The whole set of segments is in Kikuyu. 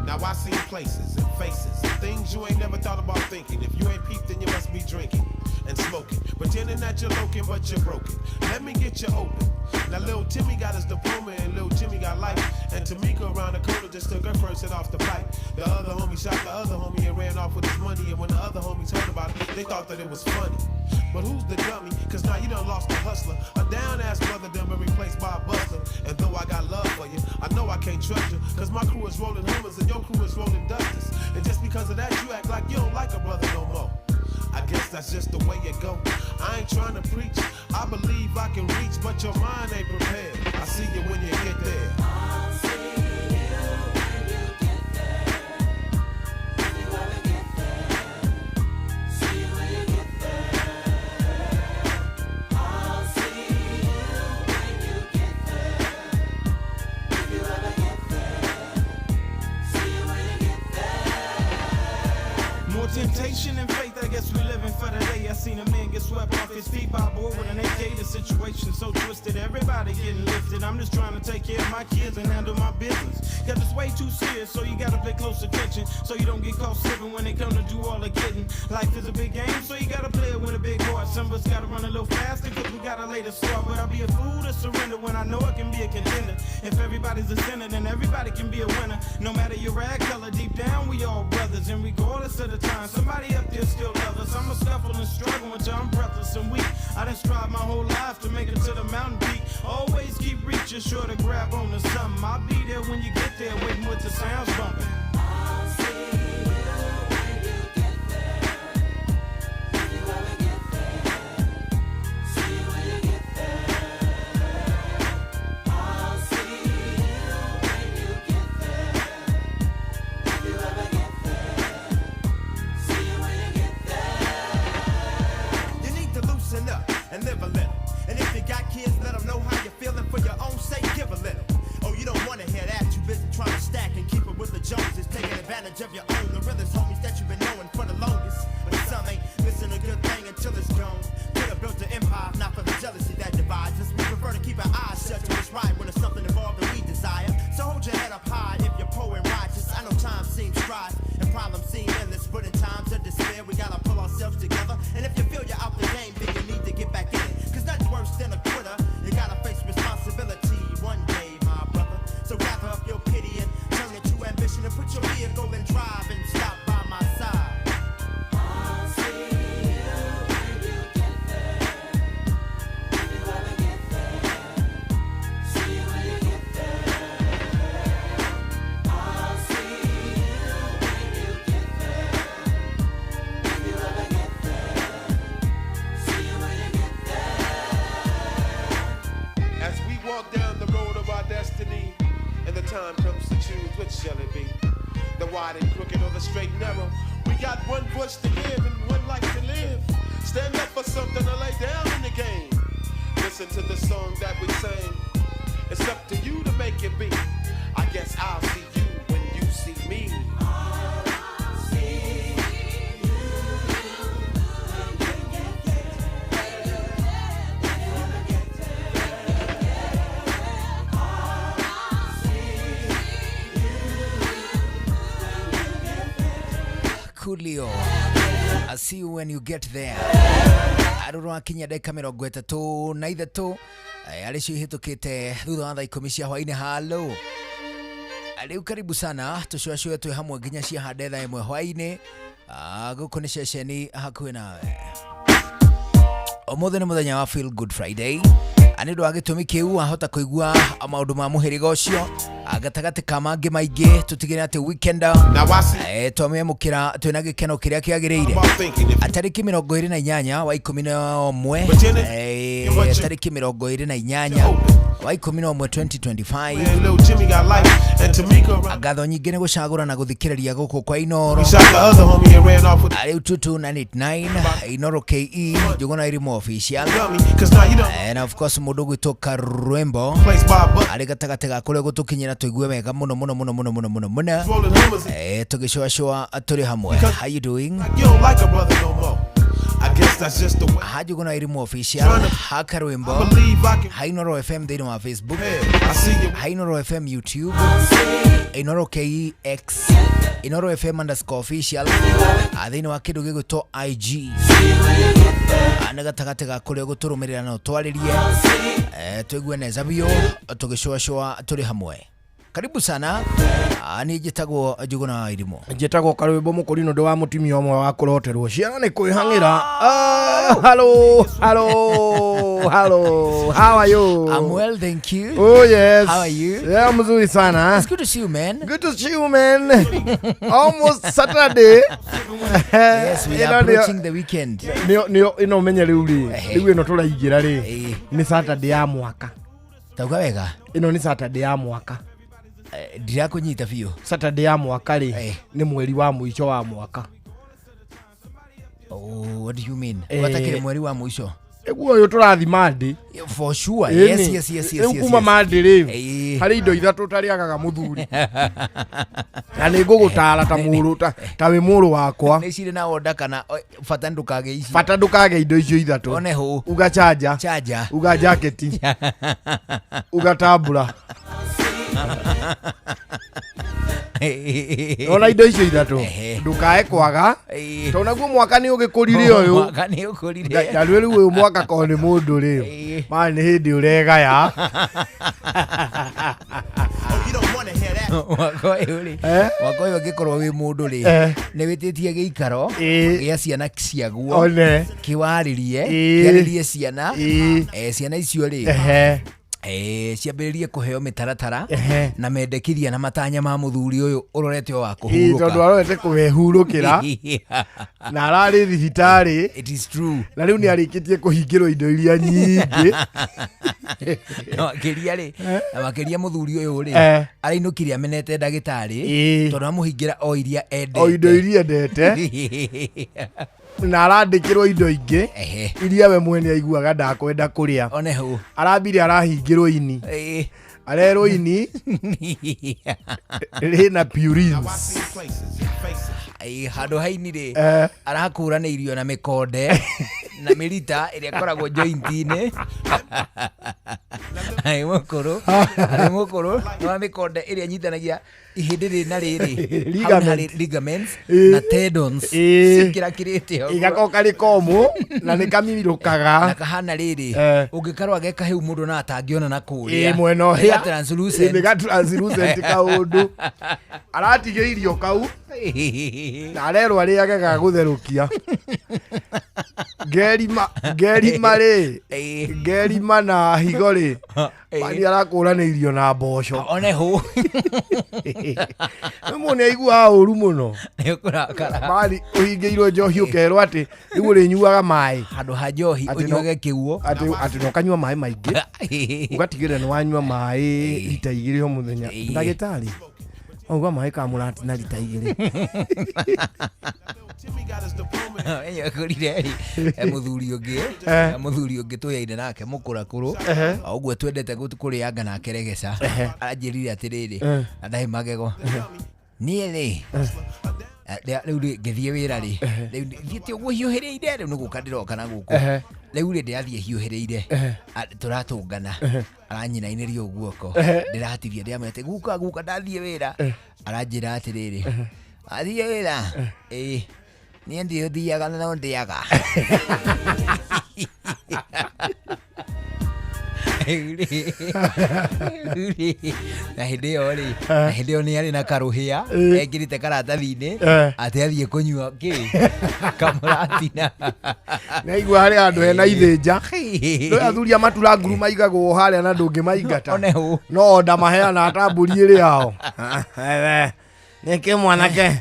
Now I seen places and faces and things you ain't never thought about thinking. If you ain't peeped, then you must be drinking and smoking. Pretending that you're loking, but you're broken. Let me get you open. Now Lil Timmy got his diploma and Lil Jimmy got life. And Tamika around the corner just took her first hit off the pipe. The other homie shot the other homie and ran off with his money. And when the other homies heard about it, they thought that it was funny. But who's the dummy? Cause now you done lost a hustler. A down ass brother done been replaced by a buster. And though I got love for you, I know I can't trust you. Cause my crew is rolling Hummers and your crew is rolling Dusters. And just because of that, you act like you don't like a brother no more. I guess that's just the way it go. I ain't trying to preach. I believe I can reach, but your mind ain't prepared. I see you when you get there. More temptation and faith, I guess we living for the day. I seen a man get swept off his feet by a boy with an AK. The situation so twisted, everybody getting lifted. I'm just trying to take care of my kids and handle my business. Cause it's way too serious, so you gotta pay close attention. So you don't get caught slipping when they come to do all the getting. Life is a big game, so you gotta play it with a big heart. Some of us gotta run a little faster, cause we gotta lay the start. But I'll be a fool to surrender when I know I can be a contender. If everybody's a sinner, then everybody can be a winner. No matter your rag color, deep down we all brothers. And regardless of the time, somebody up there still love us. I'ma scuffle and struggle until I'm breathless and weak. I done strive my whole life to make it to the mountain peak. Always keep reaching, sure to grab on to something. I'll be there when you get there, waiting with the sounds bumping. You need to loosen up and live a little. And if you got kids, let them know how you're feeling for your own sake. Give a little. Oh, you don't wanna hear that. You busy trying to stack and keep it with the Joneses. Taking advantage of your own. The realest homies that you've been knowing for the longest. But some ain't missing a good thing until it's gone. Could have built an empire, not for the jealousy that divides us. We prefer to keep our eyes shut to what's right when there's something involved that we desire. So hold your head up high if you're poor and righteous. I know time seems strife and problems seem endless, but in times of despair, we gotta pull ourselves together. And if you feel you're out the game, then you need to get back in it. Cause nothing's worse than a quitter. You gotta face responsibility one day, my brother. So gather up your pity and turn it to ambition and put your vehicle in drive and stop by my side. As we walk down the road of our destiny, and the time comes to choose, which shall it be? The wide and crooked or the straight and narrow? We got one voice to give and one life to live. Stand up for something or lay down in the game. Listen to the song that we sang. It's up to you to make it be. I guess I'll see you when you see me. Coolio. I see you when you get there. Arå akinya ndagä ka mä rongo ĩtatũ na ithatũ arä cio ihĩtũkĩte thutha wa thaa 10 cia hwainĩ. Halo rĩu, karibu sana tũcũacũe twĩ hamwe nginya ciahande thaa 1 hwainĩ. Gũkũ nĩ ceceni hakuhĩ nawe. Ũmũthĩ nĩ mũthenya wa Feel Good Friday. Nĩ ũndũ wa gĩtũmi kĩu wahota kũigua maũndũ ma mũhĩrĩga ũcio gatagatĩ ka mangĩ maingĩ. Tũtigĩre atĩ weekend Now I see twamĩamũkĩra twĩna gĩkeno kĩrĩa kĩagĩrĩire. About thinking if Tarĩki 28 wa 11, tarĩki 28 wa 11 2025. And Lil Jimmy got life and Tamika around. Ngatho nyingĩ nĩ gũcagũra na gũthikĩrĩria gũkũ kwa Inoro. We shot the other homie and ran off with Rĩu 2289 Inoro KE Njũgũna Irimũ official. Dummy. Cause now you done And of course mũndũ gwĩtwo Karwembo placed by a bus. arĩ gatagatĩ ga kũrĩa gũtũkinyĩra tũigue wega mũno mũno mũno mũno mũno mũno mũno. Rolling Hummers. Tũgĩcũacũa tũrĩ hamwe. How you doing? Like you don't like a brother no more. I guess that's just the way. Hajuguna Irimu official haka rwimbo I believe I can. Hainoro FM thĩinĩ wa Facebook, I see you. Hainoro FM YouTube, Inoro KX, Inoro FM underscore official thĩinĩ wa kĩndũ gĩgwĩtwo IG. Nĩ gatagatĩ ga kũrĩa gũtũrũmĩrĩra na ũtwarĩrie, tũigue neza biũ tũgĩcũacũa tũrĩ hamwe. Karibu sana. Niĩ njĩtagwo Njuguna wa Irimũ. Njĩtagwo Karwĩmbo Mũkũrinũ, ndĩ wa mũtumia ũmwe wa kũroterwo ciana nĩ kwĩhang'ĩra. Hello, hello, hello, how are you? I'm well, thank you. Oh yes. How are you? Yeah, mzuri sana. It's good to see you, man. Good to see you, man. Almost Saturday. Yes, we Ĩno are nĩyo- approaching the weekend. Nĩyo ĩno ũmenye rĩu rĩ, Ehe. rĩu ĩno tũraingĩra rĩ, Ĩĩ. nĩ Saturday ya mwaka. Tauga wega. Ĩno nĩ Saturday ya mwaka. Ndirakũnyita biũ. Saturday ya mwaka rĩ, Eh. nĩ mweri wa mũico wa mwaka. Oh, what do you mean? Eh. Watakĩrĩ mweri wa mũico. Ĩguo ũyũ tũrathi Monday. For sure. Ĩni. Yes. Rĩu kuma Monday rĩ, Ĩĩ. harĩ indo ithatũ ũtarĩagaga mũthuri, na nĩ ngũgũtara ta mũrũ ta wĩ mũrũ wakwa. Nĩ cirĩ na order kana bata ndũkage ici. Bata ndũkage indo icio ithatũ. One hũ. Uga chanja, Charger. uga jaketi, uga tambura. Ona indo icio ithatũ Ehe. ndũkae kwaga, Ĩĩ. tondũ naguo mwaka nĩ ũgĩkũrire ũyũ. Mwaka nĩ ũkũrire. Na rĩu ũyũ mwaka korwo nĩ mũndũ rĩ, Ĩĩ. ma nĩ hĩndĩ ũregaya. Oh, you don't wanna hear that. Mwaka ũyũ rĩ, Eh? mwaka ũyũ ũngĩkorwo wĩ mũndũ rĩ, Eh. nĩ wĩtĩtie gĩikaro Ĩĩ. gĩa ciana ciaguo One. kĩwarĩrie, Ĩĩ. kĩarĩrie ciana. Ĩĩ. Ciana icio rĩ, Ehe. ciambĩrĩrie kũheo mĩtaratara Ehe. na mendekithia na matanya ma mũthuri ũyũ ũrorete o wa Ĩĩ, tondũ kũhurũka. arorete kũwehurũkĩra na ararĩ thibitarĩ. It is true. Na rĩu nĩ arĩkĩtie kũhingĩrwo indo iria nyingĩ. Na makĩria rĩ, na makĩria mũthuri ũyũ rĩ, Eh. arainũkire amenete ndagĩtarĩ Ĩĩ. tondũ amũhingĩra o iria endete. O indo iria endete, na arandĩkĩrwo indo ingĩ Ehe. iria we mwene aiguaga ndakwenda kũrĩa. One hũ. Arambire arahingĩrwo ini. Ĩĩ. Arerwo ini rĩna purines. I see places and faces. Ĩĩ, handũ haini rĩ, Eh. arakũranĩirio na mĩkonde na mĩrita ĩrĩa ĩkoragwo joint-inĩ. Arĩ mũkũrũ, arĩ mũkũrũ nĩ wa mĩkonde ĩrĩa ĩnyitanagia ihĩndĩ rĩrĩ na rĩrĩ. Hau nĩ harĩ Ligament. ligaments Ĩĩ. na tendons Ĩĩ. cikĩrakĩrĩte ũguo. Igakorwo karĩ komũ na nĩ kamimirũkaga. Na kahana rĩrĩ, Eh. ũngĩkarora ge kahĩu mũndũ na atangĩona na kũrĩa. Ĩĩ, mwena Nĩ ũrĩa. ga translucent. Nĩ ga translucent kaũndũ. Aratigĩirio kau na arerwo arĩage ga gũtherũkia. Ngerima, ngerima rĩ, Ĩĩ. ngerima na higo rĩ, Ĩĩ. mani arakũranĩirio na mboco. One hũ. Rĩu mũndũ nĩ aiguaga ũru mũno. Nĩ ũkũrakara. Mani ũhingĩirwo njohi ũkerwo atĩ rĩu ũrĩnyuaga maĩ. Handũ ha njohi Atĩ no- ũnyuage kĩguo. Atĩ no ũkanyua maĩ maingĩ, ũgatigĩrĩra nĩ wanyua maĩ rita igĩrĩ o mũthenya. Ĩĩ. Ndagĩtarĩ auga maĩ kamũrati na rita igĩrĩ. Timmy got his diploma. Enye kũrire rĩ, mũthuri ũngĩ, Eh. mũthuri ũngĩ tũyaine nake mũkũrakũrũ, Ehe. o ũguo twendete kũrĩanga nake regeca, aranjĩrire atĩrĩrĩ, Eh. na ndarĩ magego. Niĩ rĩ, rĩu rĩ, ngĩthiĩ wĩra rĩ, rĩu thiĩte ũguo hiũhĩrĩire, rĩu nĩ gũka ndĩroka na gũkũ. Ehe. Rĩu rĩ, ndĩrathiĩ hiũhĩrĩire, tũratũngana, aranyinainĩria ũguo guoko, ndĩratiria, ndĩramwĩra atĩ guka, guka, ndathiĩ wĩra. Aranjĩra atĩrĩrĩ, athiĩ wĩra? Ĩĩ. Niĩ ndiũthiaga no ndĩaga. Rĩu rĩ, na hĩndĩ ĩyo rĩ, na hĩndĩ ĩyo nĩ arĩ na karũhĩa ekĩrĩte karatathi-inĩ Eh. atĩ athiĩ kũnyua kĩ kamũratina. Nĩaigua harĩ handũ hena ithĩnja. Nĩ athuri a matura nguru maigagwo harĩa na ndũngĩmaingata. One hũ. No onda maheana ta mbũri ĩrĩ yao. Nĩkĩ mwanake?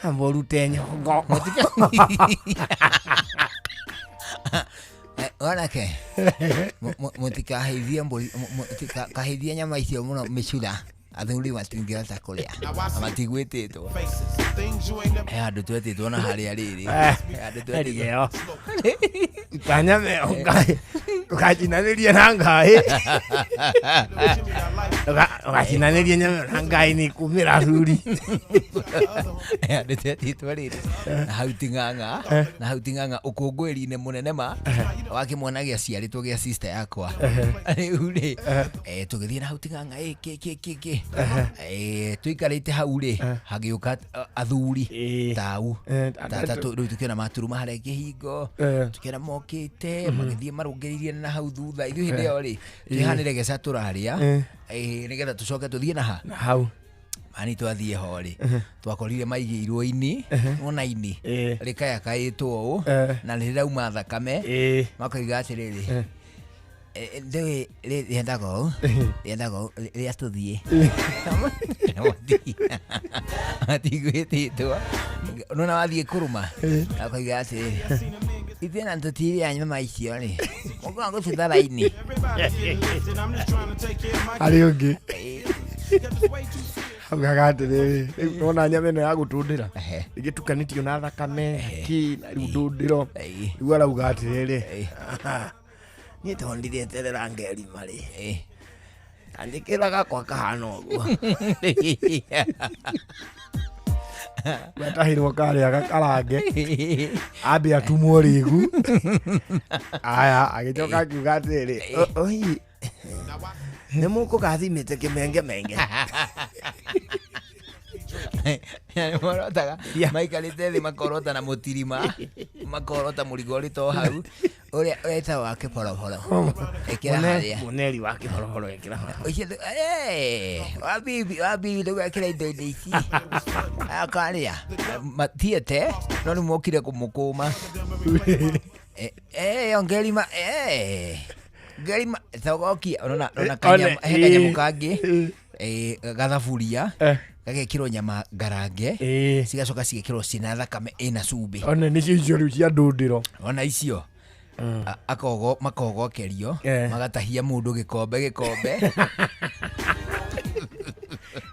Amba ũrute nyongo. Wanake, mũtikaheithie mbũri, mũtikahĩithie nyama icio mũno mĩcura, athuri matingĩhota kũrĩa matigwĩtĩtwo. Faces, things you ain't never. He handũ twetĩtwo na harĩa rĩrĩ. He handũ twetĩtwo. Erigeo. Kanyame ũkacinanĩrie na ngaĩ. Timmy got life. Ũgacinanĩria nyama ĩyo na ngai nĩ kumĩra thuri. Ndĩte rĩtwa rĩrĩ na hau ti ng'ang'a, na hau ti ng'ang'a ũkũngũĩri-inĩ mũnene ma wa kĩmwana gĩaciarĩtwo gĩa sister yakwa. Rĩu rĩ, tũgĩthiĩ na hau ti ng'ang'a, kĩ kĩ kĩ kĩ. Tũikarĩte hau rĩ, hagĩũka athuri tau tata rĩu tũkĩona maturuma harĩa kĩhingo, tũkĩona mokĩte magĩthiĩ marũngĩrĩirie na hau thutha. Ithuĩ hĩndĩ ĩyo rĩ, twĩhanĩre geca tũrarĩa, nĩgetha tũcoke tũthiĩ na ha Na hau. Mani twathiĩ ho rĩ, twakorire maigĩirwo ini ona ini rĩkayakaĩtwo ũũ na nĩ rĩrauma thakame. Makoiga atĩrĩrĩ, ndũĩ rĩendaga ũũ, rĩendaga ũũ, rĩa tũthiĩ matigwĩtĩtwo nona wathiĩ kũrũma. Akoiga atĩrĩrĩ, ithuĩ na tũtirĩa nyama icio rĩ, mũkaga gũcitha raini. Everybody getting lifted. I'm just trying to take care of my Harĩ ũngĩ kids. It's way too serious. Augaga atĩrĩrĩ, rĩu nona nyama ĩno ya gũtũndĩra ĩgĩtukanĩtio na thakame kĩ na rĩu ndũndĩro. Rĩu arauga atĩrĩrĩ, niĩ tondũ ndirĩeterera ngerima rĩ, kanjĩkĩra gakwa kahana ũguo. Gatahĩrwo karĩa gakarange ambe atumwo rĩgu. Aya, agĩcoka akiuga atĩrĩrĩ, "Oi, nĩ mũkũgathimĩte kĩmengemenge." Morotaga maikarĩte thĩ, makorota na mũtirima, makorota mũrigo ũrĩ to hau ũrĩa wetagwo wa kĩboroboro, ĩkĩra harĩa. Mũneri wa kĩhorohoro ĩkĩra haha. Ũcio wa bibi, wa bibi ndũgekĩra indo-inĩ ici akarĩa matiete, no rĩu mokire kũmũkũma. Ngerima, ngerima thogokia ona ona kanyamũ, he kanyamũ kangĩ, gathaburia gagekĩrwo nyama ngarange, cigacoka cigekĩrwo ciĩna thakame ĩna cumbĩ. One nĩcio icio rĩu cia ndũndĩro. Ona icio akogo makogokerio, magatahia mũndũ gĩkombe gĩkombe.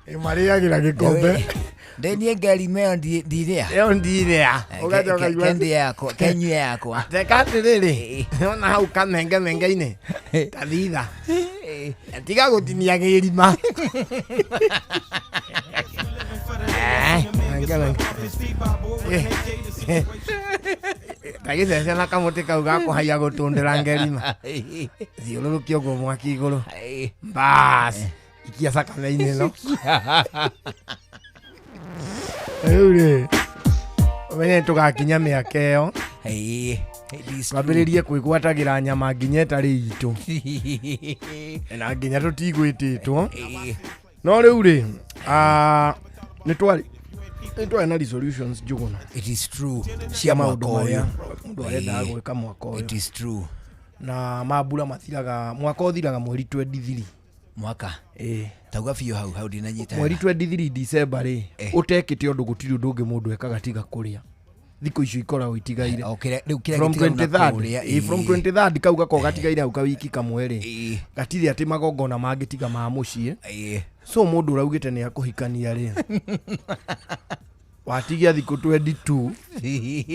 Marĩagĩra gĩkombe. Ndĩ niĩ ngerima ĩyo ndirĩa. Ĩyo ndirĩa. Ũgacoka igua Kendie yakwa, kenyue yakwa. Teka atĩrĩrĩ, ona hau kamengemenge-inĩ tathitha, tiga gũtinia gĩrima. Tagĩcece na kamũtĩ kau gakũhaiya gũtũndĩra ngerima, thiũrũrũkia ũguo mwaki igũrũ, bas, ikia cakame-inĩ ĩno. Rĩu rĩ, ũmenye nĩ tũgakinya mĩaka ĩyo twambĩrĩrie kwĩgwatagĩra nyama nginya ĩtarĩ itũ na nginya tũtigwĩtĩtwo. No rĩu rĩ, nĩ twarĩ na resolutions, Njũgũna. It is true. Cia maũndũ mwaka marĩa ũyũ. mũndũ arendaga gwĩka mwaka ũyũ. It is true. Na mambura mathiraga, mwaka ũthiraga mweri 23. Mwaka Ĩĩ. Tauga biũ hau hau ndinanyita. Mweri 23 December rĩ, ũtekĩte ũndũ, gũtirĩ ũndũ ũngĩ mũndũ ekaga tiga kũrĩa. Thikũ icio ikoragwo itigaire O kĩrĩa rĩu kĩrĩa from gĩtigaru na 23rd. kũrĩa, Ĩĩ, from 23rd kau gakoragwo gatigaire hau kawiki kamwe rĩ, gatirĩ atĩ magongona mangĩ tiga ma mũciĩ. So mũndũ ũraugĩte nĩ akũhikania rĩ, watigia thikũ 22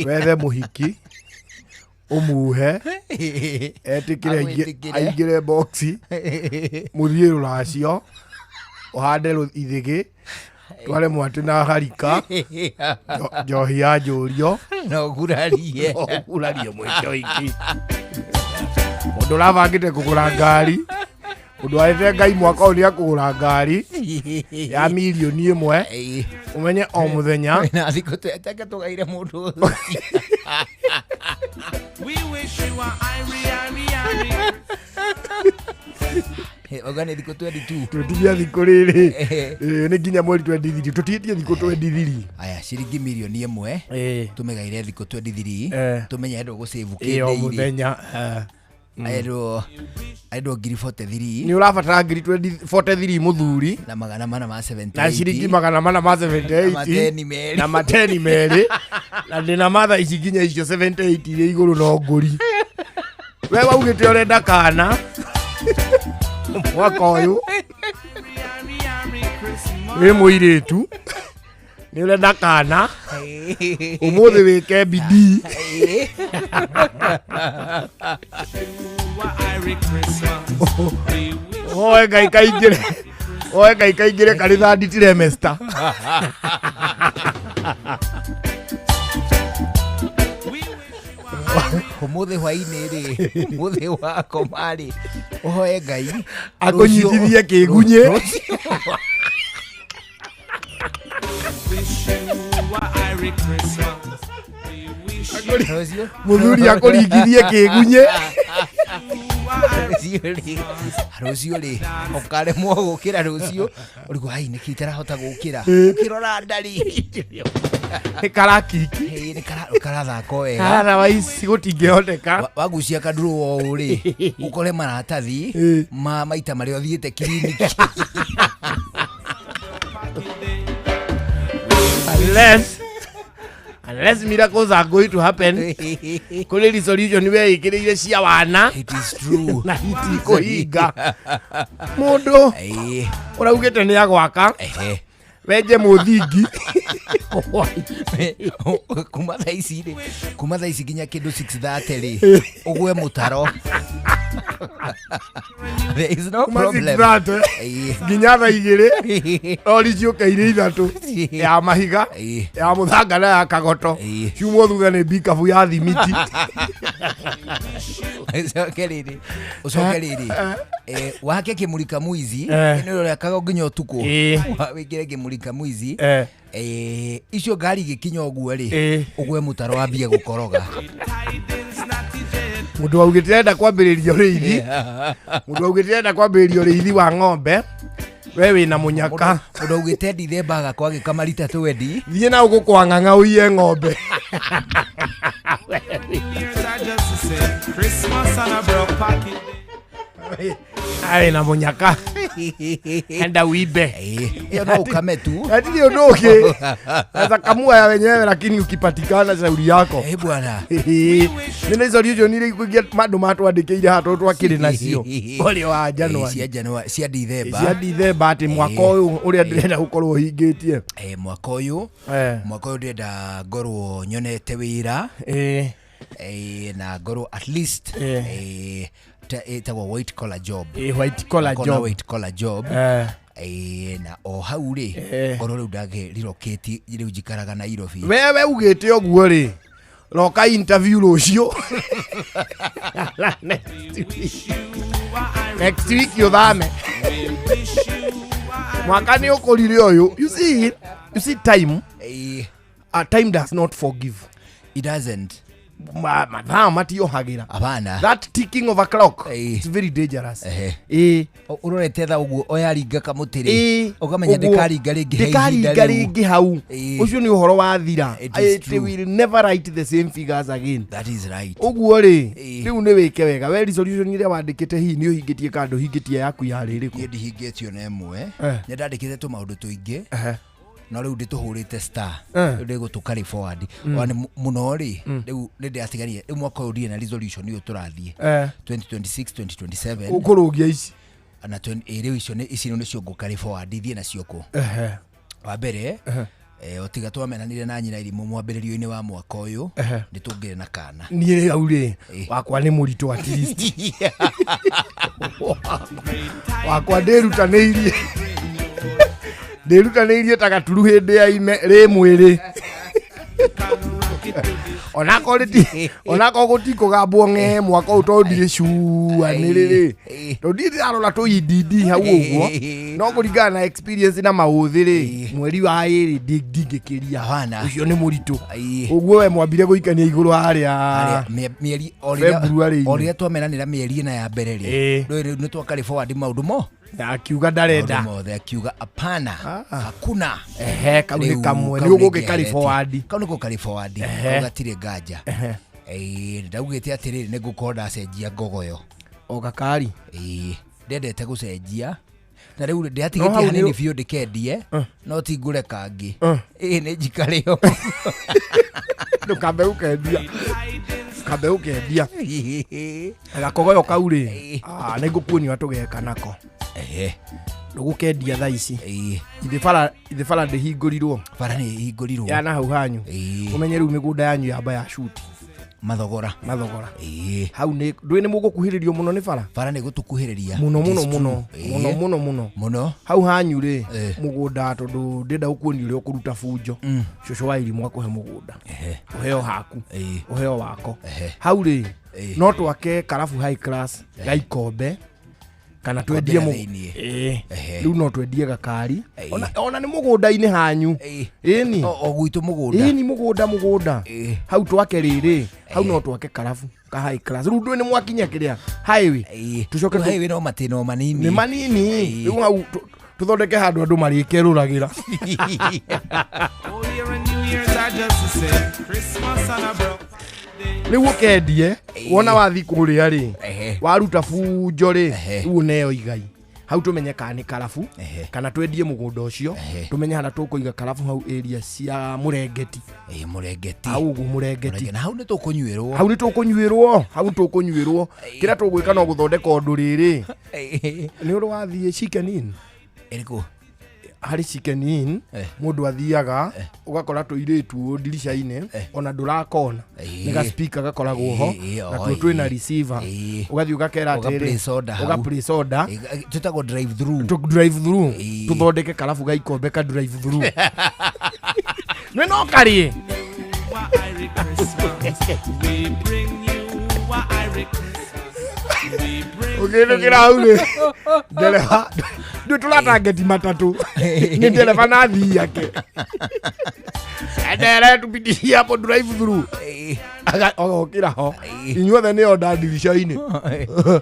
wethe mũhiki, ũmuhe, etĩkĩre Agwĩtĩkĩre. Aingĩre boxi, mũthiĩ rũracio, ũhande ithĩgĩ, tware mwatĩ na harika, njohi ya njũrio. No gurarie. Ũgurarie mũico iki mũndũ ũrabangĩte kũgũra ngari, mũndũ warĩte Ngai mwaka ũyũ nĩ akũgũra ngari ya mirioni 1, ũmenye o mũthenya. Na thikũ teke tũgaire mũndũ ũcio. We wish you a Irie, Irie, Irie. Auga nĩ thikũ 22. Tũtigia thikũ rĩrĩ, nĩ nginya mweri 23, tũtigĩtie thikũ 23. Aya, ciringi mirioni 1 tũmĩgaire thikũ 23, tũmenye andũ gũcĩvu Ĩ, o kĩndĩ mũthenya. Andũ ngiri 43. Nĩ ũrabatara ngiri 43 mũthuri na 478 na ciringi 478 Na mateni merĩ. Na mateni merĩ, na ndĩna matha ici nginya icio 78 iria igũrũ no ngũri. We waugĩte ũrenda kana mwaka ũyũ, wĩ mũirĩtu nĩ ũrenda kana, ũmũthĩ wĩke bidii. Irie Christmas. Hoe Ngai kaingĩre, Oe kai kaingĩre karĩ third trimester. Ũmũthĩ hwainĩ rĩ, ũmũthĩ wakoma rĩ, ũhoe Ngai Akũnyitithie kĩgunyĩ. Rũciũ. Rũciũ. Mũthuri akũringithie kĩgunyĩ. Rũciũ rĩ, rũciũ rĩ, ũkaremwo gũkĩra rũciũ, ũrigwo ai nĩkĩ itarahota gũkĩra, ũkĩrora ndari. Nĩ karakiki. Ĩĩ, nĩ karathaka wega. Otherwise gũtingĩhoteka. Wagucia kanduru o ũũ rĩ, ũkore maratathi Ĩ. ma maita marĩa ũthiĩte kiriniki. Unless miracles are going to happen, kũrĩ resolution weĩkĩrĩire cia wana It is true. na itikũhinga. Mũndũ Ĩĩ, ũraugĩte nĩ agwaka ehe. wenje mũthingi. Kuma thaa ici rĩ, kuma thaa ici nginya kĩndũ 6:30 rĩ, ũgwe mũtaro. There is no Kuma problem. 6:30 Ĩĩ. nginya thaa 2 rori ciũke irĩ ithatũ, ya mahiga, Ĩĩ. ya mũthanga na ya kagoto. Ĩĩ. Ciumwo thutha nĩ mbikabu ya thimiti. Ũcoke rĩrĩ, ũcoke rĩrĩ, wake kĩmurika mwizi Eh. nĩ ũrekaga nginya ũtukũ. Ĩĩ. Wĩkĩre kĩmurika mwizi. Eh. Icio ngari igĩkinya ũguo rĩ, Ĩĩ. ũgwe mũtaro wambie gũkoroga. Mũndũ waugĩte arenda kwambĩrĩria ũrĩithi, mũndũ waugĩte arenda kwambĩrĩria ũrĩithi wa ng'ombe, we wĩna mũnyaka. Mũndũ augĩte ndithemba agakwa agĩkama rita twendi. Thiĩ na gũkũ kwa ng'ang'a ũiye ng'ombe. Arĩ na mũnyaka, enda uibe. Ĩĩ, ĩyo no ũkame tu. Hatirĩ ũndũ ũngĩ. Sasa kamua ya wenyewe, lakini ukipatikana shauri yako. Ĩ bwana. Nĩ resolution iria ikuingia andũ matwandĩkĩire haha tondũ twakĩrĩ nacio ũrĩa wa Ĩĩ, cia January, January, cia Dithemba. cia Dithemba, atĩ mwaka ũyũ ũrĩa ndĩrenda gũkorwo hingĩtie. Ĩ, mwaka ũyũ, mwaka ũyũ ndĩrenda ngorwo nyonete wĩra. Ĩ. Na ngorwo at least Eh. ĩtagwo white collar job. Ĩ, white collar Ngorwo na job. white collar job. Na o hau rĩ, ngorwo rĩu ndagĩ relocate, rĩu njikaraga Nairobi. Wewe ugĩte ũguo rĩ, roka interview rũciũ. Next week. Next week ũthame. Mwaka nĩ ũkũrire ũyũ. You see time, Ĩ. time does not forgive. It doesn't. Mathaa matiohagĩra. Hapana. That ticking of a clock, Ĩ. it's very dangerous. Ehe. Ĩ. Ũrorete tha ũguo oyaringa kamũtĩ rĩ, Ĩ, ũkamenya ũguo. ndĩkaringa rĩngĩ he ihinda ndĩkaringa rĩu. rĩngĩ hau. Ĩ. Ũcio nĩ ũhoro wathira. It is It true. will never write the same figures again. That is right. Ũguo rĩ, Ĩ. rĩu nĩ wĩke wega. We resolution iria wandĩkĩte hihi nĩ ũhingĩtie kana ndũhingĩtie yaku yarĩ ĩrĩkũ? Niĩ ndihingĩtio na ĩmwe. Eh. Nĩ ndandĩkĩte tũmaũndũ tũingĩ, no rĩu ndĩtũhũrĩte star. Eh. Rĩu ndĩgũtũ carry forward ona nĩ mũno rĩ, rĩu nĩ ndĩratigaria rĩu mwaka ũyũ ndirĩ na resolution ũyũ tũrathiĩ 2026 2027. Ũkũrũgia ici. Na rĩu icio nĩ ici nĩcio ngũ carry forward ithiĩ nacio kũ. Wa mbere, otiga twamenanire na nyina irimũ mwambĩrĩrio-inĩ wa mwaka ũyũ, nĩ tũngĩrĩ na kana. Niĩ hau rĩ, Ĩ. wakwa nĩ mũritũ at least. Wakwa ndĩrutanĩirie ta gaturu hĩndĩ ya ime rĩ mwĩrĩ, onakorwo gũtikũgambwo ng'e mwaka ũyũ, tondũ ndirĩ cua nĩ rĩrĩ, Ĩ. tondũ ndirĩ ndĩrarora tũindindi hau ũguo, no kũringana na experience na maũthĩ rĩ, mweri wa ĩrĩ ndingĩkĩria. Hapana. Ũcio nĩ mũritũ. Ĩ. Ũguo we mwambire gũikania igũrũ harĩa Harĩa, mĩeri o rĩrĩa- February-inĩ. o rĩrĩa twamenanĩra mĩeri ĩna ya mbere rĩ, Ĩ. rĩu nĩ twakarĩ forward maũndũ mo Akiuga maũndũ ndarenda. mothe, akiuga apana, hakuna. Ehe, kau nĩ Rĩu, kamwe kau nĩ nĩ ũgũgĩ carry ngeheretie. forward. Kau nĩ carry forward, kau gatirĩ nganja. Ĩĩ, ndaugĩte atĩrĩrĩ, nĩ ngũkorwo ndacenjia ngogoyo. O gakari. Ĩĩ, ndendete gũcenjia na rĩu No ndĩatigĩtie hau hanini nĩ- biũ ndĩkendie, no ti ngũreka ngĩ ĩĩ nĩ njikare ho. Ndũkambe gũkendia, kambe gũkendia gakogoyo kau rĩ. Ah, nĩ ngũkuonia tũgeka nako. Ehe. Ndũgũkendia thaa ici. Ĩĩ. Ithe bara ndĩhingũrirwo. Bara nĩ ĩhingũrirwo. Ya na hau hanyu. Ĩĩ. Ũmenye rĩu mĩgũnda yanyu yamba ya shuti. Mathogora. Mathogora. Ĩĩ. Hau nĩ ndũĩ nĩ mũgũkuhĩrĩrio mũno nĩ bara. Bara nĩ gũtũkuhĩrĩria. Mũno It mũno is mũno true. mũno Ĩĩ. mũno mũno. Mũno. Hau hanyu rĩ, Eh. mũgũnda tondũ ndĩrenda gũkuonia ũrĩa ũkũruta bunjo, cũcũ wa irimũ akũhe mũgũnda, ũheo haku, Ĩĩ. ũheo wako. Ehe. Hau rĩ, Ĩĩ. no twake karabu high class ga ikombe kana twendie na thĩiniĩ. Ĩĩ. Ehe. Rĩu no twendie gakari. Ĩĩ. Ona nĩ mũgũnda-inĩ hanyu. Ĩĩ. Ĩni. O gwitũ mũgũnda. Ĩni mũgũnda mũgũnda. Ĩĩ. Hau twake rĩrĩ, hau no twake karabu ka high class. Rĩu ndũĩ nĩ mwakinya kĩrĩa highway. Ĩĩ. Tũcoke Rĩu highway no matĩna o manini. Nĩ manini. Ĩĩ. Rĩu hau tũthondeke handũ andũ marĩkerũragĩra. Old year and New Year's are just the same. Christmas and a broke day. Rĩu ũkendie wona wathi kũrĩa rĩ, Ehe. waruta bunjo rĩ, Ehe. rĩu ũneo igai hau tũmenye kana nĩ karabu Ehe. kana twendie mũgũnda ũcio, Ehe. tũmenye harĩa tũkũiga karabu hau area cia mũrengeti. Ĩĩ, mũrengeti. Hau ũguo mũrengeti. Mũrengeti. Na hau nĩ tũkũnyuĩrwo. Hau nĩ tũkũnyuĩrwo, hau nĩ tũkũnyuĩrwo. Kĩrĩa tũgwĩka no gũthondeka ũndũ rĩrĩ, Ĩĩ. nĩ ũrĩ wathiĩ Chicken Inn? Ĩrĩkũ? Harĩ Chicken Inn, Eh. mũndũ athiaga ũgakora tũirĩtu ndirica-inĩ, ona ndũrakona, Eh. nĩ ga speaker gakoragwo ho, Eh, eh, natuo oh, twĩna eh. receiver. Eh. Ũgathiĩ ũgakera Ũga atĩrĩ, place order hau. ũga place order. Ĩĩ, twĩtagwo drive through. Tũ drive through. Eh. Tũthondeke karabu ga ikombe ka drive through nĩ no karĩe. A Irish Christmas. We bring you a Irish Christmas. We bring Ũkĩhĩtũkĩra hau rĩ, ndereba ndũ tũratangeti matatũ nĩ ndereba na athii ake ndere tupitishie hapo drive through. Ĩĩ. Agokĩra ho, Ĩĩ. inyuothe nĩ onda ndirica-inĩ,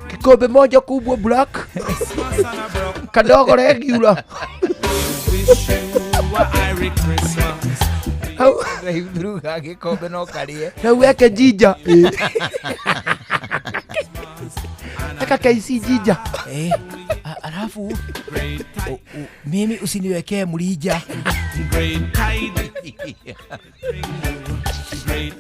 kikombe moja kubwa black, Christmas and a broke. kadogo regular. Wish you a Irish Christmas. Hau Drive through ga gĩkombe no karĩe. na weke jinja. Ĩĩ. Eka KC jinja. Eh, alafu mimi usiniwekee mrija. Great tidings. Great.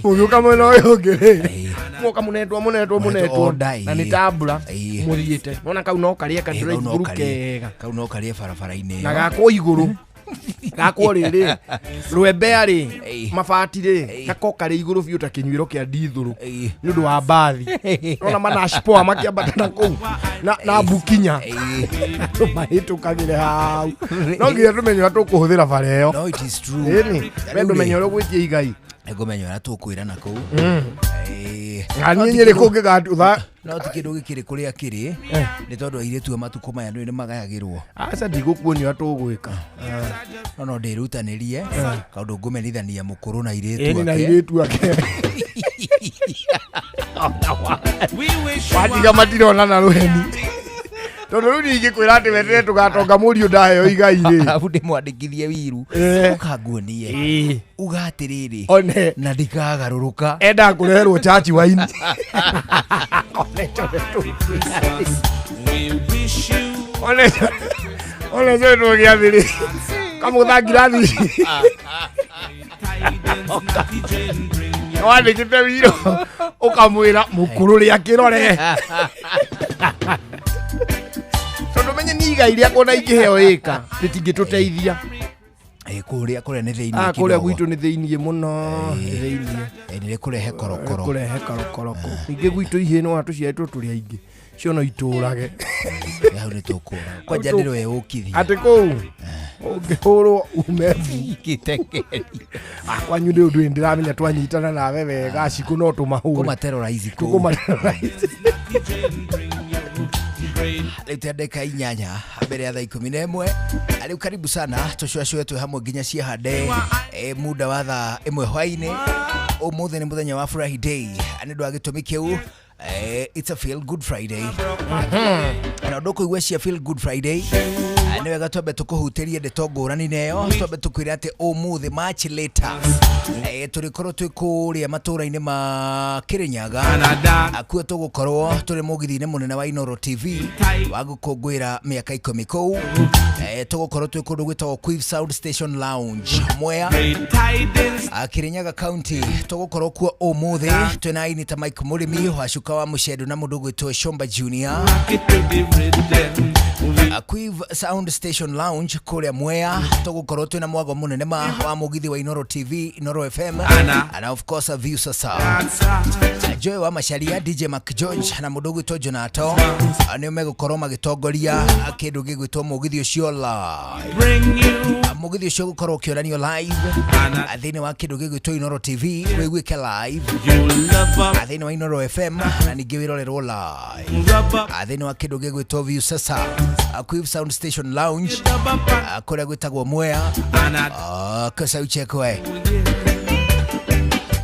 Mũgĩũka mwena ũyũ ũngĩ rĩ, Ĩĩ. mwoka mũnetwo mũnetwo Mũnetwo mũnetwo order, na nĩ ĩĩ. tambura Ĩĩ. mũthiĩte nona kau no karĩe ka Ĩĩ, kau drive no through karĩe. kega. Kau no karĩe barabara-inĩ Na ĩyo. gakwo igũrũ, gakwo rĩrĩ rwembea rĩ, Ĩĩ. mabati rĩ, Ĩĩ. gako karĩ igũrũ biũ ta kĩnyuĩro kĩa ndithũrũ Ĩĩ. nĩ ũndũ wa mbathi nona manashpoa makĩambata na kũu na bukinya. Ĩĩ. Andũ mahĩtũkagĩre hau, no nginya tũmenye ũrĩa tũkũhũthĩra bara ĩyo. No, it is true. Ĩni we ndũmenye ũrĩa ũgwĩtia igai. Nĩngũmenya ũrĩa tũkwĩra na kũu. Ĩĩ. Na No niĩ ti nyĩrĩ kĩndũ- kũngĩgatutha. No ti kĩndũ gĩkĩrĩ kũrĩa kĩrĩ, nĩ tondũ airĩtu a matukũ maya nĩ magayagĩrwo. Aca, ndigũkuonia ũrĩa tũgwĩka. No ndĩrutanĩrie kaũndũ ngũmenithania mũkũrũ na airĩtu Ĩni na ake. airĩtu ake. We wish you Watiga a matironana rũheni, tondũ rĩu ningĩkwĩra atĩ weterere tũgatonga mũriũ ndaheo igai rĩ. Arabu ndĩmwandĩkithie wiru. Eh. Ũkanguonie. Ĩĩ. Uga atĩrĩrĩ, One na ndikagarũrũka. endaga kũreherwo chachi waini. Christmas. We wish you One coetwo gĩathĩ rĩ, kamũtha ngirathi. tidings Natty Jane bring you. Wandĩkĩte wiro ũkamwĩra mũkũrũ rĩa kĩrore, tondũ menye ni igai rĩakwa na ingĩheo ĩka rĩtingĩtũteithia. Ĩĩ, kũrĩa kũrĩa nĩ thĩiniĩ Ah, kũrĩa kidogo. gwitũ nĩ thĩiniĩ mũno, nĩ thĩiniĩ. Ĩĩ, nĩ rĩkũrehe korokoro. Kũrehe karokoroko ningĩ gwitũ ihĩ nĩwona tũciarĩtwo tũrĩ aingĩ ciono itũrage. Hau nĩ tũkũra kwanja ndĩrĩ wĩũkithia. Atĩ kũu ũngĩhũrwo ume bu. Gĩtekeri. Ah, kwanyu nĩ ũndũ ndĩramenya twanyitana nawe wega cikũ no tũmahũre. Kũmaterrorize kũu. Tũkũmaterrorize. Rĩu ta ndagĩka 8 mbere ya thaa 11. Rĩu karibu sana tũcũacũe twĩ hamwe nginya ciahande muda wa thaa 1 hwainĩ. Ũmũthĩ nĩ mũthenya wa Friday, nĩ ũndũ wa gĩtũmi kĩu, it's a feel good Friday, na ũndũ ũkũigua cia feel good Friday, nĩ wega twambe tũkũhutĩrie ndeto ngũrani na ĩyo twambe tũkwĩre atĩ ũmũthĩ March later, tũrĩkorwo twĩ kũrĩa matũũra-inĩ ma Kĩrĩnyaga, akuo tũgũkorwo tũrĩ mũgithi-inĩ mũnene wa Inoro TV wa gũkũngũĩra mĩaka 10 kũu. Tũgũkorwo twĩ kũndũ gwĩtagwo Quiff Sound Station Lounge, Mwea, Kirinyaga County. Tũgũkorwo kuo ũmũthĩ twĩna aini ta Mike Mũrĩmi, Wacuka wa Mũcendu na mũndũ ũgwĩtwo Shomba Junior. Quiv Sound Station Lounge kũrĩa Mwea tũgũkorwo twĩna mwago mũnene ma wa mũgithi wa Inoro TV, Inoro FM and of course View Sasa. Joy wa Macharia, DJ Mac George na mũndũ ũgwĩtwo Jonato nĩo megũkorwo magĩtongoria kĩndũ gĩgwĩtwo mũgithi ũcio live. Mũgithi ũcio ũgũkorwo ũkĩonanio live thĩinĩ wa kĩndũ gĩgwĩtwo Inoro TV, wĩiguĩke live thĩinĩ wa Inoro FM na ningĩ wĩrorerwo live thĩinĩ wa kĩndũ gĩgwĩtwo View Sasa, Quiv Sound Station Lounge kũrĩa gwĩtagwo Mwea Kosauchekwe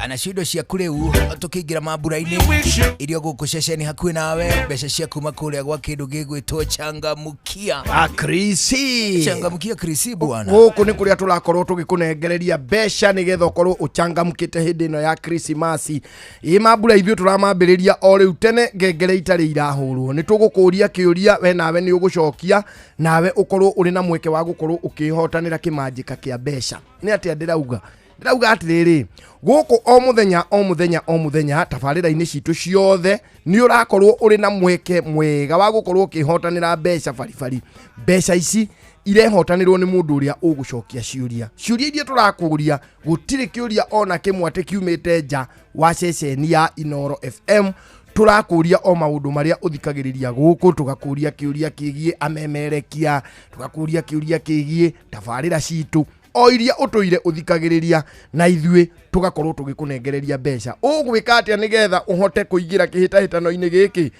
nacio indo ciaku rĩu tũkĩingĩra mambura-inĩ irio gũkũ ceceni hakuhĩ nawe, mbeca cia kuma kũrĩa gwa kĩndũ gĩgwĩtwo changamukia. Akrisi. Changamukia krisi bwana. Gũkũ nĩ kũrĩa tũrakorwo tũgĩkũnengereria mbeca nĩgetha ũkorwo ũchangamkĩte hĩndĩ ĩno ya Krismasi. Ĩ mambura ithuĩ tũramambĩrĩria o rĩu tene ngengere itarĩ irahũrwo. Nĩ tũgũkũria kĩũria we nawe nĩ ũgũcokia, nawe ũkorwo ũrĩ na mweke wa gũkorwo ũkĩhotanĩra kĩmanjĩka kĩa mbeca. Nĩ atĩa ndĩrauga? Ndĩrauga atĩrĩrĩ, gũkũ o mũthenya o mũthenya o mũthenya tabarĩra-inĩ citũ ciothe nĩ ũrakorwo ũrĩ na mweke mwega wa gũkorwo ũkĩhotanĩra mbeca baribari. Mbeca ici irehotanĩrwo nĩ mũndũ ũrĩa ũgũcokia ciũria. Ciũria iria tũrakũria gũtirĩ kĩũria ona kĩmwe atĩ kiumĩte nja wa ceceni ya Inoro FM. Tũrakũria o maũndũ marĩa ũthikagĩrĩria gũkũ, tũgakũria kĩũria kĩgiĩ amemerekia, tũgakũria kĩũria kĩgiĩ tabarĩra citũ o iria ũtũire ũthikagĩrĩria, na ithuĩ tũgakorwo tũgĩkũnengereria mbeca. Ũgwĩka atĩa nĩgetha ũhote kũingĩra kĩhĩtahĩtano-inĩ gĩkĩ?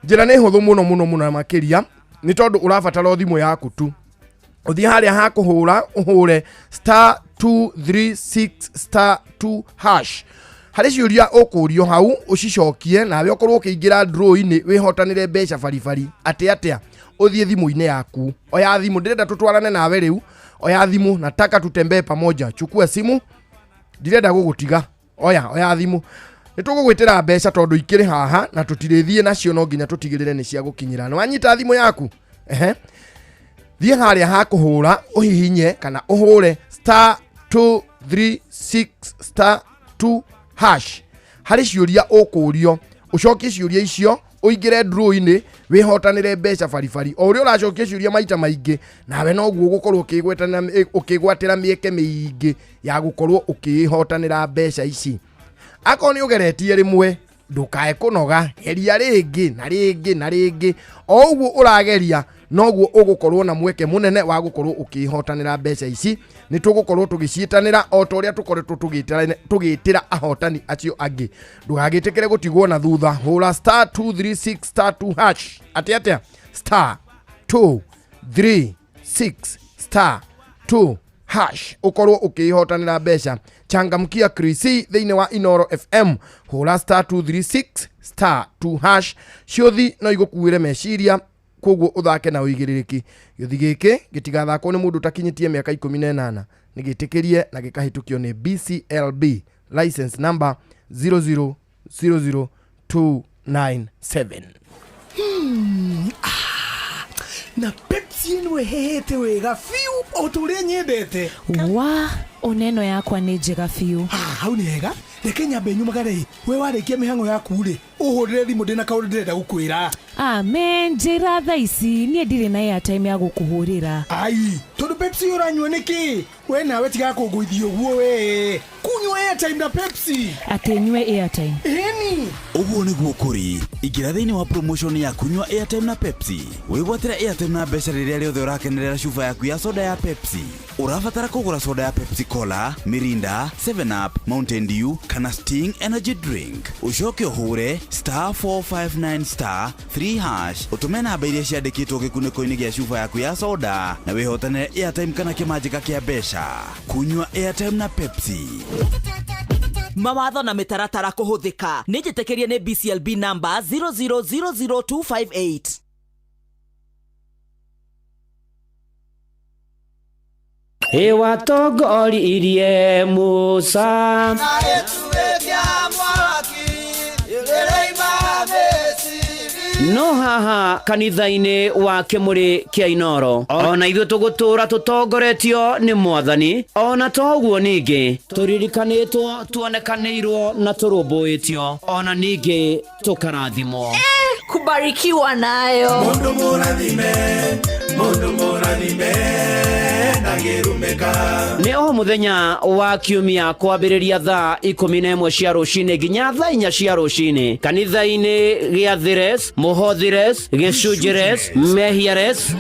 Njĩra nĩ hũthũ mũno mũno mũno makĩria, nĩ tondũ ũrabatara o thimũ yaku tu. Ũthiĩ harĩa ha kũhũra ũhũre star 236 star 2 hash. Harĩ ciũria ũkũrio hau ũcicokie, nawe ũkorwo ũkĩingĩra draw-inĩ wĩhotanĩre mbeca baribari. Atĩ atĩa? Ũthiĩ thimũ-inĩ yaku, oya thimũ, ndĩrenda tũtwarane nawe rĩu. Oya thimũ, nataka tutembee pamoja. Chukua simu, ndirenda gũgũtiga. Oya oya thimũ, nĩ tũgũgwĩtĩra mbeca tondũ ikĩrĩ haha na tũtirĩthiĩ nacio, no nginya tũtigĩrĩre nĩ cia gũkinyĩra. Nĩ wanyita thimũ yaku? Ehe, thiĩ harĩa ha kũhũra ũhihinye kana ũhũre star 236 star 2 hash. Harĩ ciũria ũkũrio ũcokie ciũria icio, ũingĩre draw-inĩ wĩhotanĩre mbeca baribari. O ũrĩa ũracokia ciũria maita maingĩ, nawe noguo ũgũkorwo ũkĩgwatĩra mĩeke mĩingĩ ya gũkorwo ũkĩhotanĩra mbeca ici. Akorwo nĩ ũgeretie rĩmwe, ndũkae kũnoga, geria rĩngĩ na rĩngĩ na rĩngĩ. O ũguo ũrageria noguo ũgũkorwo na mweke mũnene wa gũkorwo ũkĩhotanĩra mbeca ici. Nĩ tũgũkorwo tũgĩciĩtanĩra o ta ũrĩa tũkoretwo tũgĩtĩra ahotani acio angĩ. Ndũgagĩtĩkĩre gũtigwo na thutha. Hũra star 236 star 2 hash. Atĩ atĩa? Star 236 star 2 hash ũkorwo ũkĩhotanĩra mbeca. Changamkia Krisi thĩinĩ wa Inoro FM. Hũra star 236 star 2 hash. Ciũthi no igũkuĩre meciria, koguo ũthake na ũigĩrĩrĩki. Gĩũthi gĩkĩ gĩtigathakwo nĩ mũndũ ũtakinyĩtie mĩaka 18, nĩ gĩtĩkĩrie na gĩkahĩtũkio nĩ BCLB license number 0000297. Na Pepsi ĩno ĩhĩhĩte wega biũ o ta ũrĩa nyendete. Wa oneno yakwa nĩ njega biũ. Hau nĩ hega, reke nyambe nyumagare. We warĩkia mĩhang'o yaku rĩ, ũhũrĩre thimũ, ndĩna kaũndũ ndĩrenda gũkwĩra. Amen, njĩra thaa ici, niĩ ndirĩ na airtime ya gũkũhũrĩra. Ai, tondũ Pepsi ũranyua nĩkĩ? We nawe tiga kũngũithia ũguo, we kunyua airtime na Pepsi. Atĩ nyue airtime? Ĩni. Ũguo nĩguo kũrĩ. Ingĩra thĩinĩ wa promotion ya kunyua airtime na Pepsi, wĩgwatĩre airtime na mbeca rĩrĩa rĩothe ũrakenerera cuba yaku ya soda ya Pepsi. Ũrabatara kũgũra soda ya Pepsi Cola, Mirinda, 7 Up, Mountain Dew kana Sting Energy Drink, ũcoke ũhũre star 459 star 3 hash, ũtũme namba iria ciandĩkĩtwo gĩkunĩko-inĩ gĩa cuba yaku ya soda na wĩhotanĩre airtime kana kĩmanjĩka kĩa mbeca. Kunyua airtime na Pepsi. Mawatho na mĩtaratara kũhũthĩka. Nĩ njĩtĩkĩrie nĩ BCLB number 0000258. Ĩwatongoririe Musa. No haha kanitha-inĩ wa Kĩmũrĩ kĩa Inoro ona ithuĩ tũgũtũra tũtongoretio nĩ Mwathani, ona toguo ningĩ tũririkanĩtwo, tuonekanĩirwo na tũrũmbũĩtio, ona ningĩ tũkarathimwo. Kubarikiwa nayo. Mundu mũrathime, mundu mũrathime, ndangĩrumĩka. Nĩ o mũthenya wa kiumia kwambĩrĩria thaa 11 cia rũcinĩ nginya thaa 4 cia rũcinĩ kanitha-inĩ gĩa Thires, Mũhothires, Gĩcunjĩres, Mehiares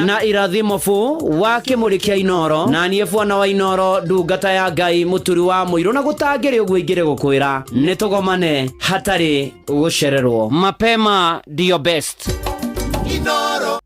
na Irathimo fu wa Kĩmũrĩ kĩa Inoro, na niĩ bwana wa Inoro, ndungata ya Ngai, mũturi wa mũirũ, na gũtangĩrĩ ũguo ingĩrĩ gũkwĩra nĩ tũgomane hatarĩ gũcererwo. Mapema ndio best. Inoro.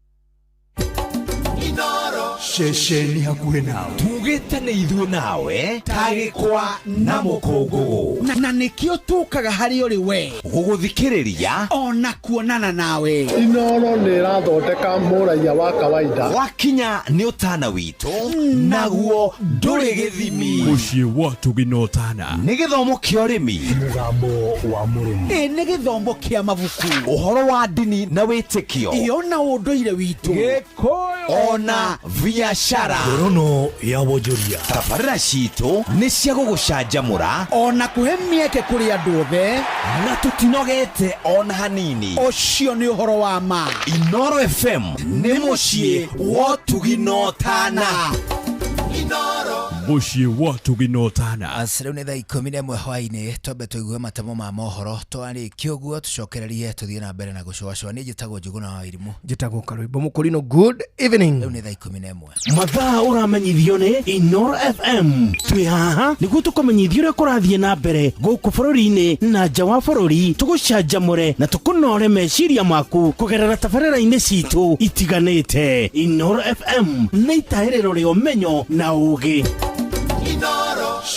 Inoro. Ceceni hakuhĩ nawe tugĩte nĩ ithuĩ nawe tagĩkwa na mũkũngũgũ, na nĩkĩo tũkaga harĩ ũrĩ we gũgũthikĩrĩria ona kuonana nawe. Inoro nĩ ĩrathondeka mũraiya wa kawaida. Wakinya nĩ ũtana witũ, naguo ndũrĩ gĩthimi. Mũciĩ wa Tũginotana nĩ gĩthomo kĩa ũrĩmi, mũgambo wa mũrĩmi, ĩ nĩ gĩthomo kĩa mabuku, ũhoro wa ndini na wĩtĩkio, ĩyo na ũndũire witũ, Gĩkũyũ ona biacara. Ngorono ya wonjoria. Tabarĩra citũ nĩ cia gũgũcanjamũra ona kũhe mĩeke kũrĩ andũ othe, na tũtinogete ona hanini. Ũcio nĩ ũhoro wa ma. Inoro FM nĩ mũciĩ wa Tũginotana. Mũciĩ wa Tũginotana. Rĩu nĩ thaa 11 hwaĩ-inĩ, twambe tũigue matemo ma mohoro, twarĩkia ũguo tũcokererie tũthiĩ na mbere na gũcũacũa. Niĩ njĩtagwo Njũgũna wa Irimũ. Njĩtagwo Karwĩmbo Mũkũrinũ. Good evening. Rĩu nĩ thaa 11. Mathaa ũramenyithio nĩ Inoro FM. Twĩ haha nĩguo tũkũmenyithia ũrĩa kũrathiĩ na mbere gũkũ bũrũri-inĩ na nja wa bũrũri, tũgũcanjamũre na tũkũnore meciria maku kũgerera tabarĩra-inĩ citũ itiganĩte. Inoro FM nĩ itahĩrĩro rĩa ũmenyo na ũũgĩ.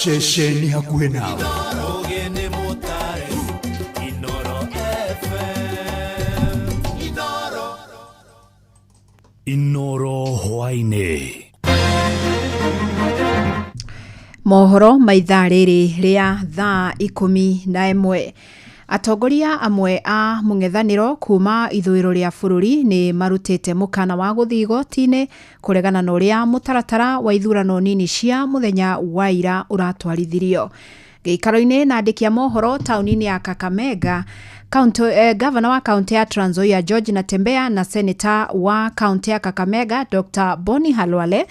Ceceni hakuhĩ nawe. Ũgĩ nĩ mũtare. Inoro FM. Inoro. Inoro hwaĩ-inĩ. Mohoro ma ithaa rĩrĩ rĩa thaa 11. Atongoria amwe a mũng'ethanĩro kuma ithũĩro rĩa bũrũri nĩ marutĩte mũkana wa gũthiĩ igoti-inĩ kũregana na ũrĩa mũtaratara wa ithurano nini cia mũthenya wa ira ũratwarithirio. Gĩikaro-inĩ na andĩki a mohoro taũni-inĩ ya Kakamega, gavana wa kaunti ya Trans Nzoia George Natembeya na seneta wa kaunti ya Kakamega Dr. Boni Halwale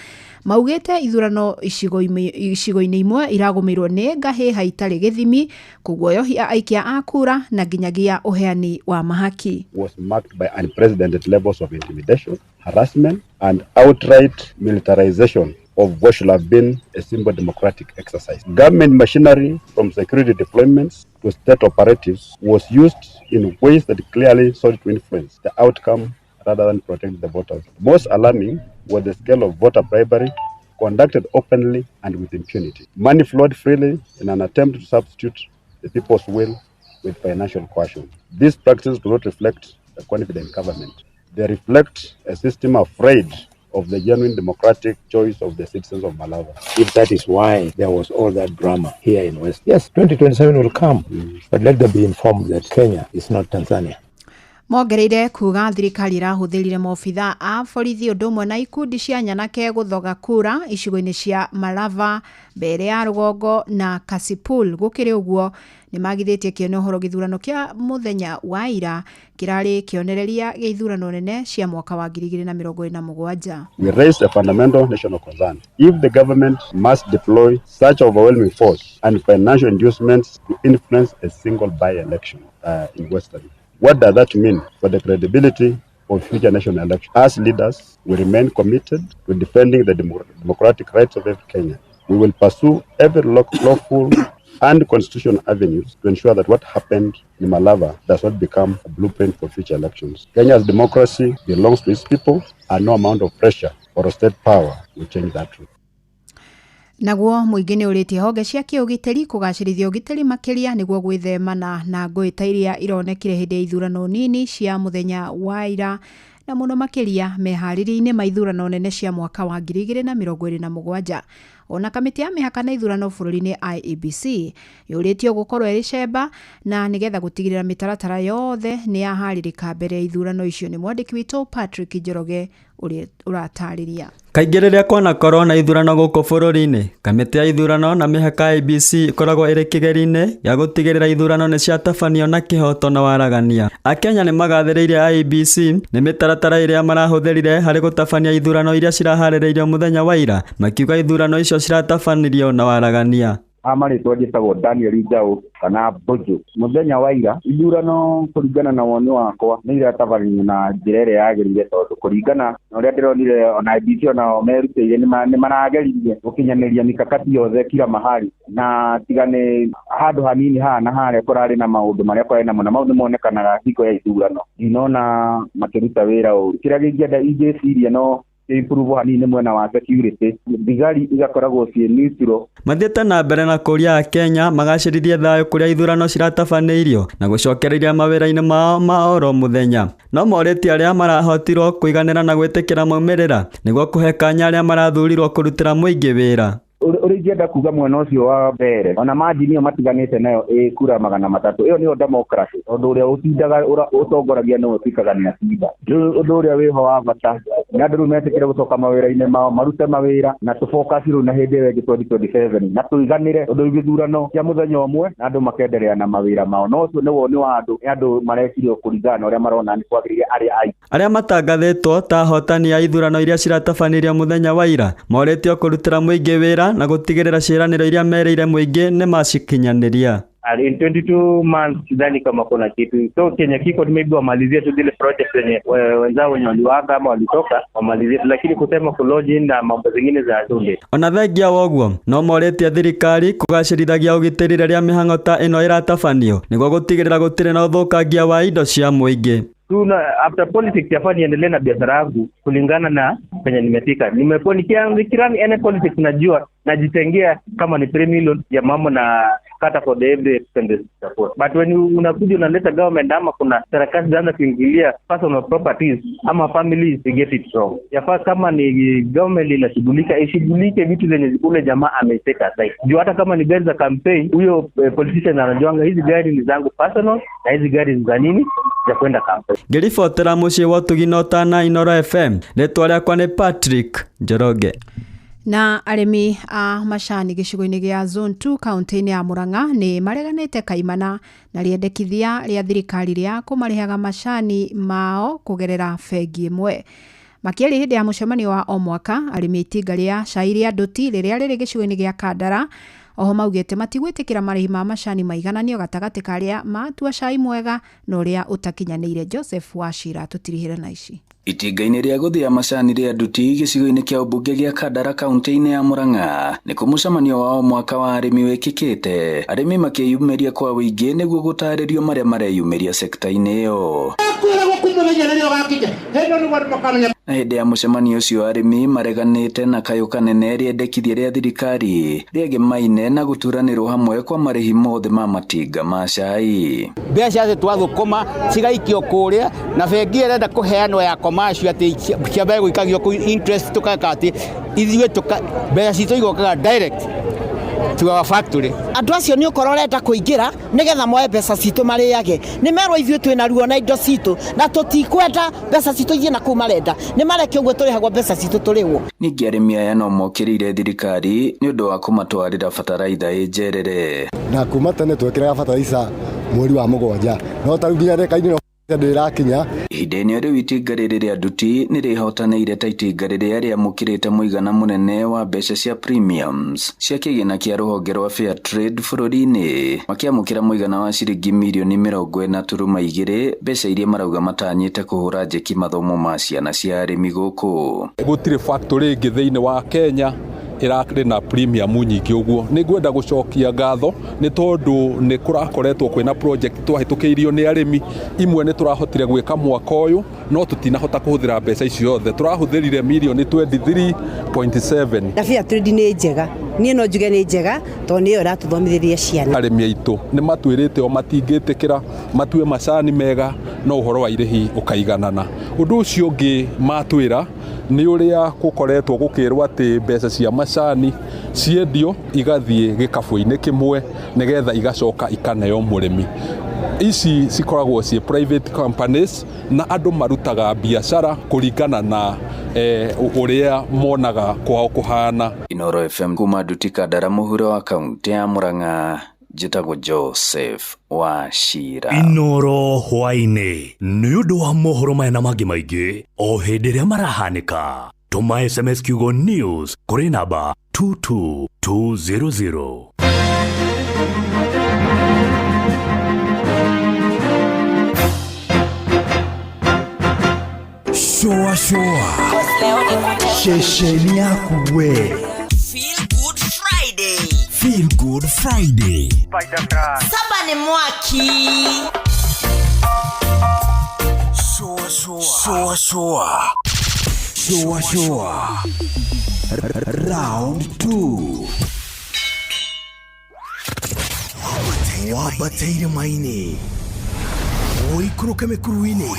maugĩte ithurano icigo-inĩ imwe iragũmĩirwo nĩ ngahĩha itarĩ gĩthimi, kũguoyohia aikia a kura na nginyagia ũheani wa mahaki. Was marked by unprecedented levels of intimidation, harassment, and outright militarization of what should have been a simple democratic exercise. Government machinery, from security deployments to state operatives, was used in ways that clearly sought to influence the outcome rather than protect the voters. Most alarming was the scale of voter bribery conducted openly and with impunity. Money flowed freely in an attempt to substitute the people's will with financial coercion. These practices do not reflect a confident government. They reflect a system afraid of the genuine democratic choice of the citizens of Malava. If that is why there was all that drama here in West, yes, 2027 will come, but let them be informed that Kenya is not Tanzania. Mongereire kuga thirikari ĩrahũthĩrire maobitha a borithi ũndũ ũmwe na ikundi cia nyanake gũthoga kura icigo-inĩ cia Malava, Mbere ya Rũgongo na Kasipul. Gũkĩrĩ ũguo nĩ magithĩtie kĩene ũhoro gĩthurano kĩa mũthenya wa ira kĩrarĩ kĩonereria gĩa ithurano nene cia mwaka wa 2027. We raise a fundamental national concern. If the government must deploy such overwhelming force and financial inducements to influence a single by-election in Western, what does that mean for the credibility of future national elections? As leaders, we remain committed to defending the democratic rights of every Kenyan. We will pursue every lawful and constitutional avenues to ensure that what happened in Malava does not become a blueprint for future elections. Kenya's democracy belongs to its people, and no amount of pressure or state power will change that truth. Naguo mũingĩ nĩ ũrĩtie honge cia kĩũgitĩri kũgacĩrithia ũgitĩri makĩria nĩguo gwĩthemana na ngũĩ ta iria ironekire hĩndĩ ya ithurano nini cia mũthenya wa ira. na mũno makĩria meharĩria-inĩ ma ithurano nene cia mwaka wa 2027. Ona kamĩtĩ ya mĩhaka na ithurano bũrũri-inĩ IEBC yũrĩtio gũkorwo ĩrĩ cemba na nĩgetha gũtigĩrĩra mĩtaratara yothe nĩ yaharĩrĩka mbere ya ithurano icio. Nĩ mwandĩki witũ Patrick Njoroge ũrĩa ũratarĩria. Kaingĩ rĩrĩa kwanakorwo na ithurano gũkũ bũrũri-inĩ, kamĩtĩ ya ithurano na mĩhaka IEBC ĩkoragwo ĩrĩ kĩgerio-inĩ gĩa gũtigĩrĩra ithurano nĩ ciatabanio na kĩhooto na waragania. Akenya nĩ magathĩrĩirie IEBC nĩ mĩtaratara ĩrĩa marahũthĩrire harĩ gũtabania ithurano iria ciraharĩrĩirio mũthenya wa ira, makiuga ithurano icio ciatabanirio na waragania. A marĩtwa njĩtagwo Daniel Njaũ kana Mbũjũ. Mũthenya wa ira ithurano kũringana na woni wakwa nĩ iratabanirio na njĩra ĩrĩa yagĩrĩire, tondũ kũringana na ũrĩa ndĩronire ona IEBC onao merutĩire nĩ marageririe gũkinyanĩria mikakati yothe kila mahali, na tiga nĩ handũ hanini haha na harĩa kũrarĩ na maũndũ marĩa kũrarĩ namo, na mau nĩ monekanaga hingo ya ithurano, ndinona makĩruta wĩra ũru. Kĩrĩa kĩngĩenda ingĩciria no improve hanini mwena wa security, thigari igakoragwo ciĩ neutral. Mathiĩte na mbere na kũũria Akenya magacĩrithie thayũ kũrĩa ithurano ciratabanĩirio na gũcokereria mawĩra-inĩ mao ma oro mũthenya. No morĩtie arĩa marahotirwo kũiganĩra na gwĩtĩkĩra maumĩrĩra nĩguo kũhe kanya arĩa marathurirwo kũrutĩra mũingĩ wĩra. Ũrĩa ingĩenda kuga mwena ũcio wa mbere, ona manjini ĩyo matiganĩte nayo ĩ kura 300, ĩyo nĩyo democracy, tondũ ũrĩa ũtindaga ũtongoragia nĩwe ũtuĩkaga nĩ atinda. Rĩu ũndũ ũrĩa wĩho wa bata nĩ andũ rĩu metĩkĩre gũcoka mawĩra-inĩ mao, marute mawĩra na tũfocus rĩu na hĩndĩ ĩyo ĩngĩ 2027 na tũiganĩre ũndũ gĩthurano kĩa mũthenya ũmwe na andũ makenderea na mawĩra mao. No ũcio nĩ woni wa andũ, nĩ andũ marekire kũringana na ũrĩa marona nĩ kwagĩrĩire arĩa aingĩ. Arĩa matangathĩtwo ta ahotani a ithurano iria ciratabanirio mũthenya wa ira morĩtio kũrutĩra mũingĩ wĩra na gũtigĩrĩra ciĩranĩro iria merĩire mũingĩ nĩ macikinyanĩria. In 22 months sidhani kama kuna kitu, so kenye kiko maybe wamalizie tu zile project zenye wenzao wenye waliwaga ama walitoka wamalizie tu, lakini kusema kulodge na mambo zingine za tunde. Ona thengia wa ũguo no morĩtie thirikari kũgacĩrithagia ũgitĩri rĩrĩa mĩhang'o ta ĩno ĩratabanio nĩguo gũtigĩrĩra gũtirĩ na ũthũkangia wa indo cia mũingĩ. Tuna after politics yafaa niendelee na biashara yangu kulingana na penye nimefika. Nimekuwa nikirun any politics, najua najitengea kama ni 3 million ya mambo na kata for the every expenses support. But when you unakuja unaleta government ama kuna serikali zinaanza kuingilia personal properties ama families, you get it wrong. Yafaa kama ni government inashughulika, ishughulike vitu zenye ule jamaa ameteka aside. Juu hata kama ni gari za campaign, huyo politician anajuanga hizi gari ni zangu personal na hizi gari ni za nini za kwenda campaign. Ngĩribotera mũciĩ wa ũtugi na ũtana Inooro FM, rĩtwa rĩakwa nĩ Patrick Njoroge. Na arĩmi a macani gĩcigo-inĩ gĩa Zone 2 kaunti-inĩ ya Murang'a nĩ mareganĩte kaimana na rĩendekithia rĩa thirikari rĩa kũmarĩhaga macani mao kũgerera bengi ĩmwe. Makĩaria hĩndĩ ya mũcemanio wa o mwaka, arĩmi a itinga rĩa cai rĩa Nduti rĩrĩa rĩrĩ gĩcigo-inĩ gĩa Kandara oho maugĩte matigwĩtĩkĩra marĩhi ma macani maigananio gatagatĩ ka arĩa matua cai mwega na ũrĩa ũtakinyanĩire. Joseph Wachira tũtirihĩre na ici. Itinga-inĩ rĩa gũthĩa macani rĩa Nduti gĩcigo-inĩ kĩa ũmbunge gĩa Kandara kaunti-inĩ ya Murang'a nĩkuo mũcemanio wa o mwaka wa arĩmi wĩkĩkĩte, arĩmi makĩyumĩria kwa ũingĩ nĩguo gũtarĩrio marĩa mareyumĩria sekta-inĩ ĩyo. Na hĩndĩ ya mũcemanio ũcio arĩmi mareganĩte na kayũ kanene rĩendekithia rĩa thirikari rĩegemaine na gũturanĩrwo hamwe kwa marĩhi mothe ma matinga ma cai. Mbeca twathũkũma cigaikio kũrĩa na bengi ĩrenda kũheanwo ya commercial atĩ ciambe gũikagio kũu interest, tũkeka atĩ ithuĩ mbeca citũ igokaga direct to our factory. Andũ acio nĩ ũkorwo ũrenda kũingĩra nĩgetha moe mbeca citũ marĩage. Nĩ merwo ithuĩ twĩna ruo na indo citũ na tũtikwenda mbeca citũ ithiĩ na kũu marenda. Nĩ mareke ũguo tũrĩhagwo mbeca citũ tũrĩhwo. Ningĩ arĩmi aya no mokĩrĩire thirikari nĩ ũndũ wa kũmatwarĩra bataraitha ĩ njerere. Na kuma tene twekĩraga bataraitha mweri wa 7, no ta rĩu nginya ndagĩka-inĩ ĩno ndĩrakinya. Ihinda-inĩ rĩu itinga rĩrĩ rĩa Nduti nĩ rĩhotanĩire ta itinga rĩrĩa rĩamũkĩrĩte mũigana mũnene wa mbeca cia premiums cia kĩgĩna kĩa rũhonge rwa Fair Trade bũrũri-inĩ, makĩamũkĩra mũigana wa ciringi mirioni 40.2, mbeca iria marauga matanyĩte kũhũra njeki mathomo ma ciana cia arĩmi gũkũ. Gũtirĩ factory ĩngĩ thĩinĩ wa Kenya ĩrarĩ na premium nyingĩ ũguo. Nĩ ngwenda gũcokia ngatho nĩ tondũ nĩ kũrakoretwo kwĩna project twahĩtũkĩirio nĩ arĩmi, imwe nĩ tũrahotire gwĩka mwaka ũyũ no tũtinahota kũhũthĩra mbeca icio ciothe, tũrahũthĩrire mirioni 23.7. Na Fair Trade nĩ njega Niĩ no njuge nĩ njega tondũ nĩyo ĩratũthomithĩria ciana. Arĩmi aitũ nĩ matwĩrĩte o matingĩtĩkĩra matue macani mega no ũhoro wa irĩhi ũkaiganana. Ũndũ ũcio ũngĩ matwĩra nĩ ũrĩa gũkoretwo gũkĩrwo atĩ mbeca cia macani ciendio igathiĩ gĩkabũ-inĩ kĩmwe nĩgetha igacoka ikaneo mũrĩmi. Ici cikoragwo ciĩ private companies na andũ marutaga biacara kũringana na ũrĩa monaga kwao kũhana. Inoro FM kuma Nduti Kandara mũhuro wa kaunti ya Murang'a, njĩtagwo Joseph Wachira. Inoro hwaĩ-inĩ nĩ ũndũ wa mohoro maya na mangĩ maingĩ o hĩndĩ ĩrĩa marahanĩka. Tũma SMS kiugo news kũrĩ namba 22200. Shoa shoa ceceni yaku we. Feel Good Friday. Feel Good Friday. Saba ni mwaki. Shoa shoa shoa shoa shoa shoa round 2. Wambateire maini ũikũrũke mĩkuru-inĩ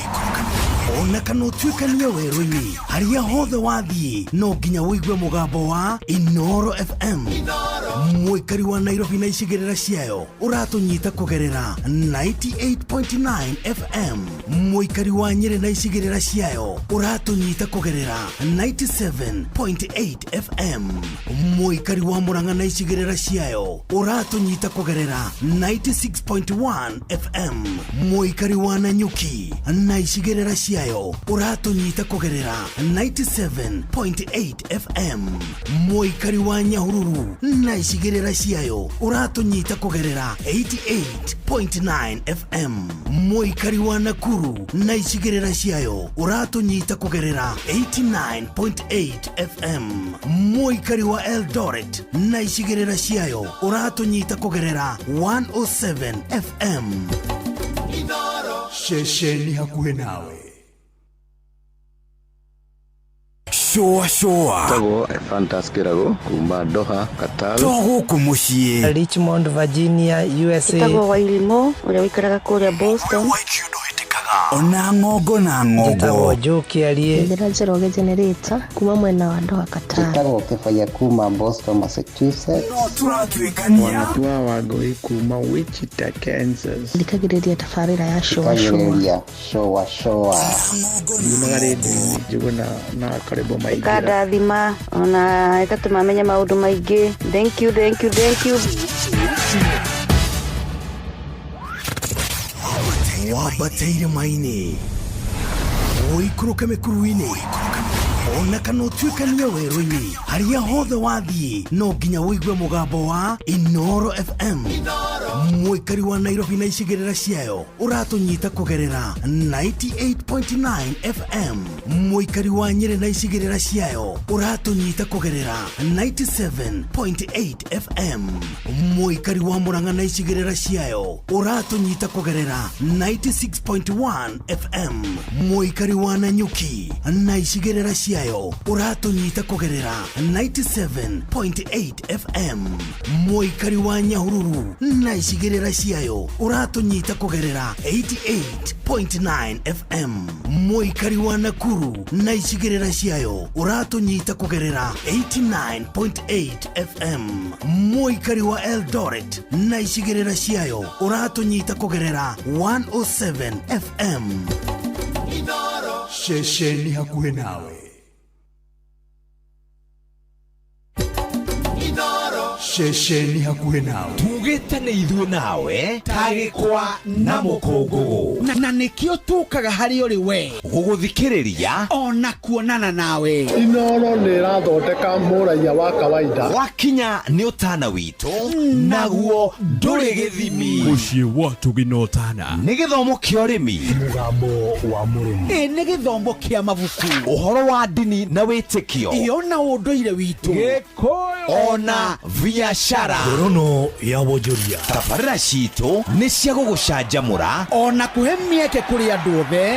ona kana ũtuĩkanie werũ-inĩ harĩa hothe wathiĩ no nginya ũigue mũgambo wa Inoro FM. Mũikari wa Nairobi na icigĩrĩra ciayo ũratũnyita kũgerera 98.9 FM. Mũikari wa Nyĩrĩ na icigĩrĩra ciayo ũratũnyita kũgerera 97.8 FM. Mũikari wa Murang'a na icigĩrĩra ciayo ũratũnyita kũgerera 96.1 FM. Mũikari wa Nanyuki na icigĩrĩra ciayo ũratũnyita kũgerera 97.8 FM. Mũikari wa Nyahururu na icigĩrĩra ciayo ũratũnyita kũgerera 88.9 FM. Mũikari wa Nakuru na icigĩrĩra ciayo ũratũnyita kũgerera 89.8 FM. Mũikari wa Eldoret na icigĩrĩra ciayo ũratũnyita kũgerera 107 FM. Ceceni hakuhĩ nawe. Shoa shoa Tagwo Fantas Kirago kuma Doha, Qatar. To gũkũ mũciĩ Richmond, Virginia, USA. Njĩtagwo Wairimu ũrĩa ũikaraga kũrĩa Boston. Ona ng'ongo na ng'ongo. Njĩtagwo Joe Kĩarie. Njĩra Njoroge Generator kuma mwena wa Doha, Qatar. Njĩtagwo Kĩbaya kuma Boston, Massachusetts. No tũratuĩkania. Wanatua Wangũi kuma Wichita, Kansas. Thikagĩrĩria tabarĩra ya Shoa Shoa. Thikagĩrĩria Shoa Shoa. Yumaga rĩndiũ-inĩ Njũgũna na Karĩbo Maingĩra. Ĩkandathima ona ĩgatũma menye maũndũ maingĩ. Thank you, thank you, thank you. Wambateire maini ũikũrũke mĩkuru-inĩ ona kana ũtuĩkanie werũ-inĩ harĩa hothe wathiĩ no nginya ũigue mũgambo wa Inoro FM. Mũikari wa Nairobi na icigĩrĩra ciayo ũratũnyita kũgerera 98.9 FM. Mũikari wa Nyĩrĩ na icigĩrĩra ciayo ũratũnyita kũgerera 97.8 FM. Mũikari wa Murang'a na icigĩrĩra ciayo ũratũnyita kũgerera 96.1 FM. Mũikari wa Nanyuki na icigĩrĩra ciayo ũratũnyita kũgerera 97.8 FM. Mũikari wa Nyahururu na icigĩrĩra ciayo ũratũnyita kũgerera 88.9 FM. Mũikari wa Nakuru na icigĩrĩra ciayo ũratũnyita kũgerera 89.8 FM. Mũikari wa Eldoret na icigĩrĩra ciayo ũratũnyita kũgerera 107 FM. Ceceni hakuhĩ nawe. Ceceni hakuhĩ nawe. Tugĩte nĩ ithuĩ nawe tagĩkwa na mũkũngũgũ. Na nĩkĩo tũkaga harĩ ũrĩ we gũgũthikĩrĩria ona kuonana nawe. Inoro nĩ ĩrathondeka mũraiya wa kawaida. Wakinya nĩ ũtana witũ naguo ndũrĩ gĩthimi. Mũciĩ wa Tũginotana nĩ gĩthomo kĩa ũrĩmi. Mũgambo wa mũrĩmi. Ĩ nĩ gĩthomo kĩa mabuku. Ũhoro wa ndini na wĩtĩkio. Ĩ ona ũndũire witũ. Gĩkũyũ ona Biashara, Ngorono ya wonjoria. Tabarĩra citũ nĩ cia gũgũcanjamũra ona kũhe mĩeke kũrĩ andũ othe,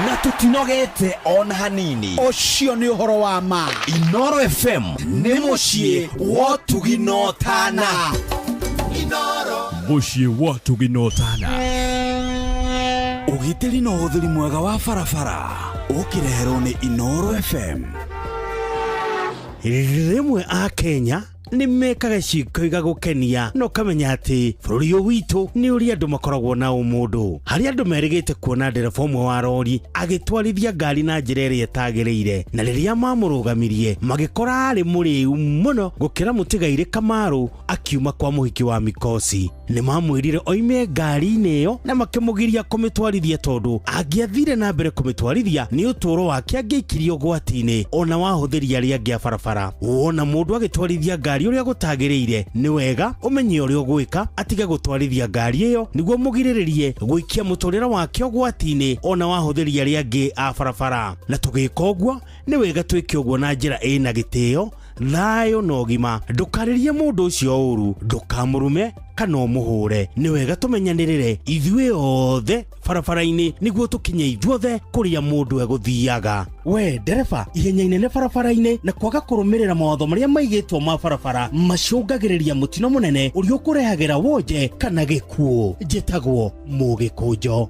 na tũtinogete ona hanini. Ũcio nĩ ũhoro wa ma. Inoro FM nĩ mũciĩ wa ũtugi na ũtana. Mũciĩ wa ũtugi na ũtana. Ũgitĩri na ũhũthĩri mwega wa barabara ũkĩreherwo nĩ Inoro FM. Rĩmwe a Kenya nĩ mekaga ciĩko igagũkenia na ũkamenya atĩ bũrũri ũyũ witũ nĩ ũrĩa andũ makoragwo na ũmũndũ. Harĩa andũ merĩgĩte kuona ndereba ũmwe wa rori agĩtwarithia ngari na njĩra ĩrĩa ĩtagĩrĩire, na rĩrĩa mamũrũgamirie magĩkora arĩ mũrĩu mũno gũkĩra mũtigairĩ Kamaru akiuma kwa mũhiki wa Mikosi. Nĩ mamwĩrire oime ngari-inĩ ĩyo na makĩmũgiria kũmĩtwarithia tondũ angĩathire na mbere kũmĩtwarithia nĩ ũtũũro wake angĩaikirio ũgwati-inĩ ona wahũthĩri arĩa angĩ a barabara. Wona mũndũ agĩtwarithia ngari ũrĩa gũtagĩrĩire, nĩ wega ũmenye ũrĩa ũgwĩka atige gũtwarithia ngari ĩyo nĩguo mũgirĩrĩrie gũikia mũtũrĩre wake ũgwati-inĩ ona wahũthĩri arĩa angĩ a barabara. Na tũgĩka ũguo nĩ wega twĩke ũguo na njĩra ĩna gĩtĩo, thayũ na ũgima. Ndũkarĩrie mũndũ ũcio ũru, ndũkamũrume kana ũmũhũre. Nĩ wega tũmenyanĩrĩre ithuĩ othe barabara-inĩ nĩguo tũkinye ithuothe kũrĩa mũndũ egũthiaga. We ndereba, ihenya inene barabara-inĩ na kwaga kũrũmĩrĩra mawatho marĩa maigĩtwo ma barabara macũngagĩrĩria mũtino mũnene ũrĩa ũkũrehagĩra wonje kana gĩkuũ. Njĩtagwo Mũgĩkũnjo.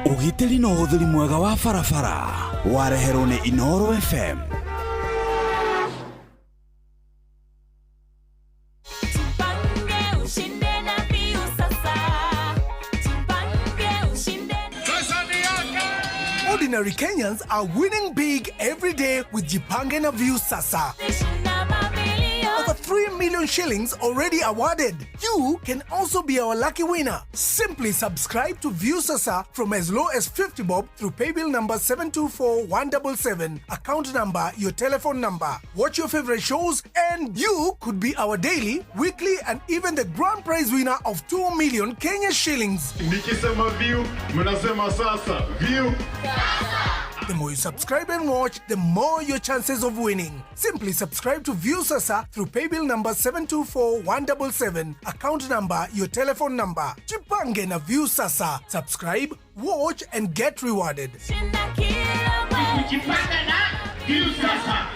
Ũgitĩri na ũhũthĩri mwega wa barabara wareherwo nĩ Inoro FM. Ordinary Kenyans are winning big every day with Jipange na Viusasa. Over 3 million shillings already awarded. You can also be our lucky winner. Simply subscribe to Viusasa from as low as 50 bob through paybill number 724177, account number, your telephone number. Watch your favorite shows and you could be our daily, weekly and even the grand prize winner of 2 million Kenya shillings. Nikisema view, mnasema sasa. View. The more you subscribe and watch, the more your chances of winning. Simply subscribe to Viusasa through paybill number 724177, account number, your telephone number. Jipange na Viusasa. Subscribe, watch and get rewarded. Jipange na Viusasa.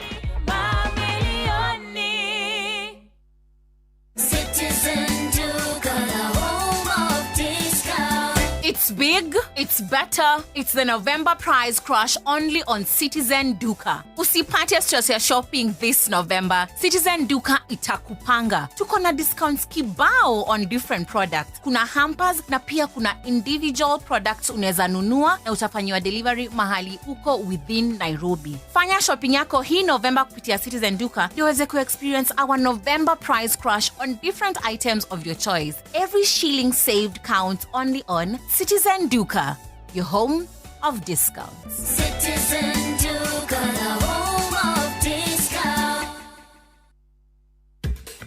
Citizen Duka, the home of discount. It's big, it's better, it's the November price crash only on Citizen Duka. Usipate stress ya shopping this November. Citizen Duka itakupanga. Tuko na discounts kibao on different products. Kuna hampers na pia kuna individual products unaweza nunua na utafanyiwa delivery mahali uko within Nairobi. Fanya shopping yako hii November kupitia Citizen Duka ndio uweze ku-experience our November price crash on different items of your choice. Every shilling saved counts only on Citizen Duka, your home of discounts. Citizen Duka, the home of discount.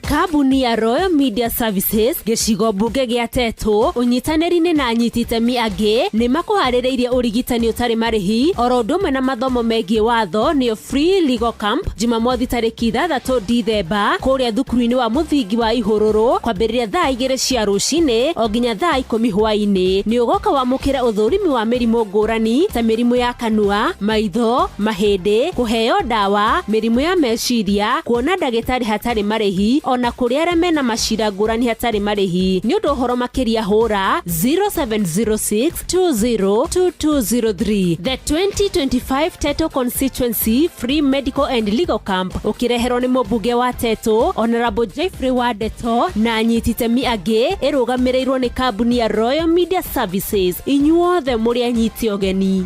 Kambuni ya Royal Media Services gĩcigo mbunge gĩa Tetũ ũnyitanĩri-inĩ na anyiti itemi angĩ nĩ makũharĩrĩirie ũrigitani ũtarĩ marĩhi oro ũndũ ũmwe na mathomo megiĩ watho nĩyo Free Legal Camp Jumamothi tarĩki 6 Dithemba kũrĩa thukuru-inĩ wa mũthingi wa Ihũrũrũ kwambĩrĩria thaa 2 cia rũcinĩ o nginya thaa 10 hwaĩ-inĩ. Nĩ ũgoka wamũkĩra ũthũrimi wa mĩrimũ ngũrani ta mĩrimũ ya kanua, maitho, mahĩndĩ, kũheo ndawa, mĩrimũ ya meciria, kuona ndagĩtarĩ hatarĩ marĩhi ona kũrĩ arĩa mena macira ngũrani hatarĩ marĩhi. Nĩ ũndũ ũhoro makĩria hũra 0706202203. The 2025 Teto Constituency Free Medical and Legal Camp ũkĩreherwo nĩ mũmbunge wa Teto Honorable Jeffrey Wandeto na anyiti itemi angĩ, ĩrũgamĩrĩirwo nĩ kambuni ya Royal Media Services. Inyuothe mũrĩ anyiti ũgeni.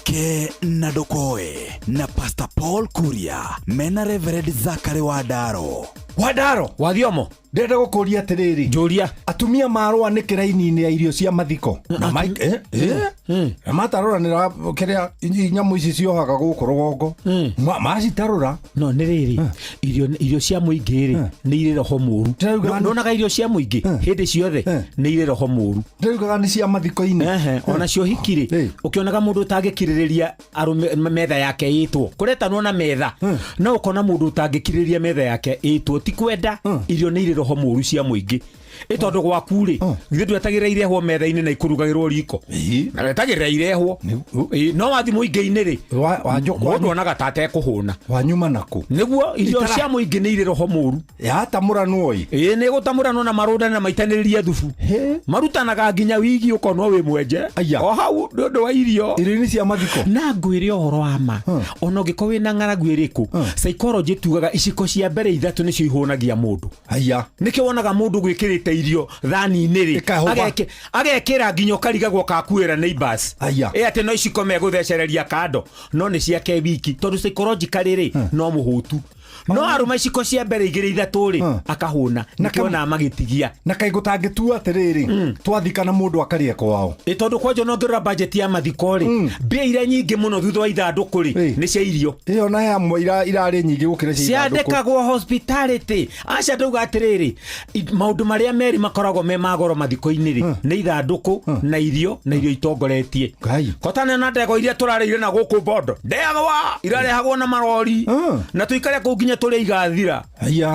Ke na Ndokoe na Pastor Paul Kuria mena Reverend Zachary Wandaro. Wandaro wathiomo Ndĩrenda gũkũria atĩrĩrĩ. Njũria. Atumia marũa nĩ kĩraini-inĩ ya irio cia mathiko. Na na mataroranĩra kĩrĩa nyamũ ici ciohaga gũkũ rũgongo. Macitarũra. No nĩ rĩrĩ, irio cia mũingĩ rĩ nĩ irĩ roho mũru. Ndonaga irio cia mũingĩ hĩndĩ ciothe nĩ irĩ roho mũru. Ndĩraugaga nĩ cia mathiko-inĩ. Ona cio hiki rĩ, ũkĩonaga mũndũ ũtangĩkirĩrĩria arũme metha yake ĩtwo. Kũretanwo na metha. No ũkona mũndũ ũtangĩkirĩrĩria metha yake ĩtwo ti kwenda irio nĩ irĩ roho mũru cia mũingĩ. Ĩ tondũ gwaku rĩ, githĩ ndwetagĩrĩra irehwo metha-inĩ na ikurugagĩrwo riko. Na wetagĩrĩra irehwo. No wathi mũingĩ-inĩ rĩ, mũndũ onaga ta atekũhũna. Wanyuma nakũ? Nĩguo irio cia mũingĩ nĩ irĩ roho mũru. Yatamũranwo ĩ. Ĩ nĩ gũtamũranwo na marũndane na maitanĩrĩrie thubu. Marutanaga nginya wigi ũkonwo wĩ mwenje. O hau nĩ ũndũ wa irio. Irio-inĩ cia mathiko. Na ngwĩre ũhoro wa ma. Ona ũngĩkorwo wĩna ng'aragu ĩrĩkũ, psychology tugaga iciko cia mbere ithatũ nĩcio ihũnagia mũndũ. Nĩkĩo wonaga mũndũ gwĩkĩrĩte irio thani-inĩ rĩ, agekĩra nginya ũkarigagwo kakuĩra neighbors. Ĩ atĩ no iciko megũthecereria kando, no nĩ ciake wiki tondũ psychologically rĩ no mũhũtu. No arũma iciko cia mbere igĩrĩ ithatũ rĩ akahũna, nĩkĩo ona magĩtigia. Na kaĩ gũtangĩtua atĩrĩrĩ, twathikana mũndũ akarĩa kwao. Ĩ tondũ kwanja ona ũngĩrora budget ya mathiko rĩ, mbia iria nyingĩ mũno thutha wa ithandũkũ rĩ nĩ cia irio. Ĩyo na hamwe irarĩ nyingĩ gũkĩra cia ithandũkũ. Ciandĩkagwo hospitality. Aca ndauga atĩrĩrĩ, maũndũ marĩa merĩ makoragwo me ma goro mathiko-inĩ rĩ nĩ ithandũkũ na irio, na irio itongoretie. Kotana na ndegwa iria tũrarĩire na gũkũ Bondo, ndegwa irarehagwo na marori na tũikare kũu nginya tũrĩa igathira.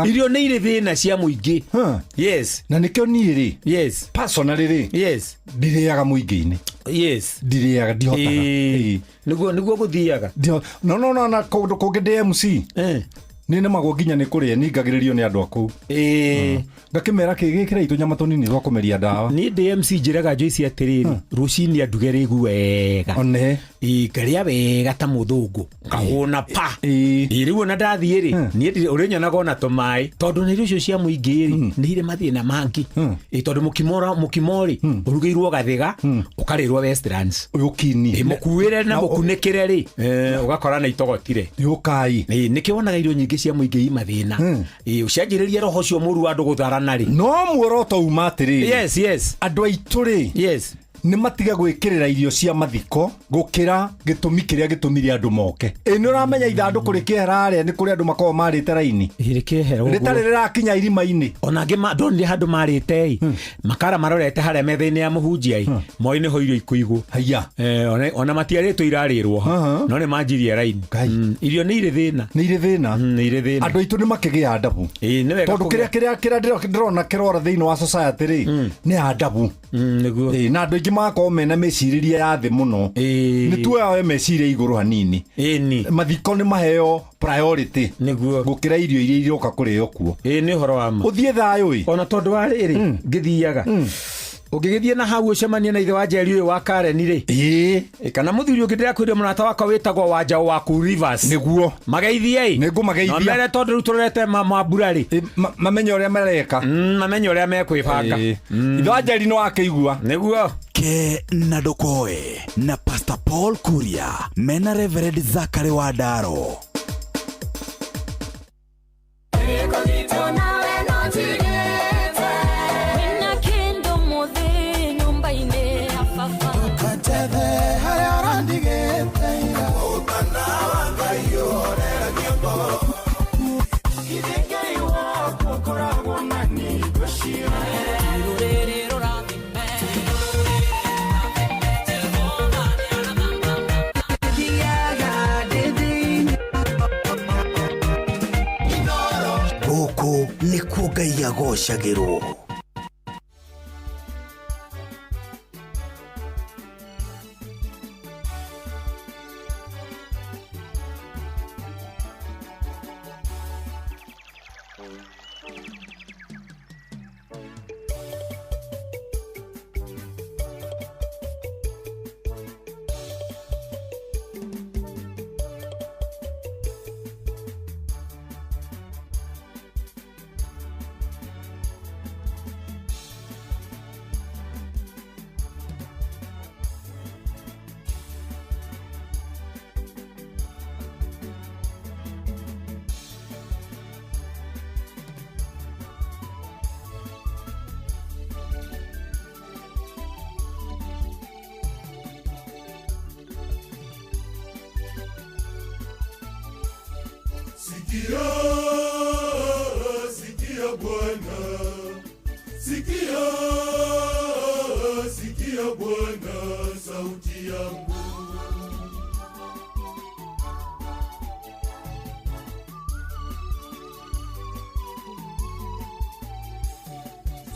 Irio nĩ irĩ thĩna cia mũingĩ. Yes. Na nĩkĩo niĩ rĩ, yes, personally rĩ, yes, ndirĩaga mũingĩ-inĩ. Yes. Ndirĩaga, ndihotaga. Nĩguo gũthiaga. No na kũndũ kũngĩ ndĩ MC. Nĩ nemagwo nginya nĩ kũrĩa, ningagĩrĩrio nĩ andũ a kũu. Ngakĩmera kĩ gĩkĩra tũnyama tũnini twa kũmeria ndawa. Niĩ ndĩ MC njĩraga Joyce atĩrĩrĩ, rũcinĩ anduge rĩgu wega. One. Ngarĩa wega ta mũthũngũ. Ngahũna pa. Rĩu ona ndathiĩ rĩ, niĩ ũrĩnyonaga ona tũmaĩ. Tondũ na irio icio cia mũingĩ rĩ, nĩ irĩ mathĩna mangĩ. Tondũ mũkimo rĩ, ũrugĩirwo gathĩga, ũkarĩrwo Westlands. Ũkini. Mũkuĩre na mũkunĩkĩre rĩ, ũgakora nĩ itogotire. Yũkai. Nĩkĩo wonaga irio nyingĩ cia mũingĩ i mathĩna. Ũcianjĩrĩrie roho ũcio mũru wa andũ gũtharana rĩ. No muoroto uma atĩrĩrĩ. Yes, yes. Andũ aitũ rĩ. Yes. Nĩ matiga gwĩkĩrĩra irio cia mathiko gũkĩra gĩtũmi kĩrĩa gĩtũmire andũ moke. Ĩ nĩ ũramenya ithandũkũ rĩkĩehera harĩa nĩ kũrĩ andũ makoragwo marĩte raini. Rĩkĩehera ũguo. Rĩtarĩ rĩrakinya irima-inĩ. Ona angĩ ndonire handũ marĩte ĩ, makara marorete harĩa metha-inĩ ya mũhunjia ĩ, moĩ nĩho irio ikũigwo. Haiya. Ona matiarĩtwo irarĩrwo ho. No nĩ manjirie raini. Irio nĩ irĩ thĩna. Nĩ irĩ thĩna. Nĩ irĩ thĩna. Andũ aitũ nĩ makĩgĩa adabu. Ĩ nĩ wega. Tondũ kĩrĩa ndĩrona kĩrora thĩinĩ wa society rĩ, nĩ adabu. Nĩguo. Na andũ aingĩ magakorwo mena mĩcirĩrie ya thĩ mũno. Nĩ tuoyawe meciria igũrũ hanini. Mathiko nĩ maheo priority. Nĩguo. Gũkĩra irio iria iroka kũrĩo kuo. Nĩ ũhoro wa ma. Ũthiĩ thayũ ĩ. Ona tondũ wa rĩrĩ, ngĩthiaga. Ũngĩgĩthiĩ na hau ũcemanie na ithe wa Njeri ũyũ wa Karen rĩ. Kana mũthuri ũngĩ ndĩrakwĩrire mũrata wakwa wĩtagwo Wanjaũ wa kũu Rivers. Nĩguo. Mageithie ĩ. Nĩngũmageithia. No mere tondũ rĩu tũrorete mambura rĩ. Mamenye ũrĩa mareka. Mamenye ũrĩa mekwĩbanga. Ithe wa Njeri nĩ wakĩigua. Nĩguo. Ke na Ndokoe na Pastor Paul Kuria mena Reverend Zachary Wandaro. Gũkũ nĩkuo Ngai agocagĩrwo. Sikia, sikia Bwana, sikia, sikia Bwana sauti yangu.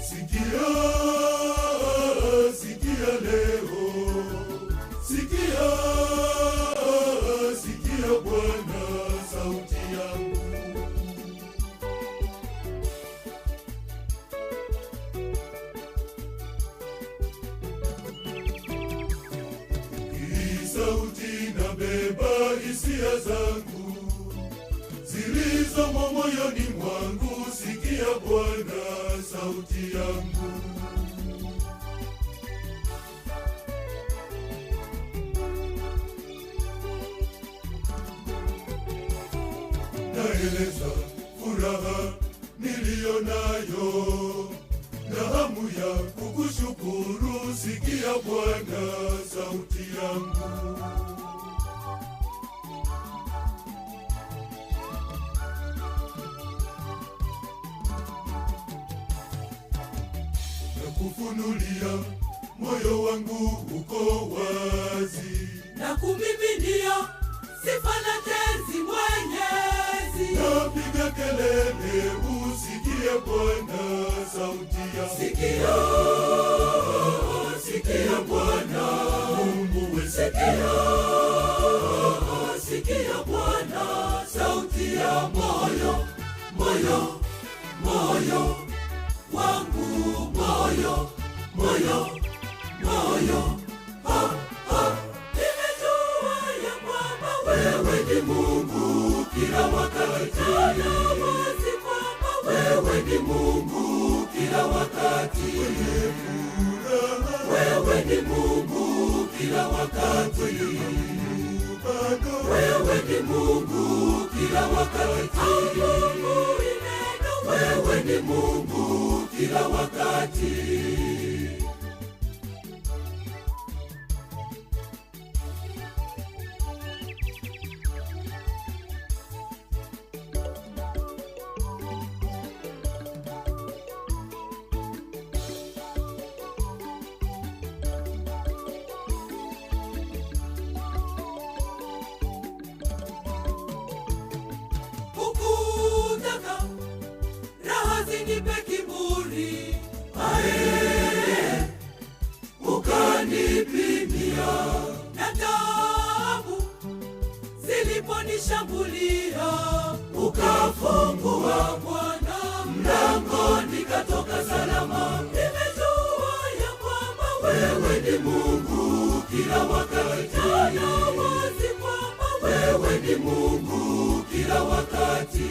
Sikia, sikia leo, sikia, sikia Bwana sauti yangu. Hii sauti inabeba hisia zangu zilizomo moyoni mwangu. Sikia Bwana sauti yangu. Naeleza furaha niliyo nayo na hamu ya kukushukuru. Sikia Bwana sauti yangu. Nakufunulia moyo wangu uko wazi, na kumiminia sifa na tenzi Mwenyezi. Napiga kelele usikie Bwana sauti yangu. Sikia, sikia Bwana Mungu we, sikia, sikia Bwana sauti ya moyo, moyo, moyo wangu, moyo, moyo, moyo. Ha, ha. Nimejua ya kwamba wewe ni Mungu kila wakati, na wazi kwamba wewe ni Mungu kila wakati, wewe ni Mungu kila wakati, wewe ni Mungu kila wakati, wewe ni Mungu kila wakati. Ukutaka raha zinipe kiburi, ae, ukanipimia na taabu ziliponishambulia, ukafungua Bwana mlango nikatoka salama. Nimejua ya kwamba wewe ni Mungu kila wakati, na wazi kwamba wewe ni Mungu kila wakati,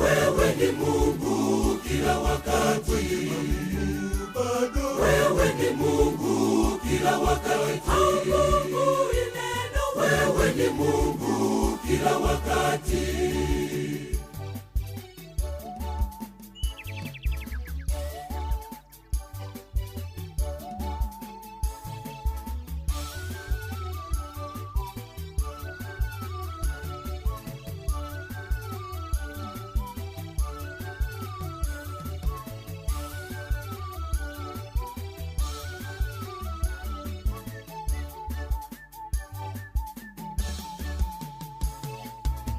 wewe ni Mungu kila wakati, wewe ni Mungu kila wakati, wewe ni Mungu kila wakati.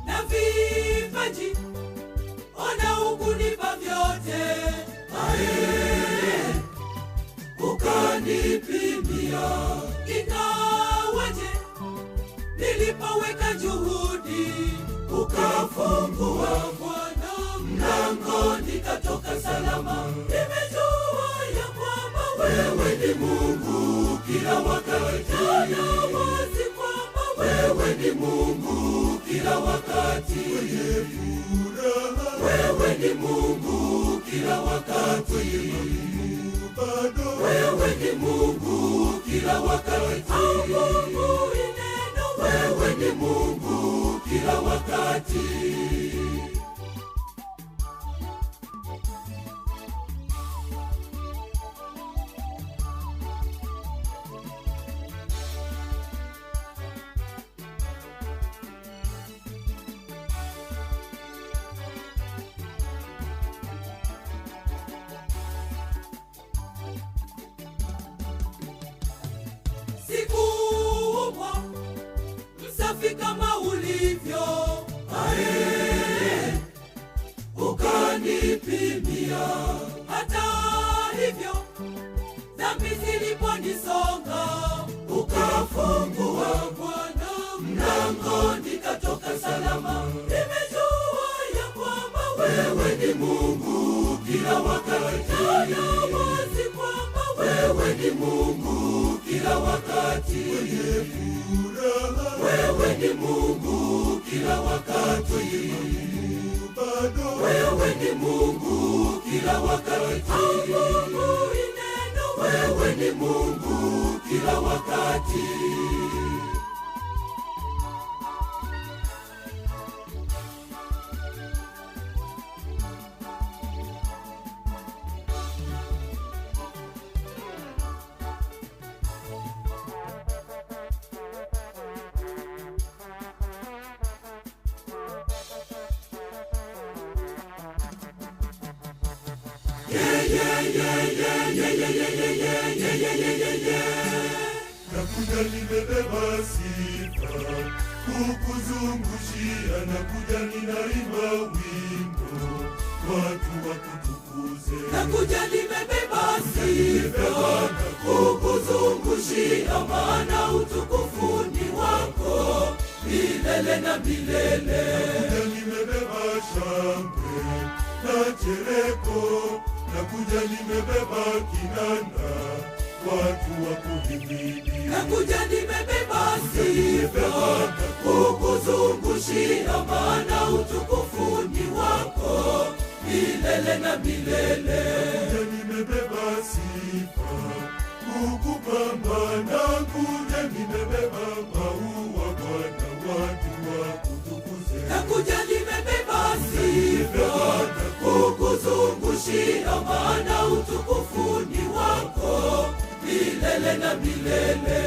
Na vipaji ona hukunipa vyote, ae, ukanipimia. Ingawaje nilipoweka juhudi, ukafungua Bwana mlango nikatoka salama. Nimejua ya kwamba wewe ni Mungu kila wakati, na wazi kwamba wewe ni Mungu kila wakati, wewe ni Mungu kila wakati, wewe ni Mungu kila wakati, wewe ni Mungu kila wakati. Mungu kila wakati, mwenye furaha. Wewe ni Mungu kila wakati, mwenye magumu bado. Wewe ni Mungu kila wakati, haupungui neno. Wewe ni Mungu kila wakati. Nakuja nimebeba sifa kukuzungushia, nakuja ninaimba wimbo watu wakutukuze. Nakuja nimebeba sifa kukuzungushia, maana utukufu ni wako milele na milele. Nakuja nimebeba shangwe na chereko, nakuja nimebeba kinanda watu wakuhimidi. Nakuja nimebeba sifa kukuzungushia, maana utukufu ni wako milele na milele. Nakuja nimebeba sifa kukupamba, nakuja nimebeba maua Bwana watu wakutukuze. Nakuja nimebeba sifa kukuzungushia, maana utukufu ni wako milele na milele,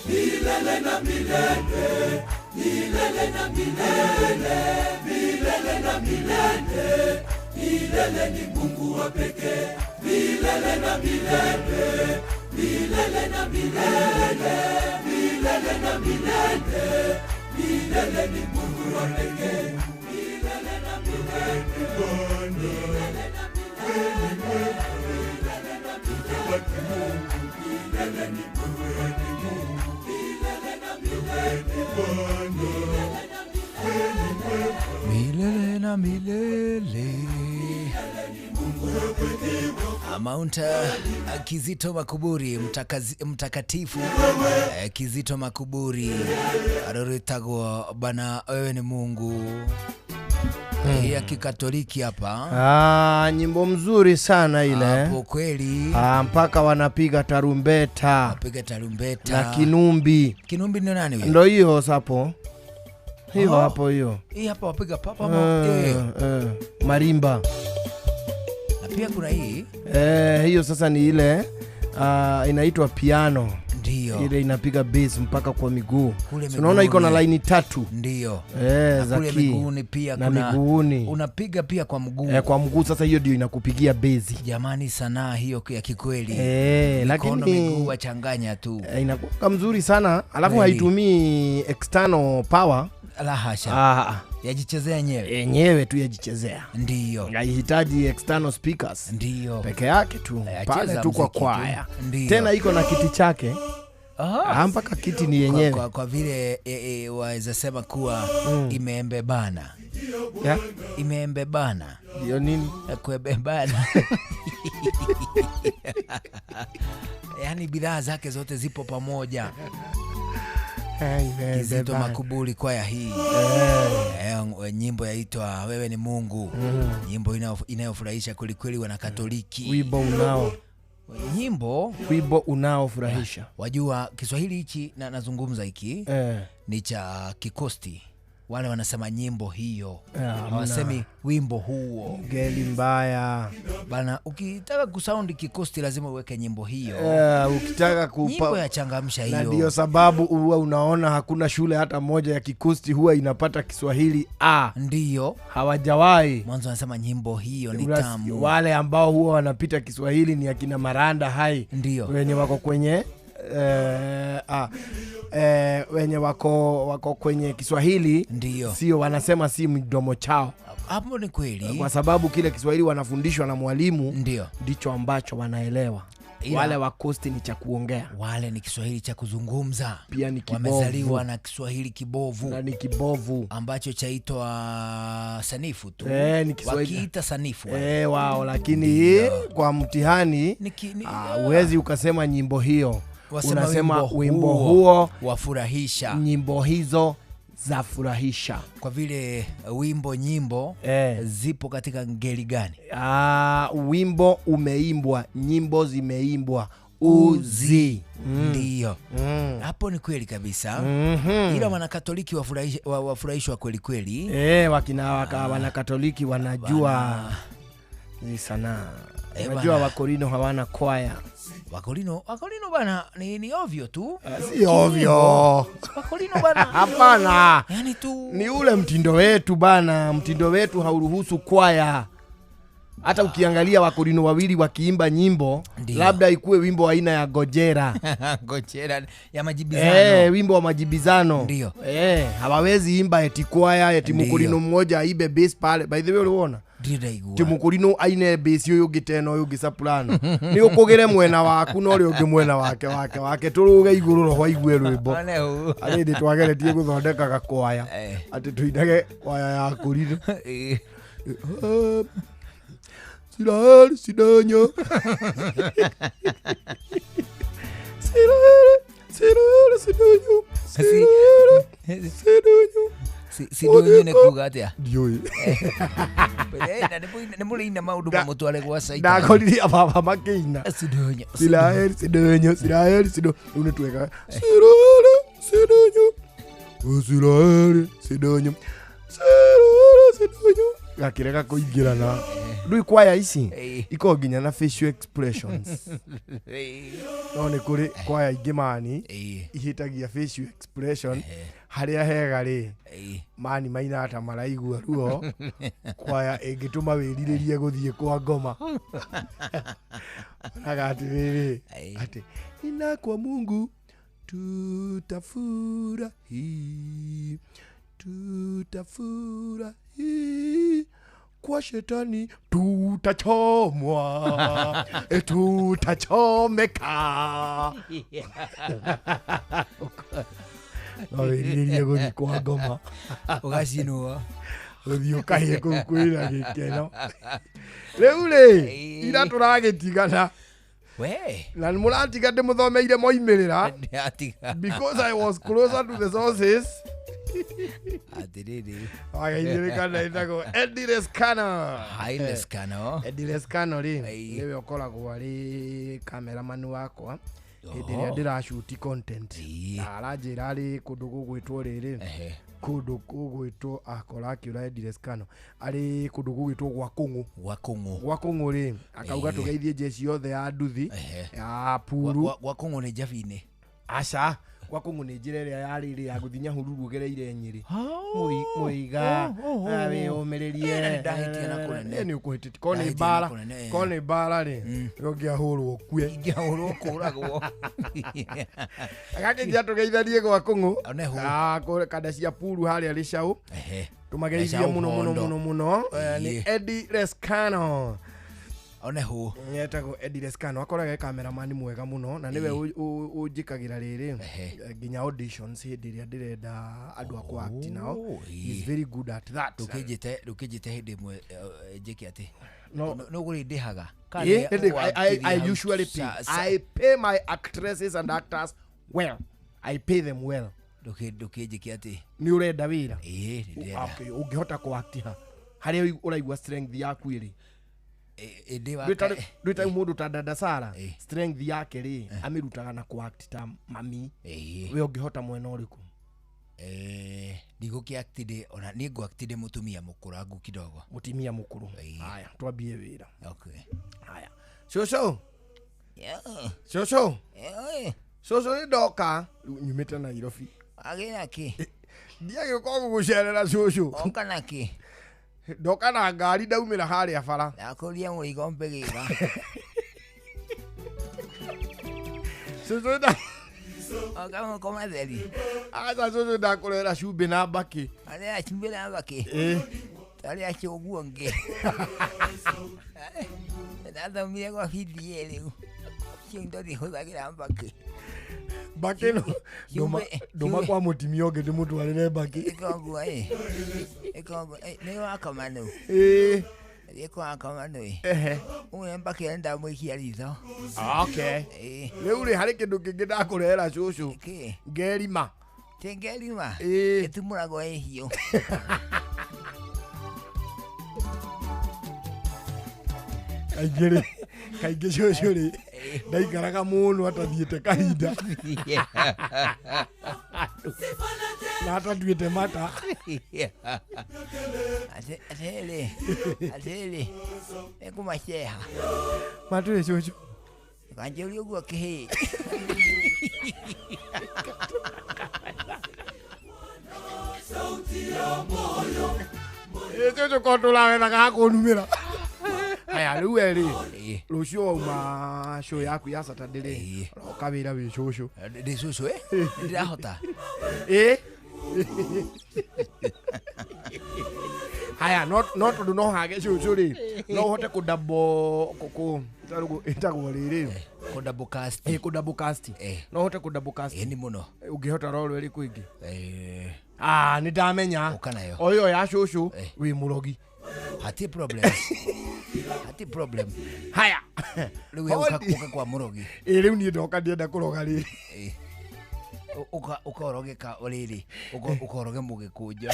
milele na milele, milele na milele, milele na milele. Milele ni Mungu wa pekee, milele na milele, milele na milele, milele na milele. Milele ni Mungu wa pekee, milele na milele, milele na milele, milele na milele. Milele ni Mungu, milele na milele, milele na milele. Mount Kizito Makuburi mtakatifu Kizito Makuburi aroritagwo bana wewe ni Mungu. Ya Kikatoliki hapa. Nyimbo mzuri sana ile. Hapo kweli. Mpaka wanapiga tarumbeta. Wanapiga tarumbeta. Na kinumbi. Kinumbi ndio nani huyo? Ndio hiyo hapo. Hiyo hapo hiyo. Hii hapa wapiga papa marimba. Na pia kuna hii. Hiyo sasa ni ile inaitwa piano. Ndio. Ile inapiga bass mpaka kwa miguu. Unaona iko na line tatu. Ndio. Za kule miguuni pia na kuna miguuni. Unapiga pia kwa mguu. Kwa mguu sasa hiyo ndio inakupigia bass. Jamani, sanaa hiyo ya kikweli. Lakini miguu wachanganya tu. Inakuwa mzuri sana. Alafu haitumii external power. La hasha. Yajichezea yenyewe. Yenyewe tu yajichezea. Ndio. Haihitaji external speakers. Ndio. Peke yake tu. Pale tu kwa kwaya. Tena iko na kiti chake. Mpaka kiti ni yenyewe. Kwa vile waweza sema kuwa imeembebana. Yeah? Imeembebana. Ndio nini? Kuebebana. Yaani bidhaa zake zote zipo pamoja. Kizito Makuburi kwaya hii. Nyimbo yaitwa Wewe ni Mungu. Nyimbo inayofurahisha kweli kweli wana Katoliki. Wimbo unao. Nyimbo wimbo unaofurahisha. Wajua Kiswahili hichi na nazungumza hiki ni cha Kikosti. Wale wanasema nyimbo hiyo. Hawasemi wimbo huo. Geli mbaya. Bana, ukitaka kusound Kikosti lazima uweke nyimbo hiyo. Ukitaka kupa nyimbo ya changamsha hiyo. Na ndio sababu huwa unaona hakuna shule hata moja ya Kikosti huwa inapata Kiswahili A. Ndio. Hawajawahi. Mwanzo wanasema nyimbo hiyo ni tamu. Wale ambao huwa wanapita Kiswahili ni akina Maranda Hai. Ndio. Wenye wako kwenye wenye wako kwenye Kiswahili. Ndio. Sio wanasema si mdomo chao. Hapo ni kweli. Kwa sababu kile Kiswahili wanafundishwa na mwalimu ndio ndicho ambacho wanaelewa. Wale wa coast ni cha kuongea, wale ni Kiswahili cha kuzungumza, pia ni kibovu, wamezaliwa na Kiswahili kibovu, na ni kibovu ambacho chaitwa sanifu tu. Ni Kiswahili wakiita sanifu wale. Wao, lakini kwa mtihani huwezi ukasema nyimbo hiyo. Wasema unasema wimbo huo wafurahisha, nyimbo hizo za furahisha. Kwa vile wimbo nyimbo zipo katika ngeli gani? Wimbo umeimbwa, nyimbo zimeimbwa, uzi. Ndio. Hapo ni kweli kabisa. Ila wanakatoliki wafurahishwa kweli kweli. Wakina wanakatoliki wanajua ni sanaa. Unajua Wakorino hawana kwaya. Wakorino bana ni ovyo tu. Si ovyo. Wakorino bana. Hapana. Yani tu ni ule mtindo wetu bana, mtindo wetu hauruhusu kwaya. Hata ukiangalia Wakorino wawili wakiimba nyimbo, ndiyo, labda ikuwe wimbo aina ya gojera. Gojera ya majibizano. Wimbo wa majibizano. Ndio. Hawawezi imba eti kwaya, eti Mukorino mmoja aibe bass pale. By the way uliona? Ti Mukorino aine bass uyu ungi tena uyu ungi soprano. Ni ukugire mwena waku na uri ungi mwena wake wake wake turuge iguru roho aigue rwimbo. Ari ndi twageretie guthondeka gakwaya. Ati tuinage kwaya ya Korino. Siraheli sidonyo. Siraheli, siraheli sidonyo. Siraheli sidonyo. Sidonyo ne kuga atia? Ndiũĩ. Nĩ mũrĩina maũndũ mamũtware gwa Caitani. Ndakorire baba makĩina. Sidonyo. Siraheli sidonyo, siraheli sidonyo. Rĩu nĩ twekaga siraheli sidonyo. Siraheli sidonyo. Siraheli sidonyo. Gakĩrega kũingĩrana. Rĩu kwaya ici ikoragwo nginya na facial expressions. No nĩ kũrĩ kwaya ingĩ mani ihĩtagia facial expression harĩa hega rĩ mani maina ta maraigua ruo kwaya ĩngĩtũma wĩrirĩrie gũthiĩ kwa ngoma. Onaga atĩrĩrĩ atĩ ina kwa Mungu tutafurahi, tutafurahi, kwa shetani tutachomwa, tutachomeka. No wĩrirĩrie gũthiĩ kwa ngoma ũgacinwo ũthiĩ ũkahĩe kũu kwĩna gĩkeno. Rĩu rĩ ira tũragĩtigana we na mũratiga ndĩmũthomeire moimĩrĩra because I was closer to the sources. Atiriri. Wagaithĩrĩkana ĩtagwo Eddie Lescano. Hi Lescano. Eddie Lescano rĩ nĩwe ũkoragwo arĩ cameraman wakwa hĩndĩ ĩrĩa ndĩracuti content. Aranjĩra arĩ kũndũ gũgwĩtwo rĩrĩ kũndũ gũgwĩtwo akora akĩũra Eddie Lescano arĩ kũndũ gũgwĩtwo gwa Kũng'ũ. Gwa Kũng'ũ. Gwa Kũng'ũ rĩ akauga tũgeithie jeshi yothe ya nduthi ya Puru. Gwa Kũng'ũ nĩ Njabinĩ. Aca gwa Kũng'ũ nĩ njĩra ĩrĩa yarĩ ya gũthiĩ Nyahururu ũgereire Nyĩrĩ. Mũiga wĩyũmĩrĩrie. Ndahĩtia na kũnene. Nĩ ũkũhĩtĩtie. Korwo nĩ mbara, korwo nĩ mbara rĩ ũngĩahũrwo ũkue. Ingĩahũrwo kũragwo. Agakĩnjĩra tũgeithanie gwa Kũng'ũ. Kanda cia Puru harĩa Rĩcaũ. Tũmageithie mũno mũno mũno mũno. Nĩ Eddie Lescano. Oneho etagwo Eddie Lescano akoragwo e cameraman mwega mũno na nĩwe ũnjĩkagĩra rĩrĩ nginya auditions hĩndĩ ĩrĩa ndĩrenda andũ a kũ-act nao. He's very good at that. Ndũkĩnjĩte hĩndĩ ĩmwe njĩke atĩ no gũrĩ ndĩhaga. I usually pay. I pay my actresses and actors well. I pay them well. Ndũkĩnjĩke atĩ nĩ ũrenda wĩra. Ĩĩ ũngĩhota kũ-act ha harĩa ũraigua strength yaku ĩrĩ. Ndwĩta mũndũ ta Dada Sara strength yake rĩ amĩrutaga na kũ-act ta mami. We ũngĩhota mwena ũrĩkũ? Ndigũkĩ-act ndĩ ona niĩ ngũ-act ndĩ mũtumia mũkũrangu kidogo. Mũtumia mũkũrũ. Haya twambie wĩra. Okay. Haya cũcũ. Cũcũ. Cũcũ nĩ ndoka nyumĩte Nairobi. Agĩra kĩ? Ndiagĩũka gũgũcerera cũcũ. Oka na kĩ? Ndoka na ngari ndaumĩra harĩa bara. Ndakũria mũrigo mbĩgĩra. Cũcũ nda Oka moko matheri. Aca cũcũ ndakũrehera cumbĩ na mbakĩ. Arehera cumbĩ na mbakĩ? Tarĩa cũguo ũngĩ. Ndathomire gwa BDA rĩu. Icio indo ndihũthagĩra mbakĩ. Mbakĩ no ndũma kwa mũtimia ũngĩ ndĩmũtwarĩre mbakĩ. Ĩkoguo ĩ. Ĩkoguo ĩ nĩ wakoma nũ. Ĩĩ. Thiĩ kwa wakoma nũ ĩ. Ehe. Ũyũ mbakĩ ĩyo nĩndamũikia ritho. Okay. Ĩĩ. Rĩu rĩ harĩ kĩndũ kĩngĩ ndakũrehera cũcũ. Kĩ? Ngerima. Ti ngerima? Ĩĩ. Ĩtumũragwo ĩ hiũ. Kaingĩ rĩ kaingĩ cũcũ rĩ ndaikaraga mũno atathiĩte kahinda na atatuĩte mata. Atĩrĩrĩ atĩrĩrĩ nĩngũmaceha. Matũĩ cũcũ. Ndũkanjũrie ũguo kĩhĩĩ. Ĩ cũcũ ko tũrawethaga ha kũnumĩra. Haya rĩu we rĩ rũciũ wauma show yaku ya Saturday rĩ roka wĩra wĩ cũcũ. Ndĩ cũcũ ĩ? Nĩndĩrahota. Ĩ haya no no tondũ no hage cũcũ rĩ no ũhote kũdouble kũ ĩtagwo rĩrĩ Kũdouble cast. Ĩ kũdouble cast. No ũhote kũdouble cast. Ĩ nĩ mũno. Ũngĩhota roro ĩrĩkũ ĩngĩ? Eh. Ah nĩ ndamenya. Ũka nayo. O ĩyo ya cũcũ wĩ mũrogi. Hatirĩ problem. Hatirĩ problem. Haya. Rĩu we ũka ũka kwa mũrogi. Ĩ rĩu niĩ ndoka ndienda kũroga rĩ. Ũka ũkoroge ka rĩrĩ ũkoroge mũgĩkũnjo.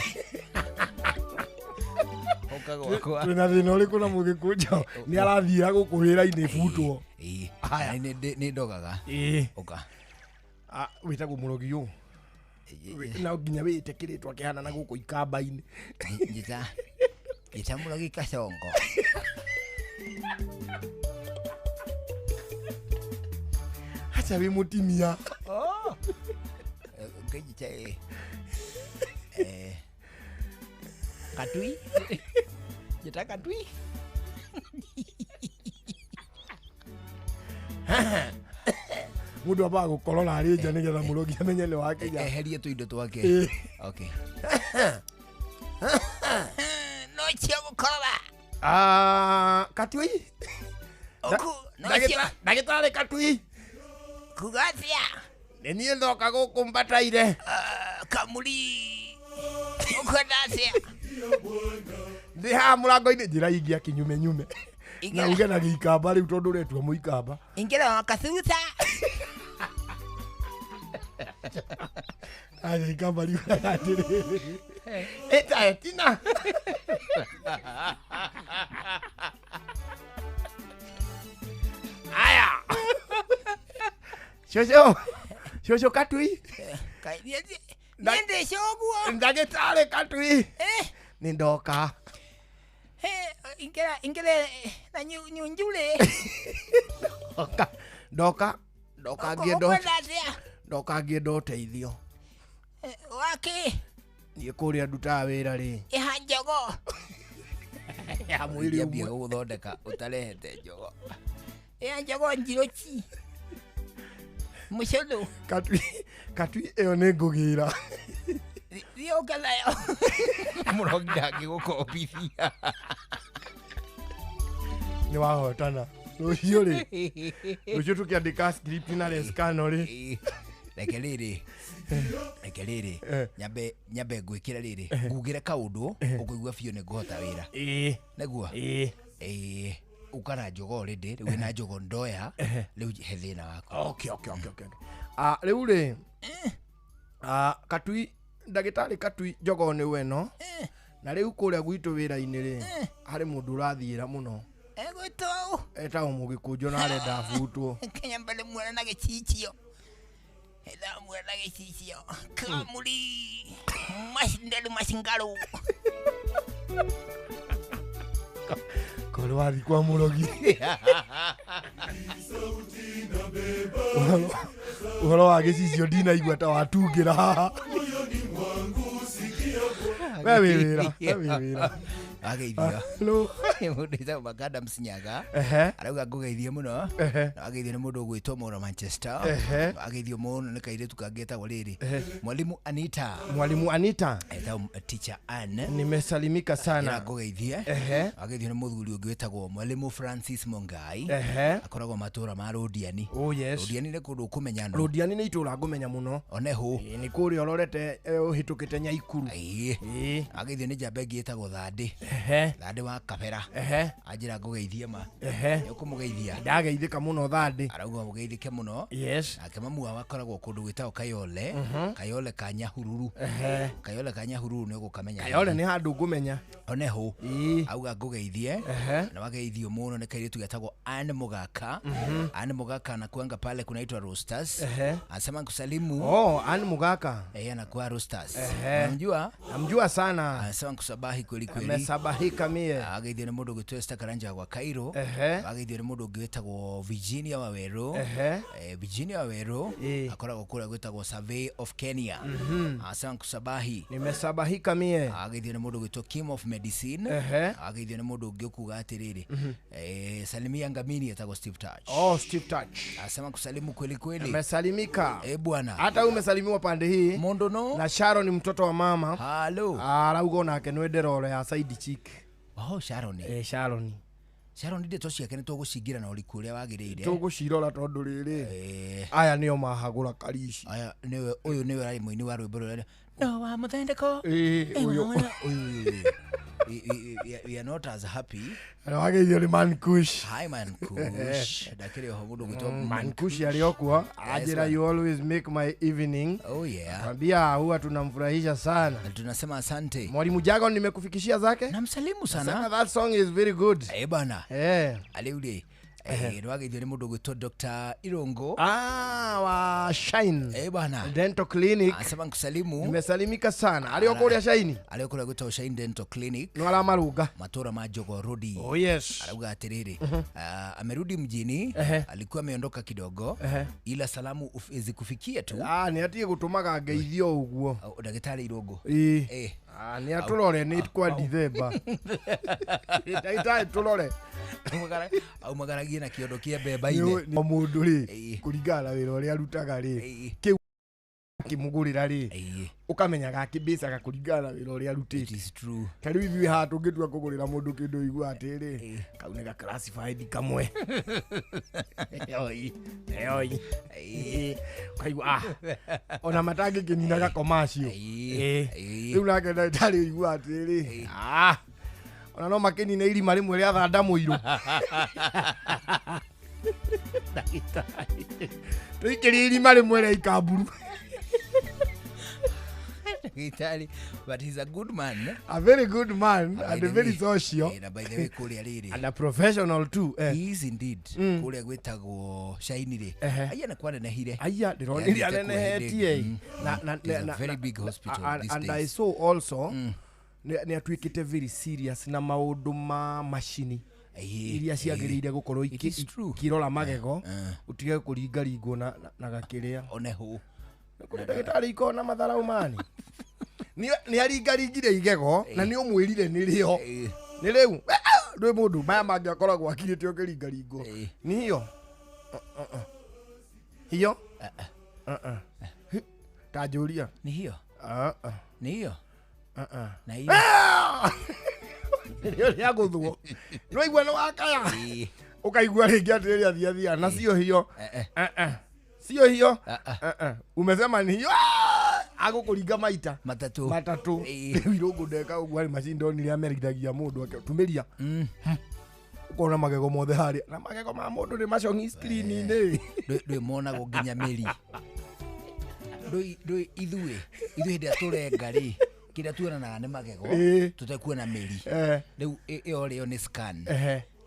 Ũka gwakwa. Twĩna thĩna ũrĩkũ na mũgĩkũnjo? Nĩ arathiĩra gũkũ wĩra-inĩ butwo. Ĩ. Haya. Nĩ ndogaga. Ĩ. Ũka. Ah, wĩtagwo mũrogi ũ? Na nginya wĩte kĩrĩtwa kĩhana na gũkũ ikamba-inĩ. Njĩta njĩta mũrogi kacongo. Acha wĩ mũtimia. Ngĩnjĩta ĩ. Katui. Njĩta katui. Mũndũ ambaga gũkorora arĩ nja nĩgetha mũrogi amenye nĩ wakinya. Eherie tũindo twake. Ĩ. Okay. No cio gũkorora. Ah, Katui. Ũku, no cio. Ndagĩtarĩ Katui. Kuga atĩa? Nĩ niĩ ndoka gũkũ mbataire. Kamuri. Ũkwenda atĩa? Ndĩ haha mũrango-inĩ njĩra ingia kinyume nyume. Na Ingĩra. uge na gĩikamba rĩu tondũ ũretua mũikamba. Ingĩra wa kathutha. Aya ikamba riugaga atĩrĩrĩ. Ĩta Etina. Aya. Cũcũ. Cũcũ Katui. Niĩ ndĩ cũguo. Ndagĩtarĩ Katui. Nĩ ndoka. Ingĩra ingĩra na nyunjurĩ. Ndoka. Ndoka. Ndoka ngĩenda Ũkwenda atĩa? ndoka ngĩenda ũteithio. Wakĩ? Niĩ kũrĩa ndutaga wĩra rĩ. Ĩha njogo. Ya mwĩrĩ Ũngĩambia ũmwe. gũgũthondeka ũtarehete njogo. Ĩha njogo njirũci. Mũcũnũ. Katui Katui ĩyo nĩ ngũgĩra. Thiĩ ũke nayo. Mũrogi ndangĩgũkombithia. Nĩ wahotana. Rũciũ rĩ. Rũciũ tũkĩandĩka script na rescano rĩ. Reke rĩrĩ reke rĩrĩ nyambe nyambe ngwĩkĩre rĩrĩ ngugĩre kaũndũ ũkũigua biũ nĩ ngũhota wĩra. Nĩguo? Ĩĩ. Ũka na njogo already rĩu wĩna njogo ndoya rĩu he thĩna waku. Okay okay okay okay. Ah rĩu rĩ. Ah Katui ndagĩtarĩ Katui njogo nĩ weno. Na rĩu kũrĩa gwitũ wĩra-inĩ rĩ harĩ mũndũ ũrathiĩra mũno. Egwĩtwo ũ? Etagwo mũgĩkũnjo na arenda abutwo. Kenya mbere muona na gĩcicio. Ndamwona na gĩcicio. Kamuri. Macinderu macingaru. Korwo wathi kwa mũrogi. Ũhoro wa gĩcicio ndinaigua ta watungĩra haha. We wĩ wĩra, we wĩ wĩra. Wageithio. Hello. Mũndũ wĩtagwo Macadam Sinyaga. Ehe. Arauga ngũgeithie mũno. Ehe. Na wageithio nĩ mũndũ ũgwĩtwo Mora Manchester. Ehe. Wageithio mũno nĩ kairĩtu kangĩ getagwo rĩrĩ. Ehe. Mwalimu Anita. Mwalimu Anita. Etagwo teacher Ann. Nimesalimika sana. Ĩra ngũgeithie. Ehe. Wageithio nĩ mũthuri ũngĩ wĩtagwo Mwalimu Francis Mongai. Ehe. Akoragwo matũra ma Rũndiani. Oh yes. Rũndiani nĩ kũndũ ũkũmenya no. Rũndiani nĩ itũra ngũmenya mũno. One hũ. Ĩĩ, nĩ kũrĩa ũrorete ũhĩtũkĩte Nyaikuru. Ĩĩ. Wageithio nĩ njamba ĩngĩ ĩtagwo Thandĩ. Ehe. Thandĩ wa Kabera. Ehe. Anjĩra ngũgeithie ma. Ehe. Nĩ ũkũmũgeithia. Ndageithĩka mũno Thandĩ. Arauga mũgeithĩke mũno. Yes. Nake mamu wao akoragwo kũndũ gwĩtagwo Kayole. Kayole ka Nyahururu. Ehe. Kayole ka Nyahururu nĩ ũgũkamenya. Kayole nĩ handũ ngũmenya. One hũ. Ĩĩ. Auga ngũgeithie. Ehe. Na wageithio mũno nĩ kairĩtu getagwo Ann Mugaka. Ann Mugaka anakuanga pale kunaitwa Roosters. Ehe. Anasema nkusalimu. Oh, Ann Mugaka. Eh, anakuwa Roosters. Ehe. Unamjua? Namjua sana. Anasema nkusabahi kweli kweli. Amesabahika mie. Ageithio nĩ mũndũ ũgwĩtwo Esther Karanja wa Cairo. Ehe. Ageithio nĩ mũndũ ũngĩ wĩtagwo Virginia Waweru. Ehe. Virginia Waweru Ĩĩ. akoragwo kũrĩa gwĩtagwo Survey of Kenya. Anasema nkusabahi. Nimesabahika mie. Ageithio nĩ mũndũ ũgwĩtwo Kim of Medicine. Ehe. Ageithio nĩ mũndũ ũngĩ ũkuga atĩrĩrĩ. Salimia Ngamini etagwo Steve Touch. Oh, Steve Touch. Anasema kusalimu kweli kweli. Amesalimika. Eh, bwana. Hata wewe umesalimiwa pande hii. Mũndũ no. Na Sharon mtoto wa mama. Halo. Arauga onake nĩ role ya side chick. Oh, Sharon. Eh, Sharon. Sharon ndeto ciake nĩ tũgũcingĩra na ũriku ũrĩa wagĩrĩire. Tũgũcirora tondũ rĩrĩ. Eh. Aya nĩo mahagũra karici. Aya nĩwe ũyũ nĩwe arĩ mũini wa rwĩmbo rũrĩa no wa mũthendeko. Ĩĩ, ũyũ. Ũyũ. We are not as happy. Na wageithio nĩ Mankush. Hi Mankush. Ndakĩrĩ oho mũndũ ũgwĩtwo Mankush arĩ o kuo. Anjĩra Yes, you always make my evening. Oh yeah. Kwambia huwa tunamfurahisha sana. Na tunasema asante. Mwalimu Jagon nimekufikishia zake. Namsalimu Sema sana. that song is very good. Eh bana. Eh. Rĩu rĩ nĩwageithio nĩ mũndũ ũgwĩtwo Dr. Irongo. Ah, wa Shine. Eh bana. Dental Clinic. Anasema nkusalimu. Nimesalimika sana. Arĩ o kũrĩa Shine. Arĩ o kũrĩa gwĩtagwo Shine Dental Clinic. No aramarũnga. Matũra ma Jogoo Road. Oh yes. Arauga atĩrĩrĩ, amerudi mjini. Ehe. Alikuwa ameondoka kidogo. Ehe. Ila salamu zikufikie tu. Ah, nĩ atige gũtũmaga ngeithio ũguo. Oh, Ndagĩtarĩ Irongo. Ĩĩ. Eh. Ah, nĩ atũrore nĩ kwa Dithemba. Ndagĩtarĩ tũrore. Aumagaragie na kĩondo kĩa mbemba-inĩ. Nĩ mũndũ rĩ kũringana na wĩra ũrĩa arutaga rĩ kĩu kĩmũgũrĩra rĩ ũkamenyaga akĩmbĩcaga kũringana na wĩra ũrĩa arutĩte. It is true. Ta rĩu ithuĩ haha tũngĩtua kũgũrĩra mũndũ kĩndũ ũigua atĩrĩ kau nĩ ga classified kamwe. Oi, oi. Ũkaigua ah ona matangĩkĩnina gako macio. Rĩu nake ndagĩtarĩ ũigua atĩrĩ ah ona no makĩnine irima rĩmwe rĩa thanda mũirũ. Ndagĩtarĩ tũikĩrie irima rĩmwe rĩa ikamburu. Ndagĩtarĩ, but he's a good man. A very good man and By the very way, social. na by the way kũrĩa rĩrĩ. And a professional too. Eh. He is indeed. Kũrĩa gwĩtagwo Shine rĩ. Ehe. Aya nĩ kwanenehire. Aya ndĩronire Yathiĩte kuo hĩndĩ anenehetie. ĩngĩ. Na It is a na very big hospital these and I days. saw also nĩ atuĩkĩte very serious na maũndũ ma macini iria ciagĩrĩire gũkorwo ikĩrora magego ũtige kũringaringwo na gakĩrĩa. One hũ. Kũrĩ ndagĩtarĩ ikoragwo na matharau mani. Nĩ aringaringire igego na nĩ ũmwĩrire nĩ rĩo. Nĩ rĩu ndwĩ mũndũ maya mangĩ akoragwo akirĩte ũkĩringaringwo. Nĩ hiyo. Hiyo? Ta njũria. Nĩ hiyo? Nĩ hiyo? Na hiyo? Nĩrĩo rĩa gũthwo. Nĩwaigua nĩ wakaya. Ũkaigua rĩngĩ atĩrĩrĩ athiathia na sio hiyo. Sio hiyo. Umesema ni hiyo. Agũkũringa maita matatũ. Matatũ. Rĩu Irũngũ ndeka ũguo arĩ macini ndonire amerithagia mũndũ akĩtumĩria. Ũkona magego mothe harĩa. Na magego ma mũndũ nĩ macong'i screen-inĩ. Ndwĩ monagwo nginya mĩri. Ndũĩ ithuĩ hĩndĩ ĩrĩa tũrenga rĩ kĩrĩa tuonanaga nĩ magego tũtekuona mĩri. Rĩu ĩyo rĩo nĩ scan.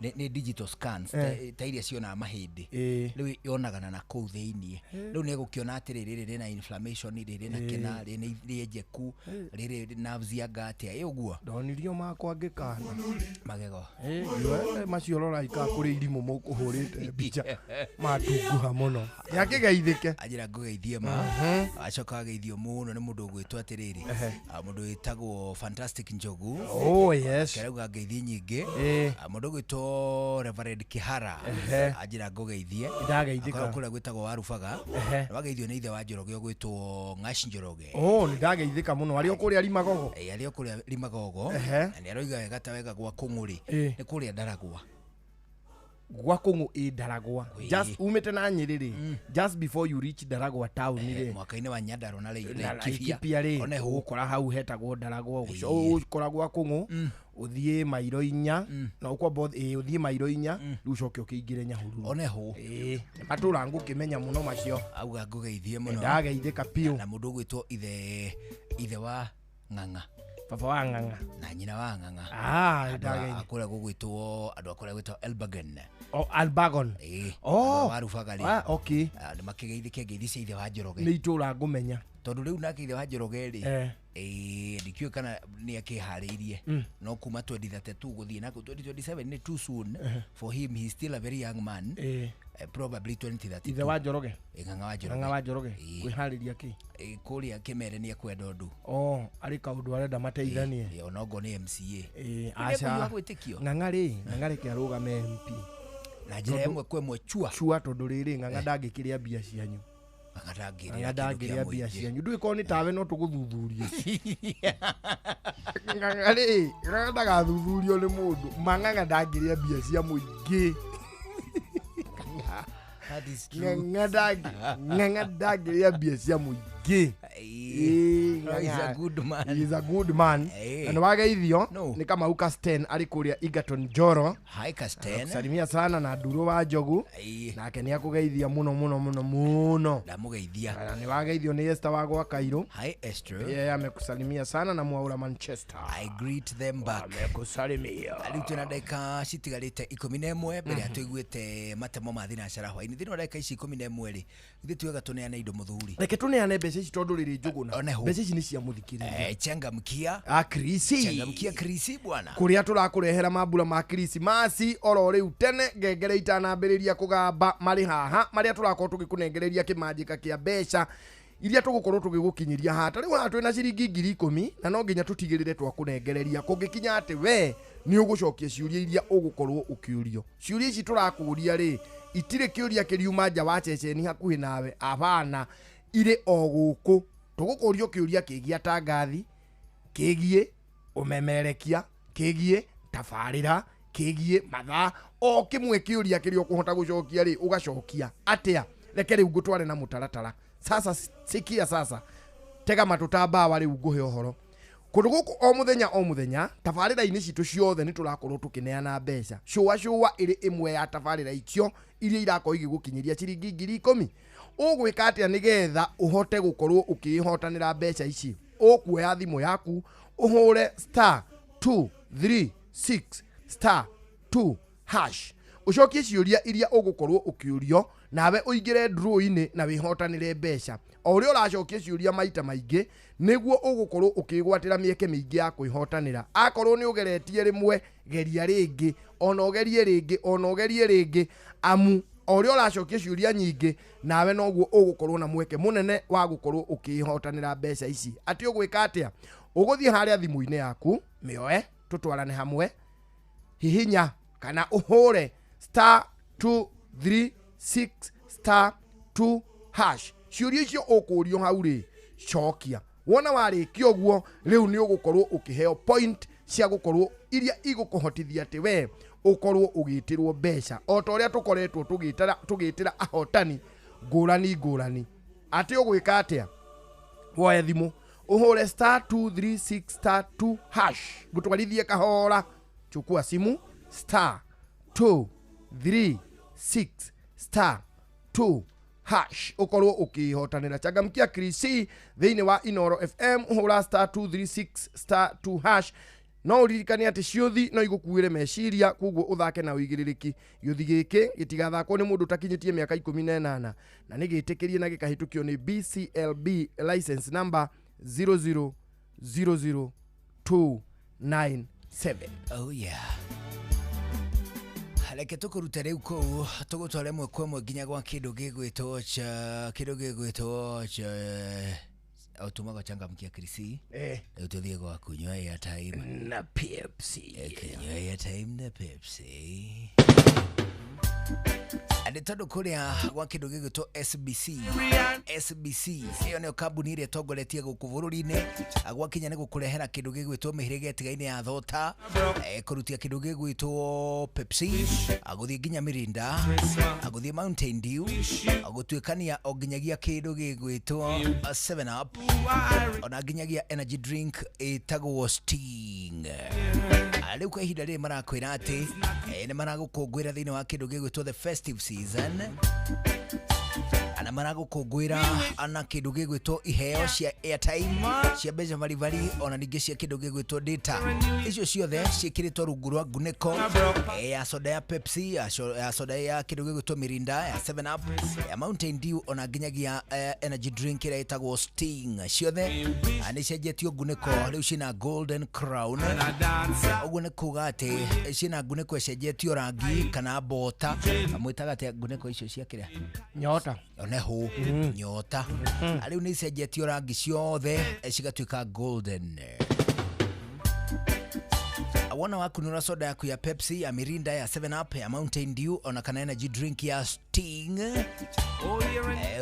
Nĩ digital scans ta iria cionaga mahĩndĩ. Rĩu yonagana na kũu thĩiniĩ. Rĩu nĩ egũkĩona atĩrĩ, rĩrĩ rĩna inflammation, rĩrĩ na kĩna, rĩrĩ nĩ rĩenjeku, rĩrĩ nerves yanga atĩa, ĩ ũguo. Ndonirio makwa ngĩkana. Magego. Ndiwe, macio rorai ka kũrĩ irimũ mũkũhũrĩte mbica matunguha mũno nĩakĩgeithĩke. Anjĩra ngũgeithie ma. Acoka ageithio mũno nĩ mũndũ ũgwĩtwo atĩrĩrĩ, mũndũ wĩtagwo Fantastic Njogu. Oh, yes. Kerauga ngeithi nyingĩ. Mũndũ ũgwĩtwo Reverend Kihara. Anjĩra ngũgeithie. Ndageithĩka. Akorwo kũrĩa gwĩtagwo Warubaga. Na wageithio nĩ ithe wa Njoroge ũgwĩtwo Ng'aci Njoroge. Oh, nĩ ndageithĩka mũno arĩ o kũrĩa Rimagogo. Arĩ o kũrĩa Rimagogo. Na nĩ aroiga wega ta wega gwa Kũng'ũ-rĩ, nĩ kũrĩa Ndaragwa. Gwa Kũng'ũ ĩ Ndaragwa. Just umĩte na Nyĩrĩ rĩ, just before you reach Ndaragwa town rĩ. Mwaka-inĩ wa Nyandarua na Na Laikipia. Laikipia rĩ, One hũ. ũgũkora hau hetagwo Ndaragwa, ũgũkora gwa Kũng'ũ, ũthiĩ mairo 4, na ũkwamba ũthiĩ mairo 4, rĩu ũcoke ũkĩingĩre Nyahururu. One hũ. Nĩ matũra ngũkĩmenya mũno macio. Auga ngũgeithie mũno. Ndageithĩka biũ. Na mũndũ ũgwĩtwo ithe wa Ng'ang'a. Baba wa Ng'ang'a. Na nyina wa Ng'ang'a. Ah, Andũ ndageithĩka. a kũrĩa gũgwĩtwo, andũ a kũrĩa gwĩtwo Elbagon. Oh, Albagon. Oh. Andũ a Warubaga rĩ. Ah, okay. Nĩ makĩgeithĩke ngeithi cia ithe wa Njoroge. Nĩ itũra ngũmenya. Tondũ rĩu nake ithe wa Njoroge rĩ, ndikĩũĩ kana nĩ akĩharĩirie. No kuma 2032 gũthiĩ na kũu 2027 nĩ too soon for him, he is still a very young man. Probably 2032. Ithe wa Njoroge. Ng'ang'a wa Njoroge. Ng'ang'a wa Njoroge. Kwĩharĩria kĩ? Kũrĩa kĩmere nĩ ekwenda ũndũ. Oh, arĩ kaũndũ arenda mateithanie. Onokorwo nĩ MCA. Nĩ Aca. ekũigua gwĩtĩkio. Ng'ang'a rĩ, Ng'ang'a reke arũgame MP. Na njĩra ĩmwe kwa ĩmwe chua. Chua tondũ rĩrĩ, Ng'ang'a ndangĩkĩrĩa mbia cianyu. Ng'ang'a ndangĩrĩa Ng'ang'a kĩndũ kĩa ndangĩrĩa mbia mũingĩ. cianyu. Ndũĩ korwo nĩ tawe no tũgũthuthurie. Ng'ang'a rĩ, Ng'ang'a ndagathuthurio nĩ mũndũ. Mang'ang'a ndangĩrĩa mbia cia mũingĩ. That is true. Ng'ang'a ndangĩrĩa mbia cia mũingĩ. He's a good man. He's a good man. Na nĩ wageithio nĩ Kamau Casten arĩ kũrĩa Egerton Njoro. Hi Casten. Salimia sana na Nduro wa Njogu. Nake nĩ akũgeithia mũno mũno mũno mũno. Ndamũgeithia. Na nĩ wageithio nĩ Esther wa gwa Kairũ. Hi Esther. Yeye amekusalimia sana na Mwaura Manchester. I greet them back. Amekusalimia. Rĩu twĩna ndagĩka citigarĩte 11 mbere ya tũiguĩte matemo ma thinacara hwaĩ-inĩ. Thĩinĩ wa ndagĩka ici 11 rĩ, ithuĩ tuwega tũneane indo mũthuri. Reke tũneane mbeca ici tondũ rĩrĩ Njũgũna. One hũ. Mbeca ici nĩ cia mũthikĩrĩria. Changamkia. A Krisi. Changamkia Krisi bwana. Kũrĩa tũrakũrehera mambura ma Krisimasi oro rĩu tene ngengere itanambĩrĩria kũgamba marĩ haha marĩa tũrakorwo tũgĩkũnengereria kĩmanjĩka kĩa mbeca iria tũgũkorwo tũgĩgũkinyĩria haha. Ta rĩu haha twĩna ciringi 10,000 na no nginya tũtigĩrĩre twakũnengereria kũngĩkinya atĩ we nĩ ũgũcokia ciũria iria ũgũkorwo ũkĩũrio. Ciũria ici tũrakũria rĩ, itirĩ kĩũria kĩriuma nja wa ceceni hakuhĩ nawe, abana, irĩ o gũkũ. Tũgũkũrio kĩũria kĩgiĩ atangathi, kĩgiĩ ũmemerekia, kĩgiĩ tabarĩra, kĩgiĩ mathaa, o kĩmwe kĩũria kĩrĩa ũkũhota gũcokia rĩ, ũgacokia atĩa. Reke rĩu ngũtware na mũtaratara. Sasa sikia sasa, tega matũ ta mbawa rĩu ngũhe ũhoro. Kũndũ gũkũ o mũthenya o mũthenya tabarĩra-inĩ citũ ciothe nĩ tũrakorwo tũkĩneana mbeca. Cũa cũa ĩrĩ ĩmwe ya tabarĩra icio iria irakorwo igĩgũkinyĩria ciringi 10,000. Ũgwĩka atĩa nĩgetha ũhote gũkorwo ũkĩĩhotanĩra mbeca ici? Ũkuoya thimũ yaku ũhũre star 236 star 2 hash, ũcokie ciũria iria ũgũkorwo ũkĩũrio, nawe ũingĩre draw-inĩ na wĩhotanĩre mbeca. O ũrĩa ũracokia ciũria maita maingĩ nĩguo ũgũkorwo ũkĩgwatĩra mĩeke mĩingĩ ya kwĩhotanĩra. Akorwo nĩ ũgeretie rĩmwe, geria rĩngĩ, ona ũgerie rĩngĩ, ona ũgerie rĩngĩ, amu o ũrĩa ũracokia ciũria nyingĩ nawe noguo ũgũkorwo na mweke mũnene wa gũkorwo ũkĩĩhotanĩra mbeca ici. Atĩ ũgwĩka atĩa? Ũgũthiĩ harĩa thimũ-inĩ yaku, mĩoe tũtwarane hamwe, hihinya kana ũhũre star 236 star 2 hash. Ciũria icio ũkũrio hau rĩ, cokia. Wona warĩkia ũguo, rĩu nĩ ũgũkorwo ũkĩheo point cia gũkorwo iria igũkũhotithia atĩ we ũkorwo ũgĩtĩrwo mbeca o ta ũrĩa tũkoretwo tũgĩtĩra ahotani ngũrani ngũrani. Atĩ ũgwĩka atĩa? Woe thimũ ũhũre star 236 star 2 hash, ngũtwarithie kahora. Chukua simu star 236 star 2 hash ukorwo ukihotanira. Changamkia Krisi thiini wa Inoro FM, hura star 236 star 2 hash, No ũririkane atĩ ciũthi no igũkuĩre meciria, koguo ũthake na ũigĩrĩrĩki. Gĩũthi gĩkĩ gĩtigathakwo nĩ mũndũ ũtakinyĩtie mĩaka 18 na nĩ gĩtĩkĩrie na gĩkahĩtũkio nĩ BCLB license number 0000297. Oh yeah. Reke tũkũrute rĩu kũu tũgũtware ĩmwe kwa ĩmwe nginya gwa kĩndũ gĩgwĩtwo cha kĩndũ gĩgwĩtwo cha ũtumaga changamkia Krisi. Rĩu tũthiĩ gwa kunywa airtime na Pepsi. Kunywa airtime na Pepsi. Nĩ tondũ kũrĩa gwa kĩndũ gĩgwĩtwo SBC SBC ĩyo nĩyo kambuni ĩrĩa ĩtongoretie gũkũ bũrũri-inĩ gwakinya nĩ gũkũrehera kĩndũ gĩgwĩtwo mĩhĩrĩga ĩtigaine ya thota, kũrutia kĩndũ gĩgwĩtwo Pepsi, gũthiĩ nginya Mirinda, gũthiĩ Mountain Dew, gũtuĩkania o nginyagia kĩndũ gĩgwĩtwo 7 Up, ona nginyagia energy drink ĩtagwo Sting. Rĩu kwa ihinda rĩrĩ marakwĩra atĩ nĩ maragũkũngũĩra thĩinĩ wa kĩndũ gĩgwĩtwo the festive season, na maragũkũngũĩra na kĩndũ gĩgwĩtwo iheo cia airtime cia mbeca baribari ona ningĩ cia kĩndũ gĩgwĩtwo data. Icio ciothe ciĩkĩrĩtwo rungu rwa ngunĩko ya soda ya Pepsi, ya soda ya kĩndũ gĩgwĩtwo Mirinda, ya 7 Up, ya Mountain Dew ona nginyagia energy drink ĩrĩa ĩtagwo Sting. Ciothe nĩ cienjetio ngunĩko rĩu ciĩna golden crown. Ũguo nĩ kuga atĩ ciĩna ngunĩko ĩcenjetio rangi kana bota. Mwĩtaga atĩa ngunĩko icio cia kĩrĩa? Nyota. Oneho nyota. Rĩu nĩ icenjetio rangi ciothe cigatuĩka golden. Wona wakunura soda yaku ya Pepsi, ya Mirinda, ya 7 Up, ya Mountain Dew ona kana energy drink ya Sting,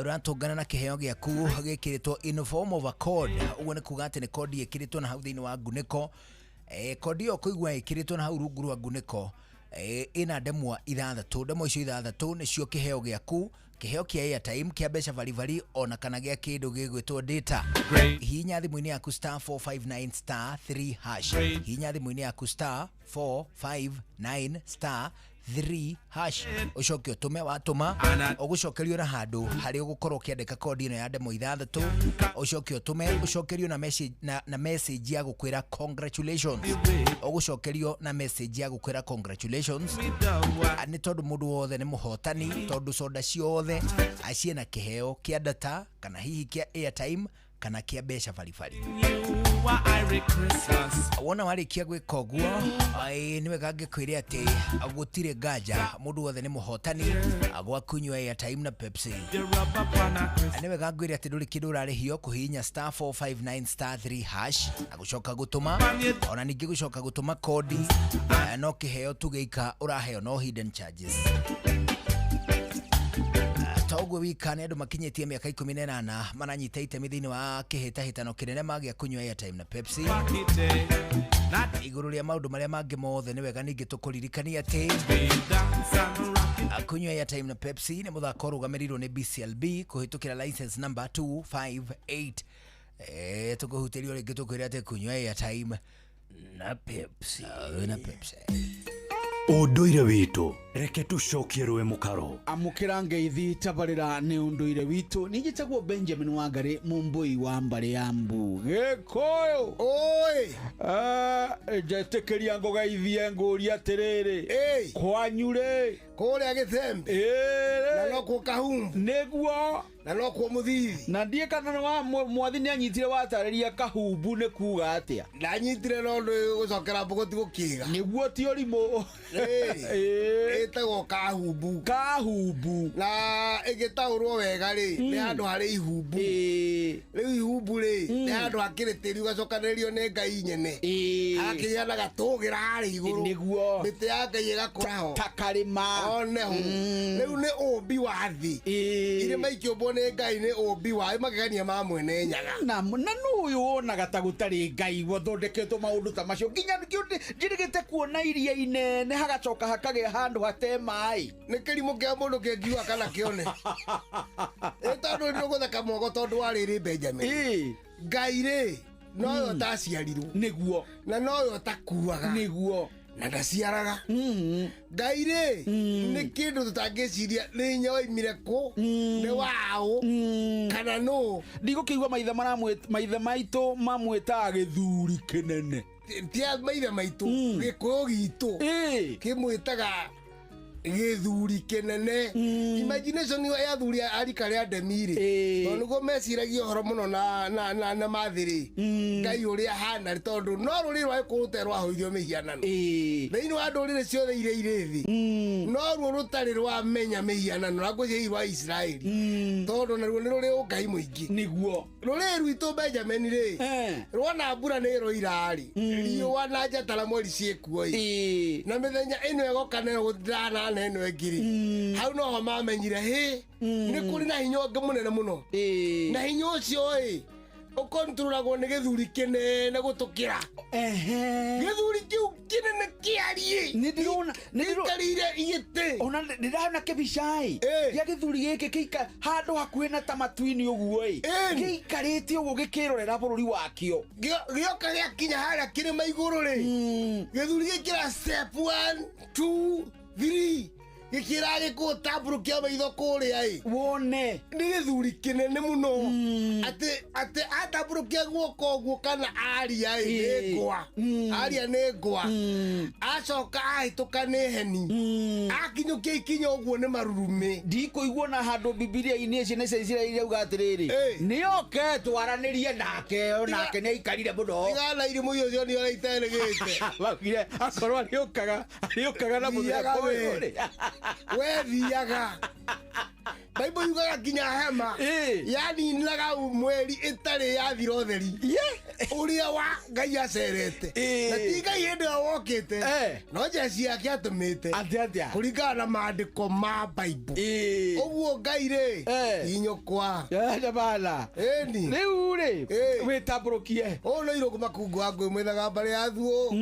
ũratũngana na kĩheo gĩaku gĩkĩrĩtwo in form of a code. Ũguo nĩ kuga atĩ nĩ kodi ĩkĩrĩtwo na hau thĩinĩ wa ngunĩko. Kodi ĩyo kũigua ĩkĩrĩtwo na hau rungu rwa ngunĩko ĩna ndemwa ithathatũ. Ndemwa icio ithathatũ nĩcio kĩheo gĩaku, kĩheo kĩa airtime kĩa mbeca baribari ona kana gĩa kĩndũ gĩgwĩtwo data. Hihinya thimũ-inĩ yaku star 459 star 3 hash. Hihinya thimũ-inĩ yaku star 459 star 3 hash. Ũcoke ũtũme, watũma ũgũcokerio na handũ harĩa ũgũkorwo ũkĩandĩka kodi ĩno ya ndemwa ithathatũ. Ũcoke ũtũme, ũcokerio na message, na message ya gũkwĩra congratulations. Ũgũcokerio na message ya gũkwĩra congratulations. Nĩ tondũ mũndũ wothe nĩ mũhotani, tondũ soda ciothe ciĩna kĩheo kĩa data kana hihi kĩa airtime kana kĩa mbeca baribari. Wona warĩkia gwĩka ũguo, nĩ wega ngĩkwĩre atĩ gũtirĩ nganja mũndũ wothe nĩ mũhotani gwa kunyua airtime na Pepsi. Nĩ wega ngwĩre atĩ ndũrĩ kĩndũ ũrarĩhio kũhihinya star 459 star 3 hash na gũcoka gũtũma, ona ningĩ gũcoka gũtũma kodi, no kĩheo tu gĩika ũraheo, no hidden charges. Toguo wika nĩ andũ makinyĩtie mĩaka 18 maranyita itemi thĩinĩ wa kĩhĩtahĩtano kĩnene magĩa kũnyua airtime na Pepsi. Igũrũ rĩa maũndũ marĩa mangĩ mothe nĩ wega ningĩ tũkũririkania atĩ kũnyua airtime na Pepsi nĩ mũthako ũrũgamĩrĩirwo nĩ BCLB kũhĩtũkĩra license number 258. Tũkũhutĩrio rĩngĩ tũkwĩre atĩ kũnyua airtime na Pepsi. Na Pepsi. Ũndũire witũ reke tũcokie rũĩ mũkaro. Amũkĩra ngeithi tabarĩra nĩ ũndũire witũ. Nĩ njĩtagwo Benjamin Wangari mũmbũi wa mbarĩ ya mbu Gĩkũyũ. Oi njetĩkĩria ngũgeithie ngũrie atĩrĩrĩ, kwanyu rĩ kũrĩa Gĩthembe na nokuo Kahumbu nĩguo na nokuo Mũthithi na ndiĩ kana nĩ wa mwathi nĩ anyitire watarĩria Kahumbu nĩ kuga atĩa. Ndanyitire no ndũ gũcokera mbũgũ ti gũkĩga nĩguo ti ũrimũ. Ĩtagwo Kahumbu. Kahumbu na ĩgĩtaũrwo wega rĩ nĩ handũ harĩ ihumbu. Rĩu ihumbu rĩ nĩ handũ hakĩrĩ tĩri ũgacokanĩrĩrio nĩ Ngai nyene, hakĩgĩa na gatũgĩra harĩa igũrũ nĩguo mĩtĩ ya Ngai ĩgakũra ho ta karĩma oneho. Rĩu nĩ ũmbi wa thĩ, irĩma ikĩũmbwo nĩ Ngai nĩ ũmbi wa magegania ma mwene Nyaga. Na nũ ũyũ wonaga ta gũtarĩ Ngai wathondeketwo maũndũ ta macio nginya njĩrĩgĩte kuona iria inene hagacoka hakagĩa handũ hate maĩ. Nĩ kĩrimũ kĩa mũndũ kĩngiuga kana kĩone. Ĩ tondũ nĩ ũgũtheka moko tondũ wa rĩrĩ Benjamin. Ngai rĩ nowe ũtaciarirwo nĩguo na nowe ũtakuaga nĩguo na ndaciaraga. Ngai rĩ nĩ kĩndũ tũtangĩciria nĩ hinya waimire kũ, nĩ waũ kana nũ. Ndigũkĩigua maithe maitũ mamwĩtaga gĩthuri kĩnene. Ti a maithe maitũ gĩkũyũ gitũ kĩmwĩtaga gĩthuri kĩnene. Imagination ya athuri a rika rĩa ndemi rĩ, tondũ nĩguo meciragia ũhoro mũno na mathĩ rĩ, Ngai ũrĩa ahana rĩ, tondũ no rũrĩrĩ rwa gĩkũyũ rũtarĩ rwahũithio mĩhianano thĩinĩ wa ndũrĩrĩ ciothe iria irĩ thĩ, no ruo rũtarĩ rwamenya mĩhianano, na ngwĩciria rwa Isiraeli, tondũ naruo nĩ rũrĩ ũngai mũingĩ. Nĩguo. Rũrĩrĩ rwitũ Benjamin rĩ, rwona mbura nĩ ĩroira rĩ, riũa na njata na mweri ciĩkuo ĩ, na mĩthenya ĩno ĩgoka na ĩno na ĩno ĩngĩ rĩ, hau noho mamenyire hĩ nĩ kũrĩ na hinya ũngĩ mũnene mũno, na hinya ũcio ĩ ũkontrolagwo nĩ gĩthuri kĩnene gũtũkĩra. Gĩthuri kĩu kĩnene kĩariĩ nĩ gĩikarĩire igĩtĩ. Ona ndĩrona kĩbica-ĩ gĩa gĩthuri gĩkĩ kĩika handũ hakuhĩ na ta matu-inĩ ũguo ĩ, gĩikarĩte ũguo gĩkĩrorera bũrũri wakĩo. Gĩoka gĩakinya harĩa kĩrĩma igũrũ rĩ, gĩthuri gĩkĩra step 1 2 3, gĩkĩra gĩkũyũ tambũrũkia maitho kũrĩa ĩ, wone nĩ gĩthuri kĩnene mũno, atĩ atambũrũkia guoko ũguo kana aria ĩ, nĩ ngwa aria, nĩ ngwa acoka ahĩtũka, nĩ heni akinyũkia ikinya ũguo, nĩ marurumĩ. Ndikũigua na handũ Bibilia-inĩ ciana cia Isiraeli irauga atĩrĩrĩ, nĩoke twaranĩrie nake, onake nĩ aikarire mũno. Tigana irimũ icio nĩ ũrĩa iterĩgĩte. Maugire akorwo arĩũkaga na mũthenya Thiaga ũyũ we. rĩ. We thiaga, Baibũ yugaga nginya hema yaninaga mweri ĩtarĩ yathira ũtheri ũrĩa wa Ngai acerete, na ti Ngai hĩndĩ ĩyo wokĩte, no njeci yake atũmĩte kũringana na maandĩko ma Baibũ. Ũguo Ngai rĩ, inyũkwa. Jamana. Ĩni. Rĩu rĩ, wĩtambũrũkie. Ũũ nĩ irũngũ makungu wa ngũĩ mwethaga mbarĩ ya thuũ,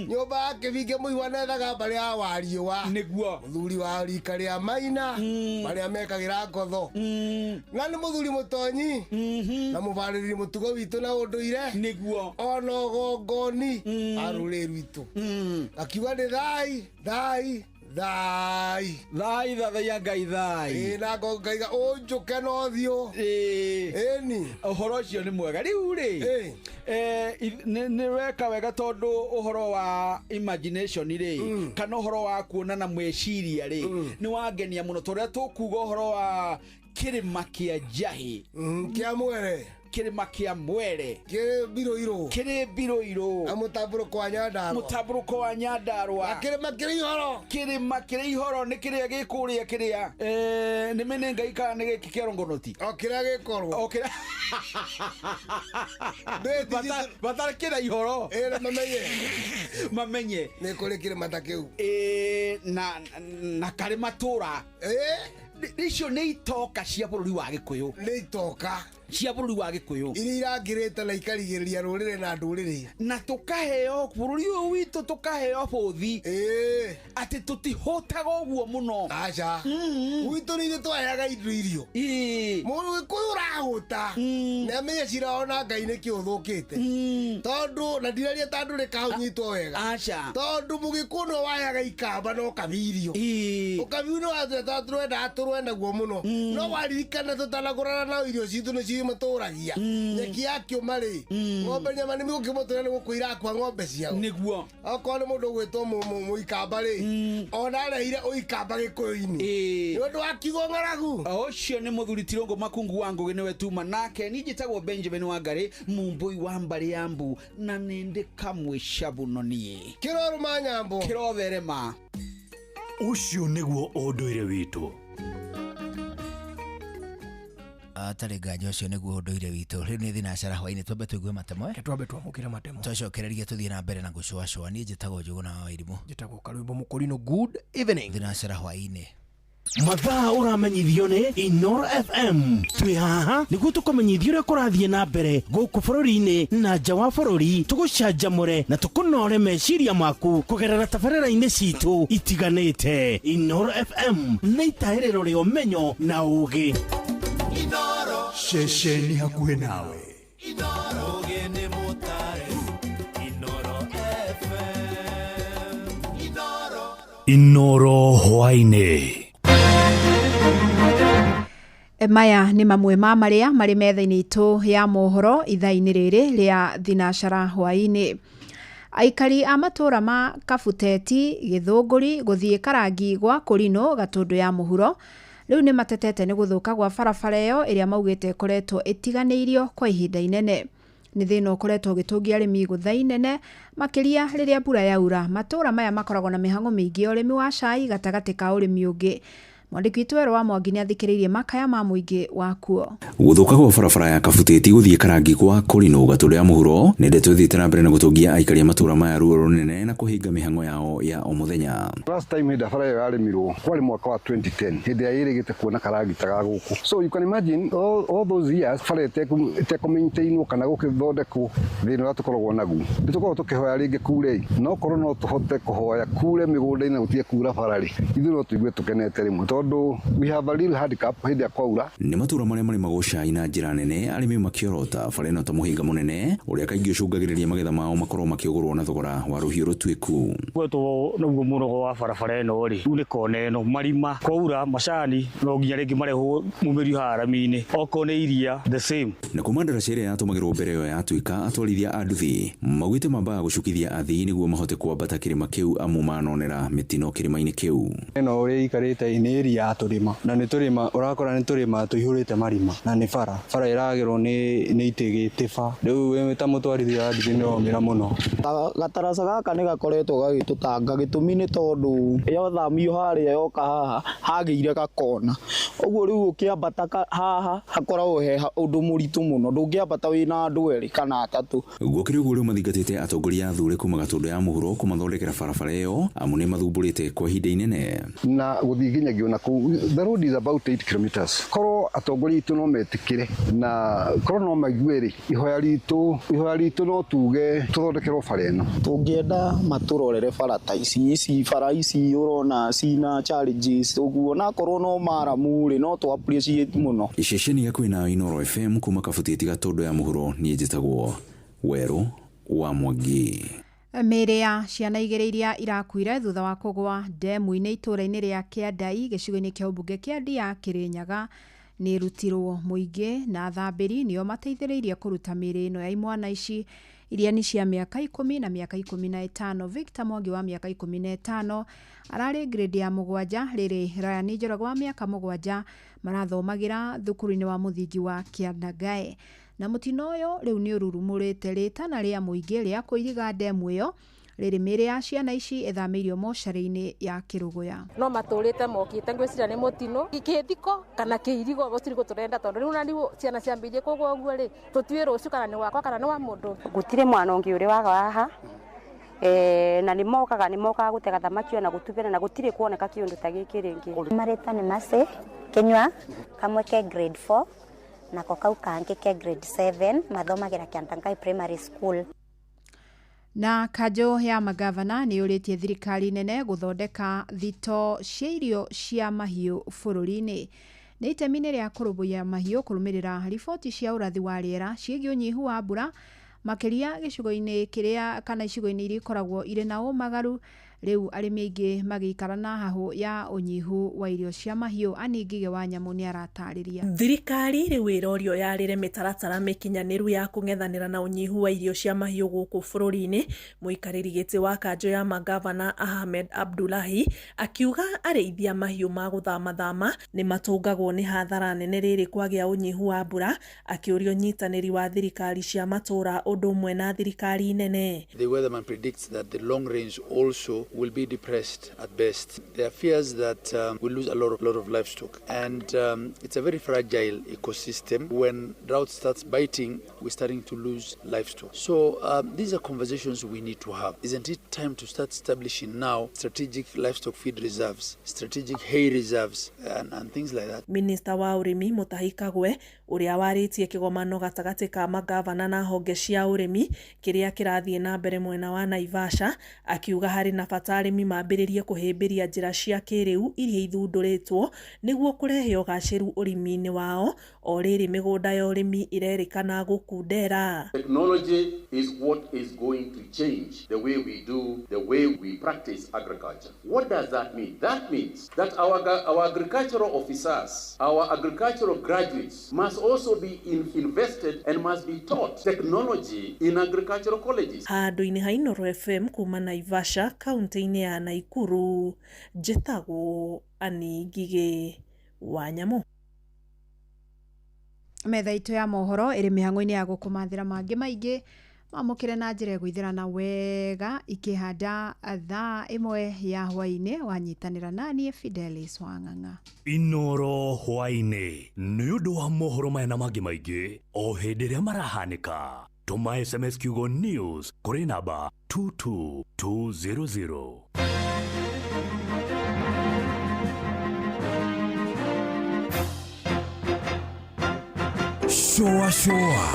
nyũmba ya kĩbinge mũigua ethaga mbarĩ ya wariũa. Nĩguo. Mũthuri wa rika rĩa maina marĩa mekagĩra ngotho, na nĩ mũthuri mũtonyi na mũbarĩrĩri mũtugo witũ na ũndũire. Nĩguo. Ona ũgongoni wa rũrĩrĩ rwitũ, akiuga nĩ thai thai thai. Thai thathaiya Ngai thai. Ĩ, na ngaiga ũnjũke na ũthiũ. Ĩni. Ũhoro ũcio nĩ mwega. Rĩu rĩ, nĩ weka wega, tondũ ũhoro wa imagination rĩ, kana ũhoro wa kuona na mweciria rĩ, nĩ wangenia mũno, tondũ rĩrĩa tũkuga ũhoro wa kĩrĩma kĩa Njahĩ, kĩa Mwere, kĩrĩma kĩa Mwere kĩrĩ mbirũirũ, kĩrĩ mbirũirũ, na mũtambũrũko wa Nyandarũa, mũtambũrũko wa Nyandarũa, na kĩrĩma kĩrĩ ihoro, kĩrĩma kĩrĩ ihoro nĩ kĩrĩa gĩkũrĩa kĩrĩa nĩ mĩnĩngai kana nĩ gĩkĩ kĩa rongonoti? O kĩrĩa gĩkorwo. O kĩrĩa batarĩ kĩra ihoro. Ĩ, mamenye. Mamenye nĩ kũrĩ kĩrĩma ta kĩu. Ĩ, na karĩ matũra. Icio nĩ itoka cia bũrũri wa Gĩkũyũ. Nĩ itoka cia bũrũri wa Gĩkũyũ iria irangĩrĩte na ikarigĩrĩria rũrĩrĩ na ndũrĩrĩ, na tũkaheo bũrũri ũyũ witũ, tũkaheo bũthi atĩ tũtihũtaga ũguo mũno. Aca, gwitũ nĩ ithuĩ twaheaga indo irio. Mũndũ Gĩkũyũ ũrahũta nĩ amenye cira ona Ngai nĩkĩ ũthũkĩte, tondũ na ndiraria ta ndũrĩ kahau nyitwo wega. Aca. Tondũ mũgĩkũyũ nĩwe waheaga ikamba na ũkabi irio. Ũkabi nĩ watwetaga tũrwendaga tũrwe naguo mũno, no waririkana tũtanagũrana nao irio citũ nĩcio matũragia nyeki ya kĩũma rĩ, ng'ombe nyama nĩ mĩgũkĩmũtũra nĩ gũkũ irakua ng'ombe ciao. Nĩguo. Okorwo nĩ mũndũ ũgwĩtwo mũikamba rĩ, ona arehire ũikamba Gĩkũyũ-inĩ nĩ ũndũ wa kiugo ng'aragu. Ũcio nĩ mũthuri Tirũngũ Makungu wa Ngũgĩ, nĩwe tuma nake. Niĩ njĩtagwo Benjamin Wangari, mumbũi wa mbarĩ ya mbu, na nĩ ndĩ kamwe cabuno niĩ. Kĩrorũma nyambo. Kĩrotherema. Ũcio nĩguo ũndũire witũ. Atarĩ nganja ũcio nĩguo ũndũire witũ. Rĩu nĩ thinacara hwainĩ, twambe tũigue matemo. Twambe twamũkĩre matemo. Twacokereria tũthiĩ na mbere na gũcũacũa. Niĩ njĩtagwo Njũgũna wa Wairimũ. Njĩtagwo Karwĩmbo Mũkũrinũ. Good evening. Thinacara hwainĩ. Mathaa ũramenyithio nĩ Inoro FM. Twĩ haha nĩguo tũkũmenyithia ũrĩa kũrathiĩ na mbere gũkũ bũrũri-inĩ na nja wa bũrũri, tũgũcanjamũre na tũkũnore meciria maku kũgerera tabarĩra-inĩ citũ itiganĩte. Inoro FM nĩ itahĩrĩro rĩa ũmenyo na ũũgĩ. Ceceni hakuhĩ nawe. Ũgĩ nĩ mũtare Inoro FM Inoro. Inoro hwainĩ. Maya nĩ mamwe ma marĩa marĩ metha-inĩ itũ ya mohoro ithaa-inĩ rĩrĩ rĩa thinacara hwaĩ-inĩ. Aikari a matũũra ma Kabuteti, Gĩthũngũri gũthiĩ Karangi gwa Kũrinũ Gatũndũ ya mũhuro rĩu nĩ matetete nĩ gũthũka gwa barabara ĩyo ĩrĩa maugĩte ĩkoretwo ĩtiganĩirio kwa ihinda inene. Nĩ thĩna ũkoretwo ũgĩtũngia arĩmi gũtha inene makĩria rĩrĩa mbura yaura. Matũũra maya makoragwo na mĩhang'o mĩingĩ ya ũrĩmi wa cai gatagatĩ ka ũrĩmi ũngĩ. Mwandĩki witũ Werũ wa Mwangi nĩ athikĩrĩirie makaya ma mũingĩ wa kuo. Gũthũka gwa barabara ya Kabuteti gũthiĩ Karangi gwa Kũrinũ Gatũndũ ya mũhuro nĩ ndeto ĩthiĩte na mbere na gũtũngia aikari a matũũra maya ruo rũnene na kũhinga mĩhang'o yao ya o mũthenya. Last time hĩndĩ ĩrĩa bara ĩyo yarĩmirwo kwarĩ mwaka wa 2010 hĩndĩ ĩrĩa ĩrĩgĩte kuona karagita ga gũkũ, so you can imagine all those years bara ĩtekũmaintainwo kana gũkĩthondekwo. Thĩna ũrĩa tũkoragwo naguo, nĩ tũkoragwo tũkĩhoya rĩngĩ kure, no korwo no tũhote kũhoya kure mĩgũnda-inĩ gũtige kura bara rĩ, ithuĩ no tũigue tũkenete rĩmwe, tondũ we have a real handicap hĩndĩ ĩrĩa kwaura. Nĩ matũũra marĩa marĩmagwo cai na njĩra nene, arĩmi makĩorota bara ĩno ta mũhĩnga mũnene ũrĩa kaingĩ ũcũngagĩrĩria magetha mao makorwo makĩgũrwo na thogora wa rũhiũ rũtuĩku. Gwetwo naguo mũnogo wa barabara ĩno rĩ, rĩu nĩ kona ĩno marima kwaura macani no nginya rĩngĩ marehwo mumĩrio haha rami-inĩ, okorwo nĩ iria the same. Na kuma ndaraca ĩrĩa yatũmagĩrwo mbere ĩyo yatuĩka, atwarithia a nduthi maugĩte mambaga gũcukithia athii nĩguo mahote kwambata kĩrĩma kĩu, amu manonera mĩtino kĩrĩma-inĩ kĩu. Ĩno ũrĩa ĩikarĩte nĩ area ya tũrĩma, na nĩ tũrĩma ũrakora nĩ tũrĩma tũihũrĩte marima, na nĩ bara bara ĩragĩrwo nĩ itĩgĩ tĩba. Rĩu wĩ ta mũtwarithia wa nduthi nĩ ũromĩra mũno. Gataraca gaka nĩ gakoretwo gagĩtũtanga, gĩtũmi nĩ tondũ yothamio harĩa yoka haha hagĩire gakona, ũguo rĩu ũkĩambata haha hakoragwo he ũndũ mũritũ mũno, ndũngĩambata wĩna andũ erĩ kana atatũ. Gũkĩrĩ ũguo, rĩu mathingatĩte atongoria athure kuma Gatũndũ ya mũhuro kũmathondekera barabara ĩyo, amu nĩ mathumbũrĩte kwa ihinda inene. Na gũthiĩ nginyagia ona kũu, the road is about 8 kilometers. Korwo atongoria aitũ no metĩkĩre na korwo no maigue rĩ, ihoya ritũ no tuge tũthondekerwo bara ĩno. Tũngĩenda matũrorere bara ta ici, bara ici ũrona cina challenges ũguo, nakorwo no maramu rĩ, no tũ appreciate mũno. Ceceni ya kwĩna Inooro FM kuma Kabuteti Gatũndũ ya mũhuro, niĩ njĩtagwo Werũ wa Mwangi. Mĩĩrĩ ya ciana igĩrĩ iria irakuire thutha wa kũgwa ndemu-inĩ itũũra-inĩ rĩa Kĩandai gĩcigo-inĩ kĩa ũmbunge kĩa Ndia, Kĩrĩnyaga nĩ ĩrutirwo. Mũingĩ na athambĩri nĩo mateithĩrĩirie kũruta mĩĩrĩ ĩno ya imwana ici iria nĩ cia mĩaka 10 na mĩaka 15. Victor Mwangi wa mĩaka 15 ararĩ grade ya 7, rĩrĩ Ryan Njoroge wa mĩaka 7 marathomagĩra thukuru-inĩ wa mũthingi wa Kĩandangae. Na mũtino ũyũ rĩu nĩ ũrurumũrĩte rĩtana rĩa mũingĩ rĩa kũiriga ndemu ĩyo. Rĩrĩ mĩĩrĩ ya ciana ici ĩthamĩirio mocarĩ-inĩ ya Kĩrũgũya. No matũrĩte mokĩte, ngwĩciria nĩ mũtino kĩthiko kana kĩirigo gũtirĩ tũrenda, tondũ rĩu na rĩu ciana ciambĩrĩirie kũgwa ũguo rĩ, tũtiũĩ rũciũ kana nĩ wakwa kana nĩ wa mũndũ. Gũtirĩ mwana ũngĩ ũrĩ waga haha, na nĩ mokaga gũtega thamaki ona gũtubĩra, na gũtirĩ kuoneka kĩũndũ ta gĩkĩ rĩngĩ. Marĩtwa nĩ Mercy Kinyua, kamwe ke grade 4 nako kau kangĩ ke grade 7, mathomagĩra Kĩandangai Primary School. Na kanjũ ya magavana nĩ yũrĩtie thirikari nene gũthondeka thito cia irio cia mahiũ bũrũri-inĩ nĩ itemi-inĩ rĩa kũrũmbũiya mahiũ, kũrũmĩrĩra riboti cia ũrathi wa rĩera ciĩgiĩ ũnyihu wa mbura, makĩria gĩcigo-inĩ kĩrĩa kana icigo-inĩ iria ikoragwo irĩ na ũmagaru. Rĩu arĩmi aingĩ magĩikara na hahũ ya ũnyihu wa irio cia mahiũ. Anĩ Ngige wa Nyamũ nĩ aratarĩria. Thirikari rĩu ĩrorio yarĩre mĩtaratara mĩkinyanĩru ya kũng'ethanĩra na ũnyihu wa irio cia mahiũ gũkũ bũrũri-inĩ. Mũikarĩri gĩtĩ wa kanjũ ya magavana Ahmed Abdullahi akiuga arĩithia mahiũ ma gũthamathama nĩ matũngagwo nĩ hathara nene rĩrĩ kwagĩa ũnyihu wa mbura. Akĩũria ũnyitanĩri wa thirikari cia matũũra ũndũ ũmwe na thirikari nene. The weatherman predicts that the long range also will be depressed at best. There are fears that we'll lose a lot of livestock, and it's a very fragile ecosystem. When drought starts biting, we're starting to lose livestock. So these are conversations we need to have. Isn't it time to start establishing now strategic livestock feed reserves, strategic hay reserves, and things like that? Minista wa ũrĩmi Mutahi Kagwe, ũrĩa warĩtie kĩgomano gatagatĩ ka magavana na honge cia ũrĩmi kĩrĩa kĩrathiĩ na mbere mwena wa Naivasha, akiuga harĩ na bata arĩmi mambĩrĩrie kũhĩmbĩria njĩra cia kĩrĩu iria ithundũrĩtwo nĩguo kũrehe ũgacĩru ũrĩmi-inĩ wao o rĩrĩ mĩgũnda ya ũrĩmi ĩrerĩkana gũkundera. Technology is what is going to change the way we do, the way we practice agriculture. What does that mean? That means that our agricultural officers, our agricultural graduates must also be invested and must be taught technology in agricultural colleges. Handũ-inĩ ha Inooro FM kuma Naivasha kaunti-inĩ ya Naikuru, njĩtagwo Annie Ngigĩ wa Nyamũ. Metha itũ ya mohoro ĩrĩ mĩhang'o-inĩ ya gũkũmathĩra mangĩ maingĩ mamũkĩre na njĩra ĩgũithĩrana wega ikĩhanda thaa 1 ya hwaĩ-inĩ wanyitanĩra naniĩ Fidelis Wang'ang'a. Inooro hwaĩ-inĩ nĩ ũndũ wa mohoro maya na mangĩ maingĩ o hĩndĩ ĩrĩa marahanĩka. Tũma SMS kiugo news kũrĩ namba 22200. Shoa shoa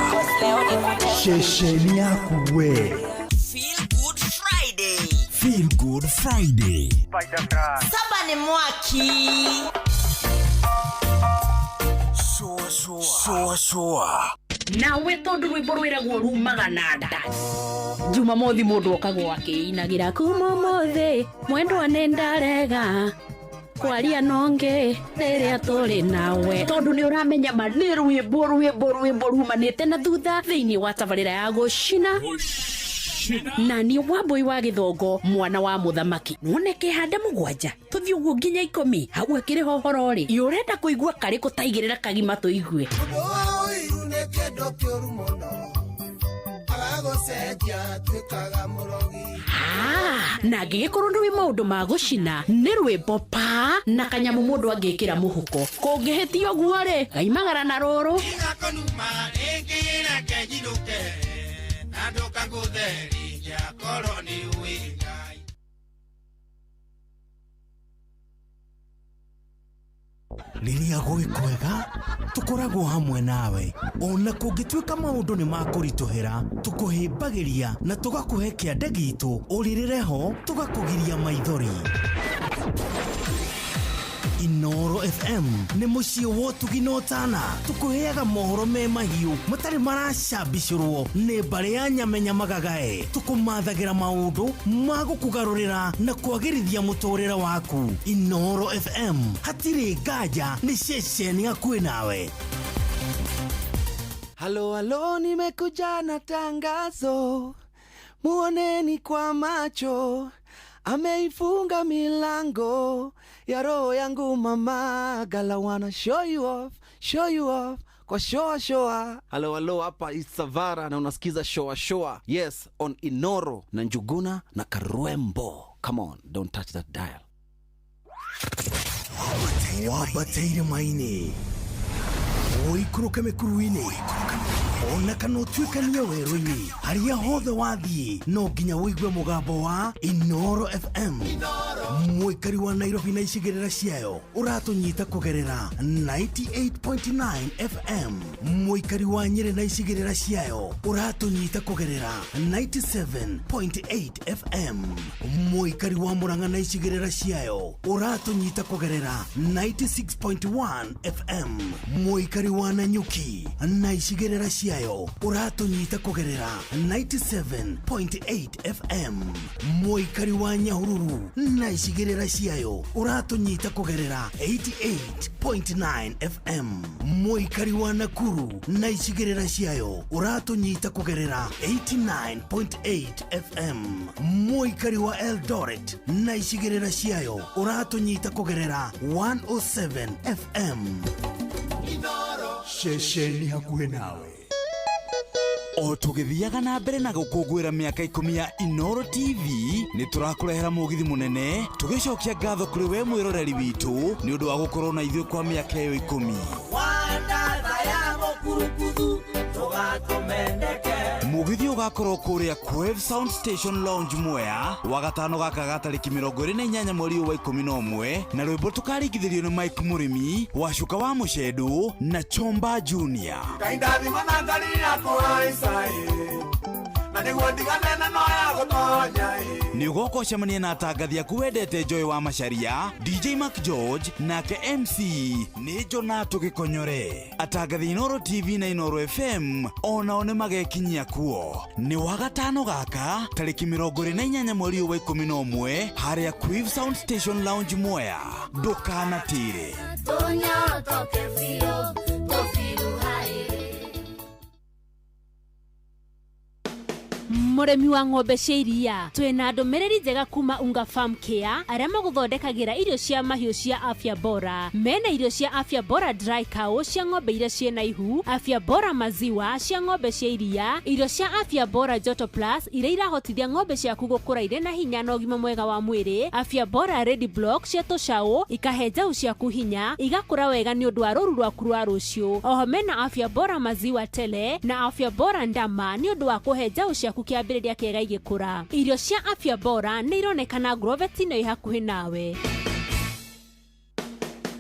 ceceni yaku we. Feel Good Friday. Feel Good Friday. Saba ni mwaki. Shoa shoa shoa shoa. Nawe tondu rwimbo rwiragwo rumaga na nda. Jumamothi mundu okagwo akiinagira kuma umuthi mwendwa ni ndarega kwaria nonge riria turi nawe tondu ni uramenya ma ni rwimbo rwimbo rwimbo rumanite na thutha thiini wa tabarira ya gucina na ni Wambui wa Githongo mwana wa muthamaki none kihanda mugwanja tuthii uguo nginya 10 hau akiri hohoro ri urenda kuigua kariku taigirira kagima tuigue. Na ngĩgĩkorwo nĩ maũndũ ma gũcina nĩ rwĩmbo pa na kanyamũ mũndũ angĩkĩra mũhuko kũngĩhĩtia ũguo rĩ gaimagara na rũrũ. Rĩrĩa gwĩ kwega tũkoragwo hamwe nawe ona kũngĩtuĩka maũndũ nĩ makũritũhĩra tũkũhĩmbagĩria na tũgakũhe kĩande gitũ ũrĩrĩre ho tũgakũgiria maithori. Inooro FM nĩ mũciĩ wa ũtugi na ũtana tũkũheaga mohoro me mahiũ matarĩ maracambicũrwo nĩ mbarĩ ya nyamenya magagae tũkũmathagĩra maũndũ ma gũkũgarũrĩra na kwagĩrithia mũtũrĩre waku. Inooro FM hatirĩ nganja nĩ ceceni hakuhĩ nawe. Halo halo, nimekuja na tangazo, muoneni kwa macho, ameifunga milango ya roho yangu mama, gala wanna show you off kwa shoa shoa. Halo halo, hapa Isavara na unasikiza shoa shoa. Yes, on Inooro na Njuguna na Karwembo. Come on, don't touch that dial. Wabataire maini ũikũrũke mĩkuru-inĩ ona kana ũtuĩkanie werũ-inĩ harĩa hothe wathiĩ no nginya ũigue mũgambo wa Inooro FM. Mũikari wa Nairobi na icigĩrĩra ciayo ũratũnyita kũgerera 98.9 FM. Mũikari wa Nyĩrĩ na icigĩrĩra ciayo ũratũnyita kũgerera 97.8 FM. Mũikari wa Murang'a na icigĩrĩra ciayo ũratũnyita kũgerera 96.1 FM. Mũikari wa Nanyuki na icigĩrĩra ciayo ũratũnyita kũgerera 97.8 FM. Mũikari wa Nyahururu na icigĩrĩra ciayo ũratũnyita kũgerera 88.9 FM. Mũikari wa Nakuru na icigĩrĩra ciayo ũratũnyita kũgerera 89.8 FM. Mũikari wa Eldoret na icigĩrĩra ciayo ũratũnyita kũgerera 107 FM. Ceceni hakuhĩ nawe o tũgĩthiaga na mbere na gũkũngũĩra mĩaka 10 ya Inooro TV nĩ tũrakũrehera mũgithi mũnene tũgĩcokia ngatho kũrĩ we mwĩroreri witũ nĩ ũndũ wa gũkorwo na ithuĩ kwa mĩaka ĩyo 10. Mũgithi ũgakorwo kũrĩa Quave Sound Station Lounge Mwea wagatano gaka ga tarĩki 28 mweri wa 11 na rwĩmbo tũkaringithĩrio nĩ Mike Mũrĩmi wa Cuka wa Mũcendũ na Chomba Junior. Nĩ ũgoka ũcemanie na atangathi aku wendete Joy wa Macharia, DJ Mark George nake MC nĩ Jonato Gĩkonyore. Atangathi Inoro TV na Inoro FM onao nĩ magekinyia kuo. Nĩ wagatano gaka tarĩki 28 mweri ũyũ wa 11 harĩa Quiv Sound Station Lounge Mwea. Ndũkanatĩre. Tunyotoke biũ tũbiruhaĩrĩ. Mũrĩmi wa ng'ombe cia iria, twĩna ndũmĩrĩri njega kuma Unga Farm Care arĩa magũthondekagĩra irio cia mahiũ cia Afya Bora. Mena irio cia Afya Bora Dry Cow cia ng'ombe iria ciĩna ihu, Afya Bora Maziwa cia ng'ombe cia iria, irio cia Afya Bora Joto Plus iria irahotithia ng'ombe ciaku gũkũra irĩ na hinya na ũgima mwega wa mwĩrĩ, Afya Bora Ready Block cia tũcaũ ikahe njaũ ciaku hinya igakũra wega nĩ ũndũ wa rũru rwaku rwa rũciũ. Oho mena Afya Bora Maziwa Tele na Afya Bora Ndama nĩ ũndũ wa kũhe njaũ ciaku kĩambĩrĩria kĩega igĩkũra. Irio cia Afya Bora nĩ ironekana Grovet-inĩ ĩ hakuhĩ nawe.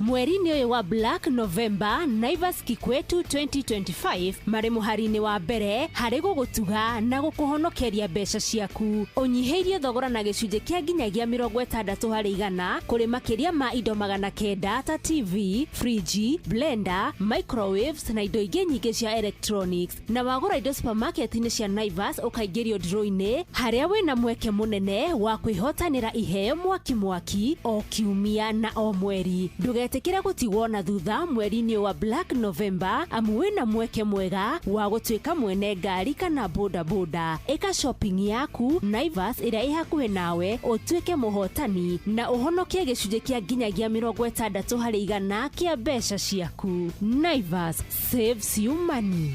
Mweri-inĩ ũyũ wa Black November, Naivas Kikwetu 2025 marĩ mũhari-inĩ wa mbere harĩ gũgũtuga na gũkũhonokeria mbeca ciaku. Ũnyihĩirie thogora na gĩcunjĩ kĩa nginyagia 60% kũrĩ makĩria ma indo 900 ta TV, friji, blender, microwaves na indo ingĩ nyingĩ cia electronics. Na wagũra indo supermarket-inĩ cia Naivas ũkaingĩrio draw-inĩ harĩa wĩna mweke mũnene wa kwĩhotanĩra iheo mwaki mwaki o kiumia na o mweri. Ndũgetĩkĩre gũtigwo na thutha mweri-inĩ wa Black November amu wĩna mweke mwega wa gũtuĩka mwene ngari kana bodaboda. Ĩka shopping yaku Naivas ĩrĩa ĩ hakuhĩ nawe ũtuĩke mũhotani na ũhonokie gĩcunjĩ kĩa nginyagia 60% kĩa mbeca ciaku. Naivas saves you money.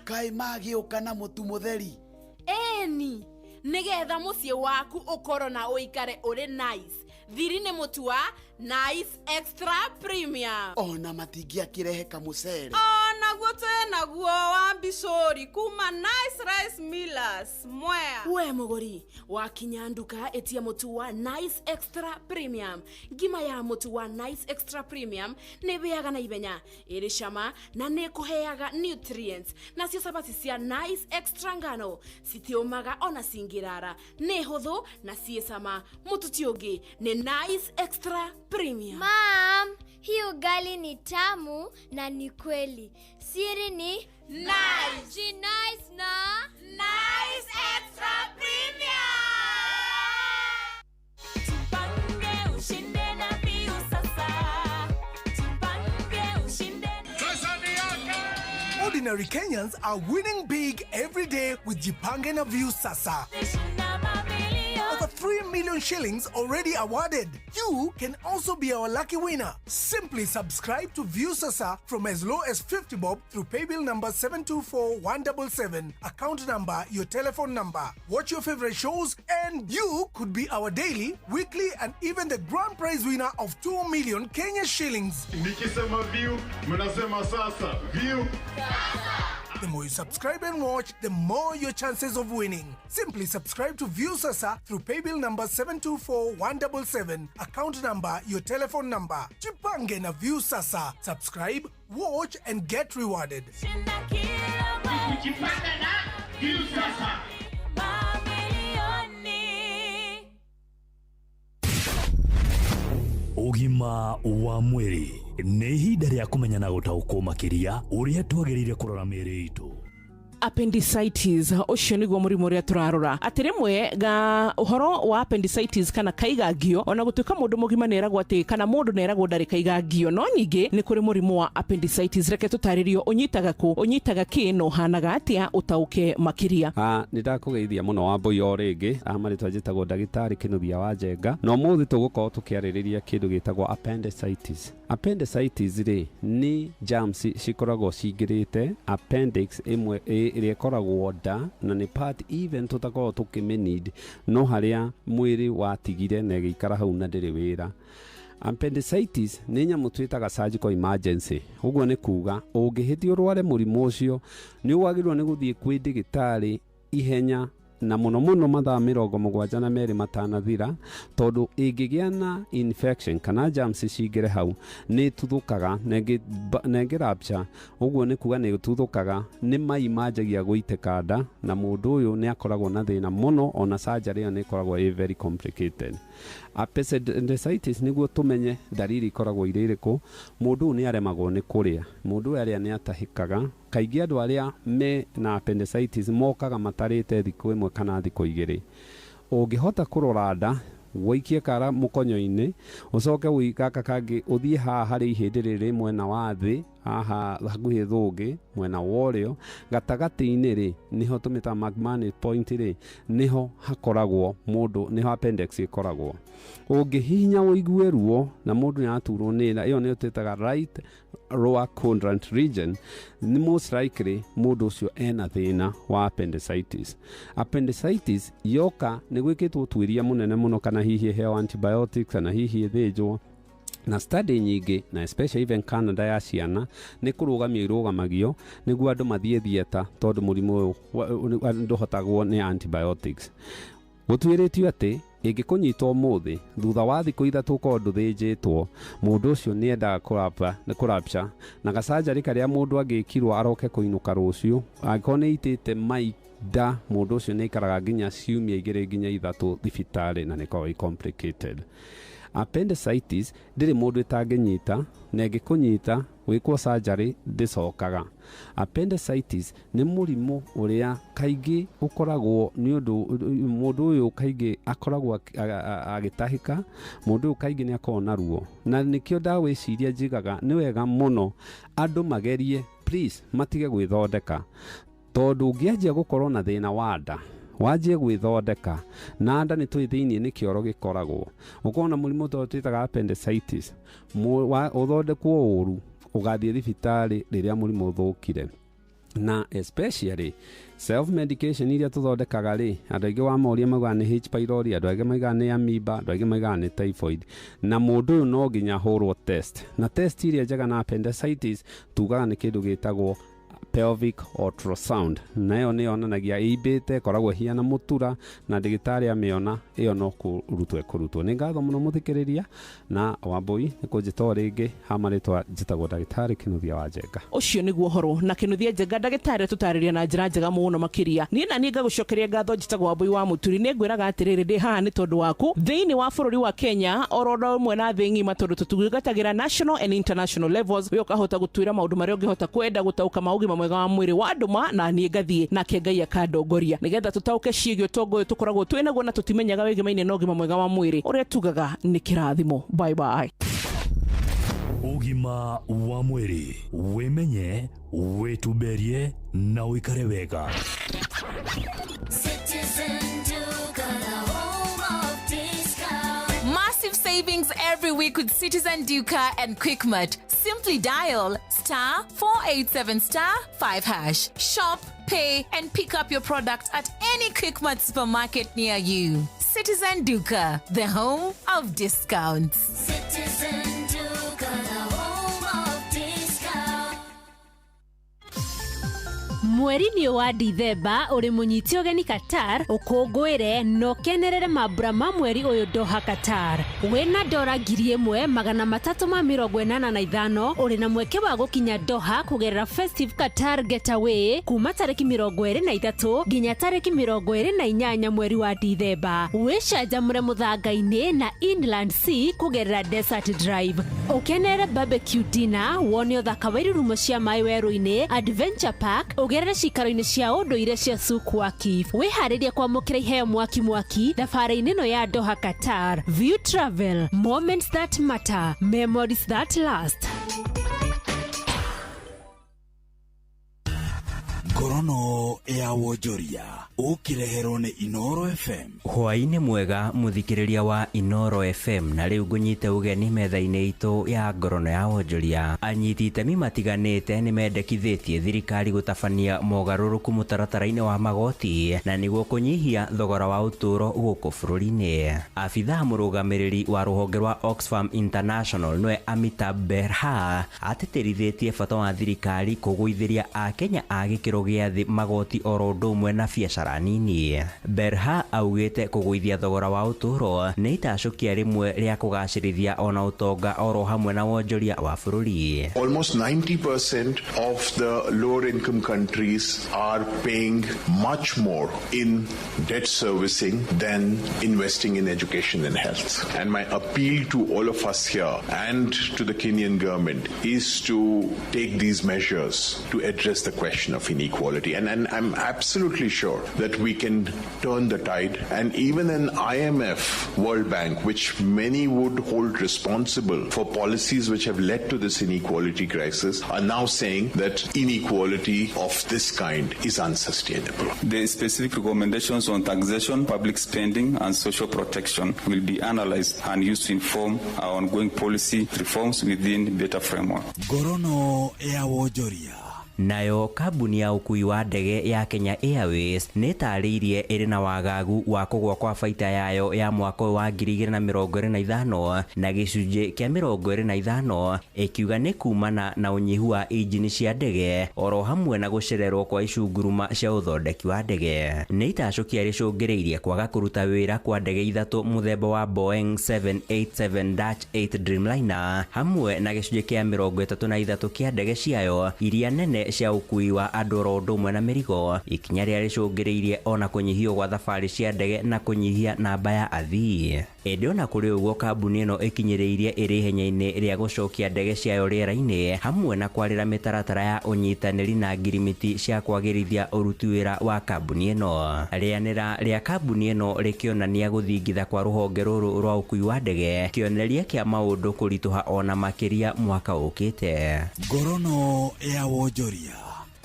Kaĩ magĩũka na mũtu mũtheri. Ĩni, nĩgetha mũciĩ waku ũkorwo na ũikare ũrĩ nice. Thiri nĩ mũtu wa Nice Extra Premium. Ona matingĩakĩrehe kamũcere. Onaguo twĩnaguo wa mbicũri kuma Nice Rice Millers Mwea. We mũgũri, wakinya nduka ĩtia mũtu wa Nice Extra Premium. Ngima ya mũtu wa Nice Extra Premium nĩ ĩhĩaga na ihenya, ĩrĩ cama na nĩ ĩkũheaga nutrients. Nacio cabaci cia Nice Extra ngano citiũmaga ona cingĩrara, nĩ hũthũ na ciĩ cama. Mũtu ti ũngĩ nĩ Nice Extra Premium. Mom, hii ugali ni tamu na ni kweli. Siri ni Nice. Ji nice na Nice Extra Premium. Tupange ushinde na Viu sasa. Tupange ushinde. Ordinary Kenyans are winning big every day with Jipange na Viu Sasa. Over 3 million shillings already awarded. You can also be our lucky winner. Simply subscribe to View Sasa from as low as 50 bob through paybill number 724177, account number, your telephone number. Watch your favorite shows and you could be our daily, weekly and even the grand prize winner of 2 million Kenya shillings. Nikisema view, mnasema sasa. View. The more you subscribe and watch, the more your chances of winning. Simply subscribe to View Sasa through paybill number 724177, account number, your telephone number. Jipange na View Sasa. Subscribe, watch and get rewarded. Kujipanga na View Sasa. Ũgima wa mwĩrĩ nĩ ihinda rĩa kũmenya na gũtaũkwo makĩria ũrĩa twagĩrĩire kũrora mĩĩrĩ itũ. Appendicitis, ũcio nĩguo mũrimũ ũrĩa tũrarora. Atĩ rĩmwe ga ũhoro wa appendicitis kana kaigangio, ona gũtuĩka mũndũ mũgima nĩeragwo atĩ kana mũndũ nĩeragwo ndarĩ kaigangio, no ningĩ nĩ kũrĩ mũrimũ wa appendicitis. Reke tũtarĩrio ũnyitaga kũ, ũnyitaga kĩ na ũhanaga atĩa, ũtaũke makĩria. Nĩ ndakũgeithia mũno Wambũi o rĩngĩ. Marĩtwa njĩtagwo ndagĩtarĩ Kĩnuthia wa Njenga, na ũmũthĩ tũgũkorwo tũkĩarĩrĩria kĩndũ gĩtagwo appendicitis. Appendicitis rĩ nĩ germs cikoragwo cingĩrĩte appendix ĩmwe ĩrĩa ĩkoragwo nda, na nĩ part even tũtakoragwo tũkĩmĩneed, no harĩa mwĩrĩ watigire na ĩgĩikara hau na ndĩrĩ wĩra. Appendicitis nĩ nyamũ twĩtaga surgical emergency. Ũguo nĩ kuga ũngĩhĩtia ũrware mũrimũ ũcio nĩ wagĩrĩirwo nĩ gũthiĩ kwĩ ndagĩtarĩ ihenya. Na mũno mũno mathaa 72 matanathira, tondũ ĩngĩgĩa na infection kana germs cingĩre hau, nĩ ĩtuthũkaga na ĩngĩ rupture, ũguo nĩ kuga nĩ ĩtuthũkaga, nĩ mai manjagia gũitĩka nda, na mũndũ ũyũ nĩ akoragwo na thĩna mũno. Ona surgery ĩyo nĩ ĩkoragwo ĩ very complicated. Appendicitis, nĩguo tũmenye ndariri ikoragwo irĩ irĩkũ, mũndũ ũyũ nĩ aremagwo nĩ kũrĩa, mũndũ ũyũ arĩa nĩ atahĩkaga. Kaingĩ andũ arĩa me na appendicitis mokaga matarĩte thikũ 1 kana thikũ 2. Ũngĩhota kũrora nda, waikie kara mũkonyo-inĩ, ũcoke gaka kangĩ ũthiĩ haha harĩ ihĩndĩ rĩrĩ mwena wa thĩ haha hakuhĩ thũngĩ mwena wa ũrĩo gatagatĩ-inĩ rĩ, nĩho tũmĩtaga McMurray point rĩ, nĩho hakoragwo mũndũ, nĩho appendix ĩkoragwo. Ũngĩhihinya ũigue ruo na mũndũ nĩ araturwo nĩ nda, ĩyo nĩyo twĩtaga right lower quadrant region, nĩ most likely mũndũ ũcio ena thĩna wa appendicitis. Appendicitis yoka nĩ gwĩkĩtwo ũtuĩria mũnene mũno, kana hihi ĩheo antibiotics, kana hihi ĩthĩnjwo, na study nyingĩ, na especially even Canada, ya ciana nĩ kũrũgamio irũgamagio nĩguo andũ mathiĩ theatre, tondũ mũrimũ ũyũ ndũhotagwo nĩ antibiotics. Gũtuĩrĩtio atĩ ĩngĩkũnyita ũmũthĩ, thutha wa thikũ 3 ũkorwo ndũthĩnjĩtwo, mũndũ ũcio nĩ endaga kũrapcha, na gacanjarĩ karĩa mũndũ angĩkirwo aroke kũinũka rũciũ, angĩkorwo nĩ itĩte mai nda, mũndũ ũcio nĩ aikaraga nginya ciumia 2 nginya 3 thibitarĩ, na nĩ ĩkoragwo ĩ complicated. Appendicitis ndĩrĩ mũndũ ĩtangĩnyita, na ĩngĩkũnyita gwĩkwo surgery ndĩcokaga. Appendicitis nĩ mũrimũ ũrĩa kaingĩ ũkoragwo nĩ ũndũ mũndũ ũyũ kaingĩ akoragwo agĩtahĩka, mũndũ ũyũ kaingĩ nĩ akoragwo na ruo, na nĩkĩo ndawĩciria njigaga nĩ wega mũno andũ magerie, please, matige gwĩthondeka, tondũ ũngĩanjia gũkorwo na thĩna wa nda, wanjie gwĩthondeka, na nda nĩ tũĩ thĩiniĩ nĩ kĩoro gĩkoragwo, ũkorwo na mũrimũ tondũ twĩtaga appendicitis, ũthondekwo ũru, ũgathiĩ thibitarĩ rĩrĩa mũrimũ ũthũkire. Na especially self medication iria tũthondekaga rĩ, andũ aingĩ wa moria maugaga nĩ H pylori, andũ aingĩ maugaga nĩ amoeba, andũ aingĩ maugaga nĩ typhoid, na mũndũ ũyũ no nginya ahũrwo test, na test iria njega na appendicitis tugaga nĩ kĩndũ gĩtagwo pelvic ultrasound, na ĩyo nĩ yonanagia ĩimbĩte, ĩkoragwo ĩhiana mũtura, na ndagĩtarĩ amĩona ĩyo no kũrutwo ĩkũrutwo. Nĩ ngatho mũno mũthikĩrĩria, na Wambui nĩ kũnjĩta o rĩngĩ ha marĩtwa njĩtagwo ndagĩtarĩ Kĩnuthia wa Njenga. Ũcio nĩguo ũhoro na Kĩnuthia Njenga, ndagĩtarĩ tũtarĩria na njĩra njega mũno makĩria. Niĩ na niĩ ngagũcokeria ngatho, njĩtagwo Wambui wa Mũturi. Nĩ ngwĩraga atĩrĩrĩ, ndĩ haha nĩ tondũ waku thĩinĩ wa bũrũri wa Kenya oro ũndũ ũmwe na thĩ ng'ima, tondũ tũtungatagĩra national and international levels. We ũkahota gũtuĩra maũndũ marĩa ũngĩhota kwenda gũtaũka ma ũgima mwega wa mwĩrĩ wa ndũma, na niĩ ngathiĩ nake Ngai akandongoria nĩgetha tũtaũke ciĩgiĩ ũtongo ũyũ tũkoragwo twĩ naguo na tũtimenyaga wĩgemaine na ũgima mwega wa mwĩrĩ ũrĩa tugaga nĩ kĩrathimo. Bye bye. Ũgima wa mwĩrĩ, wĩmenye, wĩtumberie na ũikare wega. Citizen Duka, the home of discount. Massive savings every week with Citizen Duka and Quickmart. Simply dial *487*5#. Shop, pay, and pick up your product at any Quickmart supermarket near you. Citizen Duka, the home of discounts. Citizen Duka, the home of discount. Mweri-inĩ wa Dithemba ũrĩ mũnyiti ũgeni Qatar, ũkũngũĩre na ũkenerere mambura ma mweri ũyũ Doha Qatar. Wĩna dora 1385 ũrĩ na mweke wa gũkinya Doha kũgerera Festive Qatar Getaway kuma tarĩki 23 nginya tarĩki 28 mweri wa Dithemba. Wĩcanjamũre mũthanga-inĩ na Inland Sea kũgerera Desert Drive. Ũkenerere barbecue dinner, wone ũthaka wa irurumo cia maĩ werũ-inĩ, Adventure Park, ũgerere cikaro-inĩ cia ũndũire cia Souk Waqif. Wĩharĩrie kwamũkĩra iheo mwaki mwaki thabarĩ-inĩ ĩno ya Doha Qatar. View Travel, moments that matter, memories that last. Ngorono ya wonjoria ũkĩreherwo nĩ Inoro FM. Hwaĩ-inĩ mwega mũthikĩrĩria wa Inoro FM, na rĩu ngũnyite ũgeni metha-inĩ itũ ya ngorono ya wonjoria. Anyiti itemi matiganĩte nĩ mendekithĩtie thirikari gũtabania mogarũrũku mũtaratara-inĩ wa magoti na nĩguo kũnyihia thogora wa ũtũũro gũkũ bũrũri-inĩ. Abithaa mũrũgamĩrĩri wa rũhonge rwa Oxfam International nĩwe Amitabh Berha atĩtĩrithĩtie bata wa thirikari kũgũithĩria akenya a gĩkĩro gĩa gĩa thĩ, magoti oro ũndũ ũmwe na biacara nini. Berha augĩte kũgũithia thogora wa ũtũũro nĩ itacũkia rĩmwe rĩa kũgacĩrithia ona ũtonga oro hamwe na wonjoria wa bũrũri. Almost 90% of the lower income countries are paying much more in debt servicing than investing in education and health. And my appeal to all of us here and to the Kenyan government is to take these measures to address the question of inequality. And I'm absolutely sure that we can turn the tide. And even an IMF, World Bank, which many would hold responsible for policies which have led to this inequality crisis, are now saying that inequality of this kind is unsustainable. The specific recommendations on taxation, public spending, and social protection will be analyzed and used to inform our ongoing policy reforms within better framework. Ngorono ya wonjoria. Nayo kambuni ya ũkui wa ndege ya Kenya Airways nĩ ĩtarĩirie ĩrĩ na wagagu wa kũgũa kwa baita yayo ya mwaka ũyũ wa 2025 na gĩcunjĩ kĩa 25, ĩkiuga nĩ kumana na ũnyihu wa injini cia ndege oro hamwe na gũcererwo kwa icunguruma cia ũthondeki wa ndege. Nĩ itacũkia rĩcũngĩrĩirie kwaga kũruta wĩra kwa ndege ithatũ mũthemba wa Boeing 787-8 Dreamliner hamwe na gĩcunjĩ kĩa 33 kĩa ndege ciayo iria nene cia ũkui wa andũ oro ũndũ ũmwe na mĩrigo, ikinya rĩrĩa rĩcũngĩrĩirie ona kũnyihio gwa thabarĩ cia ndege na kũnyihia namba ya athii. Ĩndĩ ona kũrĩ ũguo, kambuni ĩno ĩkinyĩrĩirie ĩrĩ ihenya-inĩ rĩa gũcokia ndege ciayo rĩera-inĩ hamwe na kwarĩra mĩtaratara ya ũnyitanĩri na ngirimiti cia kwagĩrithia ũruti wĩra wa kambuni ĩno. Rĩanĩra rĩa kambuni ĩno rĩkĩonania gũthingitha kwa rũhonge rũrũ rwa ũkui wa ndege, kĩonereria kĩa maũndũ kũritũha ona makĩria mwaka ũkĩte. Ngorono ya wonjoria.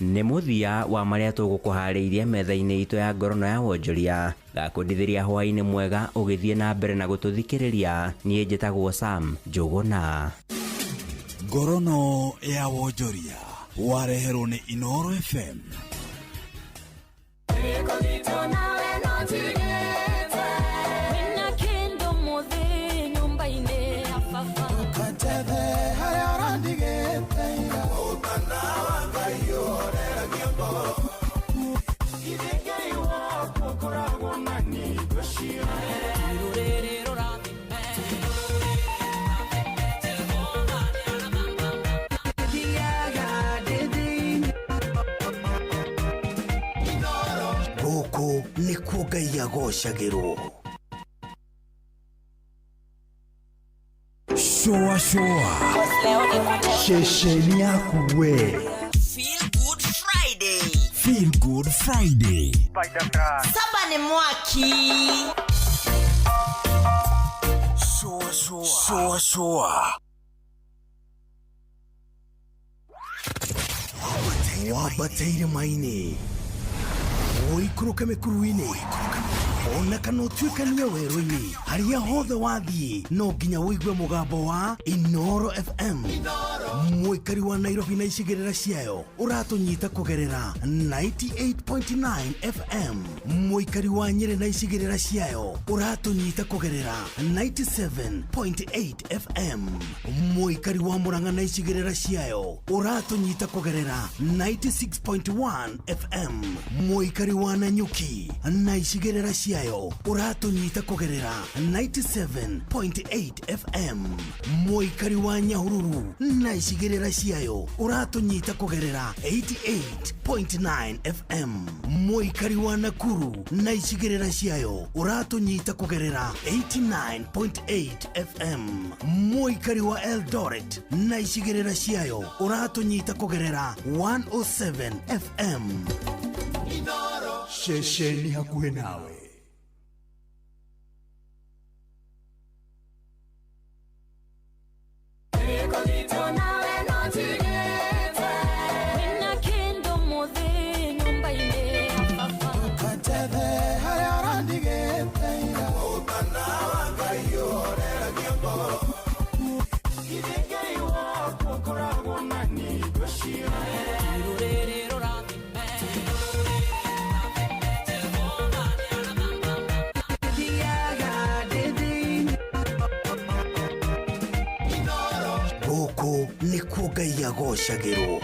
Nĩ mũthia wa marĩa tũgũkũharĩirie metha-inĩ itũ ya ngorono ya wonjoria. Ngakwendithĩria hwaĩ-inĩ mwega ũgĩthiĩ na mbere na gũtũthikĩrĩria. Niĩ njĩtagwo Sam Njũgũna. Ngorono ya wonjoria wareherwo nĩ Inooro FM. Gũkũ nĩkuo Ngai agocagĩrwo. Shoa shoa ceceni yaku we. Feel Good Friday. Feel Good Friday. Saba ni mwaki. Shoa shoa shoa shoa. Wambateire maini ũikũrũke mĩkuru-inĩ ona kana ũtuĩkanie werũ-inĩ, harĩa hothe wathiĩ no nginya ũigue mũgambo wa Inooro FM. Mũikari wa Nairobi na icigĩrĩra ciayo ũratũnyita kũgerera 98.9 FM. Mũikari wa Nyĩrĩ na icigĩrĩra ciayo ũratũnyita kũgerera 97.8 FM. Mũikari wa Murang'a na icigĩrĩra ciayo ũratũnyita kũgerera 96.1 FM. Mũikari wa Nanyuki na icigĩrĩra ciayo ũratũnyita kũgerera 97.8 FM. Mũikari wa Nyahururu na icigĩrĩra ciayo ũratũnyita kũgerera 88.9 FM. Mũikari wa Nakuru na icigĩrĩra ciayo ũratũnyita kũgerera 89.8 FM. Mũikari wa Eldoret na icigĩrĩra ciayo ũratũnyita kũgerera 107 FM. Ceceni hakuhĩ nawe. Gũkũ nĩkuo Ngai agocagĩrwo.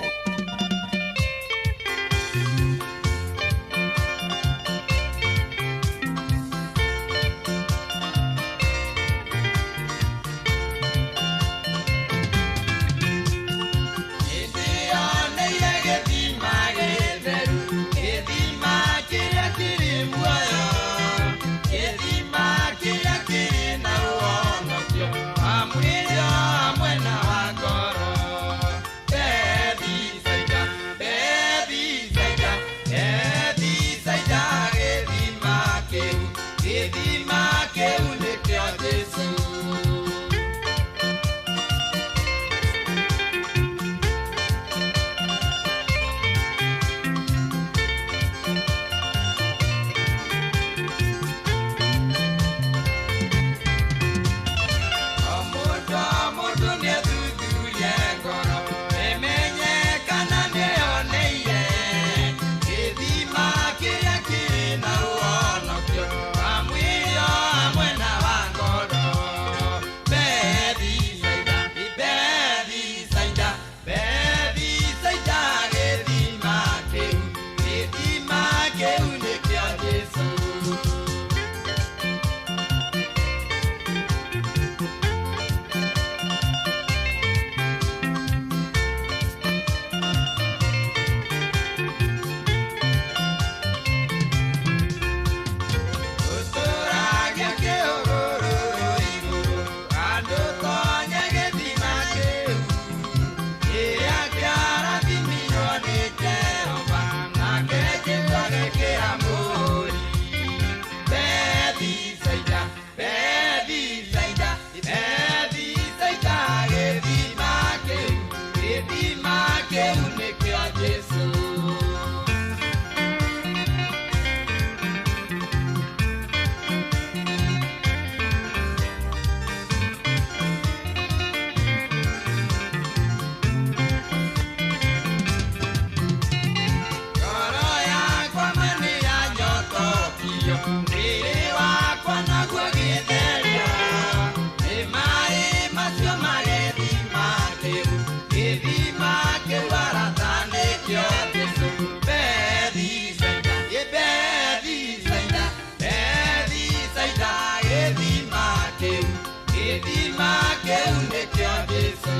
kĩu nĩkĩo Jesũ.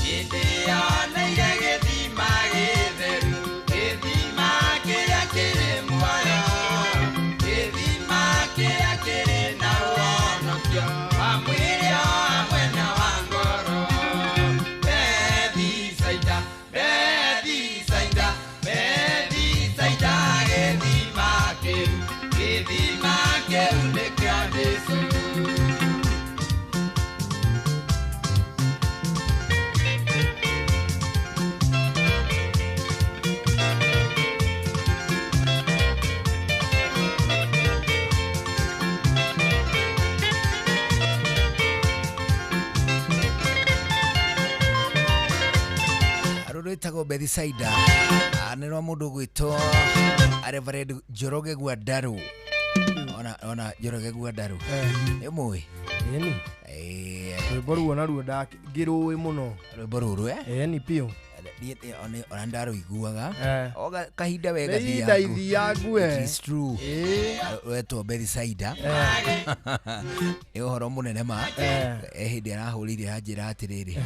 Nĩndĩyoneire gĩthima gĩtheru, gĩthima kĩrĩa kĩrĩ muoyo, gĩthima kĩrĩa kĩrĩ na ũhonokio wa mwĩrĩ o hamwe na wa ngoro. Bethisaida, Bethisaida, Bethisaida, gĩthima kĩu, gĩthima kĩu nĩkĩo Jesũ. Rũrũ rwĩtagwo Bethisaida. Ah, nĩ rwa mũndũ ũgwĩtwo Reverend Njoroge Gwandarũ. Ona Njoroge Gwandarũ nĩ ũmũĩ? Ĩni. Rwĩmbo ruo naruo ngĩrũĩ mũno. Rwĩmbo rũrũ eh? Ĩni piũ. Niĩ ona ndarũiguaga o kahinda wega Nĩ ihinda ithiangu, eh. It is true. Rwetwo Bethisaida. Nĩ ũhoro mũnene ma. Hĩndĩ arahũrĩire anjĩra atĩrĩrĩ,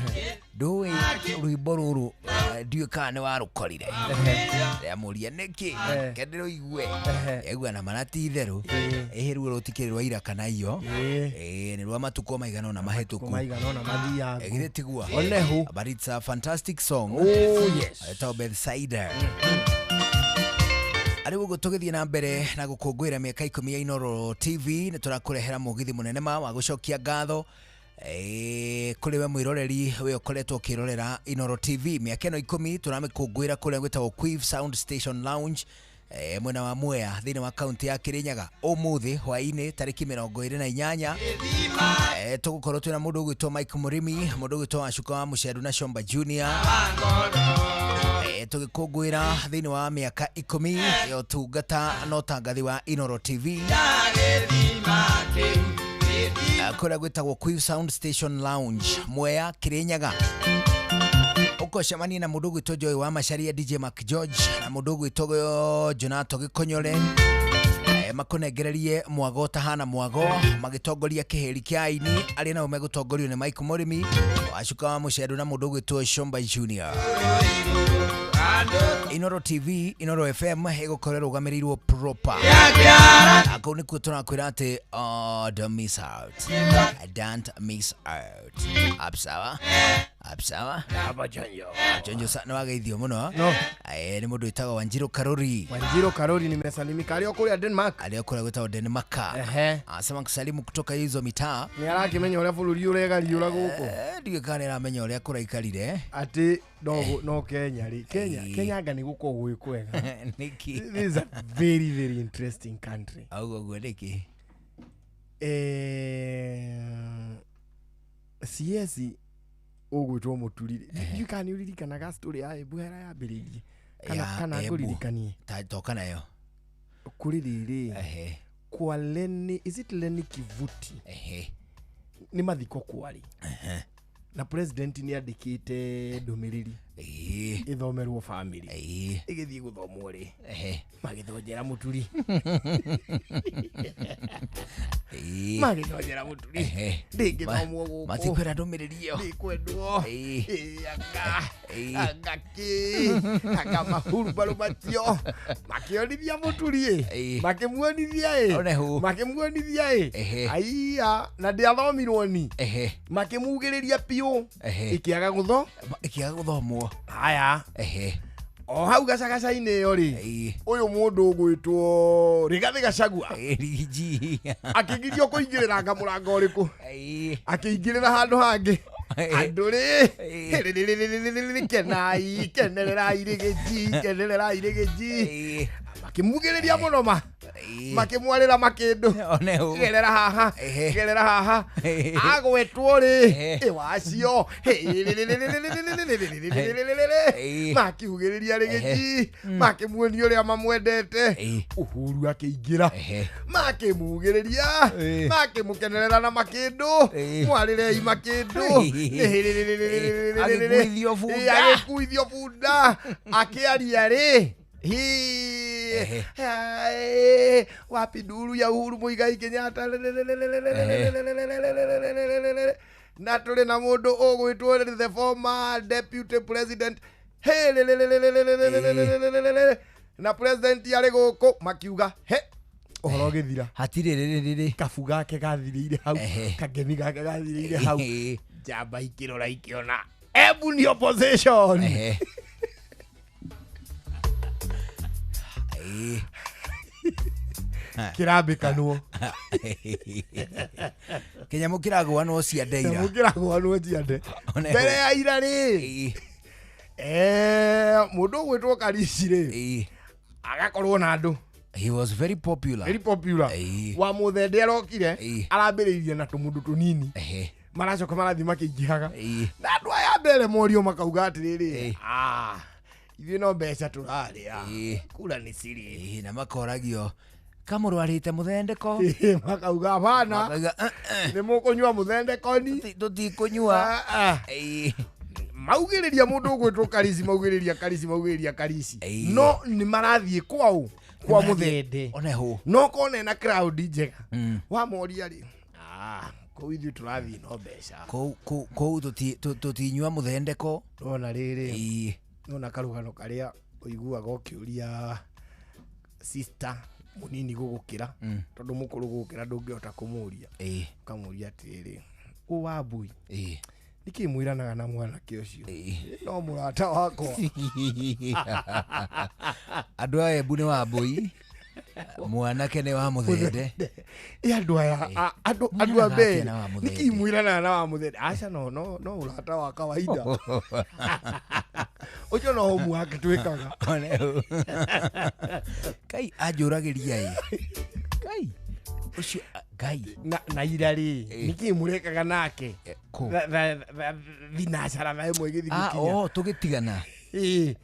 ndũĩ rwĩmbo rũrũ, ndiũĩ kana nĩ warũkorire. Ndamũria nĩkĩ, reke ndĩrũigue. Aigua na mara ti itherũ, ĩhĩ ruo rũtikĩrĩ rwa ira kana iyo. Nĩ rwa matukũ maigana ũna mahĩtũku. Maigana ũna mathiangu. Githĩ tiguo? Onehu. But it's a fantastic song. Oh, yes. Etagwo Bethisaida. Arĩ ũguo tũgĩthiĩ na mbere na gũkũngũĩra mĩaka 10 ya Inooro TV, nĩ tũrakũrehera mũgithi mũnene ma wa gũcokia ngatho kũrĩ we mwĩroreri we ũkoretwo ũkĩrorera Inooro TV. Mĩaka ĩno 10 tũramĩkũngũĩra kũrĩa gwĩtagwo Quiv Sound Station Lounge, mwena wa Mwea thĩinĩ wa kaunti ya Kirinyaga. Ũmũthĩ hwaĩ-inĩ tarĩki 28 tũgũkorwo twĩna mũndũ ũgwĩtwo Mike Mũrĩmi, mũndũ ũgwĩtwo Wacuka wa Mũcendu na Shomba Junior, tũgĩkũngũĩra thĩinĩ wa mĩaka 10 ya ũtungata na ũtangathi wa Inooro TV kũrĩa gwĩtagwo Quiv Sound Station Lounge, Mwea, Kirinyaga. Ũkũcemania na mũndũ ũgwĩtwo Joy wa Macharia, DJ Mark George, na mũndũ ũgwĩtwo Jonato Gĩkonyore, makũnengererie mwago ũtahana mwago, magĩtongoria kĩhĩri kĩa aini arĩa nao megũtongorio nĩ Mike Mũrĩmi, Wacuka wa Mũcendu na mũndũ ũgwĩtwo Shomba Junior. Inooro TV, Inooro FM ĩgũkorwo ĩrũgamĩrĩirwo proper. Kũu nĩkuo tũrakwĩra atĩ, oh, don't miss out. Don't miss out. Apsawa? Apsawa? Chonjo sana wageithio mũno. No. Nĩ mũndũ wĩtagwo Wanjiru Karori. Wanjiru Karori nimesalimika. Arĩ o kũrĩa Denmark. Arĩ o kũrĩa gwĩtagwo Denmark. Asema kusalimu kutoka hizo mitaa. Nĩ arakĩmenya ũrĩa bũrũri ũregariũra gũkũ. Ndiũĩ kana nĩ aramenya ũrĩa kũraikarire. Atĩ no Kenya rĩ. Kenya anga nĩ gũkorwo gwĩ kwega. Nĩkĩ? This is a very very interesting country. Auga ũguo nĩkĩ? CS ũgwĩtwo Mũturi. Ndiũĩ kana nĩ ũririkanaga story ya Embu harĩa yambĩrĩirie. Kana ngũririkanie. Toka nayo. Kũrĩ rĩrĩ. Kwa Lenny, is it Lenny Kivuti? Nĩ mathiko kwarĩ. Na president nĩ andĩkĩte ndũmĩrĩri ĩthomerwo family. Ĩgĩthiĩ gũthomwo rĩ, magĩthonjera Mũturi. Magĩthonjera Mũturi. Ndĩngĩthomwo gũkũ. Matikwenda ndũmĩrĩri ĩyo. Ndĩkwendwo. Anga kĩ, anga mahurumbarũ macio. Makĩonithia Mũturi ĩ. Makĩmuonithia ĩ. Makĩmuonithia ĩ. Aiya, na ndĩathomirwo ni. Makĩmugĩrĩria piũ. Ĩkĩaga gũtho. Ĩkĩaga gũthomwo. Haya. O hau gacagaca-inĩ ĩyo rĩ, ũyũ mũndũ ũgwĩtwo Rigathĩ Gachagua akĩgirio kũingĩrĩra nga mũrango ũrĩkũ, akĩingĩrĩra handũ hangĩ. Andũ rĩ, kenai, kenererai rĩgĩji, kenererai rĩgĩji. Makĩmugĩrĩria mũno ma makĩmwarĩra makĩndũ gerera haha gerera haha agwetwo rĩ ĩ wacio makiugĩrĩria rĩgĩji makĩmuonia ũrĩa mamwendete Uhuru akĩingĩra makĩmugĩrĩria makĩmũkenerera na makĩndũ mwarĩrei makĩndũ Agĩkuithio bunda. Agĩkuithio bunda akĩaria rĩ wapi nduru ya Uhuru Muigai Kenyatta na tũrĩ na mũndũ ũgwĩtwo the former deputy president na president arĩ gũkũ makiuga he ũhoro ũgĩthira hatirĩ rĩrĩ kabu gake gathirĩire hau kangemi gake gathirĩire hau njamba ikĩrora ikĩona Embu ni opposition. Kĩrambĩkanwo kĩnyamũ kĩragũanwo ciande ira kĩnyamũ kĩragũanwo ciande mbere ya ira rĩ mũndũ ũgwĩtwo Karici rĩ agakorwo na andũ. He was very popular. Very popular. Wa Muthende arokire arambĩrĩirie na tũmũndũ tũnini maracoka marathiĩ makĩingĩhaga na andũ aya mbere morio makauga atĩrĩrĩ ithuĩ no mbeca tũrarĩa kura nĩ siri na makoragio kamũrwarĩte mũthendeko makauga hapana nĩ mũkũnyua mũthendekoni tũtikũnyua maugĩrĩria mũndũ ũgwĩtwo Karici maugĩrĩria Karici maugĩrĩria Karici no nĩ marathiĩ kwao kwa Muthende no kone na crowd njega wamoria rĩ kũu ithuĩ tũrathiĩ no mbeca kũu tũtinyua mũthendeko nona rĩrĩ nona karũgano karĩa ũiguaga ũkĩũria sister mũnini gũgũkĩra tondũ mũkũrũ gũgũkĩra ndũngĩhota kũmũria ũkamũria atĩrĩrĩ ũ Wambui nĩkĩ mwĩranaga na mwanake ũcio no mũrata wakwa andũ a Embu nĩ Wambui mwanake nĩ wa Muthende andũ aya andũ a mbere nĩkĩ mwĩranaga na wa Muthende aca no no no ũrata wa kawaida ũcio no homework twĩkaga kai anjũragĩria ĩ kai ũcio ngai na ira rĩ nĩkĩ mũrekaga nake thinacara thaa ĩmwe ĩgĩthiĩ gũkinya tũgĩtigana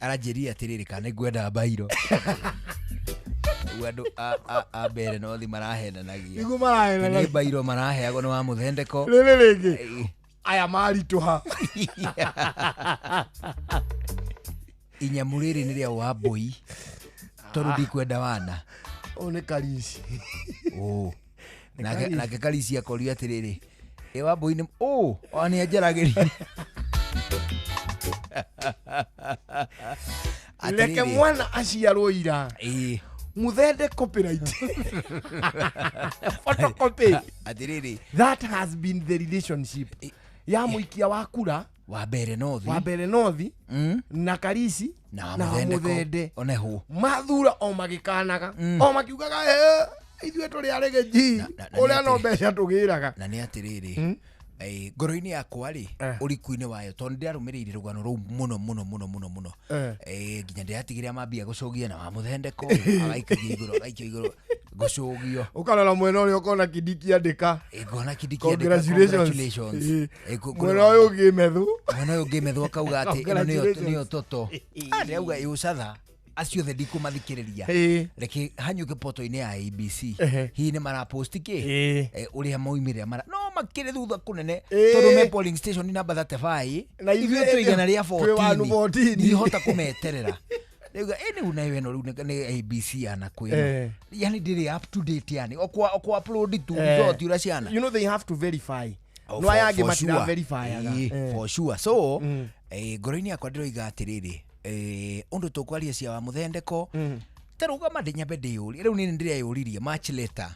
aranjĩrire atĩrĩrĩ kana nĩngwenda mbairũ andũ a mbere nothi marahenanagia nĩguo marahenanagia nĩ mbairũ maraheagwo nĩ wa Mũthendeko rĩrĩ rĩngĩ aya maritũha inyamu rĩrĩ nĩ rĩa Wambui tondũ ndikwenda wana ũyũ nĩ Karici nake Karici akorio atĩrĩrĩ ĩ Wambui nĩ ona nĩ anjaragĩria reke mwana aciarwo ira Muthende copyright photocopy atiriri that has been the relationship ya muikia wa kura wa mbere nothi wa mbere nothi na Karici na Muthende oneho mathura o magikanaga o makiugaga ithuĩ tũrĩ aregeji ũrĩa no mbeca tũgĩraga na nĩ atĩrĩrĩ ngoro-inĩ yakwa rĩ ũriku-inĩ wayo tondũ ndĩarũmĩrĩire rũgano rũu mũno mũno mũno mũno mũno nginya ndĩratigĩrĩra mambia gũcũgia na wa Mũthendeko agaikagia igũrũ agaikio igũrũ gũcũgio ũkarora mwena ũrĩa ũkona Kindiki andĩka ngona Kindiki andĩka congratulations mwena ũyũ ũngĩ Methu mwena ũyũ ũngĩ Methu akauga atĩ ĩno nĩyo toto ndĩrauga ĩũcatha acio othe ndikũmathikĩrĩria reke hanyũke poto-inĩ ya ABC hihi nĩ marapost kĩ ũrĩa maumĩrĩra mara no makĩrĩ thutha kũnene tondũ me polling station number 35 na ithuĩ twĩ igana rĩa 14 ndihota kũmeterera rĩu ĩ nayo ĩno rĩu nĩ ABC yana kwĩno yani ndĩrĩ up to date yani okwa upload tu result ũrĩa ciana you know they have to verify no aya angĩ matira verifyaga for sure so ngoro-inĩ yakwa ndĩroiga atĩrĩrĩ undu tukwaria cia wa Mũthendeko ta rugama ndinyambe ndiyũrie rĩu nini ndĩreyũririe much later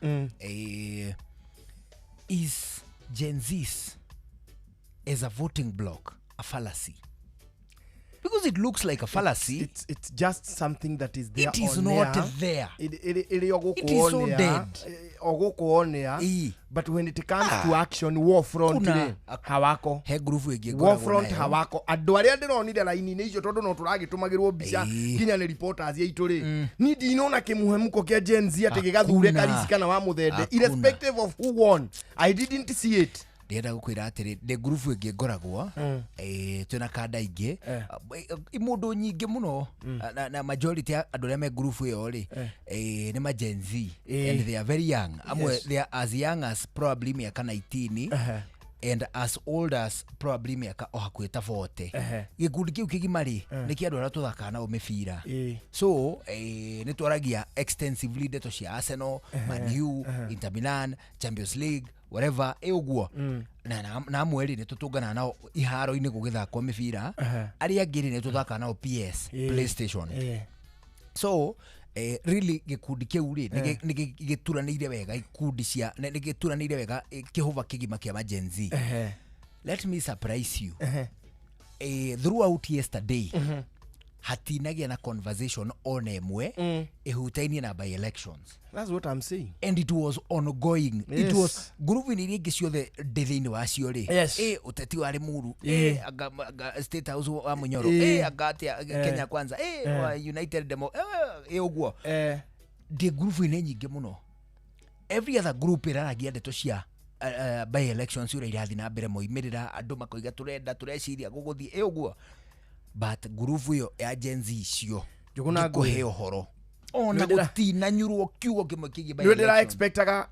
is Gen Zs as a voting block a fallacy? Because it looks like a fallacy. It's just something that is there. It is not there. It is so dead. o gũkũ onea, but when it comes to action, war front rĩ hawako. He ngurubu ĩngĩ war front hawako. Andũ arĩa ndĩronire raini-inĩ icio, tondũ no tũragĩtũmagĩrwo mbica nginya nĩ reporters aitũ rĩ, ni ndinona kĩmuhemuko kĩa Gen Z atĩ gĩgathure Karisi kana wa Muthende, irrespective of who won. I didn't see it. Ndĩrenda gũkwĩra atĩrĩ, ndĩ ngurubu ĩngĩ ngoragwo twĩna kanda ingĩ mũndũ nyingĩ mũno, na majority ya andũ arĩa me ngurubu ĩyo rĩ nĩ ma Gen Z, and they are very young. Amwe they are as young as probably mĩaka 19 and as old as probably mĩaka o hakuhĩ ta 40. Gĩkundi kĩu kĩgima rĩ nĩ kĩa andũ arĩa tũthakaga nao mĩbira. So nĩ twaragia extensively ndeto cia Arsenal, Man U, Inter Milan, Champions League, whatever ũguo. Na amwe rĩ nĩ tũtũnganaga nao iharo-inĩ gũgĩthakwo mĩbira, arĩa angĩ rĩ nĩ tũthakaga nao PS, PlayStation. So really gĩkundi kĩu rĩ nĩ gĩturanĩire wega ikundi cia nĩ gĩturanĩire wega kĩhũba kĩgima kĩa ma Gen Z. Let me surprise you. Throughout yesterday hatinagĩa na conversation ona ĩmwe ĩhutainie na by elections. That's what I'm saying. And it was ongoing. Yes. It was ngurubu-inĩ iria ingĩ ciothe ndĩ thĩinĩ wacio rĩ, ũteti warĩ mũru, anga State House wa Munyoro, anga atĩa Kenya Kwanza, wa United Demo, ũguo. Ndĩ ngurubu-inĩ nyingĩ mũno. Every other group ĩraragia ndeto cia by elections ũrĩa irathiĩ na mbere, moimĩrĩra andũ makoiga tũrenda tũreciria gũgũthiĩ ũguo. But ngurubu ĩyo ya Gen Z icio ngũhe ũhoro ona gũtinanyurwo kiugo kĩmwe kĩgiĩ by election. Nĩ ndĩra expectaga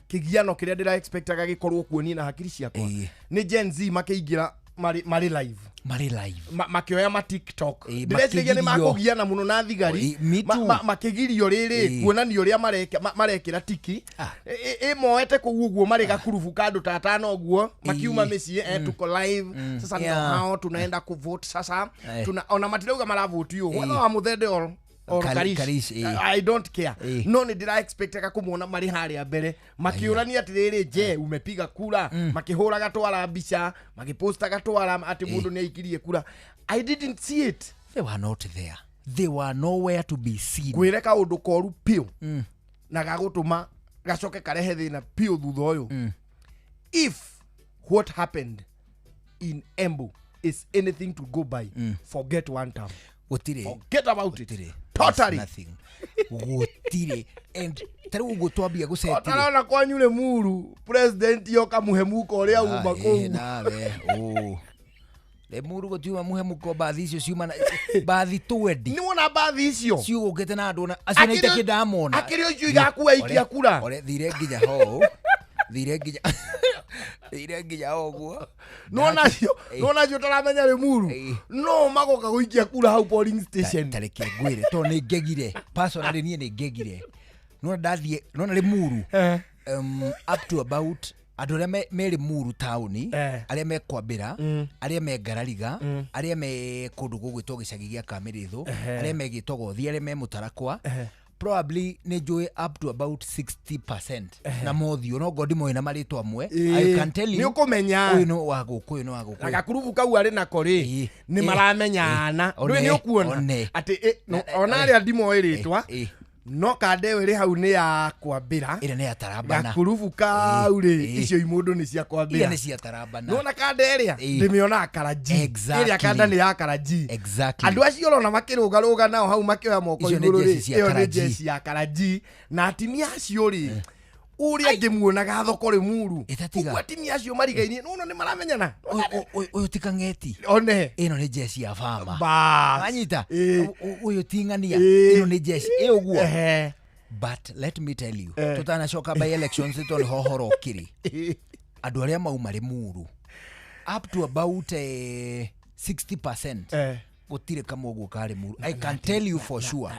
kĩgiano kĩrĩa ndĩra expectaga gĩkorwo kuo niĩ na hakiri ciakwa nĩ Gen Z makĩingĩra marĩ live, makĩoya ma TikTok. Ndĩreciria nĩ makũgiana mũno na thigari, makĩgirio rĩrĩ kuonania ũrĩa marekĩra tiki ĩmoete kũu ũguo marĩ gakurubu ka andũ ta atano ũguo makiuma mĩciĩ, tuko live sasa, ndio hao tunaenda kuvote sasa, tuna ona matirauga maravoti ũũ whether wa Muthende or Karish, I don't care. No nĩ ndĩra expectaga kũmona marĩ harĩa mbere makĩũrania atĩrĩrĩ, je umepiga kura, makĩhũraga twara mbica, magĩpostaga twara atĩ mũndũ nĩ aikirie kura. I didn't see it. They were not there. They were nowhere to be seen. Ngwĩre kaũndũ koru piũ na gagũtũma gacoke karehe thĩna piũ thutha ũyũ. If what happened in Embu is anything to go by, forget one term. Gũtirĩ. Forget about it. Totally. Nothing. Gũtirĩ. And tarĩu ũguo twambia gũcetire. Ũtarona kwanyu Limuru president yoka muhemuko ũrĩa uma kũu. Nawe. Limuru gũtiuma muhemuko, mbathi icio ciuma mbathi twendi. Nĩ wona mbathi icio ciũgũkĩte na andũ acio nĩ itakĩ ndamona. Akĩrĩ ũcio igakua ikia kura. Ore thire nginya ho. Thire nginya thire nginya ũguo. Nona cio ũtaramenya Limuru no magoka gũikia kura hau polling station. Tareke ngwĩre tondũ nĩ ngegire personally, niĩ nĩ ngegire. Nona ndathiĩ nona Limuru up to about andũ arĩa me Limuru taũni, arĩa me Kwambĩra, arĩa me Ngarariga, arĩa me kũndũ gũgwĩtwo gĩcagi gĩa Kamĩrĩthũ, arĩa me Gĩtogothi, arĩa me Mũtarakwa, probably nĩ njũĩ up to about 60% na mothiũ no ngo ndimoĩ na marĩtwa amwe. I can tell you nĩ ũkũmenya ũyũ nĩ wa gũkũ, ũyũ nĩ wa gũkũ. Na gakurubu kau arĩ nako rĩ nĩ maramenyana. Ndũĩ nĩ ũkuona atĩ ona arĩa ndimoĩ rĩtwa no kanda ĩyo ĩrĩ hau nĩ ya Kwambĩra, ĩrĩa nĩ ya Tarabana. Gakurubu kau rĩ icio imũndũ nĩ cia Kwambĩra, ĩrĩa nĩ cia Tarabana. Nona kanda ĩrĩa ndĩmĩonaga Karanji, ĩrĩa kanda nĩ ya Karanji. Andũ acio ũrona makĩrũgarũga nao hau makĩoya moko igũrũ rĩ, ĩyo nĩ jeshi ya Karanji. Na atimia acio rĩ ũrĩa ngĩmuonaga thoko Limuru, ũguo atimia acio marigainie nona nĩ maramenyana. Ũyũ ti Kang'eti, one ĩno nĩ jeshi ya Fama. Wanyita ũyũ ti Ng'ania, ĩno nĩ jeshi ĩ ũguo. But let me tell you, tutanacoka by elections tondũ nĩho ũhoro ũkĩrĩ. Andũ arĩa mauma Limuru up to about 60% gũtirĩ kamwe ũguo ka Limuru. I can tell you for sure.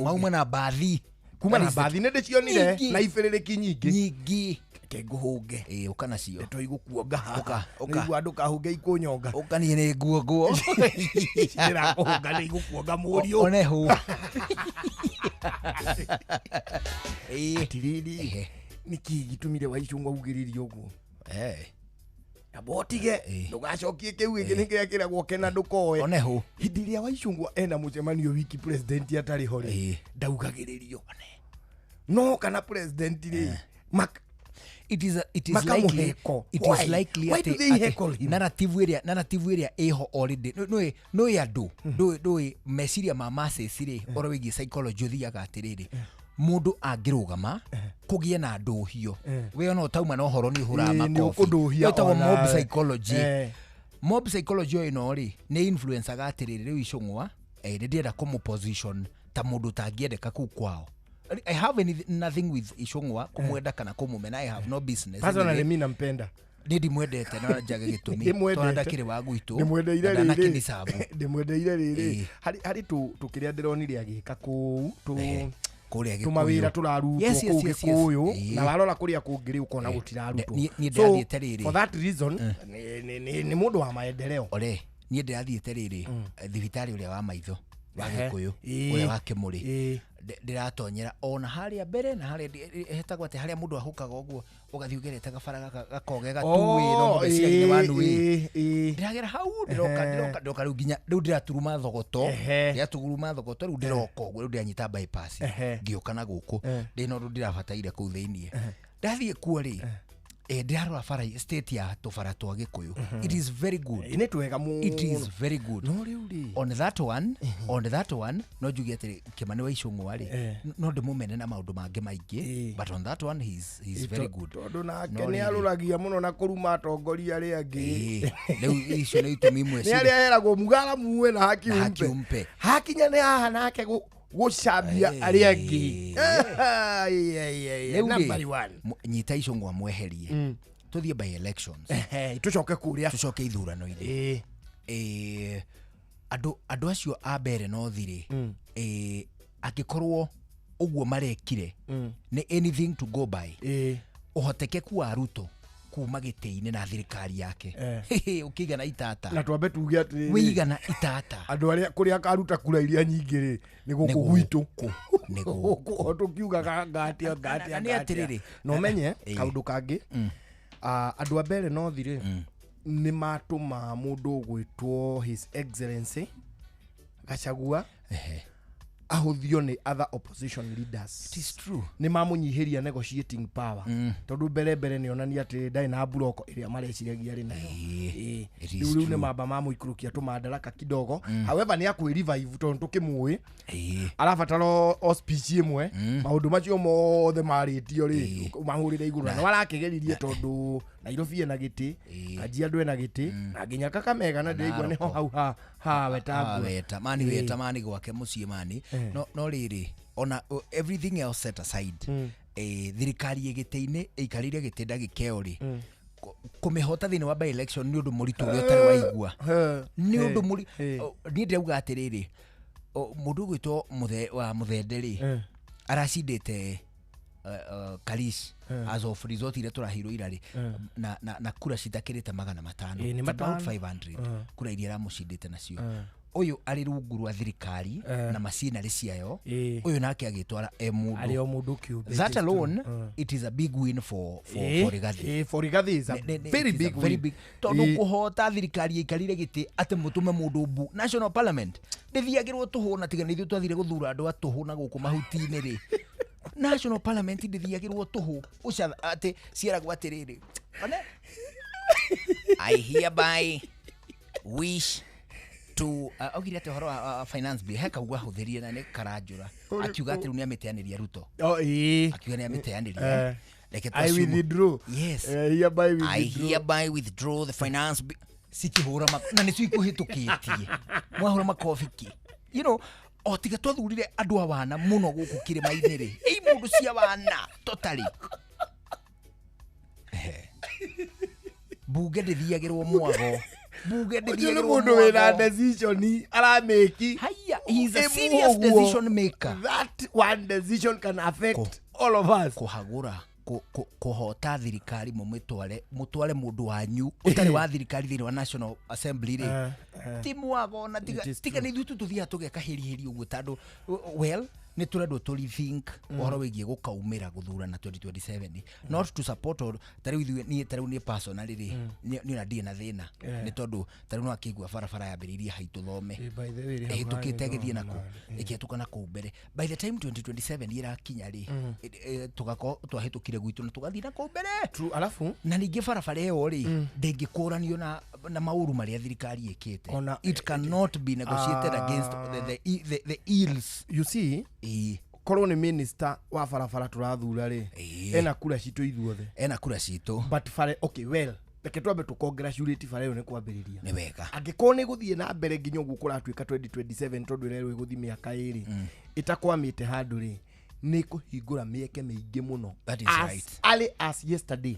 Mauma na mbathi kuma na mbathi nĩ ndĩcionire na ibĩrĩrĩki nyingĩ nyingĩ. Reke ngũhũnge. Ũka nacio. Ndeto igũkuonga haha. Ũka, ũka. Nĩguo andũ kahũnge ikũnyonga. Ũka niĩ nĩ nguonguo. Ndĩrakũhũnga nĩ igũkuonga mũriũ. One hũ. Atirĩrĩ, nĩkĩ gĩtũmire Waicũng'wa augĩrĩrie ũguo? Amba ũtige ndũgacokie kĩu gĩkĩ nĩ kĩrĩa kĩragwo kena ndũkoe. One hũ. Hĩndĩ ĩrĩa Waicũng'wa ena mũcemanio wiki president atarĩ ho rĩ, ndaugagĩrĩrio. No kana president rĩ it is likely, it is likely why do they heckle him? Narrative ĩrĩa ĩho already no andũ ndũĩ meciria ma masses rĩ ũhoro wĩgiĩ psychology ũthiaga atĩrĩrĩ mũndũ angĩrũgama kũgĩe na ndũhio we ona ũtauma na ũhoro nĩ ũhũraga makobi ĩtagwo mob psychology. Mob psychology ĩno rĩ nĩ influenceaga atĩrĩrĩ rĩu Icũng'wa nĩ ndĩrenda kũmũ position ta mũndũ ũtangĩendeka kũu kwao. I have nothing with Icũng'wa kumwenda kana kumumena. I have no business. Personally mimi nampenda. Ndimwendete na njage gĩtũmi tondũ ndakĩrĩ wa gwitũ. Ndimwendeire rĩrĩ. Ndimwendeire rĩrĩ. Harĩ tũkĩrĩa ndĩronire agĩka kũu kũrĩa Gĩkũyũ. Tũmawĩra tũrarutwo kũu Gĩkũyũ na warora kũrĩa kũngĩ rĩ ũkona gũtirarutwo. Niĩ ndĩrathiĩte rĩrĩ. For that reason nĩ mũndũ wa maendeleo. Ore niĩ ndĩrathiĩte rĩrĩ thibitarĩ ũrĩa wa maitho wa Gĩkũyũ ũrĩa wa Kĩmũrĩ ndĩratonyera ona harĩa mbere na harĩa hetagwo atĩ harĩa mũndũ ahũkaga ũguo ũgathiĩ ũgerete gabara gakoge gatuĩ no meciria-inĩ wa nui ndĩragera hau ndĩroka rĩu nginya rĩu ndĩraturuma thogoto rĩu ndĩroka ũguo rĩu ndĩranyita bypass ngĩũka na gũkũ ndĩna ũndũ ndĩrabataire kũu thĩiniĩ ndathiĩ kuo rĩ ndĩrarora bara state ya tũbara twa Gĩkũyũ. It is very good. Nĩ twega mũno. It is very good. No rĩu rĩ on that one no njuge atĩrĩ Kĩmani wa Icũng'wa rĩ no ndĩmũmene na maũndũ mangĩ maingĩ but on that one he is very good. Tondũ nake nĩ arũragia mũno na kũruma atongoria arĩa angĩ. Rĩu icio nĩ itũmi imwe nĩ arĩa eragwo mugara muwe na haki umpe hakinya nĩ haha nake gũcambia arĩa angĩ. Number 1 nyita Icũng'wa mweherie tũthiĩ by elections tũcoke kũrĩa tũcoke ithurano-inĩ andũ acio a mbere no thirĩ angĩkorwo ũguo marekire nĩ anything to go by ũhotekeku wa Ruto kuma gĩtĩ-inĩ na thirikari yake ũkĩigana itata na twambe tuge atĩrĩrĩ wĩigana itata andũ arĩa kũrĩa akaruta kura iria nyingĩ rĩ nĩ gũkũ gwitũ nĩ gũkũ tũkiugaga ngatia nĩ atĩrĩrĩ no menye kaũndũ kangĩ andũ a mbere no thirĩ nĩ matũma mũndũ ũgwĩtwo His Excellency Gachagua ahũthio nĩ other opposition leaders. It is true. Nĩ mamũnyihĩria negotiating power tondũ mbere nĩ onania atĩ ndarĩ na mburoko ĩrĩa mareciragia arĩ nayo. Rĩu nĩ mamba mamũikũrũkia tũmandaraka kidogo. However nĩ akwĩ revive tondũ tũkĩmũĩ arabatara o speech ĩmwe maũndũ macio mothe marĩtio rĩ mahũrĩre igũrũ na arakĩgeririe tondũ Nairobi ena gĩtĩ Kajiado ena gĩtĩ na nginya Kakamega na ndĩraigua nĩho hau ha weta mani weta mani gwake mũciĩ mani no rĩrĩ ona everything else set aside thirikari ĩgĩtĩ-inĩ ĩikarĩire gĩtĩ ndagĩka ĩyo rĩ kũmĩhota thĩinĩ wa by election nĩ ũndũ mũritũ ũrĩa ũtarĩ waigua nĩ ũndũ niĩ ndĩrauga atĩrĩrĩ mũndũ ũgwĩtwo wa Mũthende rĩ aracindĩte Karish as of result iria tũraheirwo ira rĩ na kura citakĩrĩte 500 about 500 kura iria aramũcindĩte nacio ũyũ arĩ rungu rwa thirikari na macinarĩ ciayo ũyũ nake agĩtwara e mũndũ o mũndũ kĩũmbe. That alone it is a big win for Rigathi. For Rigathi is a very big win tondũ kũhota thirikari ĩikarire gĩtĩ atĩ mũtũme mũndũ mbu National Parliament ndĩthiagĩrwo tũhũ na tiga nĩ ithuĩ twathire gũthura andũ a tũhũ na gũkũ mahuti-inĩ rĩ National Parliament ndĩthiagĩrwo tũhũ ũca atĩ ciaragwo atĩrĩrĩ I hereby wish to augire atĩ ũhoro wa finance bill heka uga hũthĩrie na nĩ karanjũra akiuga atĩ rĩu nĩ amĩteanĩria Ruto akiuga nĩ amĩteanĩria reke I withdraw. Yes, I hereby withdraw the finance bill cikĩhũra na nĩcio ikũhĩtũkĩtie mwahũra makobi kĩ you know o tiga twathurire andũ a wana mũno gũkũ kĩrĩma-inĩ rĩ ĩ mũndũ cia wana totally bunge ndĩthiagĩrwo mwago bunge ndĩthiagĩrwo mũndũ wĩna decision aramĩki haya he is a serious decision maker. That one decision can affect all of us. Kũhagũra kũhota thirikari mũtware mũndũ wanyu ũtarĩ wa thirikari thĩinĩ wa National Assembly rĩ ti mwago na tiga nĩ ithuĩ tu tũthiaga tũgeka hĩrihĩri ũguo tondũ well Nĩ tũrendwo tũ rethink ũhoro wĩgiĩ gũkaumĩra gũthurana 2027, not to support or ta rĩu ithuĩ, niĩ ta rĩu niĩ personally rĩ, niĩ ona ndirĩ na thĩna, nĩ tondũ ta rĩu no akĩigua barabara yambĩrĩirie haitũ thome, Eh, by the way, rĩ, hau ĩhĩtũkĩte harĩ ĩgĩthiĩ thoma, nakũ, ĩkĩhĩtũka na kũu mbere. By the time 2027 ĩrakinya rĩ, tũgakorwo twahĩtũkire gwitũ na tũgathiĩ na kũu mbere. True, alafu na ningĩ barabara ĩyo rĩ, ndĩngĩkũranio na maũru marĩa thirikari ĩkĩte. It cannot be negotiated against the ills. You see, korwo nĩ minister wa barabara tũrathura rĩ, ena kura citũ ithuothe. Ena kura citũ. But bare, okay, well, reke twambe tũcongratulate bara ĩyo nĩ kwambĩrĩria. Nĩ wega. Angĩkorwo nĩ gũthiĩ na mbere nginya ũguo kũratuĩka 2027, tondũ ĩrerwo ĩgũthiĩ mĩaka 2 ĩtakwamĩte handũ rĩ, nĩ kũhingũra mĩeke mĩingĩ mũno. That is As right. early as yesterday,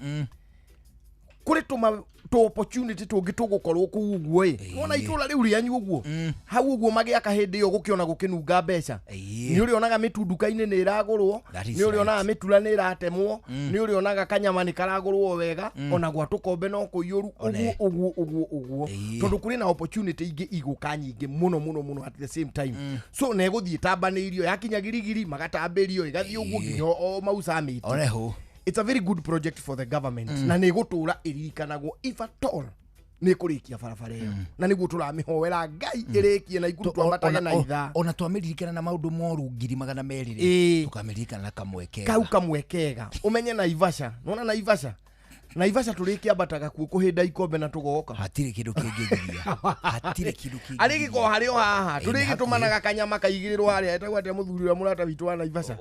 kũrĩ tũma tũ opportunity tũngĩ tũgũkorwo kũu ũguo ĩ, wona itũra rĩu rĩanyu ũguo hau ũguo magĩaka hĩndĩ ĩyo gũkĩona gũkĩnunga mbeca, nĩ ũrĩonaga mĩtu nduka-inĩ nĩ ĩragũrwo, That is nĩ ũrĩonaga mĩtura nĩ ĩratemwo, nĩ ũrĩonaga kanyama nĩ karagũrwo wega, ona gwa tũkombe no kũiyũru ũguo ũguo ũguo ũguo, tondũ kũrĩ na opportunity ingĩ igũka nyingĩ mũno mũno mũno at the same time. So na ĩgũthiĩ ĩtambanĩirio, yakinya Girigiri magatambĩrio, ĩgathiĩ ũguo nginya o Mau Summit. Oneho. It's a very good project for the government, na nĩ ĩgũtũra ĩririkanagwo if at all nĩ ĩkũrĩkia barabara ĩyo, na nĩguo tũramĩhoera Ngai ĩrĩkie na Ikuru twambatage na ithaa. Ona twamĩririkana na maũndũ moru 200,000 rĩ, tũkamĩririkana na kamweke. Kau kamwe kega ũmenye Naivasha, nona Naivasha, Naivasha tũrĩkĩambataga kuo kũhĩnda ikombe na tũgoka. Hatirĩ kĩndũ kĩngĩgiria, hatirĩ kĩndũ kĩngĩ. Arĩ gĩkorwo harĩ o haha Ĩ, nĩ tũrĩgĩtũmanaga kanyama kaigĩrĩrwo harĩa, etagwo atĩa mũthuri ũrĩa mũrata witũ wa Naivasha?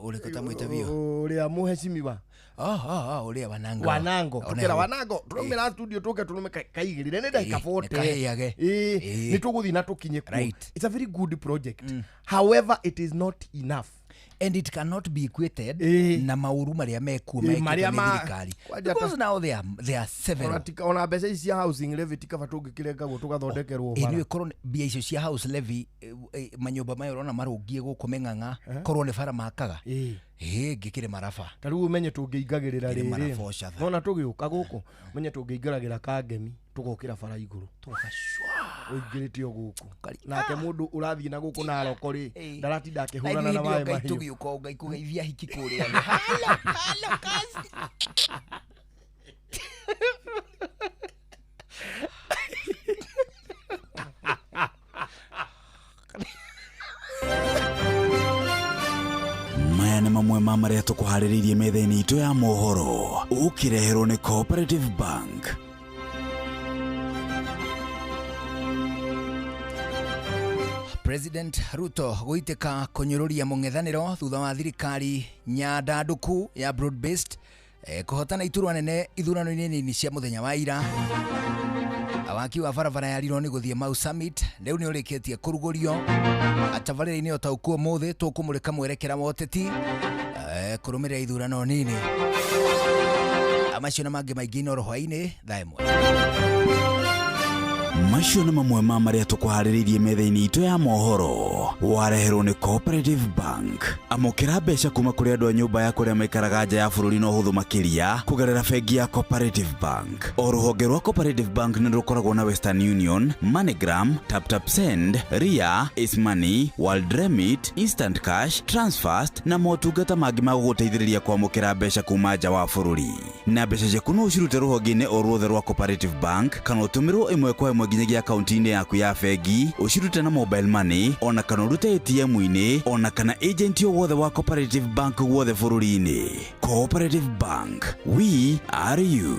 Ũrĩkũ tamwĩta biũ? Ũrĩa mũhecimiwa. Oh, ũrĩa Wanango. Wanango. Oneho. Tũkĩra Wanango tũraumĩra studio tũke tũrũme kaigĩrĩre nĩ ndagĩka 40. Nĩ kahĩage. Ĩ, nĩ tũgũthiĩ na tũkinye kuo. Right. It's a very good project, however it is not enough. And it cannot be equated na maũru marĩa mekuo Ĩ, mekĩtwo marĩa nĩ thirikari, kwanja because now they are several. Ona mbeca ici cia housing levy ti kaba tũngĩkĩrengagwo tũgathondekerwo Ĩ, bara. nĩ ĩkorwo mbia icio cia house levy, manyũmba maya ũrona marũngiĩ gũkũ mĩng'ang'a, korwo nĩ bara makaga, ĩ ngĩkĩrĩ maraba. Ta rĩu ũmenye tũngĩingagĩrĩra Ngĩrĩ rĩrĩ, maraba ũcatha. nona tũgĩũka gũkũ, ũmenye tũngĩingĩragĩra Kangemi tũgokĩra bara igũrũ ũingĩrĩte o gũkũ, nake mũndũ ũrathiĩ na gũkũ Naroko rĩ, ndaratinda akĩhũrana na maĩ mahiũ. Tũgĩũka o Ngai kũgeithia hiki kũrĩa. Halo, halo, kazi. Maya nĩ mamwe ma marĩa tũkũharĩrĩirie metha-inĩ itũ ya mohoro, ũkĩreherwo nĩ Cooperative Bank. President Ruto gũitĩka kũnyũrũria mũng'ethanĩro thutha wa thirikari nyandandũku ya broad based kũhotana iturwa nene ithurano-inĩ nini cia mũthenya wa ira. Awaki wa barabara ya Rironi gũthiĩ Mau Summit rĩu nĩ ũrĩkĩtie kũrugũrio. Atabarĩra-inĩ ũtaũku ũmũthĩ tũkũmũrĩka mwerekera wa ũteti kũrũmĩrĩra ithurano nini. Macio na mangĩ maingĩ Inooro hwaĩ-inĩ thaa 1. Macio nĩ mamwe ma marĩa tũkũharĩrĩirie metha-inĩ itũ ya mohoro, wareherwo nĩ Cooperative Bank. Amũkĩra mbeca kuma kũrĩ andũ a nyũmba ya kũrĩa maikaraga nja ya bũrũri na ũhũthũ makĩria kũgerera bengi ya Cooperative Bank. O rũhonge rwa Cooperative Bank nĩ rũkoragwo na Western Union, MoneyGram, TapTap Send, Ria, Money, World Remit, Instant Cash, Transfast na motungata mangĩ ma gũgũteithĩrĩria kwamũkĩra mbeca kuma nja wa bũrũri. Na mbeca ciaku no ũcirute rũhonge-inĩ o ruothe rwa Cooperative Bank kana ũtũmĩrwo ĩmwe kwa ĩmwe nginyagia akaunti-inĩ yaku ya bengi, ũcirute na mobile money ona kana ũrute ATM-inĩ ona kana agent o wothe wa Cooperative Bank guothe bũrũri-inĩ. Cooperative Bank, we are you.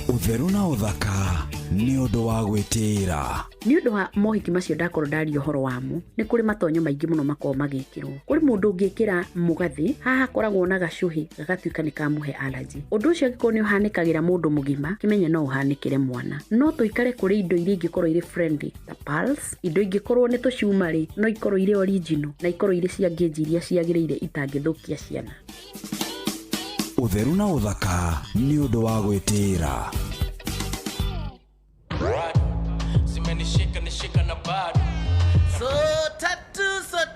Ũtheru na ũthaka nĩ ũndũ wa gwĩtĩĩra. Nĩ ũndũ wa mohiki macio ndakorwo ndaria ũhoro wamo, nĩ kũrĩ matonyo maingĩ mũno makoragwo magĩkĩrwo. Kũrĩ mũndũ ũngĩkĩra mũgathĩ haha hakoragwo na gacuhĩ gagatuĩka nĩ kamũhe allergy. Ũndũ ũcio angĩkorwo nĩ ũhanĩkagĩra mũndũ mũgima, kĩmenye no ũhanĩkĩre mwana. No tũikare kũrĩ indo iria ingĩkorwo irĩ friendly ta pearls, indo ingĩkorwo nĩ tũcuma rĩ, no ikorwo irĩ original na ikorwo irĩ cia ngĩnji iria ciagĩrĩire itangĩthũkia ciana. Ũtheru na ũthaka nĩ ũndũ wa gwĩtĩĩra. Zimenishika nishika na bado. So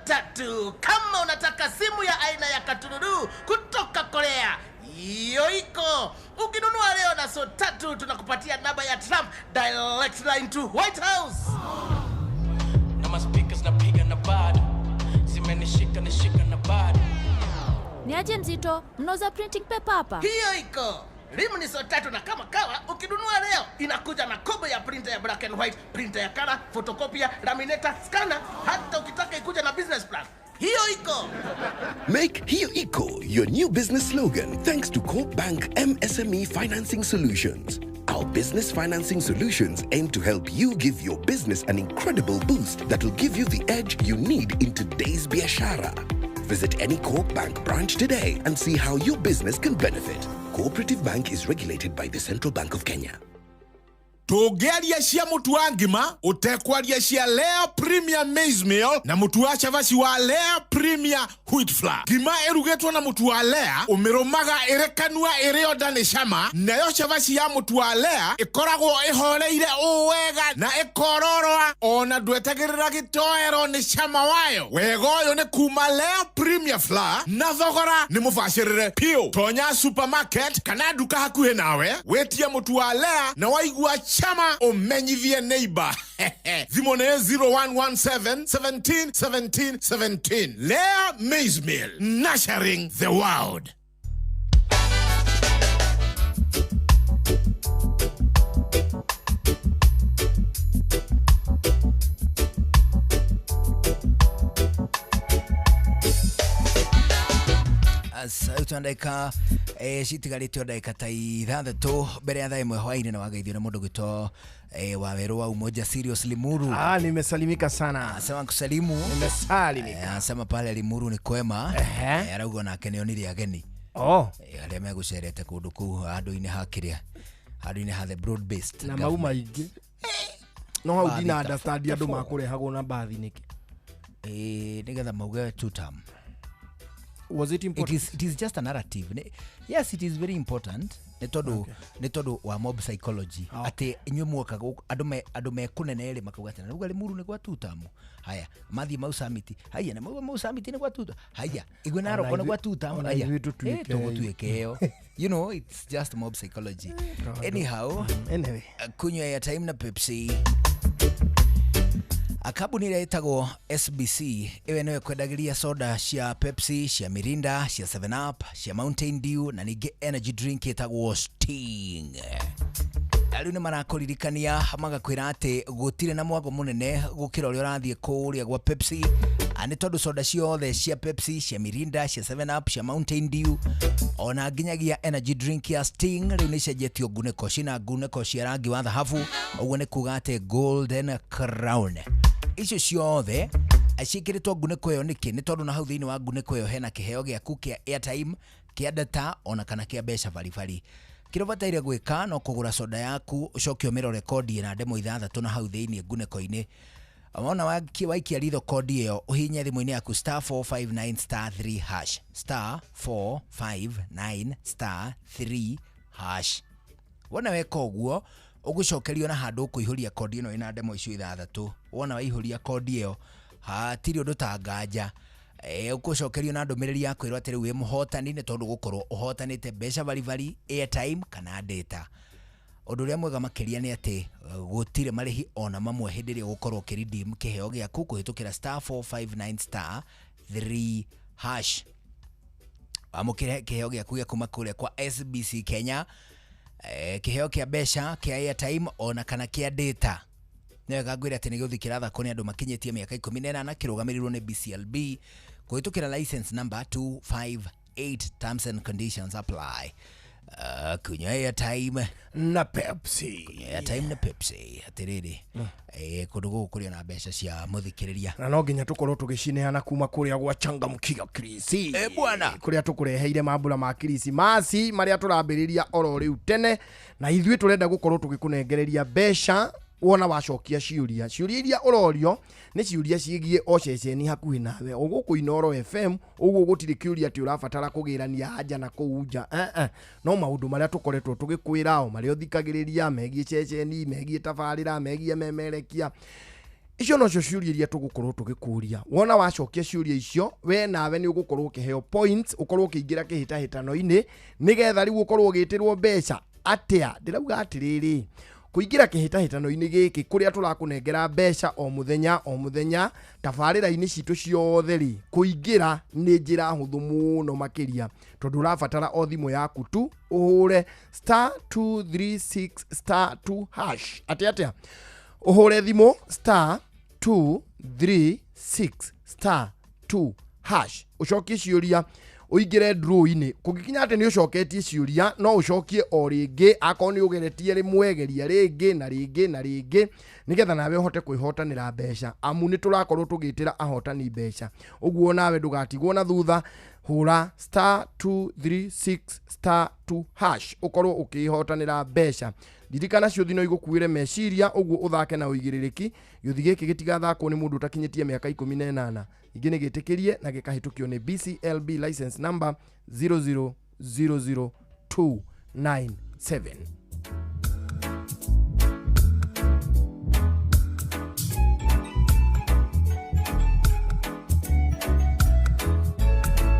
tatu, kama unataka simu ya aina ya katururu kutoka Korea, hiyo iko. Ukinunua leo na so tatu tunakupatia namba ya Trump direct line to White House. kama speakers napiga na bado zimenishika nishika na bado. Ni aje mzito, mnauza printing paper hapa? Hiyo iko rimu ni so tatu, na kama kawa ukinunua leo inakuja na kobo ya printer ya black and white, printer ya color, photocopier, laminator, scanner, hata ukitaka ikuja na business plan. Hiyo iko. Make Hiyo Eco your new business slogan thanks to Corp Bank MSME Financing Solutions. Our business financing solutions aim to help you give your business an incredible boost that will give you the edge you need in today's biashara. Visit any Corp Bank branch today and see how your business can benefit. Cooperative Bank is regulated by the Central Bank of Kenya. Tũngĩaria cia mũtu wa ngima ũtekwaria cia Lea Premier Maize Meal na mũtu wa cabaci wa Lea Premier Wheat Flour. Ngima ĩrugĩtwo na mũtu wa Lea ũmĩrũmaga ĩrĩ kanua ĩrĩ onda nĩ cama, nayo cabaci ya mũtu wa Lea ĩkoragwo ĩhoreire ũũ wega na ĩkororoa ona ndwetagĩrĩra gĩtoero nĩ cama wayo. Wega ũyũ nĩ kuma Lea Premier Flour na thogora nĩ mũbacĩrĩre piũ. Tonya supermarket kana nduka hakuhĩ nawe wĩtie mũtu wa Lea na waigua chama umenyithie neighbor. Thimũ nĩ 0117 17 17 17. Lea Maize Meal, nurturing the world. Rĩu ndagĩka citigarĩte o ndagĩka ta 6 mbere ya thaa 1 hwaĩ-inĩ, na wageithio nĩ mũndũ gwĩtwo Waweru wa Umoja Serious Limuru. Ah, nimesalimika sana. Asema kusalimu. Nimesalimika. Asema pale Limuru ni kwema. Arauga nake nĩonire ageni. Oh. Arĩa megũcerete kũndũ kũu handũ-inĩ ha kĩrĩa, handũ-inĩ ha the broad based. Na mau maingĩ. No hau ndina understand andũ makũrehagwo na mbathi nĩkĩ. Nĩgetha mauge two term. Was it important? It is just a narrative. Yes, it is very important. Nĩ tondũ wa mob psychology. Atĩ inyuĩ muoka gũkũ andũ me kũnene rĩ makauga atĩ na Limuru nĩ gwa two term. Haya, mathiĩ Mau Summit. Haya, na mauga Mau Summit nĩ gwa two term. Haya, igwe Narok nĩ gwa two term. Haya, tũgũtuĩke ĩyo. You know, it's just mob psychology. Anyhow, anyway, kunywa airtime na Pepsi. Kambuni ĩrĩa ĩtagwo SBC ĩwe nĩyo ĩkwendagĩria soda cia Pepsi, cia Mirinda, cia 7 Up, cia Mountain Dew na ningĩ energy drink ĩtagwo Sting. Na rĩu nĩ marakũririkania magakwĩra atĩ gũtirĩ na mwago mũnene gũkĩra ũrĩa ũrathiĩ kũrĩa gwa Pepsi. Nĩ tondũ soda ciothe cia Pepsi, cia Mirinda, cia 7 Up, cia Mountain Dew ona nginyagia energy drink ya Sting rĩu nĩ icenjetio ngunĩko, cina ngunĩko cia rangi wa thahabu, ũguo nĩ kuga atĩ Golden Crown. Icio ciothe ciĩkĩrĩtwo ngunĩko ĩyo nĩkĩ? Nĩ tondũ na hau thĩinĩ wa ngunĩko ĩyo hena kĩheo gĩaku kĩa airtime, kĩa data ona kana kĩa mbeca baribari. Kĩrĩa ũbataire gwĩka no kũgũra soda yaku ũcoke ũmĩrore kondi ĩna ndemwa 6 na hau thĩinĩ ngunĩko-inĩ. Wona waikia ritho kondi ĩyo ũhihinye thimũ-inĩ yaku *459 *3 hash, *459 *3 hash. Wona weka ũguo ũgũcokerio na handũ ũkũihũria kondi ĩno ĩna ndemwa icio 6. Wona waihũria kondi ĩyo hatirĩ ũndũ ta nganja. Ũgũcokerio na ndũmĩrĩri ya kwĩrwo atĩ rĩu wĩ mũhotani nĩ tondũ gũkorwo ũhotanĩte mbeca baribari, airtime kana data. Ũndũ ũrĩa mwega makĩria nĩ atĩ gũtirĩ marĩhi ona mamwe hĩndĩ ĩrĩa ũgũkorwo ũkĩredeem kĩheo gĩaku kũhĩtũkĩra *459 *3 hash. Wamũkĩre kĩheo gĩaku gĩa kuma kũrĩa kwa SBC Kenya, kĩheo kĩa mbeca, kĩa airtime ona kana kĩa data. Nĩ wega ngwĩre atĩ nĩ gĩũthi kĩrathakwo nĩ andũ makinyĩtie mĩaka 18 kĩrũgamĩrĩirwo nĩ BCLB kũhĩtũkĩra license number 258. Terms and conditions apply. Kunywa airtime na Pepsi. Kunywa airtime na Pepsi. Atĩrĩrĩ, kũndũ gũkũ kũrĩ na mbeca cia mũthikĩrĩria. Na no nginya tũkorwo tũgĩcineana kuma kũrĩa gwa Changamkia Kirisi. Bwana. Kũrĩa tũkũreheire mambura ma Krisimasi marĩa tũrambĩrĩria oro rĩu tene, na ithuĩ tũrenda gũkorwo tũgĩkũnengereria mbeca wona wacokia ciũria. Ciũria iria ũrorio nĩ ciũria ciĩgiĩ o ceceni hakuhĩ nawe o gũkũ Inooro FM, ũguo gũtirĩ kĩũria atĩ ũrabatara kũgĩrania anja na kũu nja. No maũndũ marĩa tũkoretwo tũgĩkwĩra o marĩa ũthikagĩrĩria megiĩ ceceni, megiĩ tabarĩra, megiĩ memerekia, icio nocio ciũria iria tũgũkorwo tũgĩkũria. Wona wacokia ciũria icio we nawe nĩ ũgũkorwo ũkĩheo points, ũkorwo ũkĩingĩra kĩhĩtahĩtano-inĩ nĩgetha rĩu ũkorwo ũgĩtĩrwo mbeca. Atĩa? Ndĩrauga atĩrĩrĩ, Kũingĩra kĩhĩtahĩtano-inĩ gĩkĩ kũrĩa tũrakũnengera mbeca o mũthenya o mũthenya tabarĩra-inĩ citũ ciothe rĩ, kũingĩra nĩ njĩra hũthũ mũno makĩria tondũ ũrabatara o thimũ yaku tu ũhũre star 236 star 2 hash. Atĩ atĩa? Ũhũre thimũ star 236 star 2 hash, ũcokie ciũria, ũingĩre draw-inĩ. Kũngĩkinya atĩ nĩ ũcoketie ciũria, no ũcokie o rĩngĩ, akorwo nĩ ũgeretie rĩmwe, geria rĩngĩ na rĩngĩ na rĩngĩ, nĩgetha nawe ũhote kwĩhotanĩra mbeca, amu nĩ tũrakorwo tũgĩtĩra ahotani mbeca. Ũguo nawe ndũgatigwo na thutha, hũra star 236 star 2 hash ũkorwo ũkĩhotanĩra mbeca. Ririkana ciũthi no igũkuĩre meciria, ũguo ũthake na ũigĩrĩrĩki. Gĩũthi gĩkĩ gĩtigathakwo nĩ mũndũ ũtakinyĩtie mĩaka 18. Ningĩ nĩ gĩtĩkĩrie na gĩkahĩtũkio nĩ BCLB license number 0000297.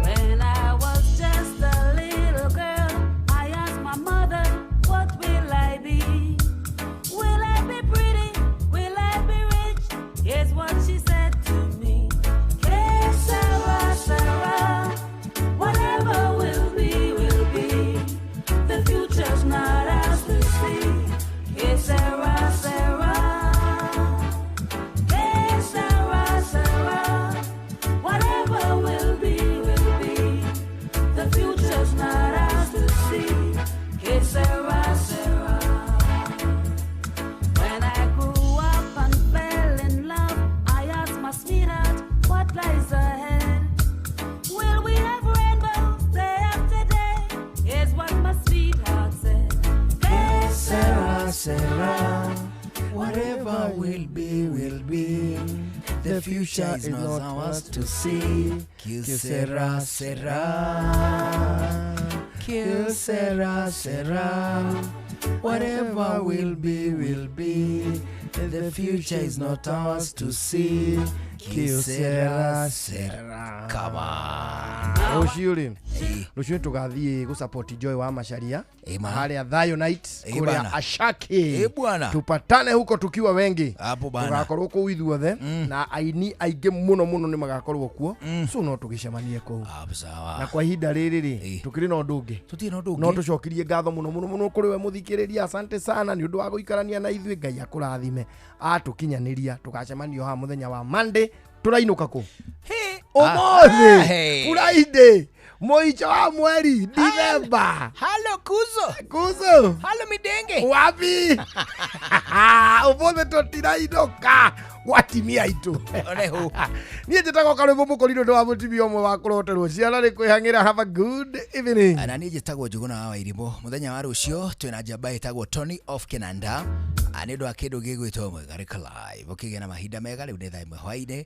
When I was just a little girl, I asked my mother, what will I be? Will I be pretty? Will I be rich? Here's what she said to me. Que sera, sera. Whatever will be, will be. The future's not ours to see. Que sera, sera. Que sera, sera. Whatever will be, will be. The future's not ours to see. Que sera, sera. When I grew up and fell in love, I asked my sweetheart, what lies ahead? Will we have rainbows day after day? Here's what my sweetheart said. Que Sera, sera, whatever will be, will be. The future is not ours to see. Que sera, sera. Que sera, sera. Whatever will be, will be. The future is not ours to see. Que sera, sera. Come on. Rũciũ rĩ, rũciũ tũgathiĩ gũsupport Joy wa Macharia harĩa Thayo Night Ĩ kũrĩa bana. Ashaki. Ĩ bwana. Tupatane huko tukiwa wengi. Hapo bana. Tũgakorwo kũu ithuothe na aini aingĩ mũno mũno nĩ magakorwo kuo, so no tũgĩcemanie kũu. Sawa. Na kwa ihinda rĩrĩ rĩ, tũkĩrĩ na ũndũ ũngĩ? Tũtirĩ na ũndũ ũngĩ. No tũcokirie ngatho mũno mũno mũno kũrĩ we mũthikĩrĩria. Asante sana nĩ ũndũ wa gũikarania na ithuĩ. Ngai akũrathime atũkinyanĩria. Tũgacemanio haha mũthenya wa Monday. Tũrainũka kũ? Ũmũthĩ Hey. Friday, mũico wa mweri December. Halo kuzo. Kuzo. Halo midenge. Wapi? Ũmũthĩ tũtirainũka gwatimia aitũ. Onehu. Niĩ njĩtagwo Karwĩmbo Mũkũrinũ, ndĩ wa mũtumia ũmwe wa kũroterwo ciana nĩ kwĩhang'ĩra. Have a good evening. Na niĩ njĩtagwo Njũgũna wa Wairimũ. Mũthenya wa rũciũ twĩna njamba ĩtagwo Tony of Kenanda nĩ ũndũ wa kĩndũ gĩgwĩtwo Mwĩgarĩka Live. Ũkĩgĩa na mahinda mega. Rĩu nĩ thaa 1 hwaĩ-inĩ.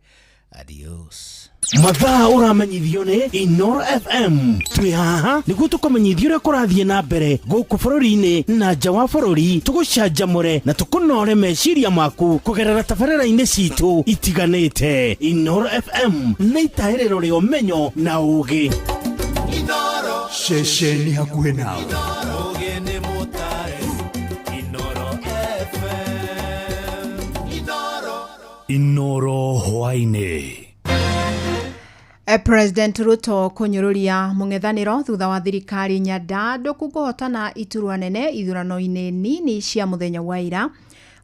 Adios. Mathaa ũramenyithio nĩ Inoro FM. Twĩ haha nĩguo tũkũmenyithia ũrĩa kũrathiĩ na mbere gũkũ bũrũri-inĩ na nja wa bũrũri, tũgũcanjamũre na tũkũnore meciria maku kũgerera tabarĩra-inĩ citũ itiganĩte. Inoro FM nĩ itahĩrĩro rĩa ũmenyo na ũũgĩ. Ceceni hakuhĩ nawe. Inoro hwaĩ-inĩ. President Ruto kũnyũrũria mũng'ethanĩro thutha wa thirikari nyandandũku kũhotana iturwa nene ithurano-inĩ nini cia mũthenya wa ira.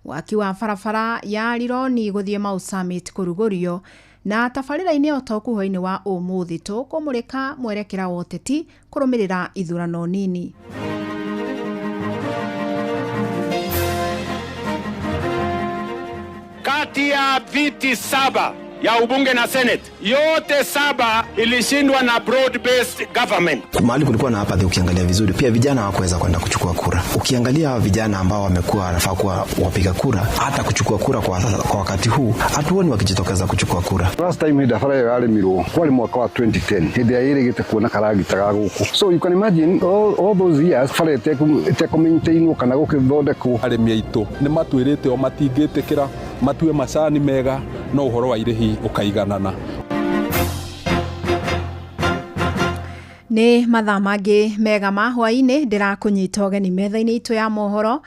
Waki wa barabara ya Rironi gũthiĩ Mau Summit kũrugũrio. Na tabarĩra-inĩ o ta ũkuhĩ-inĩ wa ũmũthĩ tũkũmũrĩka mwerekera wa ũteti kũrũmĩrĩra ithurano nini. Kati ya viti 7 ya ubunge na senate, yote 7 ilishindwa na broad based government. Mahali kulikuwa na apathy, ukiangalia vizuri pia vijana hawakuweza kwenda kuchukua kura. Ukiangalia hawa vijana ambao wamekuwa wanafaa kuwa wapiga kura, hata kuchukua kura kwa sasa, kwa wakati huu hatuoni wakijitokeza kuchukua kura. Last time hĩndĩ barabara ĩyo yarĩmirwo kwarĩ mwaka wa 2010, hĩndĩ ĩrĩa ĩrĩgĩte kuona karagita ga gũkũ. So you can imagine all those years bara ĩtekũmaintainwo kana gũkĩthondekwo. Arĩmi aitũ nĩ matwĩrĩte o matingĩtĩkĩra matue macani mega, no ũhoro wa irĩhi ũkaiganana. Nĩ mathaa mangĩ mega ma hwaĩ-inĩ, ndĩrakũnyita ũgeni metha-inĩ itũ ya mohoro.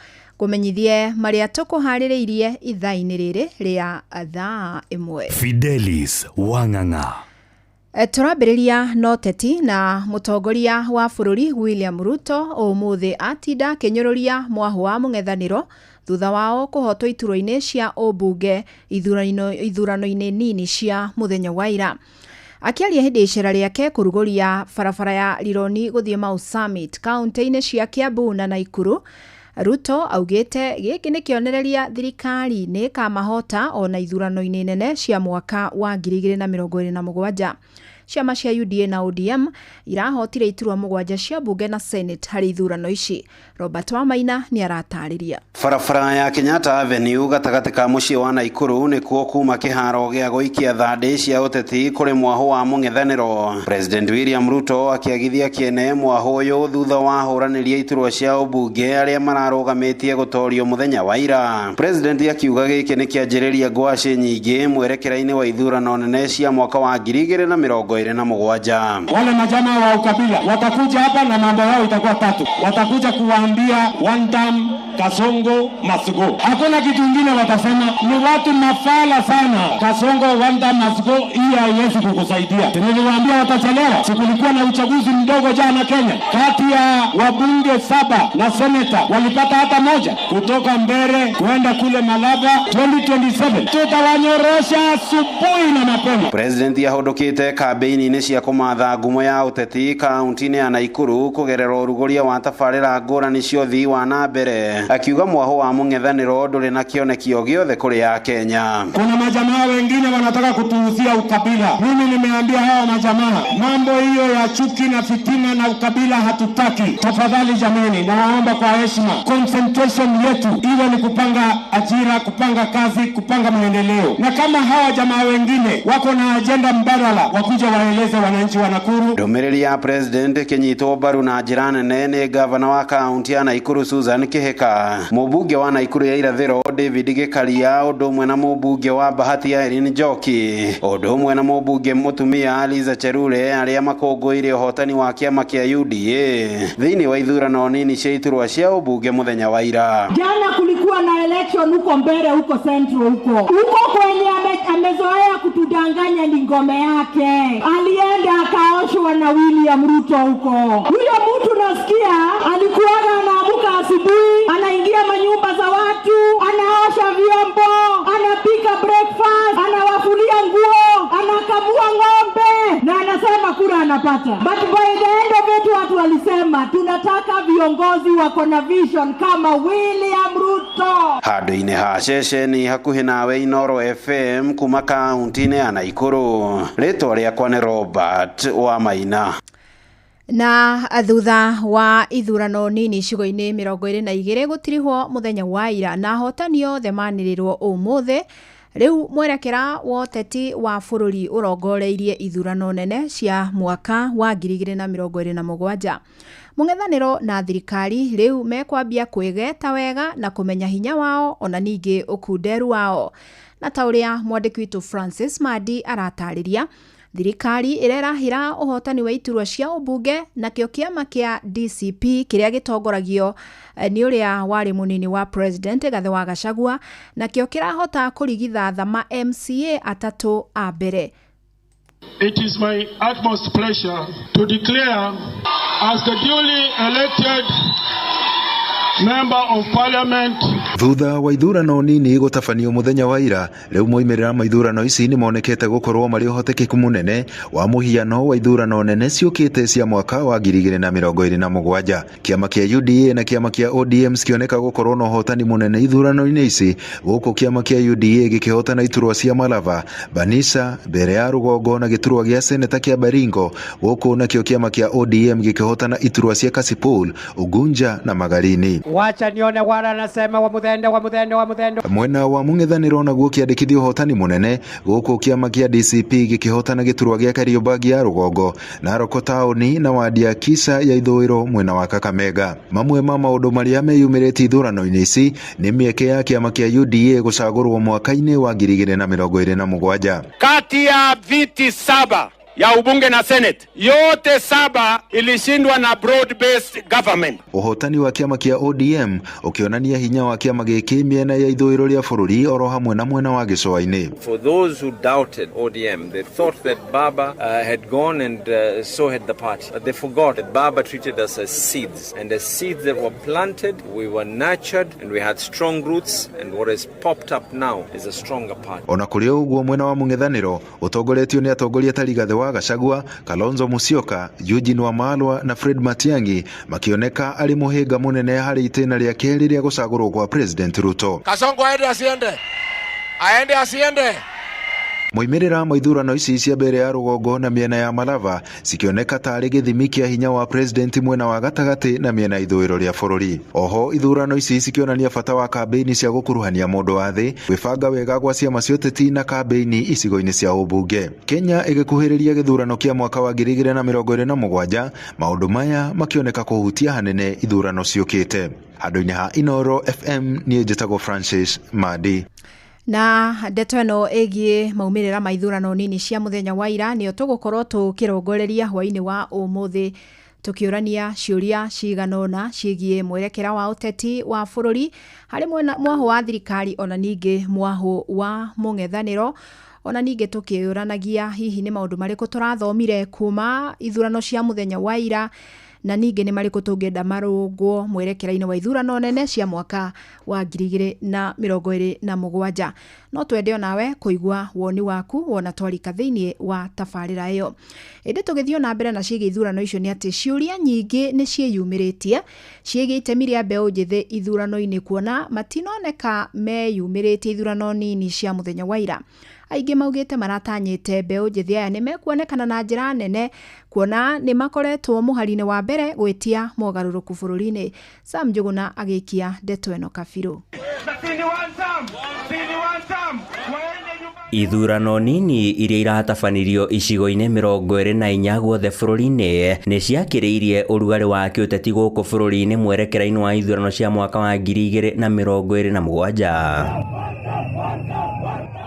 Ngũmenyithie marĩa tũkũharĩrĩirie ithaa-inĩ rĩrĩ rĩa thaa 1. Fidelis Wang'ang'a. Tũrambĩrĩria na ũteti na mũtongoria wa bũrũri William Ruto ũmũthĩ atinda akĩnyũrũria mwahũ wa mũng'ethanĩro thutha wao kũhotwo iturwa-inĩ cia ũmbunge ithurano-inĩ nini cia mũthenya wa ira. Akĩaria hĩndĩ ya icera rĩake kũrugũria barabara ya Rironi gũthiĩ Mau Summit kaunti-inĩ cia Kiambu na Naikuru, Ruto augĩte gĩkĩ nĩ kĩonereria thirikari nĩ ĩkamahota ona ithurano-inĩ nene cia mwaka wa 2027. Ciama cia UDA na ODM irahotire iturwa 7 cia bunge na Senate harĩ ithurano ici. Robert Wamaina nĩ aratarĩria. Barabara ya Kenyatta Avenue gatagatĩ ka mũciĩ wa Naikuru nĩkuo kuma kĩharo gĩa gũikia thandĩ cia ũteti kũrĩ mwahũ wa mũng'ethanĩro. President William Ruto akĩagithia kĩene mwahũ ũyũ thutha wa hũranĩria iturwa cia ũmbunge arĩa mararũgamĩtie gũtorio mũthenya wa ira. President akiuga gĩkĩ nĩ kĩanjĩrĩria ngwacĩ nyingĩ mwerekera-inĩ wa ithurano nene cia mwaka wa 2027. Wale majamaa wa ukabila watakuja hapa na mambo yao itakuwa tatu. Watakuja kuwaambia one term, Kasongo must go. Hakuna kitu ingine watasema, ni watu mafala sana. Kasongo one term must go, hii haiwezi kukusaidia. Niliwaambia watachelewa. Sikulikuwa na uchaguzi mdogo jana Kenya, kati ya wabunge 7 na seneta walipata hata moja, kutoka Mbere kuenda kule Malaba. 2027 tutawanyorosha asubuhi na mapema. President yahũndũkĩte kambĩini-inĩ cia kũmatha ngumo ya ũteti kaunti-inĩ ya Naikuru kũgerera ũrugũria wa tabarĩra ngũrani cia ũthii wa na mbere, akiuga mwahũ wa mũng'ethanĩro ndũrĩ na kĩoneki o gĩothe kũrĩ ya Kenya. Kuna majamaa wengine wanataka kutuuzia ukabila. Mimi nimeambia hawa majamaa mambo hiyo ya chuki na fitina na ukabila hatutaki. Tafadhali jamani, nawaomba kwa heshima, concentration yetu iwe ni kupanga ajira, kupanga kazi, kupanga maendeleo. Na kama hawa jamaa wengine wako na agenda mbadala, wakuja waeleze wananchi wa Nakuru. Ndũmĩrĩri ya president ĩkĩnyitwo mbaru na njĩra nene nĩ gavana wa kaunti ya Naikuru Susan Kihika, mũmbunge wa Naikuru ya irathĩro David Gĩkaria, ũndũ ũmwe na mũmbunge wa Bahati Irene Njoki, ũndũ ũmwe na mũmbunge mũtumia Liza Cherure, arĩa makũngũĩire ũhotani wa kĩama kĩa UDA thĩinĩ wa ithurano nini cia iturwa cia ũmbunge mũthenya wa ira. Jana kulikuwa na election huko Mbere, huko Central, huko kwenye amezoea kutudanganya ni ngome yake. Alienda akaoshwa na William Ruto huko. Huyo mtu nasikia alikuwa anaamuka asubuhi, anaingia manyumba za watu, anaosha vyombo, anapika breakfast, anawafulia nguo, anakamua ng'ombe na anasema kura anapata. But by the end of it watu walisema tunataka viongozi wako na vision kama William Ruto. Handũ-inĩ ha ceceni hakuhĩ nawe Inoro FM kuma kaunti-inĩ ya Naikuru, rĩtwa rĩakwa nĩ Robert Wamaina. Na thutha wa ithurano nini icigo-inĩ 22 gũtirihwo mũthenya wa ira na ahotani othe manĩrĩrwo ũmũthĩ, rĩu mwerekera wa ũteti wa bũrũri ũrongoreirie ithurano nene cia mwaka wa 2027. Mũng'ethanĩro na thirikari rĩu mekwambia kwĩgeta wega na kũmenya hinya wao ona ningĩ ũkunderu wao. Na ta ũrĩa mwandĩki witũ Francis Madi aratarĩria, thirikari ĩrerahĩra ũhotani wa iturwa cia ũmbunge nakĩo kĩama kĩa DCP kĩrĩa gĩtongoragio nĩ ũrĩa warĩ mũnini wa president Gathe wa Gachagua nakĩo kĩrahota kũrigithatha ma MCA 3 a mbere. It is my utmost pleasure to declare as the duly elected Member of Parliament. Thutha wa ithurano nini gũtabanio mũthenya wa ira, rĩu moimĩrĩra ma ithurano ici nĩ monekete gũkorwo marĩ ũhotekeku mũnene wa mũhiano wa ithurano nene ciũkĩte cia mwaka wa 2027. Kĩama kĩa UDA na kĩama kĩa ODM cikĩoneka gũkorwo na ũhotani mũnene ithurano-inĩ ici, gũkũ kĩama kĩa UDA gĩkĩhotana iturwa cia Malava, Banisa, mbere ya rũgongo na gĩturwa gĩa seneta kĩa Baringo, gũkũ nakĩo kĩama kĩa ODM gĩkĩhotana iturwa cia Kasipul, Ugunja na Magarini. Wacha nione wala nasema wa muthende wa muthende wa muthende. Mwena wa mũng'ethanĩro naguo kĩandĩkithia ũhotani mũnene, gũkũ kĩama kĩa DCP gĩkĩhotana gĩturwa gĩa Kariobangi ya rũgongo, Naroko taũni na wadi ya Kisa ya ithũĩro mwena wa Kakamega. Mamwe ma maũndũ marĩa meyumĩrĩtie ithurano-inĩ ici nĩ mĩeke ya kĩama kĩa UDA gũcagũrwo mwaka-inĩ wa 2027. Kati ya viti 7 ya ubunge na senate yote 7 ilishindwa na broad based government. Ũhotani wa kĩama kĩa ODM ũkĩonania hinya wa kĩama gĩkĩ mĩena ya ithũĩro rĩa bũrũri oro hamwe na mwena wa gĩcũa-inĩ. For those who doubted ODM, they thought that Baba had gone and so had the party. But they forgot that Baba treated us as seeds, and as seeds that were planted, we were nurtured and we had strong roots, and what has popped up now is a stronger party. Ona kũrĩ ũguo mwena wa mũng'ethanĩro ũtongoretio nĩ atongoria ta Rigathĩ wa Gachagua, Kalonzo Musyoka, Eugene Wamalwa na Fred Matiang'i makĩoneka arĩ mũhĩnga mũnene harĩ itĩna rĩa kerĩ rĩa gũcagũrwo kwa President Ruto. Kasongo aende asiende? Aende asiende? Moimĩrĩra ma ithurano ici cia mbere ya rũgongo na mĩena ya Malava cikĩoneka tarĩ gĩthimi kĩa hinya wa president mwena wa gatagatĩ na mĩena ithũĩro rĩa bũrũri. Oho ithurano ici cikĩonania bata wa kambĩini cia gũkuruhania mũndũ wa thĩ, gwĩbanga wega gwa ciama cia ũteti na kambĩini icigo-inĩ cia ũmbunge. Kenya ĩgĩkuhĩrĩria gĩthurano kĩa mwaka wa 2027, maũndũ maya makĩoneka kũhutia hanene ithurano ciũkĩte. Handũ-inĩ ha Inooro FM, niĩ njĩtagwo Francis Madi. Na ndeto ĩno ĩgiĩ maumĩrĩra ma ithurano nini cia mũthenya wa ira nĩyo tũgũkorwo tũkĩrongoreria hwaĩ-inĩ wa ũmũthĩ, tũkĩũrania ciũria cigana ũna ciĩgiĩ mwerekera wa ũteti wa bũrũri harĩ mwahũ wa thirikari ona ningĩ mwahũ wa mũng'ethanĩro, ona ningĩ tũkĩũranagia hihi nĩ maũndũ marĩkũ tũrathomire kuma ithurano cia mũthenya wa ira, na ningĩ nĩ marĩkũ tũngĩenda marũngwo mwerekera-inĩ wa ithurano nene cia mwaka wa 2027. No twende onawe kũigua woni waku wona twarika thĩinĩ wa tabarĩra ĩyo. Ĩndĩ tũgĩthiĩ na mbere na ciĩgiĩ ithurano icio nĩ atĩ ciũria nyingĩ nĩ ciĩyumĩrĩtie ciĩgiĩ itemi rĩa mbeũ njĩthĩ ithurano-inĩ, kuona matinoneka meyumĩrĩtie ithurano nini cia mũthenya wa ira. Aingĩ maugĩte maratanyĩte mbeũ njĩthĩ aya nĩ mekuonekana na njĩra nene, kuona nĩ makoretwo mũhari-inĩ wa mbere gwĩtia mogarũrũku bũrũri-inĩ. Sam Njuguna agĩikia ndeto ĩno kabirũ. Ithurano nini iria iratabanirio icigo-inĩ 24 guothe bũrũri-inĩ nĩ ciakĩrĩirie ũrugarĩ wa kĩũteti gũkũ bũrũri-inĩ mwerekera-inĩ wa ithurano cia mwaka wa 2027.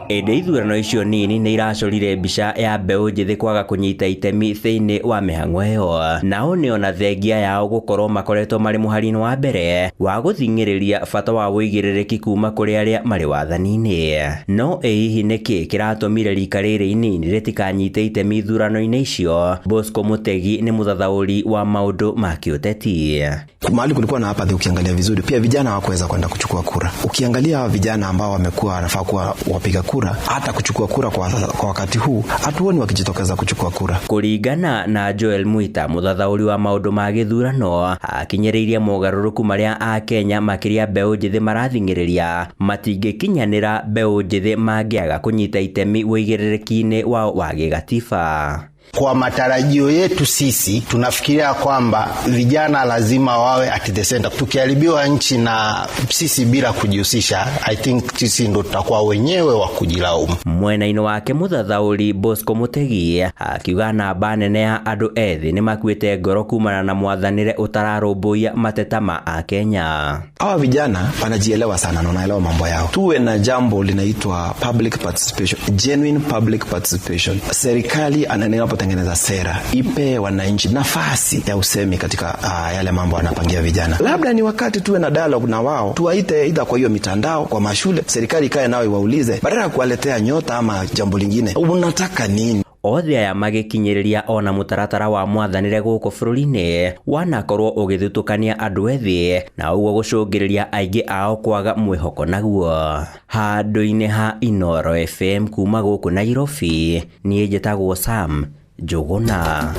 Ĩndĩ ithurano icio nini nĩ iracorire mbica ya mbeũ njĩthĩ kwaga kũnyita itemi thĩinĩ wa mĩhang'o ĩyo, nao nĩ ona thengia yao gũkorwo makoretwo marĩ mũhari-inĩ wa mbere wa gũthing'ĩrĩria bata wa ũigĩrĩrĩki kuma kũrĩ arĩa marĩ wathani-inĩ. No ĩ hihi nĩkĩ kĩratũmire rika rĩrĩ inini rĩtikanyite itemi ithurano-inĩ icio? Bosco Mutegi nĩ mũthathaũri wa maũndũ ma kĩũteti. Mahali kulikuwa na apathy, ukiangalia vizuri pia vijana hawakuweza kwenda kuchukua kura. Ukiangalia hawa vijana ambao wamekuwa wanafaa kuwa wapiga kura, hata kuchukua kura kwa wakati huu hatuoni wakijitokeza kuchukua kura. Kũringana na Joel Mwita, mũthathaũri wa maũndũ ma gĩthurano, akinyĩrĩirie mogarũrũku marĩa Akenya makĩria mbeũ njĩthĩ marathing'ĩrĩria matingĩkinyanĩra mbeũ njĩthĩ mangĩaga kũnyita itemi ũigĩrĩrĩki-inĩ wao wa gĩgatiba. Kwa matarajio yetu sisi tunafikiria kwamba vijana lazima wawe at the center. Tukiharibiwa nchi na sisi bila kujihusisha, I think sisi ndo tutakuwa wenyewe wa kujilaumu. Mwena-inĩ wake mũthathaũri Bosco Mutegi akiuga namba nene ya andũ ethĩ nĩ makuĩte ngoro kumana na mwathanĩre ũtararũmbũiya mateta ma Akenya. Hawa vijana wanajielewa sana na wanaelewa mambo yao. Tuwe na jambo linaitwa public participation, genuine public participation. Serikali anapotengeneza sera ipe wananchi nafasi ya usemi katika yale mambo anapangia vijana. Labda ni wakati tuwe na dialogue na wao, tuwaite either kwa hiyo mitandao, kwa mashule, serikali ikae nao iwaulize, badala ya kuwaletea nyota ama jambo lingine, unataka nini? Othe aya magĩkinyĩrĩria ona mũtaratara wa mwathanĩre gũkũ bũrũri-inĩ wanakorwo ũgĩthutũkania andũ ethĩ na ũguo gũcũngĩrĩria aingĩ ao kwaga mwĩhoko naguo. Handũ-inĩ ha Inooro FM kuma gũkũ Nairobi, niĩ njĩtagwo Sam Njuguna.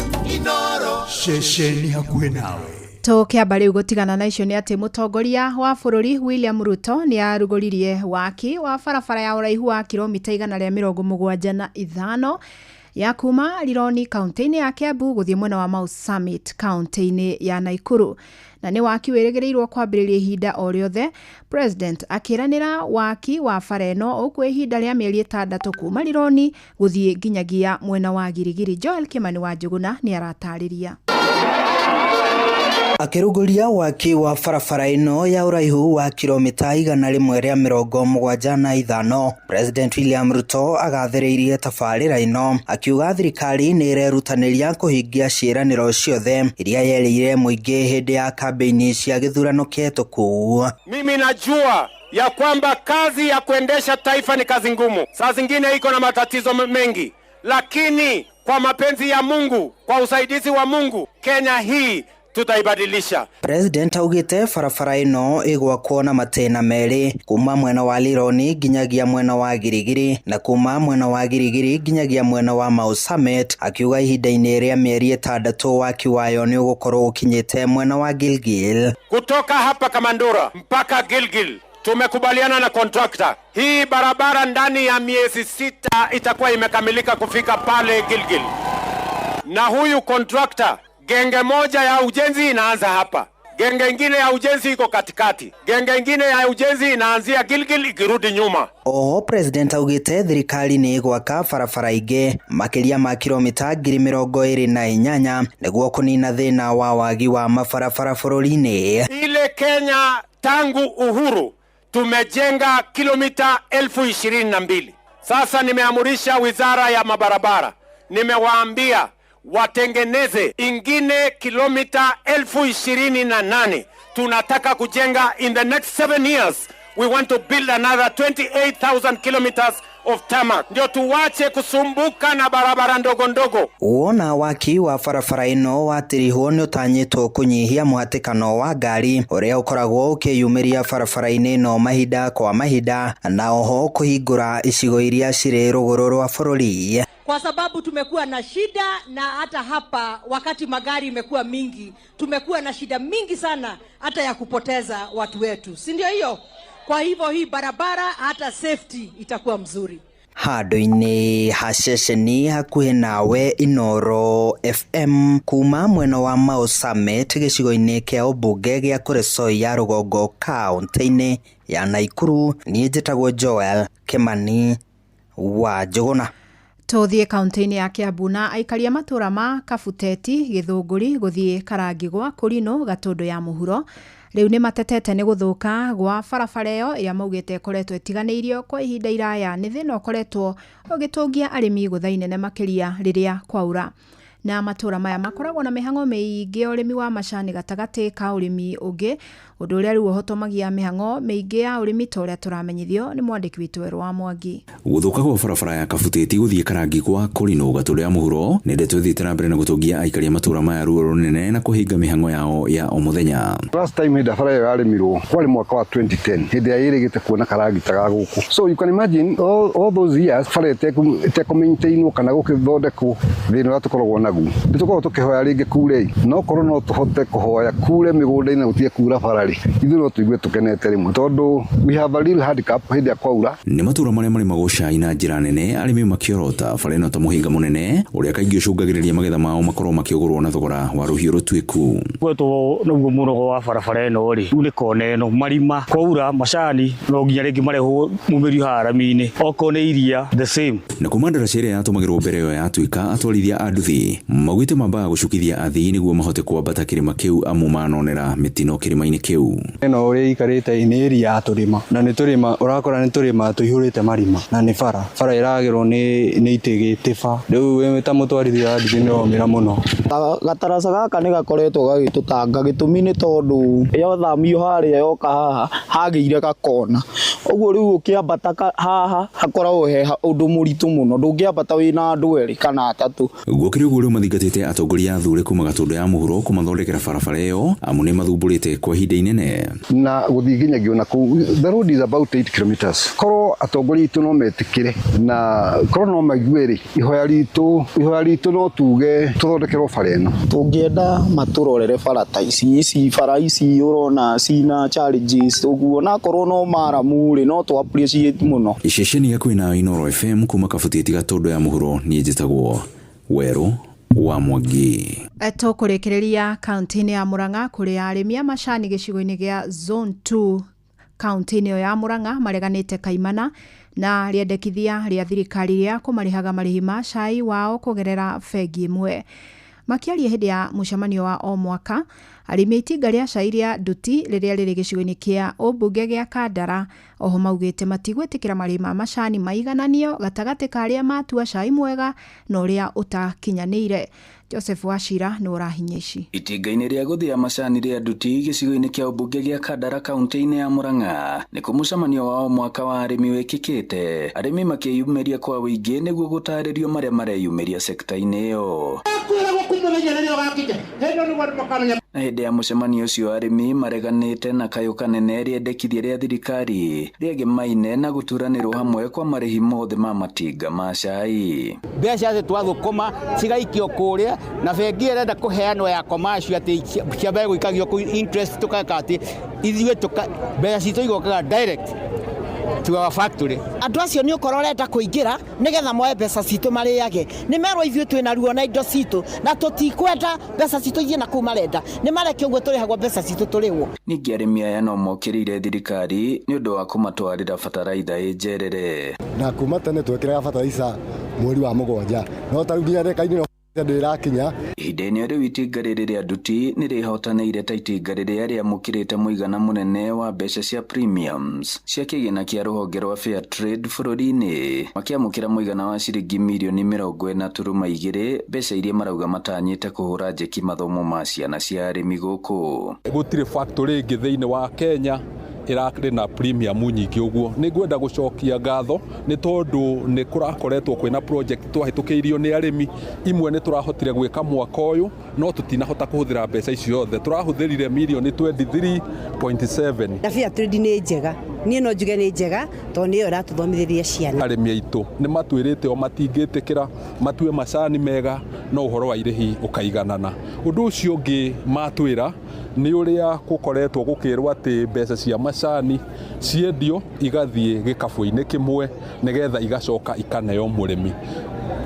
Ceceni hakuhĩ nawe. Tũkĩamba rĩu gũtigana na icio nĩ atĩ mũtongoria wa bũrũri William Ruto nĩ arugũririe waki wa barabara ya ũraihu wa kilomita 175 ya kuma Rironi kaunti-inĩ ya Kiambu gũthiĩ mwena wa Mau Summit kaunti-inĩ ya Nakuru, na nĩ waki wĩrĩgĩrĩirwo kwambĩrĩria ihinda o rĩothe. President akĩranĩra waki wa bara ĩno ũkũ ihinda rĩa mĩeri 6 kuma Rironi gũthiĩ nginyagia mwena wa Girigiri. Joel Kimani wa Njuguna nĩ aratarĩria. Akĩrugũria waki wa barabara ĩno ya ũraihu wa kilomita 175, President William Ruto agathĩrĩirie tabarĩra ĩno akiuga thirikari nĩ ĩrerutanĩria kũhingia ciĩranĩro ciothe iria yerĩire mũingĩ hĩndĩ ya kambĩini cia gĩthurano kĩhetũku. Mimi najua ya kwamba kazi ya kuendesha taifa ni kazi ngumu, saa zingine iko na matatizo mengi, lakini kwa mapenzi ya Mungu, kwa usaidizi wa Mungu, Kenya hii tutaibadilisha. President augite barabara ĩno ĩgwakwo na matĩna merĩ, kuma mwena wa Lironi nginyagia mwena wa Girigiri na kuma mwena wa Girigiri nginyagia mwena wa Mau Summit, akiuga ihinda-inĩ rĩa mĩeri 6 waki wayo nĩ ũgũkorwo ũkinyĩte mwena wa Gilgil. Kutoka hapa Kamandura mpaka Gilgil tumekubaliana na contractor, hii barabara ndani ya miezi 6 itakuwa imekamilika kufika pale Gilgil. Na huyu contractor, genge moja ya ujenzi inaanza hapa, genge ingine ya ujenzi iko katikati, genge ingine ya ujenzi inaanzia Gilgil ikirudi nyuma. Oho President augite thirikari nĩ ĩgwaka barabara ingĩ makĩria ma kilomita 28,000 nĩguo kũnina thĩna wa wagi wa mabarabara bũrũri-inĩ. Ile Kenya tangu uhuru tumejenga kilomita 22,000. Sasa nimeamurisha wizara ya mabarabara, nimewaambia watengeneze ingine kilomita 28,000. Tunataka kujenga in the next 7 years, we want to build another 28,000 kilometers of tarmac, ndio tuwache kusumbuka na barabara ndogo ndogo. Wona waki wa barabara ĩno watirihwo nĩ ũtanyĩtwo kũnyihia mũhatĩkano wa ngari ũrĩa ũkoragwo ũkĩyumĩria barabara-inĩ ĩno mahinda kwa mahinda, na oho kũhingũra icigo iria cirĩ rũgũrũ rwa bũrũri. Kwa sababu tumekuwa na shida, na hata hapa wakati magari imekuwa mingi tumekuwa na shida mingi sana hata ya kupoteza watu wetu, si ndio hiyo? Kwa hivyo hii barabara hata safety itakuwa mzuri. Handũ-inĩ ha ceceni hakuhĩ nawe Inooro FM kuma mwena wa Mau Summit gĩcigo-inĩ kĩa ũmbunge gĩa Kuresoi ya rũgongo kaũntĩ-inĩ ya Naikuru, niĩ njĩtagwo Joel Kimani wa Njũgũna. Tũthiĩ kaunti-inĩ ya Kiambu na aikari a matũra ma Kabuteti, Gĩthũngũri, gũthiĩ Karangigwa, Kũrinũ, Gatũndũ ya mũhuro rĩu nĩ matetete nĩ gũthũka gwa barabara ĩyo ĩrĩa maugĩte ĩkoretwo ĩtiganĩirio kwa ihinda iraya. Nĩ thĩna ũkoretwo ũgĩtũngia arĩmi gũtha inene makĩria rĩrĩa kwaura. Na matũra maya makoragwo na mĩhang'o mĩingĩ ya ũrĩmi wa macani gatagatĩ ka ũrĩmi ũngĩ, ũndũ ũrĩa rĩu ũhotomagia mĩhang'o mĩingĩ ya ũrĩmi ta ũrĩa tũramenyithio nĩ mwandĩki witũ Werũ wa Mwangi. Gũthũka gwa barabara ya Kabuteti gũthiĩ Karangigwa, Kũrinũ, Gatũndũ ya mũhuro nĩ ndeto ĩthiĩte na mbere na gũtũngia aikari a matũra maya ruo rũnene na kũhinga mĩhang'o yao ya o mũthenya. Last time hĩndĩ barabara ĩyo yarĩmirwo kwarĩ mwaka wa 2010, hĩndĩ ĩrĩa ĩrĩgĩte kuona karagita ga gũkũ. So you can imagine all those years bara ĩtekũmaintainwo kana gũkĩthondekwo, thĩna ũrĩa tũkoragwo naguo. Nĩ tũkoragwo tũkĩhoya rĩngĩ kure, no korwo no tũhote kũhoya kure mĩgũnda-inĩ gũtige kura bara rĩ, ithuĩ no tũigue tũkenete rĩmwe, tondũ we have a real handicap hĩndĩ ĩrĩa kwaura. Nĩ matũra marĩa marĩmagwo cai na njĩra nene, arĩmi makĩorota bara ĩno ta mũhĩnga mũnene ũrĩa kaingĩ ũcũngagĩrĩria magetha mao makorwo makĩũgũrwo na thogora wa rũhiũ rũtuĩku. Gwetwo naguo mũnogo wa barabara ĩno rĩ, rĩu nĩ kona ĩno marima kwaura macani no nginya rĩngĩ marehwo mumĩrio haha rami-inĩ, okorwo nĩ iria the same. Na kuma ndaraca ĩrĩa yatũmagĩrwo mbere ĩyo yatuĩka, atwarithia a nduthi maugĩte mambaga gũcukithia athii nĩguo mahote kwambata kĩrĩma kĩu amu manonera mĩtino kĩrĩma-inĩ kĩu. Ĩno ũrĩa ĩikarĩte nĩ area ya tũrĩma, na nĩ tũrĩma ũrakora nĩ tũrĩma tũihũrĩte marima, na nĩ bara bara ĩragĩrwo nĩ itĩgĩ tĩba, rĩu wĩ ta mũtwarithia wa nduthi nĩ womĩra mũno. Gataraca gaka nĩ gakoretwo gagĩtũtanga, gĩtũmi nĩ tondũ yothamio harĩa yoka haha hagĩire gakona, ũguo rĩu ũkĩambata haha hakoragwo he ũndũ mũritũ mũno, ndũngĩambata wĩna andũ erĩ kana atatũ. Gũkĩrĩ ũguo rĩu mathingatĩte atongoria a thure kuma Gatũndũ ya mũhuro kũmathondekera barabara ĩyo amu nĩ mathumbũrĩte kwa ihinda inene. Na gũthiĩ nginyagia ona kũu, the road is about 8 kilometers. Korwo atongoria aitũ no metĩkĩre na korwo no maigue rĩ, ihoya ritũ no tuge tũthondekerwo bara ĩno. Tũngĩenda matũrorere bara ta ici bara ici ũrona cina challenges ũguo, na korwo no maramu rĩ, no tũ appreciate mũno. Ceceni ya kwĩna Inooro FM kuma Kabuteti Gatũndũ ya mũhuro, niĩ njĩtagwo Werũ wa Mwangi. Tũkũrĩkĩrĩria kaunti-inĩ ya Murang'a kũrĩa arĩmi a macani gĩcigo-inĩ gĩa Zone 2 kaunti-inĩ ĩyo ya Murang'a mareganĩte kaimana na rĩendekithia rĩa thirikari rĩa kũmarĩhaga marĩhi ma cai wao kũgerera bengi ĩmwe. Makĩaria hĩndĩ ya mũcemanio wa o mwaka, arĩmi a itinga rĩa cai rĩa Nduti rĩrĩa rĩrĩ gĩcigo-inĩ kĩa ũmbunge gĩa Kandara oho maugĩte matigwĩtĩkĩra marĩhi ma macani maigananio gatagatĩ ka arĩa matua cai mwega na ũrĩa ũtakinyanĩire. Joseph Wachira nĩ ũrahinya ici. Itinga-inĩ rĩa gũthĩa macani rĩa Nduti gĩcigo-inĩ kĩa ũmbunge gĩa Kandara kaunti-inĩ ya Murang'a nĩkuo mũcemanio wa o mwaka wa arĩmi wĩkĩkĩte, arĩmi makĩyumĩria kwa ũingĩ nĩguo gũtarĩrio marĩa mareyumĩria sekta-inĩ ĩyo. Na hĩndĩ ya mũcemanio ũcio arĩmi mareganĩte na kayũ kanene rĩendekithia rĩa thirikari rĩegemaine na gũturanĩrwo hamwe kwa marĩhi mothe ma matinga ma cai. Mbeca twathũkũma cigaikio kũrĩa na bengi ĩrenda kũheanwo ya commercial atĩ ciambe gũikagio kũu interest tũkeka atĩ ithuĩ mbeca citũ igokaga direct to our factory. Andũ acio nĩ ũkorwo ũrenda kũingĩra nĩgetha moe mbeca citũ marĩage. Nĩ merwo ithuĩ twĩna ruo na indo citũ na tũtikwenda mbeca citũ ithiĩ na kũu marenda. Nĩ mareke ũguo tũrĩhagwo mbeca citũ tũrĩhwo. Ningĩ arĩmi aya no mokĩrĩire thirikari nĩ ũndũ wa kũmatwarĩra bataraitha ĩ njerere. Na kuma tene twekĩraga bataraitha mweri wa 7 no ta rĩu nginya ndagĩka-inĩ ndĩrakinya. Ihinda-inĩ rĩu itinga rĩrĩ rĩa Nduti nĩ rĩhotanĩire ta itinga rĩrĩa rĩamũkĩrĩte mũigana mũnene wa mbeca cia premiums cia kĩgĩna kĩa rũhonge rwa Fair Trade bũrũri-inĩ, makĩamũkĩra mũigana wa ciringi mirioni 40.2, mbeca iria marauga matanyĩte kũhũra njeki mathomo ma ciana cia arĩmi gũkũ. Gũtirĩ factory ĩngĩ thĩinĩ wa Kenya ĩrarĩ na premium nyingĩ ũguo. Nĩ ngwenda gũcokia ngatho nĩ tondũ nĩ kũrakoretwo kwĩna project twahĩtũkĩirio nĩ arĩmi imwe nĩ tũrahotire gwĩka mwaka ũyũ no tũtinahota kũhũthĩra mbeca icio ciothe, tũrahũthĩrire mirioni 23.7. Na Fair Trade nĩ njega, niĩ no njuge nĩ njega tondũ nĩyo ĩratũthomithĩria ciana. Arĩmi aitũ nĩ matwĩrĩte o matingĩtĩkĩra matue macani mega no ũhoro wa irĩhi ũkaiganana. Ũndũ ũcio ũngĩ matwĩra nĩ ũrĩa gũkoretwo gũkĩrwo atĩ mbeca cia macani ciendio igathiĩ gĩkabũ-inĩ kĩmwe nĩgetha igacoka ikaneo mũrĩmi.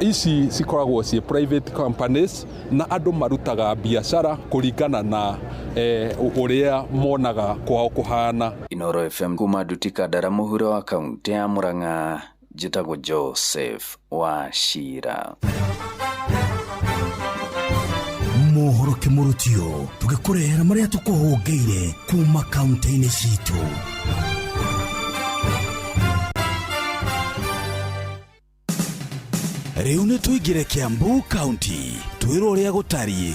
Ici cikoragwo ciĩ private companies na andũ marutaga biacara kũringana na ũrĩa monaga kwao kũhana. Inoro FM kuma Nduti Kandara mũhuro wa kaunti ya Murang'a, njĩtagwo Joseph Wachira. Mohoro kĩmũrutio tũgĩkũrehera marĩa tũkũhũngĩire kuma kaunti-inĩ citũ. Rĩu nĩ tũingĩre Kiambu County twĩrwo ũrĩa gũtariĩ.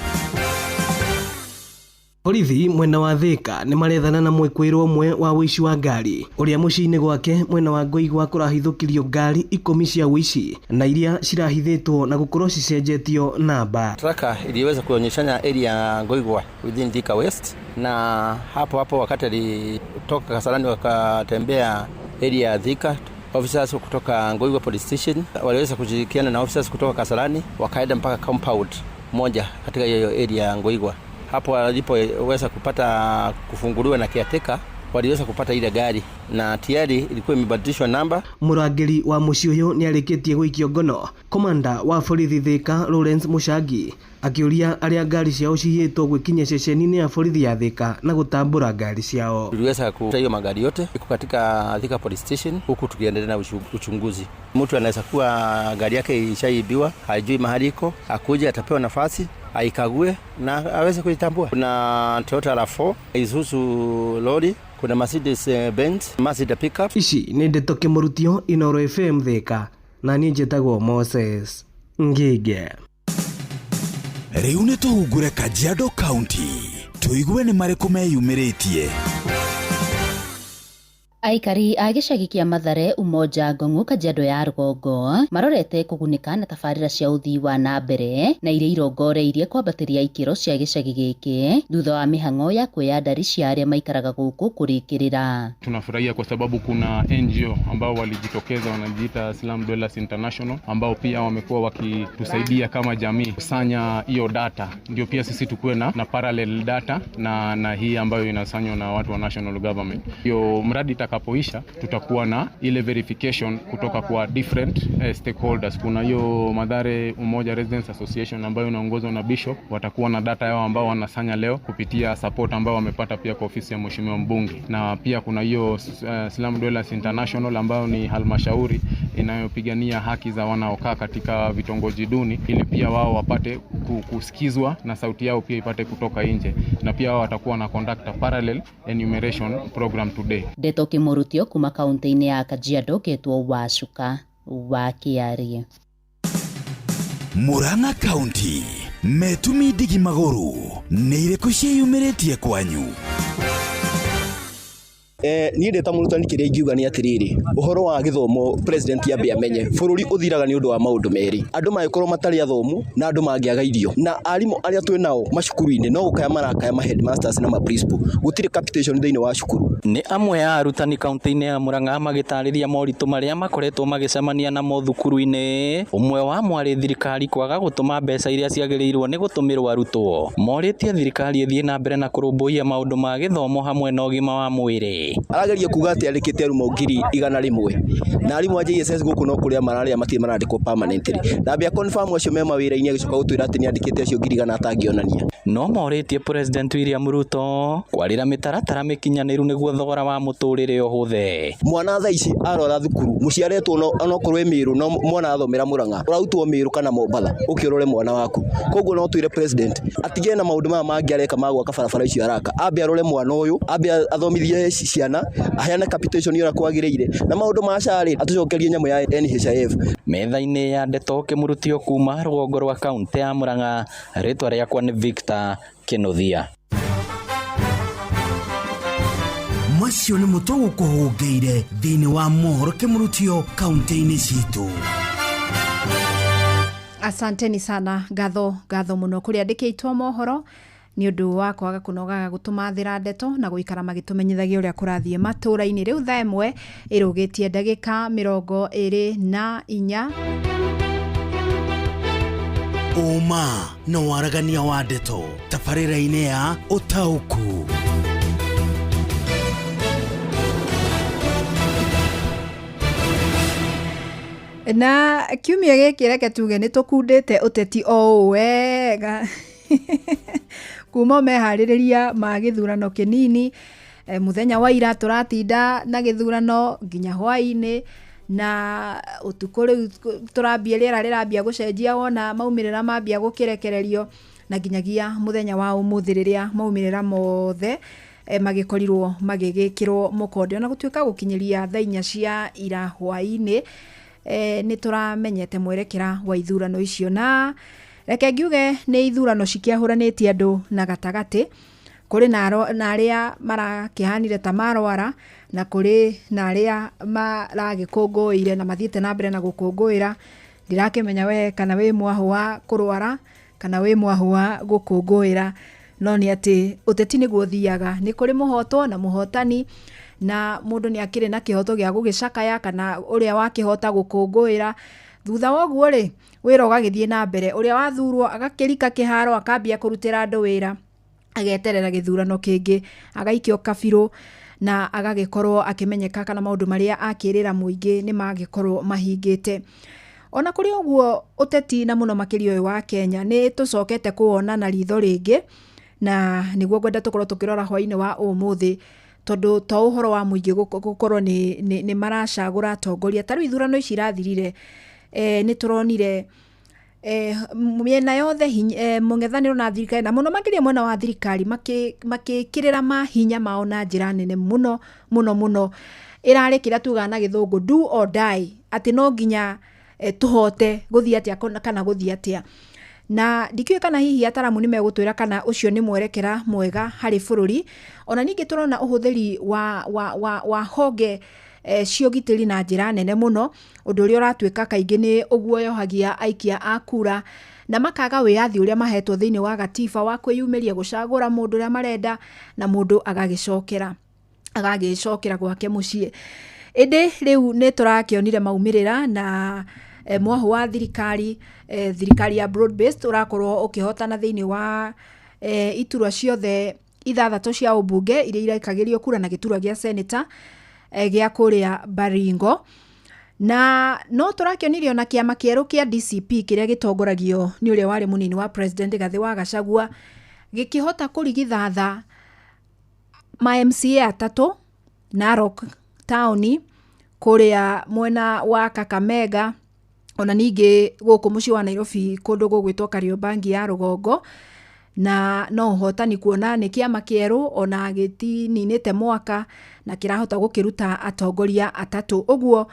Borithi mwena wa Thika nĩ marethana na mwĩkũĩrwo ũmwe wa ũici wa ngari ũrĩa mũciĩ-inĩ gwake mwena wa Ngoigwa kũrahithũkirio ngari 10 cia ũici na iria cirahithĩtwo na gũkorwo cicenjetio namba. Traka iliweza kuonyeshana area ya Ngoigwa within Thika West, na hapo hapo wakati alitoka Kasarani wakatembea area ya Thika, officers kutoka Ngoigwa Police Station waliweza kushirikiana na officers kutoka Kasarani wakaenda mpaka compound moja katika hiyo area ya Ngoigwa. Hapo walipoweza kupata kufunguliwa na caretaker, waliweza kupata ile gari na tayari ilikuwa imebadilishwa namba. Murangĩri wa mũciĩ ũyũ nĩarĩkĩtie gũikio ngono. Komanda wa borithi Thika Lawrence Muchangi akĩũria arĩa ngari ciao ciyĩtwo gwĩkinyia ceceni-inĩ ya borithi ya Thika na gũtambũra ngari ciao. Tuliweza kuta hiyo magari yote iko katika Thika Police Station huku tukiendelea na uchunguzi. Mtu anaweza kuwa gari yake ishaibiwa, hajui mahali iko, akuje atapewa nafasi aikague na aweze kuitambua. Kuna Toyota RAV4, Isuzu lori, kuna Mercedes Benz, Mazda pickup. Ici nĩ ndeto kĩmũrutio Inoro FM Thika, na niĩ njĩtagwo Moses Ngige. Rĩu nĩ tũhungure Kajiado County tũigue nĩ marĩkũ meyumĩrĩtie. Aikari a gĩcagi kĩa Mathare Umoja Ngong'u Kajiado ya rũgongo marorete kũgunĩka na tabarĩra cia ũthii wa na mbere na iria irongoreirie kwambatĩria ikĩro cia gĩcagi gĩkĩ thutha wa mĩhang'o ya kuoya ndari cia arĩa maikaraga gũkũ kũrĩkĩrĩra. Tunafurahia kwa sababu kuna NGO ambao walijitokeza wanajiita Slum Dwellers International ambao pia wamekuwa wakitusaidia kama jamii kusanya hiyo data, ndio pia sisi tukue na parallel data na hii ambayo inasanywa na watu wa national government. Hiyo mradi itakapoisha tutakuwa na ile verification kutoka kwa different stakeholders. Kuna hiyo Mathare Umoja Residents Association ambayo inaongozwa na Bishop, watakuwa na data yao ambao wanasanya leo kupitia support ambao wamepata pia kwa ofisi ya Mheshimiwa Mbunge, na pia kuna hiyo Slum Dwellers International ambayo ni halmashauri inayopigania haki za wanaokaa katika vitongoji duni, ili pia wao wapate kusikizwa na sauti yao pia ipate kutoka nje, na pia wao watakuwa na conduct a parallel enumeration program today. Ndeto Kimurutio kuma kaunti-inĩ ya Kajiado getwo Wacuka wa Kĩarie. Murang'a County metumi ndigi magũrũ nĩ irĩkũ ciĩyumĩrĩtie kwanyu? Niĩ ndĩ ta mũrutani kĩrĩa ingiuga nĩ atĩrĩrĩ, ũhoro wa gĩthomo president ambe amenye bũrũri ũthiraga nĩ ũndũ wa maũndũ merĩ, andũ mangĩkorwo matarĩ athomu na andũ mangĩaga irio, na arimũ arĩa twĩ nao macukuru-inĩ no gũkaya marakaya ma headmasters na ma principal, gũtirĩ capitation thĩinĩ wa cukuru. Nĩ amwe a arutani kaunti-inĩ ya Murang'a magĩtarĩria moritũ marĩa makoretwo magĩcemania namo thukuru-inĩ, ũmwe wamo arĩ thirikari kwaga gũtũma mbeca iria ciagĩrĩirwo nĩ gũtũmĩrwo arutwo. Morĩtie thirikari ĩthiĩ na mbere na kũrũmbũiya maũndũ ma gĩthomo hamwe na ũgima wa mwĩrĩ. Arageria kuga atĩ andĩkĩte arimũ 100,000 na arimũ a JSS gũkũ no kũrĩa mararĩa matirĩ marandĩkwo permanently, na ambia confirm acio me mawĩra-inĩ agĩcoka gũtwĩra atĩ nĩ andĩkĩte acio 100,000 atangĩonania. No morĩtie President William Ruto kwarĩra mĩtaratara mĩkinyanĩru nĩguo thogora wa mũtũrĩre ũhũthe. Mwana thaa ici arwara thukuru mũciaretwo onokorwo ĩ Mĩrũ no mwana athomera Murang'a ũrarutwo Mĩrũ kana Mombatha ũke ũrore mwana waku. Koguo no twĩre president atigane na maũndũ maya mangĩ areka ma gwaka barabara icio araka, ambe arore mwana ũyũ, ambe athomithie ciana, aheane capitation ũrĩa kwagĩrĩire, na maũndũ ma SHA rĩ atũcokerie nyamũ ya NHIF. Metha-inĩ ya ndeto Kĩmurutio kuma rũgongo rwa kaunti ya Murang'a, rĩtwa rĩakwa nĩ Victor Kĩnuthia. Macio nĩ mũtũ gũkũhũngĩire thĩinĩ wa mohoro Kĩmurutio kaunti-inĩ citũ. Asanteni sana, ngatho ngatho mũno kũrĩ andĩkĩtwo mohoro nĩ ũndũ wa kwaga kũnogaga gũtũmathĩra ndeto na gũikara magĩtũmenyithagia ũrĩa kũrathiĩ matũra-inĩ. Rĩu thaa 1 ĩrũgĩtie ndagĩka 24. Ũma na waragania wa ndeto tabarĩra-inĩ ya ũtaũku. Na kiumia gĩkĩ reke tuge nĩ tũkundĩte ũteti o ũũ wega kuma meharĩrĩria ma gĩthurano kĩnini. Mũthenya wa ira tũratinda na gĩthurano nginya hwaĩ-inĩ na ũtukũ. Rĩu tũrambia rĩera rĩrambia gũcenjia wona maumĩrĩra mambia gũkĩrekererio, na nginyagia mũthenya wa ũmũthĩ rĩrĩa maumĩrĩra mothe magĩkorirwo magĩgĩkĩrwo mũkonde. Ona gũtuĩka gũkinyĩria thaa 4 cia ira hwaĩ-inĩ, nĩ tũramenyete mwerekera wa ithurano icio, na reke ngiuge nĩ ithurano cikĩahũranĩtie andũ na gatagatĩ. Kũrĩ na arĩa marakĩhanire ta marwara, na kũrĩ na arĩa maragĩkũngũĩire na mathiĩte na mbere na gũkũngũĩra. Ndirakĩmenya we kana wĩ mwahũ wa kũrwara kana wĩ mwahũ wa gũkũngũĩra, no nĩ atĩ ũteti nĩguo ũthiaga, nĩ kũrĩ mũhotwo na mũhotani, na mũndũ nĩ akĩrĩ na kĩhoto gĩa gũgĩcakaya kana ũrĩa wakĩhota gũkũngũĩra. Thutha wa ũguo rĩ, wĩra ũgagĩthiĩ na mbere, ũrĩa wathurwo agakĩrika kĩharo akambia kũrutĩra andũ wĩra, ageterera gĩthurano kĩngĩ, agaikio kabirũ na agagĩkorwo akĩmenyeka kana maũndũ marĩa akĩrĩra mũingĩ nĩ magĩkorwo mahingĩte. Ona kũrĩ ũguo ũteti na mũno makĩria ũyũ wa Kenya nĩ tũcokete kũwona na ritho rĩngĩ, na nĩguo ngwenda tũkorwo tũkĩrora hwaĩ-inĩ wa ũmũthĩ, tondũ to ũhoro wa mũingĩ gũkorwo nĩ maracagũra atongoria. Ta rĩu ithurano ici irathirire, nĩ tũronire mĩena yothe mũng'ethanĩro na thirikari, na mũno makĩria mwena wa thirikari makĩkĩrĩra mahinya mao na njĩra nene mũno mũno mũno. Ĩrarĩ kĩrĩa tugaga na gĩthũngũ do or die, atĩ no nginya tũhote gũthiĩ atĩa kana gũthiĩ atĩa. Na ndikĩũĩ kana hihi ataramu nĩ megũtwĩra kana ũcio nĩ mwerekera mwega harĩ bũrũri. Ona ningĩ tũrona ũhũthĩri wa honge cia ũgitĩri na njĩra nene mũno, ũndũ ũrĩa ũratuĩka kaingĩ nĩ ũguoyohagia aikia a kura na makaga wĩyathi ũrĩa mahetwo thĩinĩ wa gatiba wa kwĩyumĩria gũcagũra mũndũ ũrĩa marenda, na mũndũ agagĩcokera gwake mũciĩ. Ĩndĩ rĩu nĩ tũrakĩonire maumĩrĩra na mwahũ wa thirikari, thirikari ya broad based ũrakorwo ũkĩhotana thĩinĩ wa iturwa ciothe 6 cia ũmbunge iria iraikagĩrio kura na gĩturwa gĩa senator gĩa kũrĩa Baringo. Na no tũrakĩonirio na kĩama kĩerũ kĩa DCP kĩrĩa gĩtongoragio nĩ ũrĩa warĩ mũnini wa president Rigathĩ wa Gachagua gĩkĩhota kũrigithatha ma MCA 3 Narok taũni, Kũrĩa mwena wa Kakamega, ona ningĩ gũkũ mũciĩ wa Nairobi kũndũ gũgwĩtwo Kariobangi ya rũgongo. Na no ũhotani kuona nĩ kĩama kĩerũ ona gĩtininĩte mwaka na kĩrahota gũkĩruta atongoria atatũ. Ũguo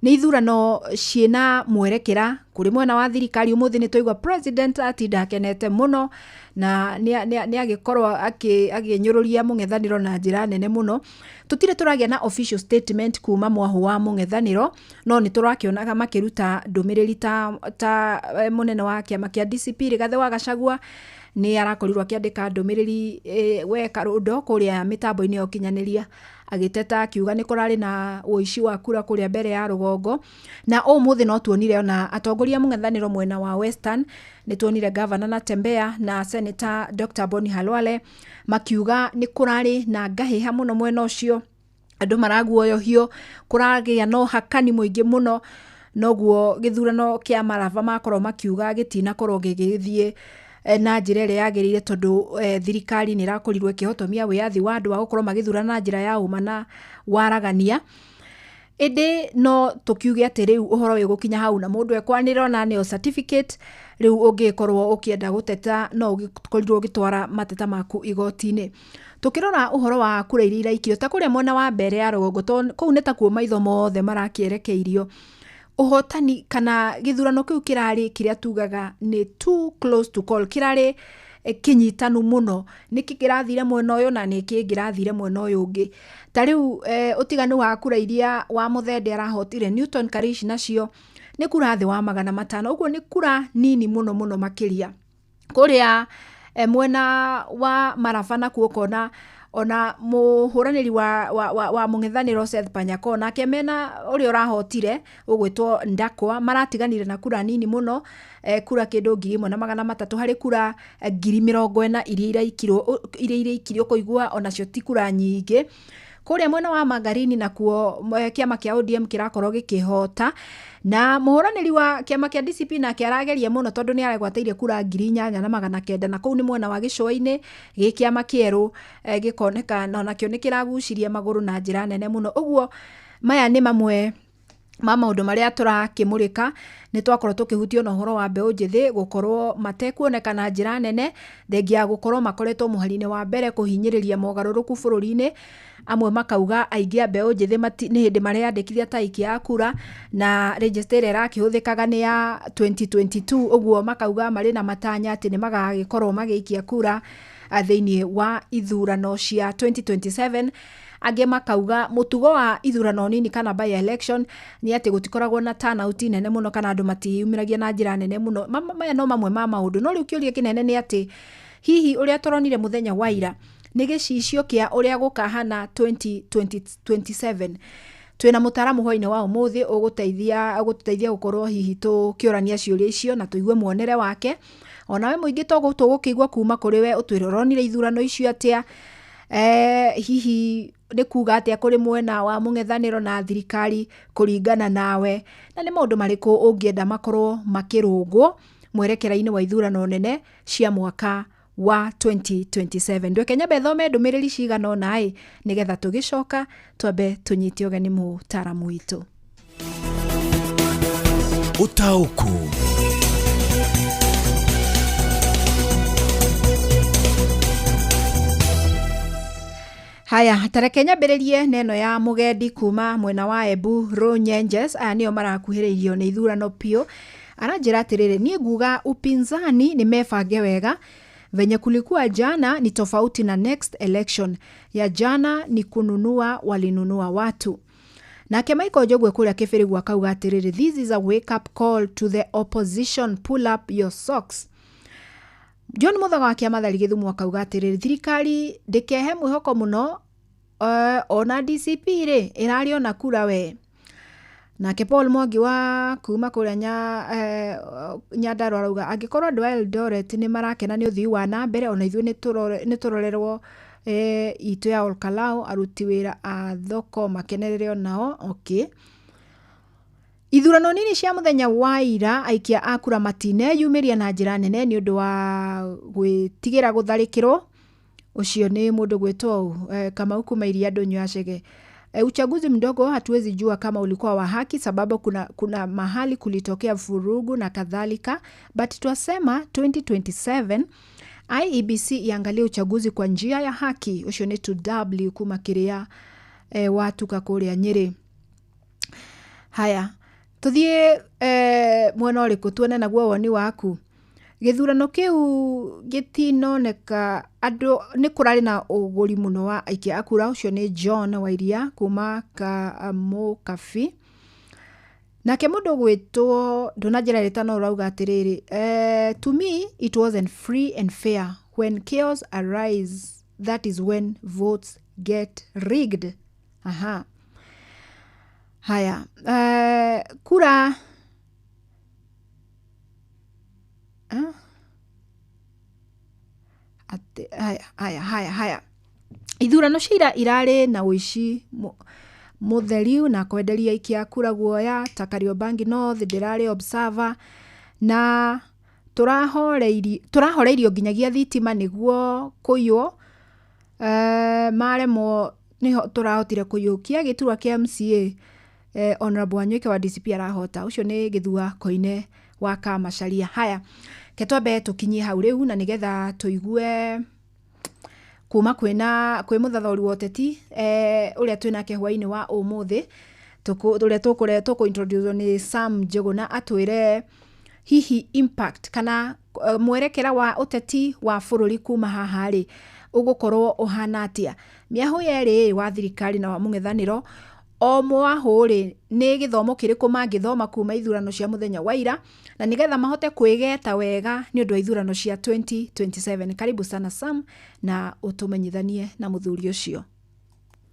nĩ ithurano ciĩna mwerekera kũrĩ mwena wa thirikari. Ũmũthĩ nĩ twaigua president atinda akenete mũno na nĩ agĩkorwo akĩnyũrũria mũng'ethanĩro na njĩra nene mũno. Tũtirĩ tũragĩa na official statement kuma mwahũ wa mũng'ethanĩro, no nĩ tũrakĩonaga makĩruta ndũmĩrĩri ta mũnene wa kĩama kĩa DCP Rigathĩ wa Gachagua nĩ arakorirwo akĩandĩka ndũmĩrĩri we Karũndo kũrĩa mĩtambo-inĩ ya ũkinyanĩria, agĩteta akiuga nĩ kũrarĩ na ũici wa kura kũrĩa mbere ya rũgongo. Na ũmũthĩ no tuonire ona atongoria mũng'ethanĩro mwena wa Western, nĩ tuonire Gavana Natembeya na Senator Dr. Boni Khalwale makiuga nĩ kũrarĩ na ngahĩha mũno mwena ũcio, andũ maraguoyohio, kũragĩa na ũhakani mũingĩ mũno. Noguo gĩthurano kĩa Marava makorwo makiuga gĩtinakorwo gĩgĩthiĩ na njĩra ĩrĩa yagĩrĩire, tondũ thirikari nĩ ĩrakorirwo ĩkĩhotomia wĩyathi wa andũ wa gũkorwo magĩthurana na njĩra ya ũma na waragania. Ĩndĩ no tũkiuge atĩ rĩu ũhoro ũyũ gũkinya hau na mũndũ ekwanĩrĩra ona neo certificate, rĩu ũngĩkorwo ũkĩenda gũteta no ũgĩkorirwo ũgĩtwara mateta maku igoti-inĩ. Tũkĩrora ũhoro wa kura iria iraikio ta kũrĩa mwena wa mbere ya rũgongo, tondũ kũu nĩ takuo maitho mothe marakĩerekeirio, ũhotani kana gĩthurano kĩu kĩrarĩ kĩrĩa tugaga nĩ too close to call, kĩrarĩ kĩnyitanu mũno, nĩkĩ kĩrathire mwena ũyũ na nĩkĩ kĩrathire mwena ũyũ ũngĩ. Ta rĩu ũtiganu wa kura iria wa Mũthende arahotire Newton Karish nacio nĩ kura thĩ wa 500, ũguo nĩ kura nini mũno mũno makĩria. Kũrĩa mwena wa Maraba nakuo ũkona ona mũhũranĩri wa mũng'ethanĩro Seth Panyako nake mena ũrĩa ũrahotire ũgwĩtwo Ndakwa maratiganire na kura nini mũno, kura kĩndũ 1,300 harĩ kura 40,000 iria iraikirwo, iria iraikirio kũigua onacio ti kura nyingĩ. Kũrĩa mwena wa Magarini nakuo kĩama kĩa ODM kĩrakorwo gĩkĩhota, na mũhũranĩri wa kĩama kĩa DCP nake arageria mũno tondũ nĩ aregwatĩire kura 8,900, na kũu nĩ mwena wa gĩcũa-inĩ gĩ kĩama kĩerũ gĩkoneka na onakĩo nĩ kĩragucirie magũrũ na njĩra nene mũno. Ũguo maya nĩ mamwe ma maũndũ marĩa tũrakĩmũrĩka. Nĩ twakorwo tũkĩhutio na ũhoro wa mbeũ njĩthĩ gũkorwo matekuoneka na njĩra nene, thengia ya gũkorwo makoretwo mũhari-inĩ wa mbere kũhinyĩrĩria mogarũrũku bũrũri-inĩ. Amwe makauga aingĩ a mbeũ njĩthĩ nĩ hĩndĩ mareyandĩkithia ta aikia a kura, na register ĩrĩa ĩrakĩhũthĩkaga nĩ ya 2022, ũguo makauga marĩ na matanya atĩ nĩ magagĩkorwo magĩikia kura thĩinĩ wa ithurano cia 2027. Angĩ makauga mũtugo wa ithurano nini kana by election nĩ atĩ gũtikoragwo na turnout nene mũno kana andũ matiyumĩragia na njĩra nene mũno. Maya no mamwe ma maũndũ, no rĩu kĩũria kĩnene nĩ atĩ hihi ũrĩa tũronire mũthenya wa ira nĩ gĩcicio kĩa ũrĩa gũkahana 2027. Twĩna mũtaaramu hwainĩ wa ũmũthĩ ũgũteithia gũkorwo hihi tũkĩũrania ciũria icio na tũigue muonere wake. Onawe mũingĩ tũgũkĩigua kuma kũrĩ we, ũtwĩre ũronire ithurano icio atĩa, hihi nĩ kuga atĩa kũrĩ mwena wa mũng'ethanĩro na thirikari kũringana nawe, na nĩ maũndũ marĩkũ ũngĩenda makorwo makĩrũngwo mwerekera-inĩ wa ithurano nene cia mwaka wa 2027. Ndweke nyambe thome ndũmĩrĩri cigana ũna ĩ, nĩgetha tũgĩcoka twambe tũnyite ũgeni mũtaaramu witũ. Ũtaũku Haya, tareke nyambĩrĩrie neno ya mũgendi kuma mwena wa Embu Runyenjes. Aya nĩo marakuhĩrĩirio nĩ ithurano piũ. Aranjĩra atĩrĩrĩ, niĩ nguga upinzani nĩ mebange wega, venye kulikuwa jana ni tofauti na next election ya jana ni kununua, walinunua watu. Nake Michael Njogwe kũrĩa Kĩbĩrĩgu akauga atĩrĩrĩ, this is a wake up call to the opposition, pull up your socks. John Muthaga wa kĩama Thari Gĩthumo akauga atĩrĩrĩ, thirikari ndĩkehe mwĩhoko mũno, ona DCP rĩ ĩrarĩ ona kura we. Nake Paul Mwangi wa kuma kũrĩa Nyandarua arauga angĩkorwo andũ a Eldoret nĩ marakena nĩ ũthii wa na mbere, ona ithuĩ nĩ tũrorerwo itũ ya Olkalau, aruti wĩra a thoko makenerere onao. Okay. Ithurano nini cia mũthenya wa ira, aikia a kura matineyumĩria na njĩra nene nĩ ũndũ wa gwĩtigĩra gũtharĩkĩrwo. Ũcio nĩ mũndũ gwĩtwo Kamau kuma Iria Ndũnyũ ya Chege. Uchaguzi mdogo hatuwezi jua kama ulikuwa wa haki, sababu kuna mahali kulitokea vurugu na kadhalika, but twasema 2027 IEBC iangalie uchaguzi kwa njia ya haki. Ucio nĩ 2W kuma kĩrĩa watuka kũrĩa Nyĩrĩ. Haya, tuthiĩ mwena ũrĩkũ tuone naguo woni waku. Gĩthurano kĩu gĩtinoneka andũ nĩ kũrarĩ na ũgũri mũno wa aikia a kura. Ũcio nĩ John Wairia kuma Kamũkabi. Nake mũndũ ũgwĩtwo ndũnanjĩra rĩtwa no ũrauga atĩrĩrĩ, to me it wasn't free and fair. When chaos arise, that is when votes get rigged. Aha. Haya, kura haya haya haya haya, ithurano cia ira irarĩ na ũici mũtheri na kwenderia aikia a kura guoya ta Kariobangi North ndĩrarĩ observer na tũrahoreirio nginyagia thitima nĩguo kũiywo, maremwo nĩho tũrahotire kũiyũkia gĩturwa kĩa MCA. Honorable Wanyoike wa DCP arahota. Ũcio nĩ Gĩthua Koine wa Kamacharia. Haya, ke twambe tũkinyie hau rĩu na nĩgetha tũigue kuma kwĩna kwĩ mũthathaũri wa ũteti ũrĩa twĩnake hwaĩ-inĩ wa ũmũthĩ, ũrĩa tũkũ introduce nĩ Sam Njũgũna, atwĩre hihi impact kana mwerekera wa ũteti wa bũrũri kuma haha rĩ ũgũkorwo ũhana atĩa. Mĩahũ yerĩ wa thirikari na wa mũng'ethanĩro o mwahũ rĩ nĩ gĩthomo kĩrĩkũ mangĩthoma kuma ithurano cia mũthenya wa ira na nĩgetha mahote kwĩgeta wega nĩ ũndũ wa ithurano cia 2027. Karibu sana Sam, na ũtũmenyithanie na mũthuri ũcio.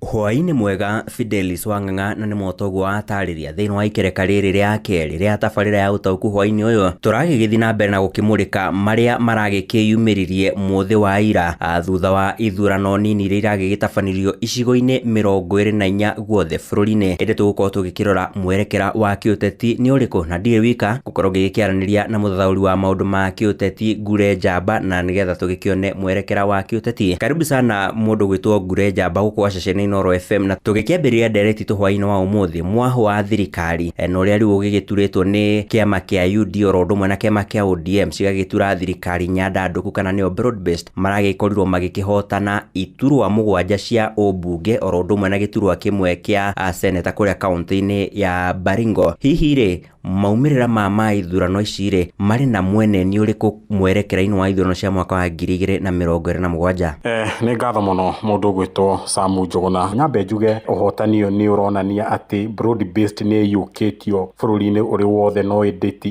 Hwaĩ-inĩ mwega Fidelis Wang'ang'a, na nĩ motoguo watarĩria thĩinĩ wa ikereka rĩrĩ rĩa kerĩ rĩa tabarĩra ya ũtaũku hwaĩ-inĩ ũyũ. Tũragĩgĩthiĩ na mbere na gũkĩmũrĩka marĩa maragĩkĩyumĩririe mũthĩ wa ira thutha wa ithurano nini iria iragĩgĩtabanĩrio icigo-inĩ 24 guothe bũrũri-inĩ. Ĩndĩ tũgũkorwo tũgĩkĩrora mwerekera wa kĩũteti nĩ ũrĩkũ, na ndirĩ wika gũkorwo ngĩgĩkĩaranĩria na mũthathaũri wa maũndũ ma kĩũteti Ngure Njamba, na nĩgetha tũgĩkĩone mwerekera wa kĩũteti. Karibu sana mũndũ gwĩtwo Ngure Njamba gũkũ wa ceceni Inooro FM, na tũgĩkĩambĩrĩria ndereti tũhwaĩ-inĩ wa ũmũthĩ mwahũ wa thirikari na ũrĩa rĩu ũgĩgĩturĩtwo nĩ kĩama kĩa UD oro ũndũ ũmwe na kĩama kĩa ODM cigagĩtura thirikari nyandandũku kana nĩyo broad based, maragĩkorirwo magĩkĩhotana iturwa 7 cia ũmbunge oro ũndũ ũmwe na gĩturwa kĩmwe kĩa seneta kũrĩa kaunti-inĩ ya Baringo. Hihi rĩ maumĩrĩra ma ithurano ici rĩ marĩ na mwene nĩ ũrĩkũ mwerekera-inĩ wa ithurano cia mwaka wa 2027? Nĩ ngatho mũno mũndũ ũgwĩtwo Sam Njũgũna. Nyambe njuge ũhotani ũyũ nĩ ũronania atĩ broad based nĩ ĩiyũkĩtio bũrũri-inĩ ũrĩ wothe, no ĩndĩ ti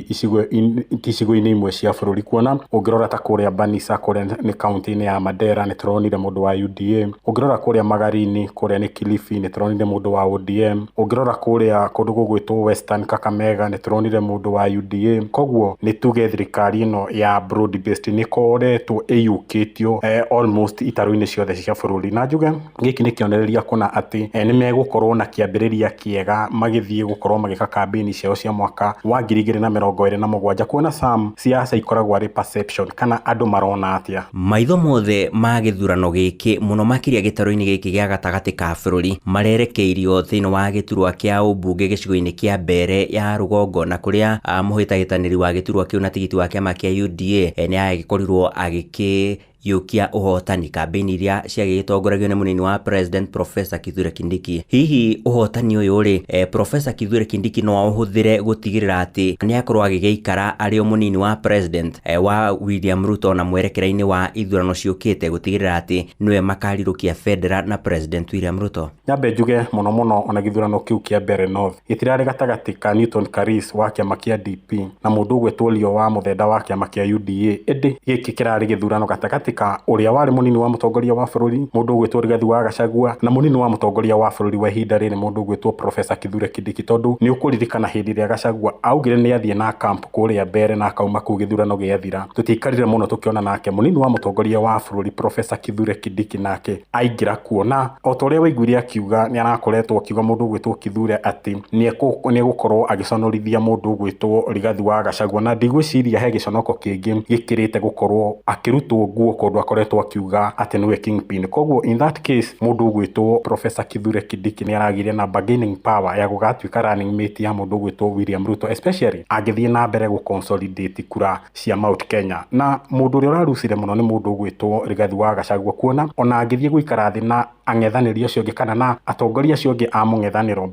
icigo-inĩ imwe cia bũrũri. Kuona ũngĩrora ta kũrĩa Banisa, kũrĩa nĩ kaunti-inĩ ya Mandera, nĩ tũronire mũndũ wa UDA. Ũngĩrora kũrĩa Magarini, kũrĩa nĩ Kilifi, nĩ tũronire mũndũ wa ODM. Ũngĩrora kũrĩa kũndũ gũgwĩtwo Western Kakamega, nĩ tũronire mũndũ wa UDA. Koguo nĩ tuge thirikari ĩno ya broad based nĩ koretwo ĩiyũkĩtio almost itarũ-inĩ ciothe cia bũrũri. Na njuge gĩkĩ nĩ kĩonereria kũna atĩ nĩ megũkorwo na kĩambĩrĩria kĩega magĩthiĩ gũkorwo magĩka kambĩini ciao cia mwaka wa 2027. Kuona Sam, siasa ikoragwo arĩ perception kana andũ marona atĩa. Maitho mothe ma gĩthurano gĩkĩ mũno makĩria gĩtarũ-inĩ gĩkĩ gĩa gatagatĩ ka bũrũri marerekeirio thĩinĩ wa gĩturwa kĩa ũmbunge gĩcigo-inĩ kĩa Mbere ya rũgongo, na kũrĩa mũhĩtahĩtanĩri wa gĩturwa kĩu na tigiti wa kĩama kĩa UDA nĩ agĩkorirwo agĩkĩ yũkia ũhotani kambĩini iria ciagĩtongoragio nĩ mũnini wa President Professor Kithure Kindiki. Hihi ũhotani ũyũ rĩ, Professor Kithure Kindiki no aũhũthĩre gũtigĩrĩra atĩ nĩ akorwo agĩgĩikara arĩ o mũnini wa President wa William Ruto na mwerekera-inĩ wa ithurano ciũkĩte gũtigĩrĩra atĩ nĩwe makarirũkia bendera na President William Ruto? Nyambe njuge mũno mũno ona gĩthurano kĩu kĩa Mbere North gĩtirarĩ gatagatĩ ka Newton Karis wa kĩama kĩa DP na mũndũ ũgwĩtwo Leo wa Mũthenda wa kĩama kĩa UDA, ĩndĩ gĩkĩ kĩrarĩ gĩthurano gatagatĩ ka ũrĩa warĩ mũnini wa mũtongoria wa bũrũri mũndũ ũgwĩtwo Rigathi wa Gachagua na mũnini wa mũtongoria wa bũrũri wa ihinda rĩrĩ mũndũ ũgwĩtwo Professor Kithure Kindiki, tondũ nĩ ũkũririkana hĩndĩ ĩrĩa Gachagua augire nĩ athiĩ na camp kũrĩa mbere na akauma kũu gĩthurano gĩathira. Tũtiaikarire mũno tũkĩona nake mũnini wa mũtongoria wa bũrũri Professor Kithure Kindiki nake aingĩra kuo, na o ta ũrĩa waiguire akiuga nĩ arakoretwo akiuga mũndũ ũgwĩtwo Kithure atĩ nĩ egũkorwo agĩconorithia mũndũ ũgwĩtwo Rigathi wa Gachagua, na ndigwĩciria he gĩconoko kĩngĩ gĩkĩrĩte gũkorwo akĩrutwo nguo kũndũ akoretwo akiuga atĩ nĩwe kingpin. Koguo in that case mũndũ ũgwĩtwo Professor Kithure Kindiki nĩ aragĩire na bargaining power ya gũgatuĩka running mate ya mũndũ ũgwĩtwo William Ruto, especially angĩthiĩ na mbere gũ consolidate kura cia Mount Kenya. Na mũndũ ũrĩa ũrarucire mũno nĩ mũndũ ũgwĩtwo Rigathi wa Gachagua, kuona ona angĩthiĩ gũikara thĩ na ang'ethanĩri acio angĩ kana na atongoria acio angĩ a mũng'ethanĩro,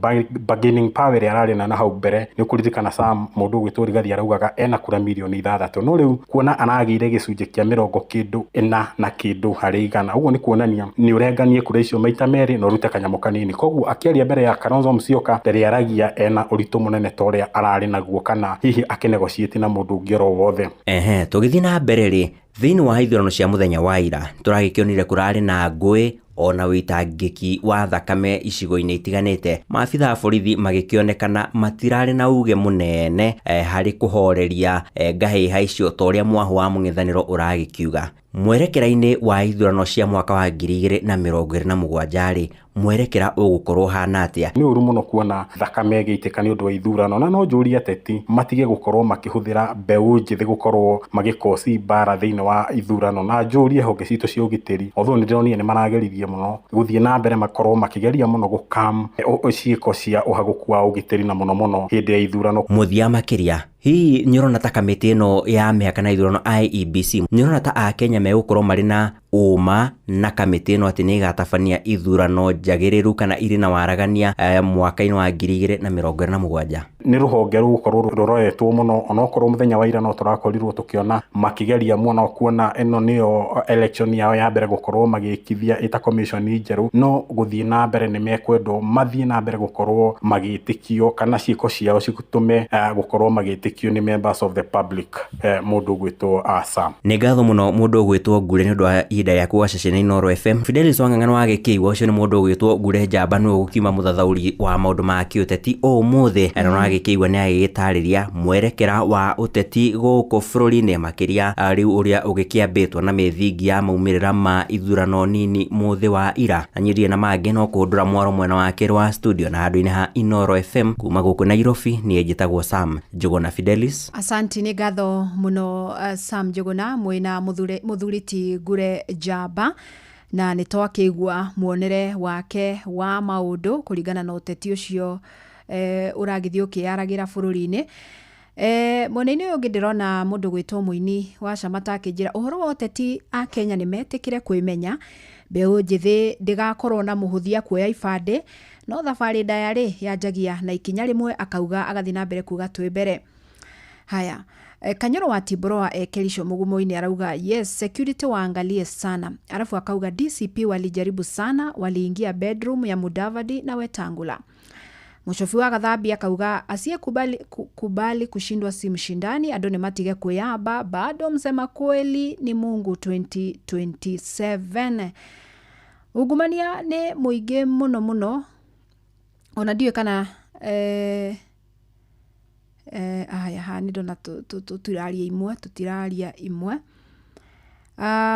bargaining power ĩrĩa ararĩ nayo na hau mbere, nĩ ũkũririkana Sam, mũndũ ũgwĩtwo Rigathi araugaga ena kura mirioni 6, no rĩu kuona aragĩire gĩcunjĩ kĩa mĩrongo kĩndũ ĩna na kĩndũ harĩ igana, ũguo nĩ kuonania nĩ ũrenganie kura icio maita merĩ na ũrute kanyamũ kanini. Koguo akĩaria mbere ya Kalonzo Musyoka ndarĩaragia ena ũritũ mũnene ta ũrĩa ararĩ naguo, kana hihi akĩnegotiate na mũndũ ũngĩ oro wothe. Ehe, tũgĩthiĩ na mbere rĩ, thĩinĩ wa ithurano cia mũthenya wa ira tũragĩkĩonire kũrarĩ na ngũĩ ona wĩitangĩki wa thakame icigo-inĩ itiganĩte, maabitha a borithi magĩkĩonekana matirarĩ na uge mũnene harĩ kũhoreria ngahĩha icio ta ũrĩa mwahũ wa mũng'ethanĩro ũragĩkiuga. Mwerekera-inĩ wa ithurano cia mwaka wa 2027 rĩ, mwerekera ũgũkorwo ũhana atĩa? Nĩ ũru mũno kuona thakame ĩgĩitĩka nĩ ũndũ wa ithurano, na no njũrie ateti matige gũkorwo makĩhũthĩra mbeũ njĩthĩ gũkorwo magĩkoci mbara thĩinĩ wa ithurano, na njũrie honge citũ cia ũgitĩri, although nĩ ndĩronire nĩ marageririe mũno gũthiĩ na mbere makorwo makĩgeria mũno gũkam ciĩko cia ũhagũku wa ũgitĩri, na mũno mũno hĩndĩ ya ithurano. Mũthia makĩria, hihi nĩ ũrona ta kamĩtĩ ĩno ya mĩhaka na ithurano IEBC, nĩ ũrona ta akenya megũkorwo marĩ na ũma na kamĩtĩ ĩno atĩ nĩ ĩgatabania ithurano njagĩrĩru kana irĩ na waragania mwaka-inĩ wa 2027? Nĩ rũhonge rũgũkorwo rũroretwo mũno, onokorwo mũthenya wa ira no tũrakorirwo tũkĩona makĩgeria mũno, kuona ĩno nĩyo election yao ya mbere gũkorwo magĩkithia ĩta commission njerũ, no gũthiĩ na mbere nĩ mekwendwo mathiĩ na mbere gũkorwo magĩtĩkio, kana ciĩko ciao citũme gũkorwo magĩtĩkio nĩ members of the public. Mũndũ ũgwĩtwo Sam. Nĩ ngatho mũno mũndũ ũgwĩtwo Ngure nĩ ũndũ wa ihinda rĩaku gwa ceceni Inooro FM. Fidelis Wang'ang'a wa gĩkĩigua ũcio nĩ mũndũ ũgwĩtwo Ngure Njamba, nĩwe ũgũkiuma mũthathaũri wa maũndũ ma kĩũteti ũmũthĩ, na nĩ wagĩkĩigua nĩ agĩgĩtarĩria mwerekera wa ũteti gũkũ bũrũri-inĩ, makĩria rĩu ũrĩa ũgĩkĩambĩtwo na mĩthingi ya maumĩrĩra ma ithurano nini mũthĩ wa ira. Na niĩ ndirĩ na mangĩ no kũndũra mwaro mwena wa kerĩ wa studio na handũ-inĩ ha Inooro FM kuma gũkũ Nairobi, niĩ njĩtagwo Sam Njũgũna. Fidelis. Asanti, nĩ ngatho mũno Sam Njũgũna mwĩna mũthuri ti Ngure Njamba, na nĩ twakĩigua muonere wake wa maũndũ kũringana na ũteti ũcio ũragĩthiĩ ũkĩyaragĩra bũrũri-inĩ. Mwena-inĩ ũyũ ũngĩ ndĩrona mũndũ gwĩtwo mũini wa Camata akĩnjĩra ũhoro wa ũteti a Kenya nĩ metĩkĩre kwĩmenya, mbeũ njĩthĩ ndĩgakorwo na mũhũthia kuoya ibandĩ, no thabarĩ ndaya rĩ yanjagia na ikinya rĩmwe, akauga agathiĩ na mbere kuga twĩ mbere. Haya, Kanyoro wa Tiboroa Kerisho Mugumo-inĩ arauga yes, security waangalie sana. Alafu akauga DCP walijaribu sana, waliingia bedroom ya Mudavadi na Wetangula. Mũcobi wa Gathambi akauga asiyekubali kubali kushindwa si mshindani, andũ nĩ matige kwĩyamba, bado msema kweli ni Mungu 2027. Ungumania nĩ mũingĩ mũno mũno, ona ndiũĩ kana aya haha nĩ ndona tũtiraria imwe, tũtiraria imwe.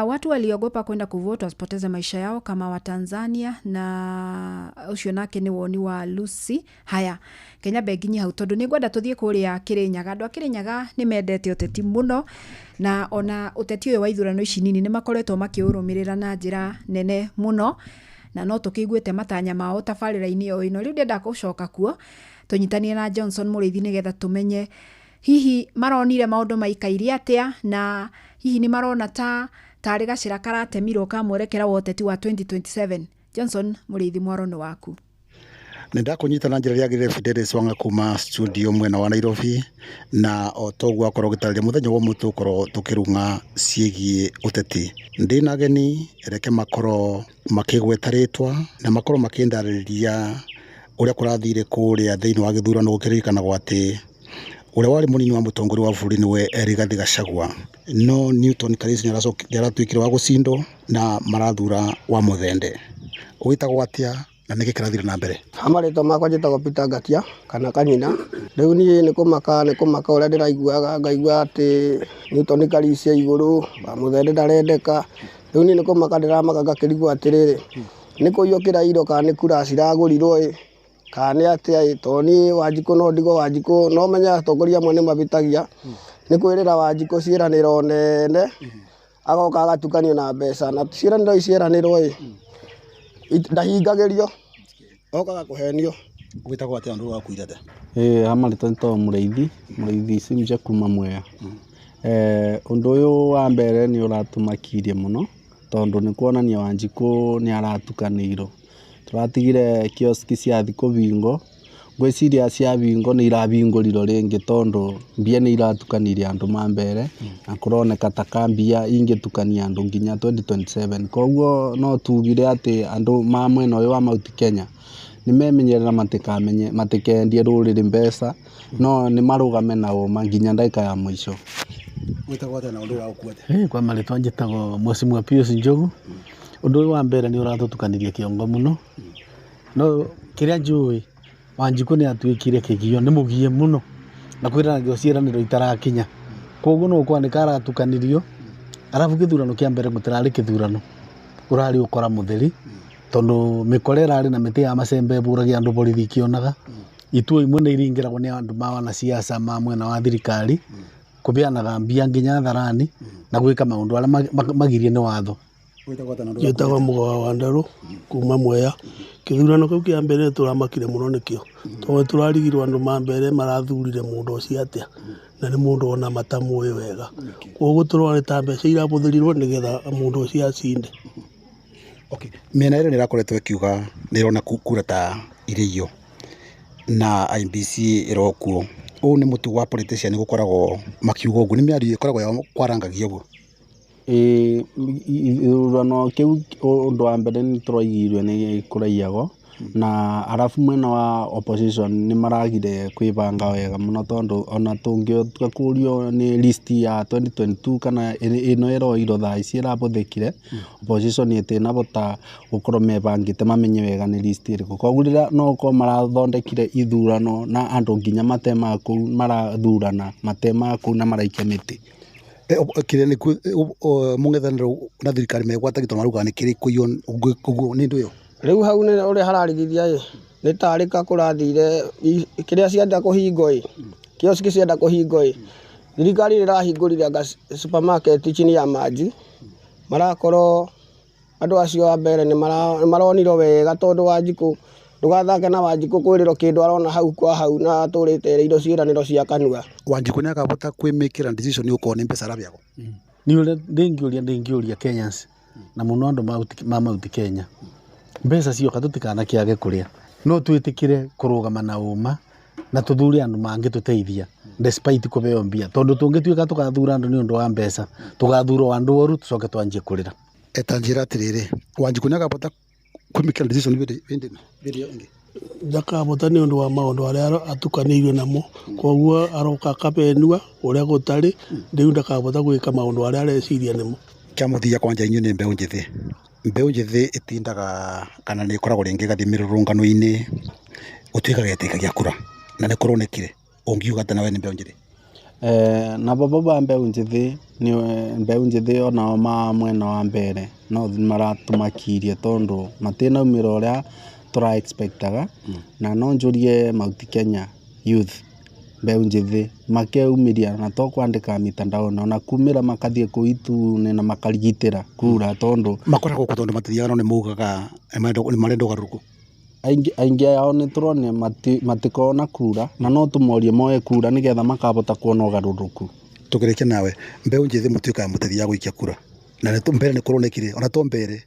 Watu waliogopa kwenda kuvote wasipoteze maisha yao kama Watanzania, na ũcio nake nĩ woni wa Lucy. Haya, Kenya benginyi hau tondu nĩ ngwenda tũthiĩ kũrĩa Kĩrĩnyaga. Andũ a Kĩrĩnyaga nĩ mendete ũteti mũno, na ona ũteti ũyũ wa ithurano ici nini nĩ makoretwo makĩũrũmĩrĩra na njĩra nene mũno, na no tũkĩiguĩte matanya mao tabarĩra-inĩ o ĩno. Rĩu ndĩrenda gũcoka kuo tũnyitanie na Johnson Mũrĩithi nĩgetha tũmenye hihi maronire maũndũ maikaire atĩa, na hihi nĩ marona ta tarĩ gacĩra karatemirwo ka mwerekera wa ũteti wa 2027. Johnson Mũrĩithi, mwaro nĩ waku. Nĩ ndakũnyita na njĩra ĩrĩa Fidelis Wanga kuma studio mwena wa Nairobi, na o toguo akorwo gĩtarĩria mũthenya wa ũmũthĩ tũgũkorwo tũkĩrung'a ciĩgiĩ ũteti. Ndĩna ageni reke makorwo makĩgweta rĩtwa na makorwo makĩndarĩria ũrĩa kũrathire kũrĩa thĩinĩ wa gĩthurano, gũkĩririkanagwo atĩ ũrĩa warĩ mũnini wa mũtongoria wa bũrũri nĩwe Rigathi Gachagua, no Newton Kariuki nĩaratuĩkire wa gũcindwo na marathura wa Mũthende. Wĩtagwo atĩa na nĩkĩ kĩrathire na mbere? Ha marĩtwa makwa njĩtagwo Peter Ngatia kana Kanyina. Rĩu niĩ nĩ kũmaka ũrĩa ndĩraiguaga, ngaigua atĩ Newton Kariuki e igũrũ, wa Mũthende ndarendeka. Rĩu niĩ nĩ kũmaka ndĩramaka ngakĩrigwo atĩrĩrĩ, nĩ kũiywo kĩrairwo kana nĩ kura ciragũrirwo ĩ, kana nĩ atĩa ĩ, tondũ niĩ Wanjikũ no ndigwo Wanjikũ, no menye atongoria amwe nĩ mabĩtagia nĩ kwĩrĩra Wanjikũ ciĩranĩro nene, Agoka agatukanio na mbeca na ciĩranĩro icieranĩrwo ĩ ndahingagĩrio, okaga kũhenio. Gwĩtagwo atĩa ũndũ wakuire atĩa? Ĩĩ hamarĩtwa nĩtagwo Mũrĩithi, Mũrĩithi Simcha kuma Mwea. Ũndũ ũyũ wa mbere nĩ ũratũmakirie mũno tondũ nĩ kuonania Wanjikũ nĩ aratukanĩirwo. Tũratigire kioski ciathiĩ kũbingwo, ngwĩciria ciabingwo nĩ irabingũrirwo rĩngĩ tondũ mbia nĩ iratukanirie andũ ma mbere na kũroneka ta ka mbia ingĩtukania andũ nginya 2027. Koguo no tugire atĩ andũ ma mwena ũyũ wa Mount Kenya nĩmemenyerera matikamenye matikendie rũrĩrĩ mbeca no nĩ marũgame na ũma nginya ndagĩka ya mũico. Gwĩtagwo atĩa na ũndũ ũyũ waku atĩa? Kwa marĩtwa njĩtagwo Mheshimiwa Pius Njogu. Ũndũ ũyũ wa mbere nĩ ũratũtukanirie kĩongo mũno, no kĩrĩa njũĩ Wanjikũ nĩ atuĩkire kĩgio, nĩ mũgie mũno na kwĩranagĩrwo ciĩranĩro itarakinya. Koguo no gũkorwo nĩ karatukanirio, arabu gĩthurano kĩa mbere gũtirarĩ kĩthurano, ũrarĩ ũkora mũtheri, tondũ mĩkora ĩrarĩ na mĩtĩ ya macembe ĩbũragia andũ borithi ikĩonaga. Ituo imwe nĩ iringĩragwo nĩ andũ ma wanasiasa ma mwena wa thirikari, kũbeanaga mbia nginya hadharani na gwĩka maũndũ arĩa magirie nĩ watho. Njĩtagwo Mũgoha wa Nderũ kuma Mwea. Kĩthurano kĩu kĩa mbere tũramakire mũno nĩkĩo tondũ tũrarigirwo andũ ma mbere marathurire mũndũ ũcio atĩa na nĩ mũndũ ona matamũĩ wega. Koguo tũrona nĩ ta mbeca irabũthĩrirwo nĩgetha mũndũ ũcio acinde. Mĩena ĩrĩa nĩ ĩrakoretwo ĩkiuga nĩ ĩrona kura ta irĩiywo na IEBC ĩrokuo. Ũũ nĩ mũtugo wa politician gũkoragwo makiuga ũguo, nĩ mĩario ĩkoragwo ya kwarangagia ũguo. Ĩĩ gĩthurano kĩu ũndũ wa mbere nĩ tũraigire nĩ kũraiyagwo na arabu mwena wa opposition nĩ maragire kwĩbanga wega mũno tondũ ona tũngĩtua kũrio nĩ list ya 2022 kana ĩno ĩroirwo thaa ici ĩrabũthĩkire, opposition ĩtinabota gũkorwo mebangĩte mamenye wega nĩ list ĩrĩkũ. Koguo rĩrĩa no gũkorwo marathondekire ithurano na andũ nginya matema kũu marathurana matema kũu na maraikia mĩtĩ. Kĩrĩa nĩ mũng'ethanĩro na thirikari megwatagia tondũ maraugaga nĩ kĩrĩ kũiywo ũguo nĩ ũndũ ũyũ. Rĩu hau nĩ ũrĩa hararigithia ĩ nĩ tarĩ ka kũrathire kĩrĩa cienda kũhingwo ĩ kioski cienda kũhingwo ĩ thirikari ĩrahingũrire anga supermarket chini ya maji marakorwo andũ acio a mbere nĩ maronirwo wega tondũ Wanjikũ ndũgathake na Wanjikũ kwĩrĩrwo kĩndũ arona hau kwa hau na atũrĩte erĩirwo ciĩranĩro cia kanua. Wanjikũ nĩ akabota kwĩmĩkĩra decision okorwo nĩ mbeca arabeagwo. Nĩ ũrĩa ndĩngĩũria Kenyans na mũno andũ ma Mount Kenya mbeca cioka tũtikanakĩage kũrĩa no twĩtĩkĩre kũrũgama na ũma na tũthure andũ mangĩtũteithia despite kũbeo mbia tondũ tũngĩtuĩka tũgathura andũ nĩ ũndũ wa mbeca tũgathura o andũ oru tũcoke twanjie kũrĩra. Eta njĩra atĩrĩrĩ, Wanjikũ nĩ akabota kwĩmĩkĩra decision hĩndĩ ĩyo ĩngĩ. Ndakabota nĩ ũndũ wa maũndũ arĩa atukanĩirio namo, koguo aroka akabenua ũrĩa gũtarĩ, rĩu ndakabota gwĩka maũndũ arĩa areciria nĩmo. Kĩa mũthia kwanja inyuĩ nĩ mbeũ njĩthĩ, mbeũ njĩthĩ ĩtindaga kana nĩ ĩkoragwo rĩngĩ ĩgathiĩ mĩrũrũngano-inĩ gũtuĩkaga ĩtĩkagia kura na nĩ kũronekire, ũngiuga atĩa nawe nĩ mbeũ njĩthĩ? Na baba ba mbeũ njĩthĩ nĩ mbeũ njĩthĩ onao ma mwena wa mbere no maratũmakirie tondũ matinaumĩra ũrĩa tũra expectaga na no njũrie Mount Kenya youth mbeũ njĩthĩ makeumiria na to kwandĩka mitandaoni ona kumĩra makathiĩ kũu itu-inĩ na makarigitĩra kura tondũ makoragwo kũ tondũ matithiaga no nĩ maugaga nĩ marenda ũgarũrũku. Aingĩ ao nĩ tũronire matikoragwo na kura na no tũmorie moe kura nĩgetha makabota kuona ũgarũrũku. Tũkĩrĩkia nawe, mbeũ njĩthĩ mũtuĩkaga mũtithiaga gũikia kura na mbere nĩ kũronekire ona to mbere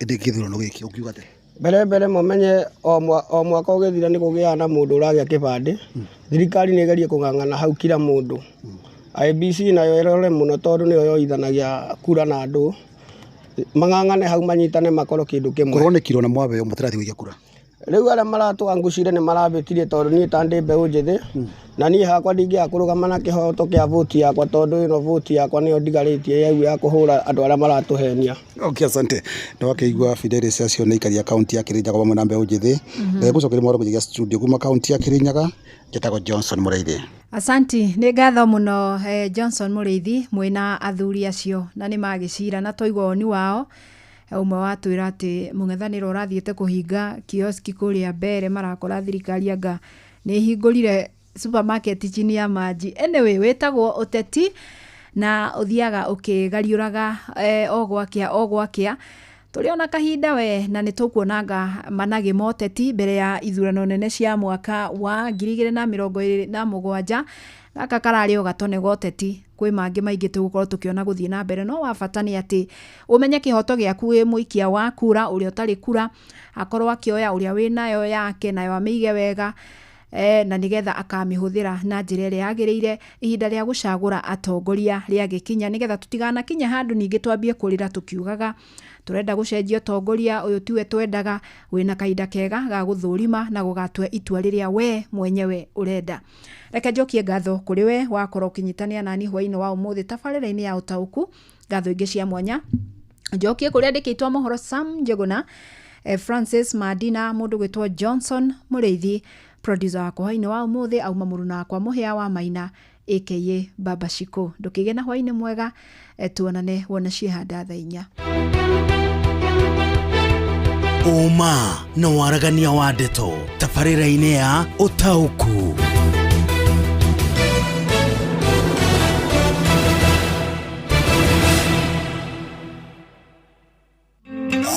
ĩndĩ gĩthurano gĩkĩ ũngiuga atĩa? Mbere mbere mũmenye o mwaka ũgĩthira nĩ kũgĩaga na mũndũ ũragĩa kĩbandĩ, thirikari nĩ ĩgerie kũng'ang'ana hau kila mũndũ. IEBC nayo ĩrore mũno tondũ nĩyo yoithanagia kura na andũ, mang'ang'ane hau manyitane makorwo kĩndũ kĩmwe. Kũronekire ona mwabeo mũtirathiĩ gũikia kura. Rĩu arĩa maratũangucire nĩ marabĩtirie tondũ niĩ ta ndĩ mbeũ njĩthĩ na niĩ hakwa ndingĩaga kũrũgama na kĩhoto kĩa voti yakwa tondũ ĩno voti yakwa nĩyo ndigarĩtie yau ya kũhũra andũ arĩa maratũhenia. Okay, asante. Nĩ wakĩigua Fidelis acio nĩ aikari a kaunti ya Kirinyaga hamwe na mbeũ njĩthĩ. Ngũcokeria mohoro kũnyigia studio kuma kaunti ya Kirinyaga, njĩtagwo Johnson Mũrĩithi. Asanti, nĩ ngatho mũno Johnson Mũrĩithi mwĩna athuri acio na nĩ magĩcira na twaigua woni wao. Ũmwe watwĩra atĩ mũng'ethanĩro ũrathiĩte kũhinga kioski kũrĩa mbere marakora thirikari anga nĩ ĩhingũrire supermarket chini ya maji. Anyway, wĩtagwo ũteti. Na ũthiaga ũkĩgariũraga o gwakĩa o gwakĩa. Tũrĩ ona kahinda we na nĩ tũkuonanga managĩ ma ũteti mbere ya ithurano nene cia mwaka wa 2027. Gaka kararĩ o gatone ga ũteti, kwĩ mangĩ maingĩ tũgũkorwo tũkĩona gũthiĩ na mbere, no wa bata nĩ atĩ ũmenye kĩhoto gĩaku wĩ mũikia wa kura. Ũrĩa ũtarĩ kura akorwo akĩoya ũrĩa wĩnayo yake nayo amĩige wega, na nĩgetha akamĩhũthĩra na njĩra ĩrĩa yagĩrĩire ihinda rĩa gũcagũra atongoria rĩagĩkinya, nĩgetha tũtiganakinye handũ ningĩ twambie kũrĩra tũkiugaga tũrenda gũcenjia ũtongoria ũyũ tiwe twendaga. Wĩna kahinda kega ga gũthũrima na gũgatua itua rĩrĩa we mwenyewe ũrenda. Reke njokie ngatho kũrĩ we wakorwo ũkĩnyitanĩra nani hwaĩ-inĩ wa ũmũthĩ tabarĩra-inĩ ya ũtaũku. Ngatho ingĩ cia mwanya njokie kũrĩa andĩkĩtwo mohoro Sam Njuguna, Francis Madina, mũndũ gwĩtwo Johnson Mũrĩithi, producer wakwa hwaĩ-inĩ wa ũmũthĩ auma mũruna wakwa Mũhĩa wa Maina aka Baba Shiko. Ndũkĩgĩe na hwaĩ-inĩ mwega, tuonane wona ciĩhanda thaa 4. Ũma na waragania wa ndeto tabarĩra-inĩ ya ũtaũku.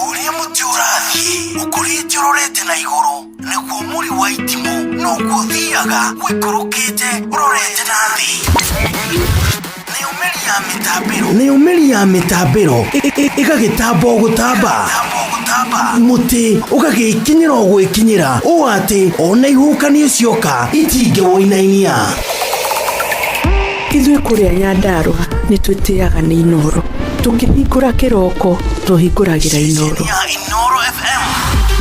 Ũrĩa mũtĩ ũrathiĩ ũkũrĩte ũrorete na igũrũ, nĩguo mũri wa itimũ noguo ũthiaga ũikũrũkĩte ũrorete na thĩ. Nayo mĩri ya mĩtambĩro ĩgagĩtamba o gũtamba, mũtĩ ũgagĩkinyĩra o gwĩkinyĩra, ũũ atĩ ona ihuhũkanio cioka itingĩwũinainia. Ithuĩ kũrĩa Nyandarũa nĩ twĩtĩaga nĩ Inooro. Tũkĩhingũra kĩroko tũhingũragĩra Inooro.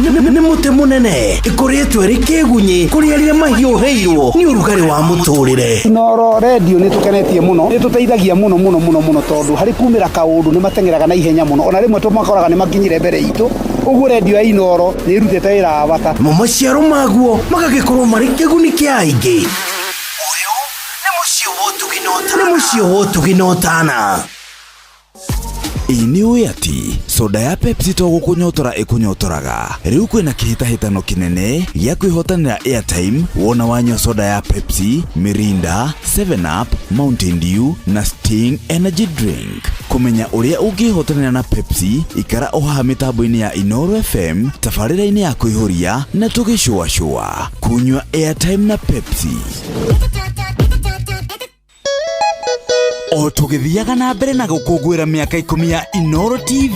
Nĩ mũtĩ mũnene ĩkũrĩtwo ĩrĩ kĩgunyĩ kũrĩ arĩa mahiũhĩirwo nĩ ũrugarĩ wa mũtũrĩre. Inooro redio nĩ tũkenetie mũno, nĩ tũteithagia mũno mũno mũno mũno, tondũ harĩ kumĩra kaũndũ nĩ mateng'eraga na ihenya mũno, ona rĩmwe tũmakoraga nĩ makinyire mbere itũ. Ũguo redio ya Inooro nĩ ĩrutĩte wĩra wa bata. Namo maciaro maguo magagĩkorwo marĩ kĩguni kĩa aingĩ. Nĩ mũciĩ wa ũtugi na ũtana. Ĩ nĩ ũĩ atĩ soda ya Pepsi to gũkũnyotora ĩkũnyotoraga? Rĩu kwĩna kĩhĩtahĩtano kĩnene gĩa kwĩhotanĩra airtime wona wanyua soda ya Pepsi, Mirinda, 7up, Mountain Dew na Sting Energy Drink. Kũmenya ũrĩa ũngĩhotanĩra na Pepsi, ikara o haha mĩtambo-inĩ ya Inooro FM tabarĩra-inĩ ya kũihũria na tũgĩcũacũa. Kunyua airtime na Pepsi. O tũgĩthiaga na mbere na gũkũngũĩra mĩaka 10 ya Inooro TV,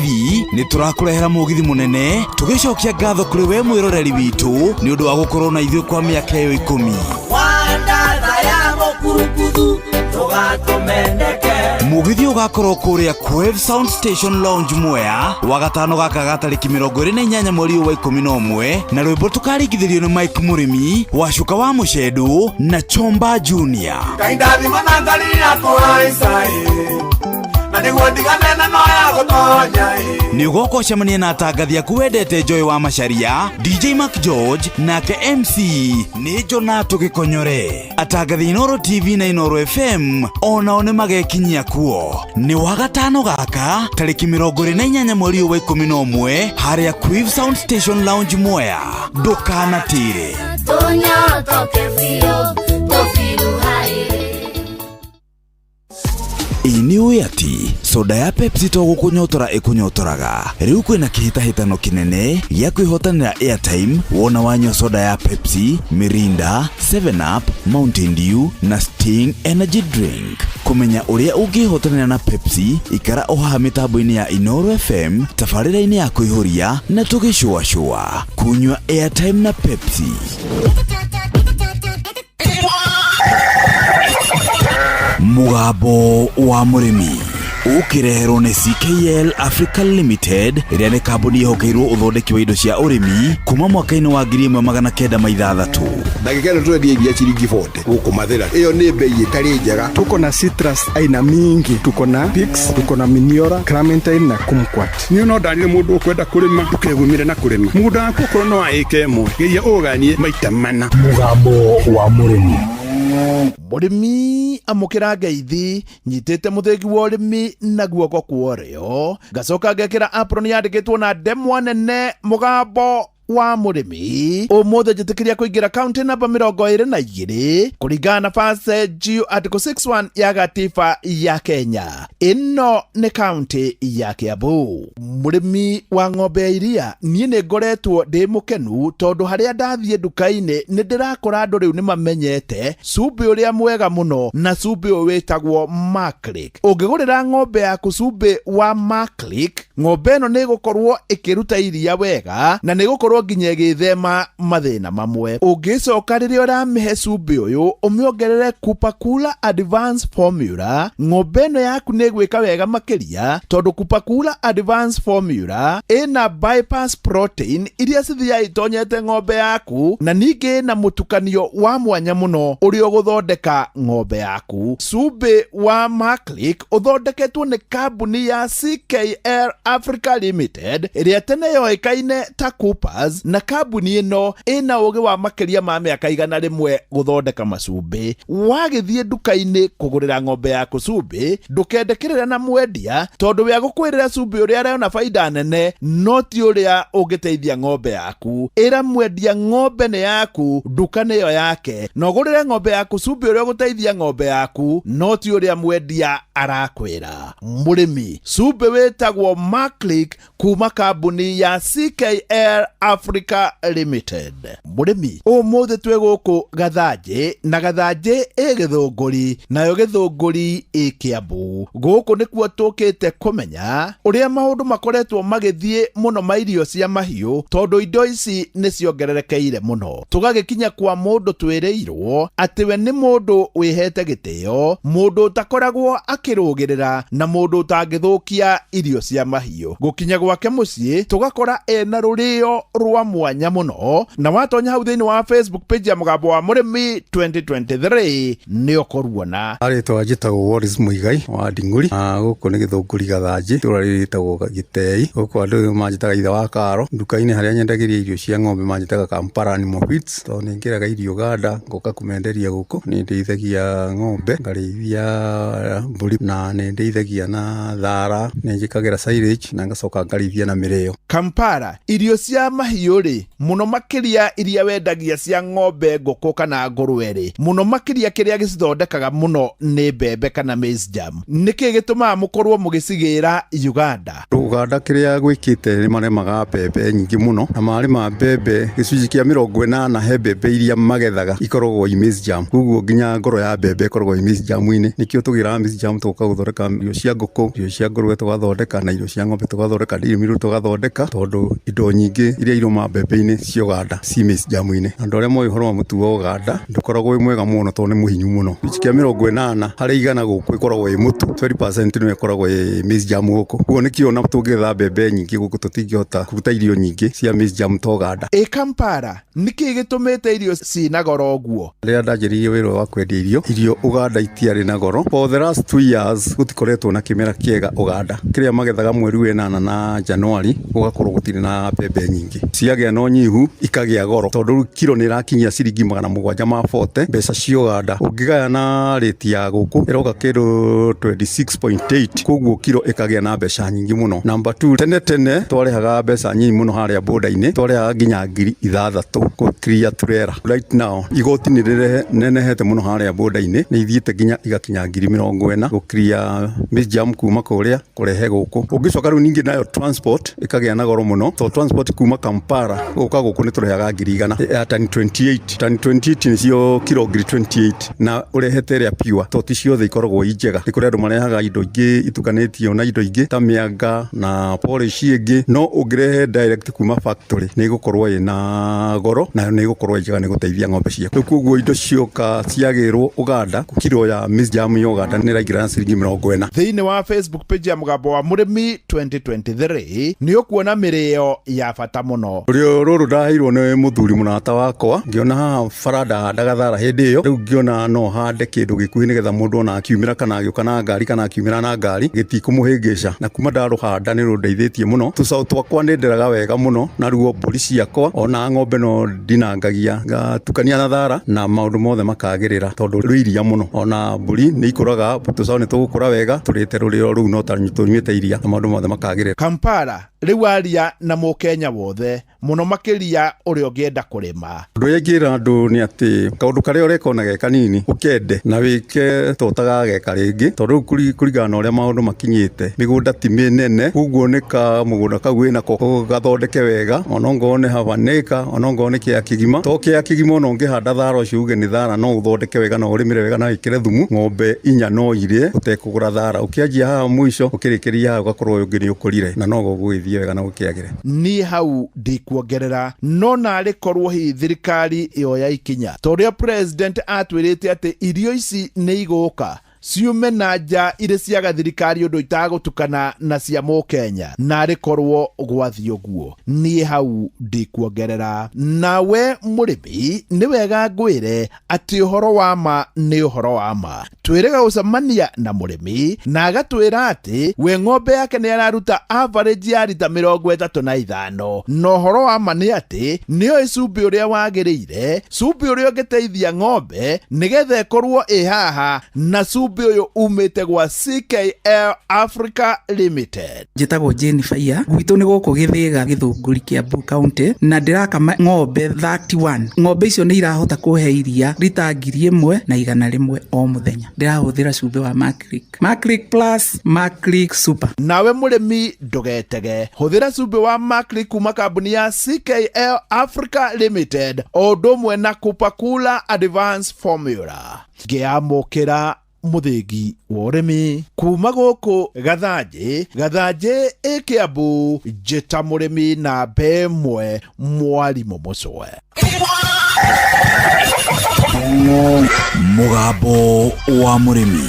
nĩ tũrakũrehera mũgithi mũnene tũgĩcokia ngatho kũrĩ we mwĩroreri witũ nĩ ũndũ wa gũkorwo na ithuĩ kwa mĩaka ĩyo 10. Mũgithi ũgakorwo kũrĩa Quave Sound Station Lounge Mwea wagatano gaka ga tarĩki 28 mweri ũyũ wa 11, na rwĩmbo tũkaringithĩrio nĩ Mike Mũrĩmi wa Cuka wa Mũcendũ na Chomba Junior. Nĩ ũgoka ũcemanie na atangathi aku wendete Joy wa Macharia, DJ Mark George nake MC nĩ Jonato Gĩkonyore. Atangathi Inooro TV na Inooro FM onao nĩ magekinyia kuo. Nĩ wagatano gaka tarĩki 28 mweri ũyũ wa 11 harĩa Quave Sound Station Lounge Mwea. Ndũkanatĩre. Ĩ nĩ ũĩ atĩ soda ya Pepsi to gũkũnyotora ĩkũnyotoraga? Rĩu kwĩna kĩhĩtahĩtano kĩnene gĩa kwĩhotanĩra airtime wona wanyua soda ya Pepsi, Mirinda, 7up, Mountain Dew na Sting Energy Drink. Kũmenya ũrĩa ũngĩhotanĩra na Pepsi, ikara o haha mĩtambo-inĩ ya Inooro FM tabarĩra-inĩ ya kũihũria na tũgĩcũacũa. Kunyua airtime na Pepsi. Mũgambo wa mũrĩmi ũkĩreherwo nĩ CKL Africa Limited, ĩrĩa nĩ kambuni ĩhokeirwo ũthondeki wa indo cia ũrĩmi kuma mwaka-inĩ wa 1906. Ndagĩka ĩno tũrendia iria ciringi 40 gũkũ Mathĩra, ĩyo nĩ bei ĩtarĩ njega. Tuko na citrus aina mingi, tuko na Pix, tuko na Miniora, Clementine na Kumquat. Niĩ no ndarire mũndũ ũkwenda kũrĩma, ndũkegumire na kũrĩma mũgũnda waku, okorwo no wa ĩka ĩmwe, geria ũganie maita mana. Mũgambo wa mũrĩmi. Mũrĩmi amũkĩra ngeithi, nyitĩte mũthĩgi wa ũrĩmi na guoko kwa ũrĩo, ngacoka ngekĩra apron yandĩkĩtwo na ndemwa nene mũgambo Wa mũrĩmi ũmũthĩ njĩtĩkĩria kũingĩra kaunti namba 22 kũringana na First G Article 61 ya gatiba ya Kenya. Ĩno nĩ kaunti ya Kiambu. Mũrĩmi wa ng'ombe ya iria, niĩ nĩ ngoretwo ndĩ mũkenu tondũ harĩa ndathiĩ nduka-inĩ nĩ ndĩrakora andũ rĩu nĩ mamenyete cumbĩ ũrĩa mwega mũno, na cumbĩ ũyũ wĩtagwo Maclick. Ũngĩgũrĩra ng'ombe yaku cumbĩ wa Maclick, ng'ombe ĩno nĩ ĩgũkorwo ĩkĩruta iria wega na nĩ ĩgũkorwo nginya ĩgĩthema mathĩna mamwe. Ũngĩcoka rĩrĩa ũramĩhe cumbĩ ũyũ ũmĩongerere Kupakula Advance Formula, ng'ombe ĩno yaku nĩ ĩgwĩka wega makĩria tondũ Kupakula Advance Formula ĩna bypass protein iria cithiaga itonyete ng'ombe yaku, na ningĩ ĩna mũtukanio wa mwanya mũno ũrĩa ũgũthondeka ng'ombe yaku. Cumbĩ wa Maclick ũthondeketwo nĩ kambuni ya CKL Africa Limited ĩrĩa tene yoĩkaine ta Coopers, na kambuni ĩno ĩna ũgĩ wa makĩria ma mĩaka 100 gũthondeka macumbĩ. Wagĩthiĩ nduka-inĩ kũgũrĩra ng'ombe yaku cumbĩ, ndũkende na mwendia tondũ we agũkwĩrĩra cumbĩ ũrĩa arona baida nene no ti ũrĩa ũngĩteithia ng'ombe yaku. Ĩra mwendia ng'ombe nĩ yaku, nduka nĩyo yake, na ũgũrĩre ng'ombe yaku cumbĩ ũrĩa ũgũteithia ng'ombe yaku no ti ũrĩa mwendia arakwĩra. Mũrĩmi, cumbĩ wĩtagwo Maclick kuma kambuni ya CKL Africa Limited. Mũrĩmi, ũmũthĩ twĩ gũkũ Gathanjĩ, na Gathanjĩ ĩ Gĩthũngũri, nayo Gĩthũngũri ĩ Kĩambu. Gũkũ nĩkuo tũkĩte kũmenya ũrĩa maũndũ makoretwo magĩthiĩ mũno ma irio cia mahiũ tondũ indo ici nĩ ciongererekeire mũno. Tũgagĩkinya kwa mũndũ twĩrĩirwo atĩ we nĩ mũndũ wĩhete gĩtĩo, mũndũ ũtakoragwo akĩrũgĩrĩra na mũndũ ũtangĩthũkia irio cia mahiũ. Gũkinya gwake mũciĩ tũgakora ena rũrĩo rwa mwanya mũno, na watonya hau thĩinĩ wa Facebook page ya Mũgambo wa Mũrĩmi 2023 nĩ ũkũruona. Rĩtwa njĩtagwo Wallace Muigai wa Nding'uri, na gũkũ nĩ Gĩthũngũri Gathanjĩ, itũũra rĩrĩ rĩtagwo Gĩtei. Gũkũ andũ manjĩtaga ithe wa Karo. Nduka-inĩ harĩa nyendagĩria irio cia ng'ombe manjĩtaga Kampala Animal Feeds, tondũ nĩ ngĩraga irio Uganda ngoka kũmenderia gũkũ. Nĩ ndĩithagia ng'ombe, ngarĩithia mbũri, na nĩ ndĩithagia na thara, nĩ njĩkagĩra silage na ngacoka ngarĩithia na mĩrĩo. Kampala, irio cia mahiũ rĩ, mũno makĩria iria wendagia cia ng'ombe, ngũkũ kana ngũrwe rĩ, mũno makĩria kĩrĩa gĩcithondekaga mũno nĩ mbembe kana maize jam. Nĩkĩ gĩtũmaga mũkorwo mũgĩcigĩra Uganda? Uganda kĩrĩa gwĩkĩte nĩ marĩmaga mbembe nyingĩ mũno, na marĩma mbembe gĩcunjĩ kĩa 80 he mbembe iria magethaga ikoragwo i maize jam. Koguo nginya ngoro ya mbembe ĩkoragwo i maize jam-inĩ. Nĩkĩo tũgĩraga maize jam tũgoka gũthondeka irio cia ngũkũ, irio cia ngũrwe tũgathondeka, na irio cia ng'ombe tũgathondeka, dairy meal tũgathondeka, tondũ indo nyingĩ iria irũma mbembe-inĩ cia Uganda ci maize jam-inĩ. Andũ arĩa moĩ ũhoro wa mũtu wa Uganda ndũkoragwo wĩ mwega mũno tondũ nĩ mũhinyu mũno. Gĩcunjĩ kĩa 80 harĩ igana gũkũ ĩkoragwo ĩ mũtu, 20% nĩyo ĩkoragwo ĩ maize jam gũkũ. Koguo nĩkĩo ona tũngĩgetha mbembe nyingĩ gũkũ tũtingĩhota kũruta irio nyingĩ cia maize jam ta Uganda. Ĩ Kampala, nĩkĩ gĩtũmĩte irio cina goro ũguo? Rĩrĩa ndanjĩrĩirie wĩra wa kwendia irio, irio Uganda itiarĩ na goro. For the last 2 years gũtikoretwo na kĩmera kĩega Uganda. Kĩrĩa magethaga mweri wa ĩnana na Januari gũgakorwo gũtirĩ na mbembe nyingĩ. Ciagĩa na ũnyihu ikagĩa goro tondũ rĩu kiro nĩ ĩrakinyia ciringi 740 mbeca cia Uganda. Ũngĩgaya na rate ya gũkũ ĩroka kĩndũ 26.8, koguo kiro ĩkagĩa na mbeca nyingĩ mũno. Number 2, tene tene twarĩhaga mbeca nyinyi mũno harĩa border-inĩ, twarĩhaga nginya 6,000 kũ clear trailer. Right now igoti nĩ rĩnenehete mũno harĩa border-inĩ, nĩ ithiĩte nginya igakinya 40,000 gũ clear maize jam kuma kũrĩa kũrehe gũkũ. Ũngĩcoka rĩu ningĩ nayo transport ĩkagĩa na goro mũno, tondũ transport kuma Kampala gũka gũkũ nĩ tũrĩhaga 100,000 ya tani 28. Tani 28 nĩcio kiro 28,000, na ũrehete ĩrĩa pure, tondũ ti ciothe ikoragwo i njega. Nĩ kũrĩ andũ marehaga indo ingĩ itukanĩtio na indo ingĩ ta mĩanga na polish ĩngĩ, no ũngĩrehe direct kuma factory nĩ ĩgũkorwo ĩna goro na nĩ ĩgũkorwo ĩ njega, nĩ gũteithia ng'ombe ciaku. Rĩu koguo indo cioka ciagĩrwo Uganda, kiro ya maize jam ya Uganda nĩ ĩraingĩra na ciringi 40. Thĩinĩ wa Facebook page ya Mũgambo wa Mũrĩmi 2023 nĩ ũkuona mĩrĩo ya bata mũno. Rũrĩo rũrũ ndaheirwo nĩ mũthuri mũrata wakwa, ngĩona haha bara ndahandaga thara hĩndĩ ĩyo, rĩu ngĩona no hande kĩndũ gĩkuhĩ nĩgetha mũndũ ona akiumĩra kana agĩũka na ngari kana akiumĩra na ngari gĩtikũmũhĩngĩca. Na kuma ndarũhanda nĩ rũndeithĩtie mũno. Tũcaũ twakwa nĩ nderaga wega mũno, naruo mbũri ciakwa ona ng'ombe no ndinangagia, ngatukania na thara na maũndũ mothe makagĩrĩra tondũ rwĩ iria mũno. Ona mbũri nĩ ikũraga, tũcaũ nĩ tũgũkũra wega tũrĩte rũrĩo rũu no ta tũnyuĩte iria na maũndũ mothe makagĩrĩra. Kampala, Rĩu aria na mũkenya wothe mũno makĩria ũrĩa ũngĩenda kũrĩma. Ũndũ ũrĩa ingĩra andũ nĩ atĩ kaũndũ karĩa ũreka ona ge kanini ũkende na wĩke ta ũtagageka rĩngĩ, tondũ rĩu kũringana na ũrĩa maũndũ makinyĩte mĩgũnda ti mĩnene, koguo nĩ ka mũgũnda kau wĩnako ũgathondeke wega, ona ongorwo nĩ half an acre, ona ongorwo nĩ kĩea kĩgima, to kĩea kĩgima ona ũngĩhanda thara ũcio uge nĩ thara, no ũthondeke wega na ũrĩmĩre wega na wĩkĩre thumu, ng'ombe 4 no irĩe ũtekũgũra thara. Ũkĩanjia haha mũico ũkĩrĩkĩria haha ũgakorwo ũyũ ũngĩ nĩ ũkũrire na no gũgũgĩthiĩ wega na gũkĩagĩre. Niĩ hau ndikuongerera, no narĩ korwo hihi thirikari yoya ikinya ta ũrĩa president atwĩrĩte atĩ irio ici nĩ igũka ciume na nja irĩ ciaga thirikari ũndũ itagũtukana na cia mũkenya, narĩ korwo gwathiĩ ũguo. Niĩ hau ndikuongerera. Nawe mũrĩmi nĩ wega ngwĩre atĩ ũhoro wa ma nĩ ũhoro wa ma. Twĩrĩga gũcemania na mũrĩmi na agatwĩra atĩ we ng'ombe yake nĩ araruta average ya rita 35, na ũhoro wa ma nĩ atĩ nĩoĩ cumbĩ ũrĩa wagĩrĩire, cumbĩ ũrĩa ũngĩteithia ng'ombe nĩgetha ĩkorwo ĩ haha, na cumbĩ ũyũ umĩte gwa CKL Africa Limited. Njĩtagwo Jane Faiya, gwitũ nĩ gũkũ Gĩthĩga Gĩthũngũri Kiambu County, na ndĩrakama ng'ombe 31. Ng'ombe icio nĩ irahota kũhe iria rita 1100 o mũthenya. Ndĩrahũthĩra cumbĩ wa Maclick, Maclick Plus, Maclick Super. Nawe mũrĩmi ndũgetege, hũthĩra cumbĩ wa Maclick kuma kambuni ya CKL Africa Limited o ũndũ ũmwe na Kupakula Advanced Formula. Ngĩamũkĩra mũthĩgi wa ũrĩmi kuma gũkũ Gathanjĩ, Gathanjĩ ĩ Kiambu, njĩta mũrĩmi namba 1 mwarimũ Mũcwe. Mũgambo wa mũrĩmi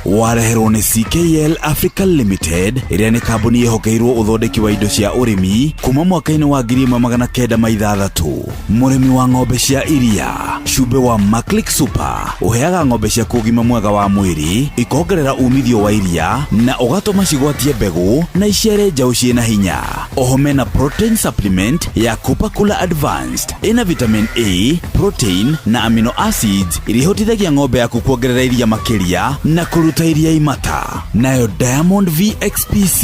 wareherwo nĩ CKL Africa Limited, ĩrĩa nĩ kambuni ĩhokeirwo ũthondeki wa indo cia ũrĩmi kuma mwaka-inĩ wa 1906. Mũrĩmi wa ng'ombe cia iria, cumbĩ wa Maclick Super ũheaga ng'ombe ciaku ũgima mwega wa mwĩrĩ, ikongerera umithio wa iria na ũgatũma cigwatie mbegũ na iciare njaũ ciĩna hinya. Oho mena protein supplement ya Kupakula Advanced ĩna vitamin A, protein na amino acids iria ihotithagia ng'ombe yaku kuongerera iria makĩria na kũruta iria imata. Nayo Diamond VXPC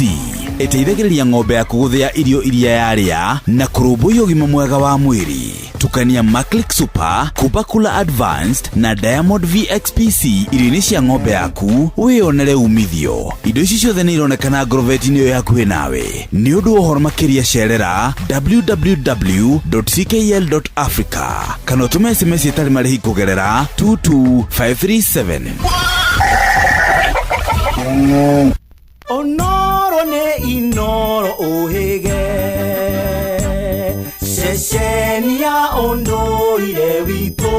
ĩteithagĩrĩria ng'ombe yaku gũthĩa irio iria yarĩa na kũrũmbũiya ũgima mwega wa mwĩrĩ. Tukania Maclick Super, Kupakula Advanced na Diamond VXPC irio-inĩ cia ng'ombe yaku wĩyonere umithio. Indo ici ciothe nĩ ironekana ngorobeti-inĩ ĩyo hakuhĩ nawe. Nĩ ũndũ wa ũhoro makĩria cerera www.ckl.africa kana ũtũme SMS ĩtarĩ marĩhi kũgerera 22537. Onoro nĩ Inoro ũhĩge, ceceni ya ũndũire witũ,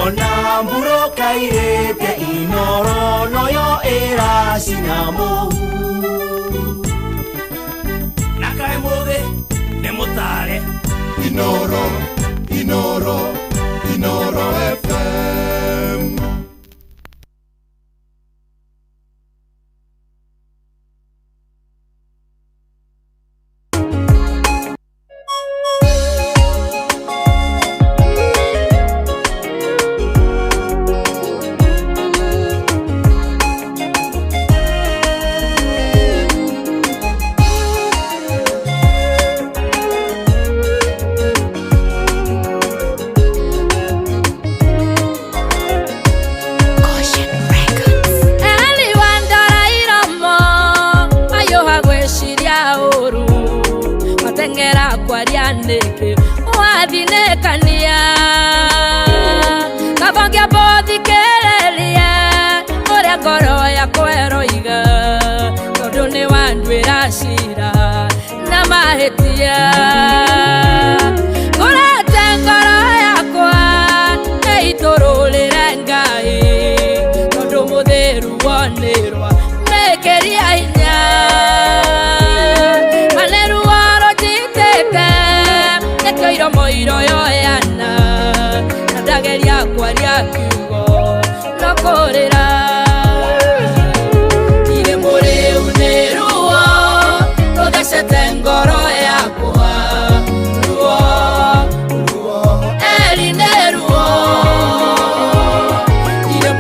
ona mburoka irĩte Inoro noyo ĩracina mũhu. Na kaĩ mũthĩ nĩ mũtare. Inoro, Inoro, Inoro FM.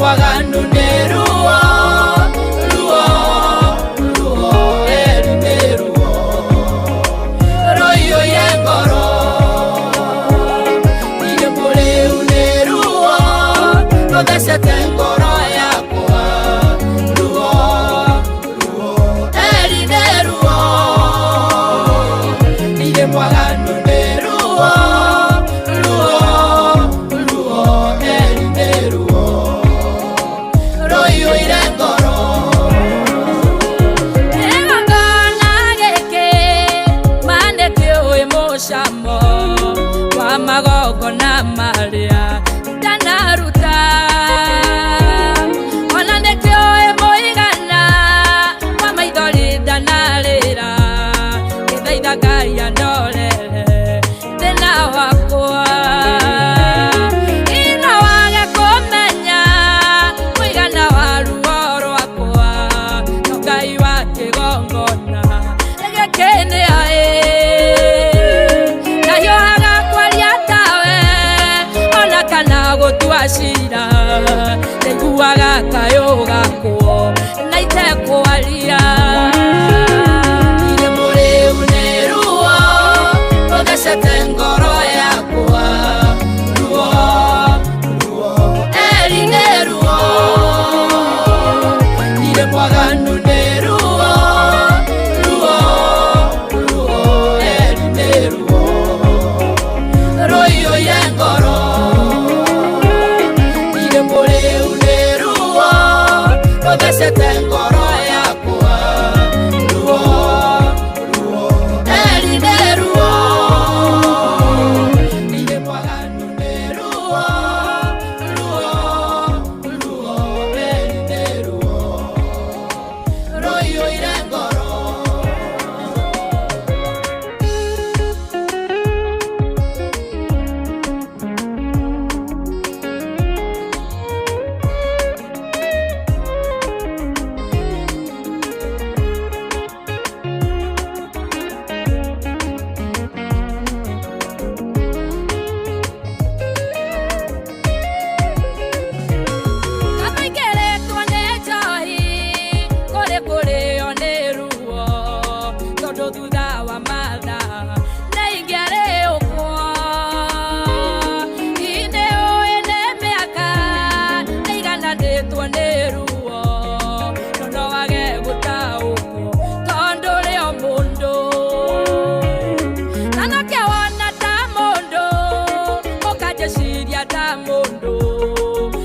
Mwaganu nĩ ruo, ruo, ruo, eri nĩ Magongona marĩa ndanaruta ona nĩkĩoĩ mũigana wa maithori ndanarĩra ngĩthaitha Ngai andorere thĩna wakwa ino wage kũmenya mũigana wa ruo rwakwa no Ngai wa kĩgongona gĩkĩ nĩ aĩ ndahiũhaga kwaria tawe ona kana gũtua cira ndaiguaga kayũ gakwo na itekwaria irĩ mũrĩu nĩ ruo rũthecete ngoro yakwa ruo ruo eri nĩ ruo irĩ mwaganu nĩ ruo ruo ruo eri nĩ ruo rũiyũire ngoro irĩ mũrĩu nĩ ruo rũthecete ngoro yakwa ruo ruo eri nĩ ruo irĩ mwaganu nĩ ruo ruo ruo eri nĩ ruo rũiyũire ngoro. Kamaingĩrĩtwo nĩ njohi kũrĩ kũrĩo nĩ ruo tondũ thutha wa mathaa nĩ ingĩarĩũkwo inĩ ũĩ nĩ mĩaka ĩigananĩtwo nĩ ruo no no wage gũtaũkwo tondũ rĩ o mũndũ na nokĩo wona ta mũndũ ũkanjĩciria ta mũndũ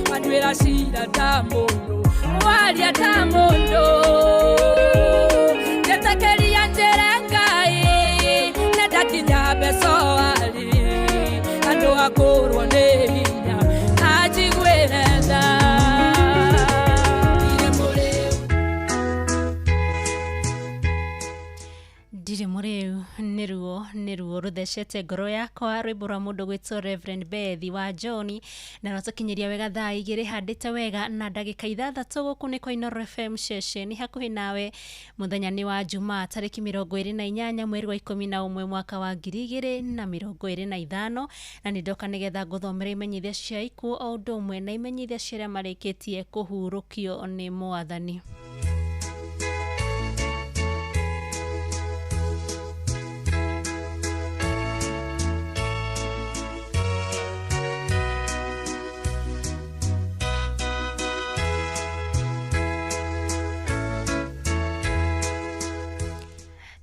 wanduĩra cira ta mũndũ waria ta mũndũ njĩtĩkĩria njĩre Ngai nĩndakinya mbecoari andũ akũrwo nĩ hinya anjiguĩre tha. Irĩ mũrĩu Ndirĩ mũrĩu nĩ ruo nĩ ruo rũthecete ngoro yakwa rwĩmbo rwa mũndũ gwĩtwo Reverend Bethi wa John na rwatũkinyĩria wega thaa igĩrĩ handĩte wega na ndagĩka ithathatũ gũkũ nĩ kwa Inooro FM ceceni hakuhĩ nawe mũthenya nĩ wa Jumaa tarĩki 28 mweri wa 11 mwaka wa 2025 na nĩ ndoka nĩgetha ngũthomere imenyithia cia ikuũ o ũndũ ũmwe na imenyithia cia arĩa marĩkĩtie kũhurũkio nĩ mwathani.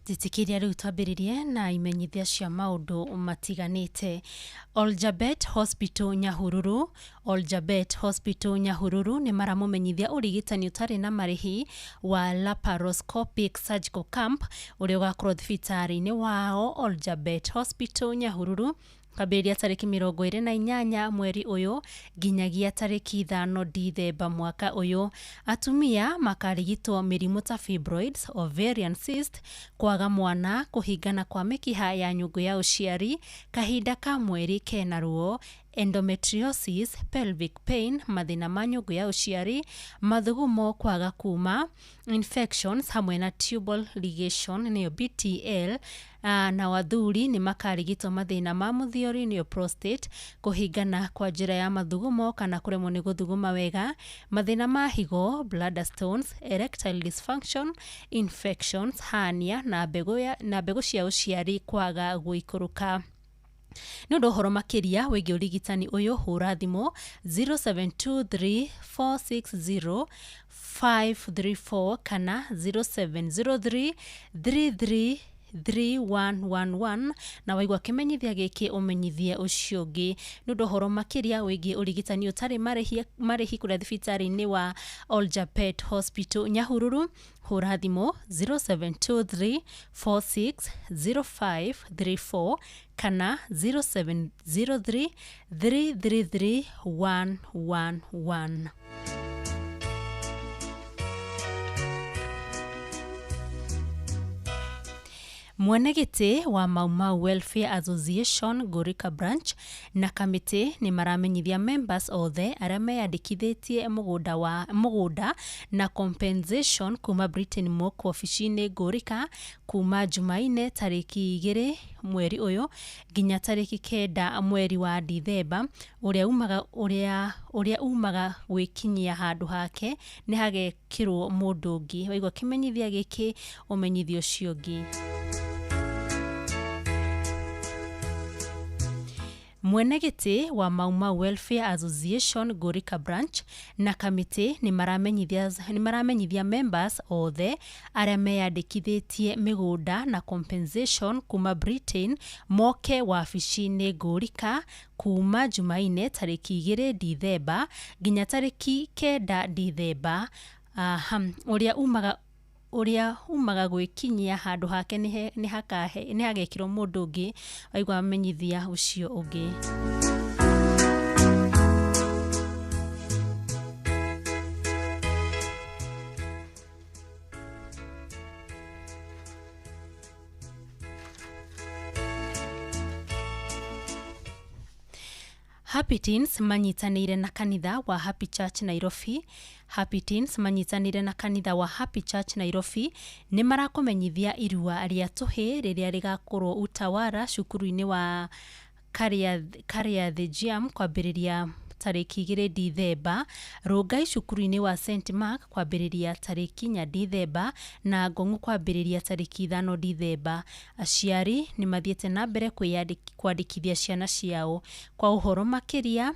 Njĩtĩkĩria rĩu twambĩrĩrie na imenyithia cia maũndũ matiganĩte. Oljabet Hospital Nyahururu, Oljabet Hospital Nyahururu nĩ maramũmenyithia ũrigitani ũtarĩ na marĩhi wa laparoscopic surgical camp ũrĩa ũgakorwo thibitarĩ-inĩ wao Oljabet Hospital Nyahururu kwambĩrĩria tarĩki 28 mweri ũyũ nginyagia tarĩki 5 Dithemba mwaka ũyũ. Atumia makarigitwo mĩrimũ ta fibroids, ovarian cyst, kwaga mwana, kũhingana kwa mĩkiha ya nyũngũ ya ũciari, kahinda ka mweri kena ruo, endometriosis, pelvic pain, mathĩna ma nyũngũ ya ũciari, mathugumo kwaga kuma, infections hamwe na tubal ligation nĩyo BTL, na wathuri nĩ makarigitwo mathĩna ma mũthiori nĩyo prostate, kũhingana kwa njĩra ya mathugumo kana kũremwo nĩ gũthuguma wega, mathĩna ma higo, bladder stones, erectile dysfunction, infections, hernia na mbegũ cia ũciari kwaga gũikũrũka. Nĩ ũndũ ũhoro makĩria wĩgiĩ ũrigitani ũyũ hũra thimũ 0723460534 kana 0703 33 3111 na waigua kĩmenyithia gĩkĩ ũmenyithie ũcio ũngĩ. Nĩ ũndũ ũhoro makĩria wĩgiĩ ũrigitani ũtarĩ marĩhi kũrĩa thibitarĩ-inĩ wa Oljapet Hospital Nyahururu, hũra thimũ 0723 460534 kana 0703 333 111. Mwene gĩtĩ wa Mau Mau Welfare Association Ngũrika Branch na kamĩtĩ nĩ maramenyithia members othe arĩa meyandĩkithĩtie mũgũnda na compensation kuma Britain Mok wabici-inĩ Ngũrika kuma Jumaine tarĩki 2 mweri ũyũ nginya tarĩki 9 mweri wa Dithemba. Ũrĩa umaga gwĩkinyia handũ hake nĩ hagekĩrwo mũndũ ũngĩ. Waigua kĩmenyithia gĩkĩ ũmenyithie ũcio ũngĩ. Mwene gĩtĩ wa Mau Mau Welfare Association Ngũrika Branch na kamĩtĩ nĩ maramenyithia members othe arĩa meyandĩkithĩtie mĩgũnda na compensation kuma Britain moke wabici-inĩ Ngũrika kuma Jumaine tarĩki 2 Dithemba nginya tarĩki 9 Dithemba. Ũrĩa umaga gwĩkinyia handũ hake nĩ hagekĩrwo mũndũ ũngĩ. Waigua amenyithia ũcio ũngĩ. Happy Teens manyitanĩire na kanitha wa Happy Church Nairobi. Happy Teens manyitanĩire na kanitha wa Happy Church Nairobi nĩ marakũmenyithia irua rĩa tũhĩ rĩrĩa rĩgakorwo Utawara cukuru-inĩ wa Karia Gym kwambĩrĩria tarĩki 2 Dithemba, Rongai cukuru-inĩ wa St Mark kwambĩrĩria tarĩki 4 Dithemba na Ngong'u kwambĩrĩria tarĩki 5 Dithemba. Aciari nĩ mathiĩte na mbere kwandĩkithia ciana ciao. Kwa ũhoro makĩria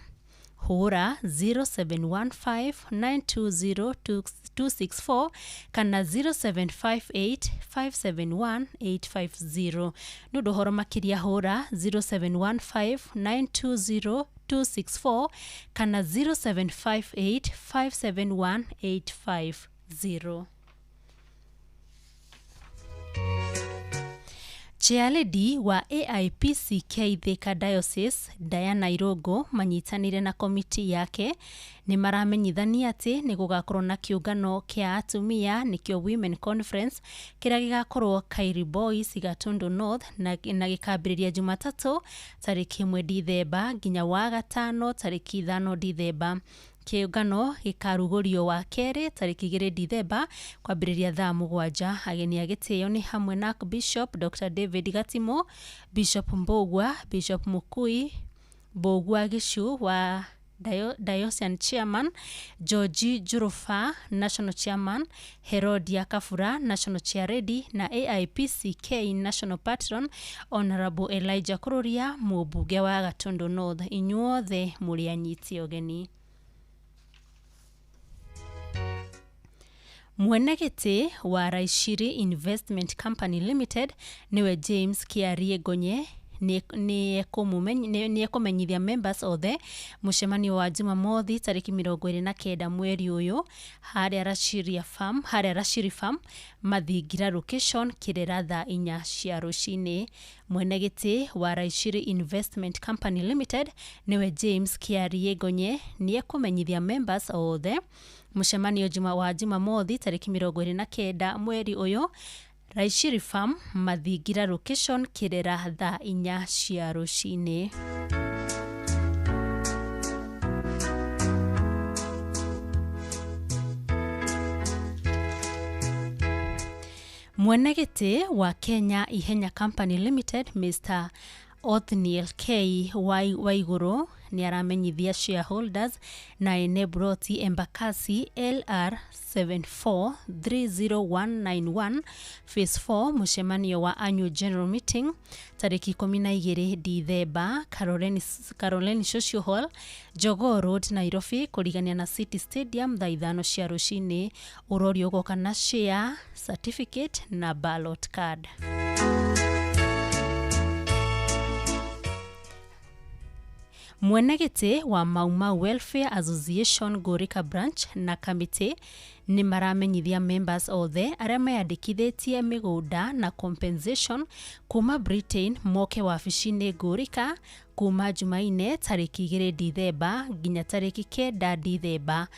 hũra 0715 920 264 kana 0758 571 850. Nĩ ũndũ ũhoro makĩria hũra 0715 920 264 kana 0758 571 850. Chairlady wa AIPCK Thika Diocese Diana Irogo manyitanĩire na komiti yake nĩ maramenyithania atĩ nĩ gũgakorwo na kĩũngano kĩa atumia nĩkĩo Women Conference kĩrĩa gĩgakorwo Kairi Boys Gatundu North na gĩkambĩrĩria Jumatatũ tarĩki 1 Dithemba nginya Wagatano tarĩki 5 Dithemba. Kĩũngano gĩkarugũrio wa kerĩ tarĩki 2 Dithemba kwambĩrĩria thaa 7. Ageni a gĩtĩo nĩ hamwe na Bishop Dr David Gatimo, Bishop Mbogwa, Bishop Mukui Mbogwa Gicu wa Diocesan Chairman, George Jurufa National Chairman, Herodia Kafura National Chairlady na AIPCK National Patron Honorable Elijah Kururia mũmbunge wa Gatundu North. Inyuothe mũrĩ anyiti ũgeni. Mwene gĩtĩ wa Raishiri Investment Company Limited niwe James Kiarie Gonye nĩ ekũmenyithia members othe mũcemanio wa Jumamothi tarĩki 29 mweri ũyũ harĩa Rashiri Farm Mathingira location Kĩrĩra thaa 4 cia rũcinĩ. Mwene gĩtĩ wa Raishiri Investment Company Limited niwe James Kiarie Gonye nĩ ekũmenyithia members othe mũcemanio wa Jumamothi tarĩki 29 mweri ũyũ Raishiri Farm Mathingira location Kĩrĩra thaa 4 cia rũcinĩ. Mwene gĩtĩ wa Kenya Ihenya Company Limited Mr Othniel K Waiguru nĩ aramenyithia shareholders na ene broti Embakasi LR 7430191 Phase 4 mũcemanio wa annual general meeting tarĩki 12 Dithemba Caroline Social Hall Jogoo Road Nairobi kũrigania na City Stadium thaa 5 cia rũcinĩ. Ũrorio ũgoka na share certificate na ballot card. Mwene gĩtĩ wa Mau Mau Welfare Association Ngũrĩka Branch na kamĩtĩ nĩ maramenyithia members othe arĩa meyandĩkithĩtie mĩgũnda na compensation kuma Britain moke wabici-inĩ Ngũrĩka kuma Jumaine tarĩki 2 Dithemba nginya tarĩki 9 Dithemba.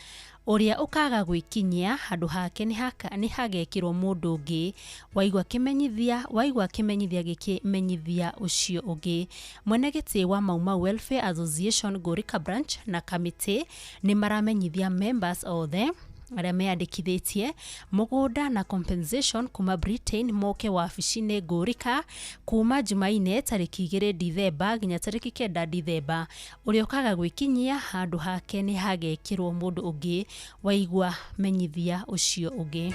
Ũrĩa ũkaga gwĩkinyia handũ hake nĩ hagekĩrwo mũndũ ũngĩ. Waigua kĩmenyithia gĩkĩmenyithia ũcio ũngĩ. Mwene gĩtĩ wa Mau Mau Welfare Association Ngũrĩka Branch na kamĩtĩ nĩ maramenyithia members othe arĩa meyandĩkithĩtie mũgũnda na compensation kuma Britain moke wabici-inĩ Ngũrĩka kuma Jumaine tarĩki 2 Dithemba nginya tarĩki 9 Dithemba. Ũrĩa ũkaga gwĩkinyia handũ hake nĩ hagekĩrwo mũndũ ũngĩ. Waigua menyithia ũcio ũngĩ.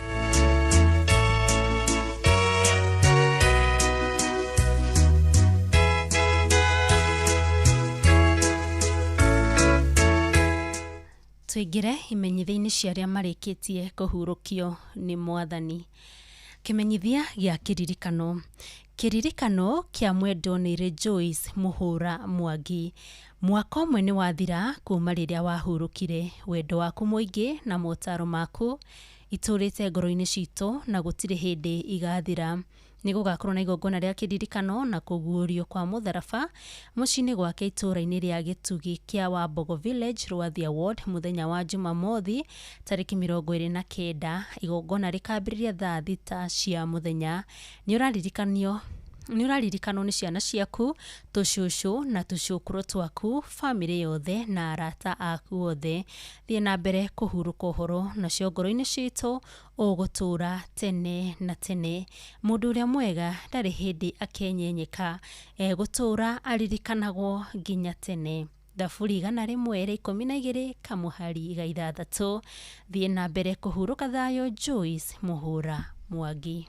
Tũingĩre imenyithia-inĩ cia arĩa marĩkĩtie kũhurũkio nĩ Mwathani. Kĩmenyithia gĩa kĩririkano. Kĩririkano kĩa mwendwo nĩ Rejoice Mũhũra Mwangi. Mwaka ũmwe nĩ wathira kuma rĩrĩa wahurũkire. Wendo waku mũingĩ na motaro maku itũrĩte ngoro-inĩ citũ na gũtirĩ hĩndĩ igathira. Nĩ gũgakorwo na igongona rĩa kĩririkano na kũguũrio kwa mũtharaba mũciĩ-inĩ gwake itũũra-inĩ rĩa Gĩtugi kĩa Wambogo Village, Rwathia Ward, mũthenya wa Jumamothi tarĩki 29. Igongona rĩkambĩrĩria thaa 6 cia mũthenya. Nĩ ũraririkanwo nĩ ciana ciaku, tũcũcũ na tũcũkũrũ twaku, bamĩrĩ yothe na arata aku othe. Thiĩ na mbere kũhurũka ũhoro nacio ngoro-inĩ citũ ũgũtũũra tene na tene. Mũndũ ũrĩa mwega ndarĩ hĩndĩ akenyenyeka, egũtũũra aririkanagwo nginya tene. Thaburi 112 kamũhari ga 6. Thiĩ na mbere kũhurũka thayũ. Joyce Mũhũra Mwangi.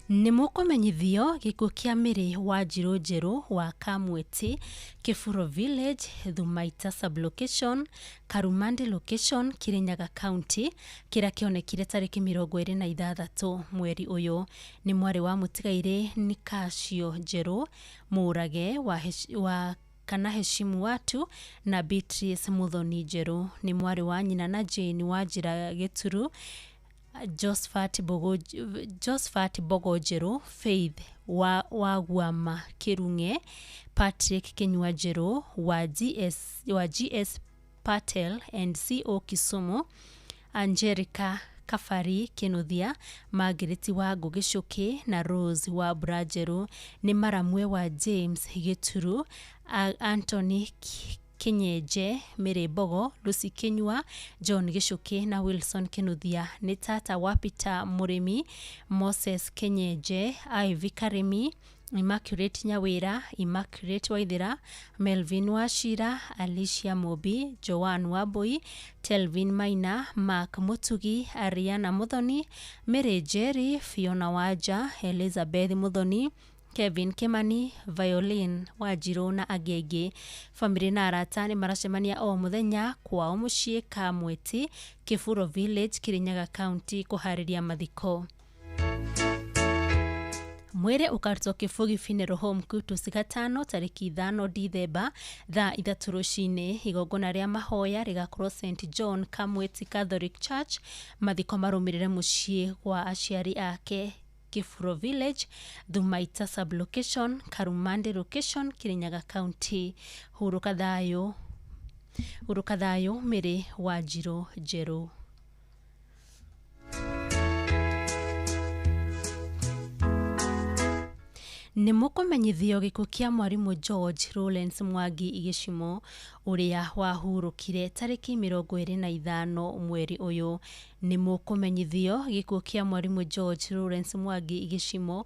Nĩ mũkũmenyithio gĩkuũ kĩa Mĩrĩ wa Njirũ Njerũ wa Kamweti, Kĩburo Village, Thumaita Sublocation, Karumandi Location, Kirinyaga County, kĩrĩa kĩonekire tarĩki 26 mweri ũyũ. Nĩ mwarĩ wa mũtigairĩ Nikacio Njerũ Mũũrage wa kana Heshimu Watu na Beatrice Muthoni Njerũ. Nĩ mwarĩ wa nyina na Jane wa Njĩra Gĩturu, Josephat Bogo Njerũ, Faith wa Guama Kĩrung'e, Patrick Kĩnyua Njerũ wa GS Patel and CO Kisumu, Angelica Kabari Kĩnuthia, Margaret wa Ngũgĩ Cũkĩ na Rose wa Mbura Njerũ. Nĩ maramwe wa James Gĩturu, Anthony Kinyenje, Mary Mbogo, Lucy Kinyua, John Gĩcũkĩ na Wilson Kĩnuthia. Nĩ tata wa Peter Mũrĩmi, Moses Kinyenje, Ivy Karĩmi, Immaculate Nyawĩra, Immaculate Waithera, Melvin Wachira, Alicia Mũmbi, Joan Wambui, Telvin Maina, Mark Mũtugi, Ariana Mũthoni, Mary Njeri, Fiona Wanja, Elizabeth Mũthoni, Kevin Kimani, Violin Wanjirũ na angĩ aingĩ. Bamĩrĩ na arata nĩ maracemania o mũthenya kwao mũciĩ Kamweti, Kĩburo Village, Kirinyaga County kũharĩria mathiko. Mwĩrĩ ũkarutwo Kĩbũgi Funeral Home Kutus gatano tarĩki 5 Dithemba thaa 3 rũcinĩ. Igongona rĩa mahoya rĩgakorwo St John Kamweti Catholic Church. Mathiko marũmĩrĩre mũciĩ gwa aciari ake Kifuro Village, Thumaita Sublocation, Karumande Location, Kirinyaga County. Hurũka thayũ, hurũka thayũ Mĩrĩ wa Njirũ Njerũ. Nĩ mũkũmenyithio gĩkuũ kĩa mwarimũ George Lawrence Mwangi Gĩcimo ũrĩa wahurũkire tarĩki 25 mweri ũyũ. Nĩ mũkũmenyithio gĩkuũ kĩa mwarimũ George Lawrence Mwangi Gĩcimo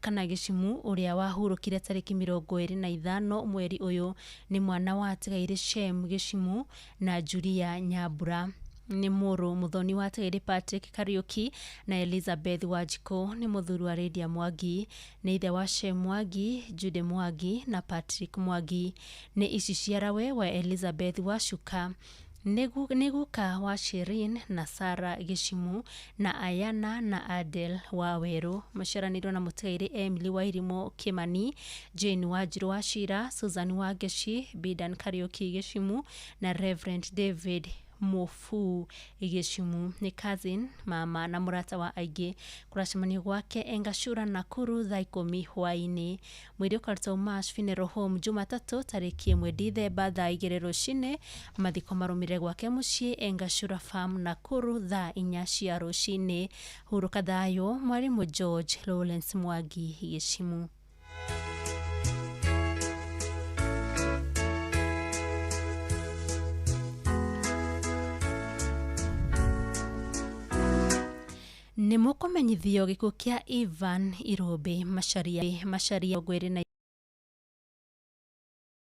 kana Gĩcimu ũrĩa wahurũkire tarĩki 25 mweri ũyũ. Nĩ mwana wa atigaire Shem Gĩcimu na Julia Nyambura. Nĩ mũrũ mũthoni wa atigaire Patrick Kariuki na Elizabeth Wanjikũ. Nĩ mũthuri wa Lydia Mwangi. Nĩ ithe wa Shem Mwangi, Jude Mwangi na Patrick Mwangi. Nĩ iciciarawe wa Elizabeth Wacuka. Nĩ guka wa Shirin na Sarah Gĩcimu na Ayana na Adel Wawerũ. Maciaranĩirwo na mũtigairĩ Emily Wairimũ Kĩmani, Jane Wanjirũ Wachira, Susan Wangeci, Bidan Kariũki Gĩcimu na Reverend David Mũbuu Gĩcimu. Nĩ cousin, mama na mũrata wa aingĩ. Kũracemanio gwake Engashura Nakuru thaa 10 hwaĩ-inĩ. Mwĩrĩ ũkarutwo Mash Funeral Home Jumatatũ tarĩki 1 Dithemba thaa 2 rũcinĩ. Mathiko marũmĩrĩre gwake mũciĩ Engashura Farm Nakuru thaa 4 cia rũcinĩ. Hurũka thayũ Mwarimũ George Lawrence Mwangi Gĩcimu. Nĩ mũkũmenyithio gĩkuũ kĩa Ivan Irũmbĩ Macharia Macharia 22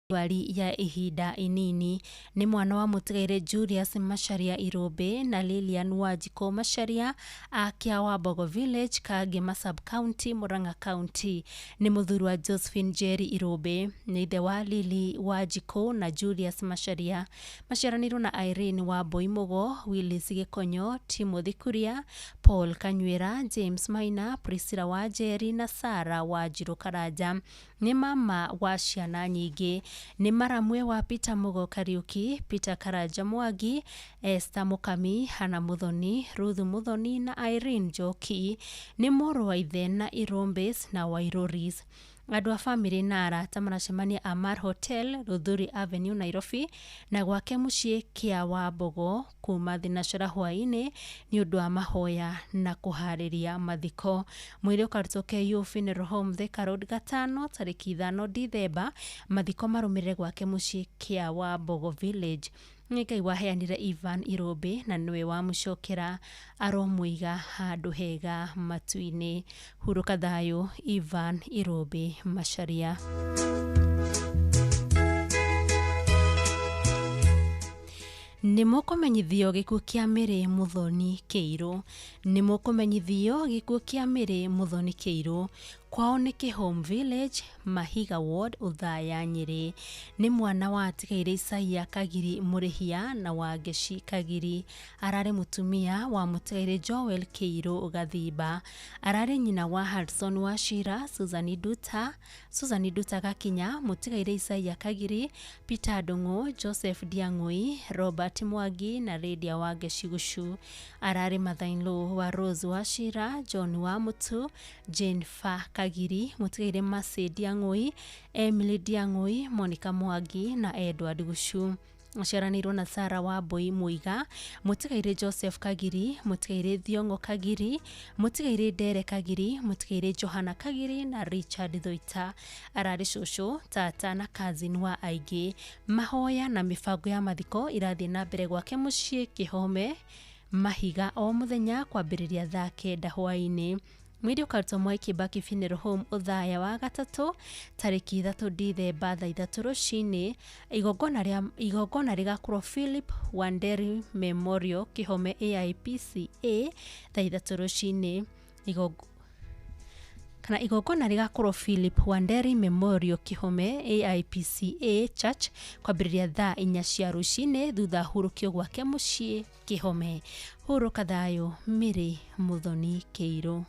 ndwari ya ihinda inini. Nĩ mwana wa mũtigairĩ Julius Macharia Irũmbĩ na Lilian Wanjikũ Macharia a Kĩawambogo Village, Kangema Sub-County, Murang'a County. Nĩ mũthuri wa Josephine Njeri Irũmbĩ. Nĩ ithe wa Lily Wanjikũ na Julius Macharia. Maciaranĩirwo na Irene Wambui Mũgo, Willis Gĩkonyo, Timothy Kuria, Paul Kanyuĩra, James Maina, Priscilla Wanjeri na Sarah Wanjirũ Karanja. Nĩ mama wa ciana nyingĩ. Nĩ maramwe wa Peter Mũgo Kariũki, Peter Karanja Mwangi, Esther Mũkami, Hannah Mũthoni, Ruth Mũthoni na Irene Njoki. Nĩ mũrũ wa ithe na Irũmbĩs na Wairũris. Andũ a bamĩrĩ na arata maracemania Amar Hotel, Luthuri Avenue, Nairobi, na gwake mũciĩ Kĩawambogo kuma thinacara hwaĩ-inĩ nĩ ũndũ wa mahoya na kũharĩria mathiko. Mwĩrĩ ũkarutwo KU Funeral Home Thika Road Gatano tarĩki 5 Dithemba. Mathiko marũmĩrĩre gwake mũciĩ Kĩawambogo Village. Nĩ Ngai waheanire Ivan Irũmbĩ na nĩwe wamũcokera, aromũiga handũ hega matu-inĩ. Hurũka thayũ Ivan Irũmbĩ Macharia. Nĩ mũkũmenyithio gĩkuũ kĩa Mary Mũthoni Kĩirũ. Nĩ mũkũmenyithio gĩkuũ kĩa Mary Mũthoni Kĩirũ. Kwao nĩ Kĩhome Village, Mahiga Ward, Othaya, Nyĩrĩ. Nĩ mwana wa atigaire Isaia Kagiri Mũrĩhia na Wangeci Kagiri. Ararĩ mũtumia wa mũtigaire Joel Kĩirũ Gathimba. Ararĩ nyina wa Hudson Wachira, Susan Nduta, Susan Nduta Gakinya, mũtigaire Isaia Kagiri, Peter Ndung'u, Joseph Ndiang'ui, Robert Mwangi na Lydia Wangeci Gucu. Ararĩ mother-in-law wa Rose Wachira, John wa Mutu, Jane Fa Kagiri, mũtigaire Mercy Ndiang'ui, Emily Ndiang'ui, Monica Mwangi na Edward Gucu. Aciaranĩirwo na Sarah Wambui Muiga, mũtigaire Joseph Kagiri, mũtigaire Thiong'o Kagiri, mũtigaire Ndere Kagiri, mũtigaire Johana Kagiri na Richard Thuita. Ararĩ cũcũ, tata na cousin wa aingĩ. Mahoya na mĩbango ya mathiko irathiĩ na mbere gwake mũciĩ Kĩhome Mahiga o mũthenya kwambĩrĩria thaa 9 hwaĩ-inĩ. Mwĩrĩ ũkarutwo Mwai Kibaki Funeral Home Othaya wa gatatũ tarĩki 3 Dithemba thaa 3 rũcinĩ. Igongona rĩgakorwo Philip Wanderi Memorial Kĩhome AIPCA thaa 3 rũcinĩ. Kana igongona rĩgakorwo Philip Wanderi Memorial Kĩhome AIPCA Church kwambĩrĩria thaa 4 cia rũcinĩ thutha hurũkio gwake mũciĩ Kĩhome. Hurũka thayũ Mary Mũthoni Kĩirũ.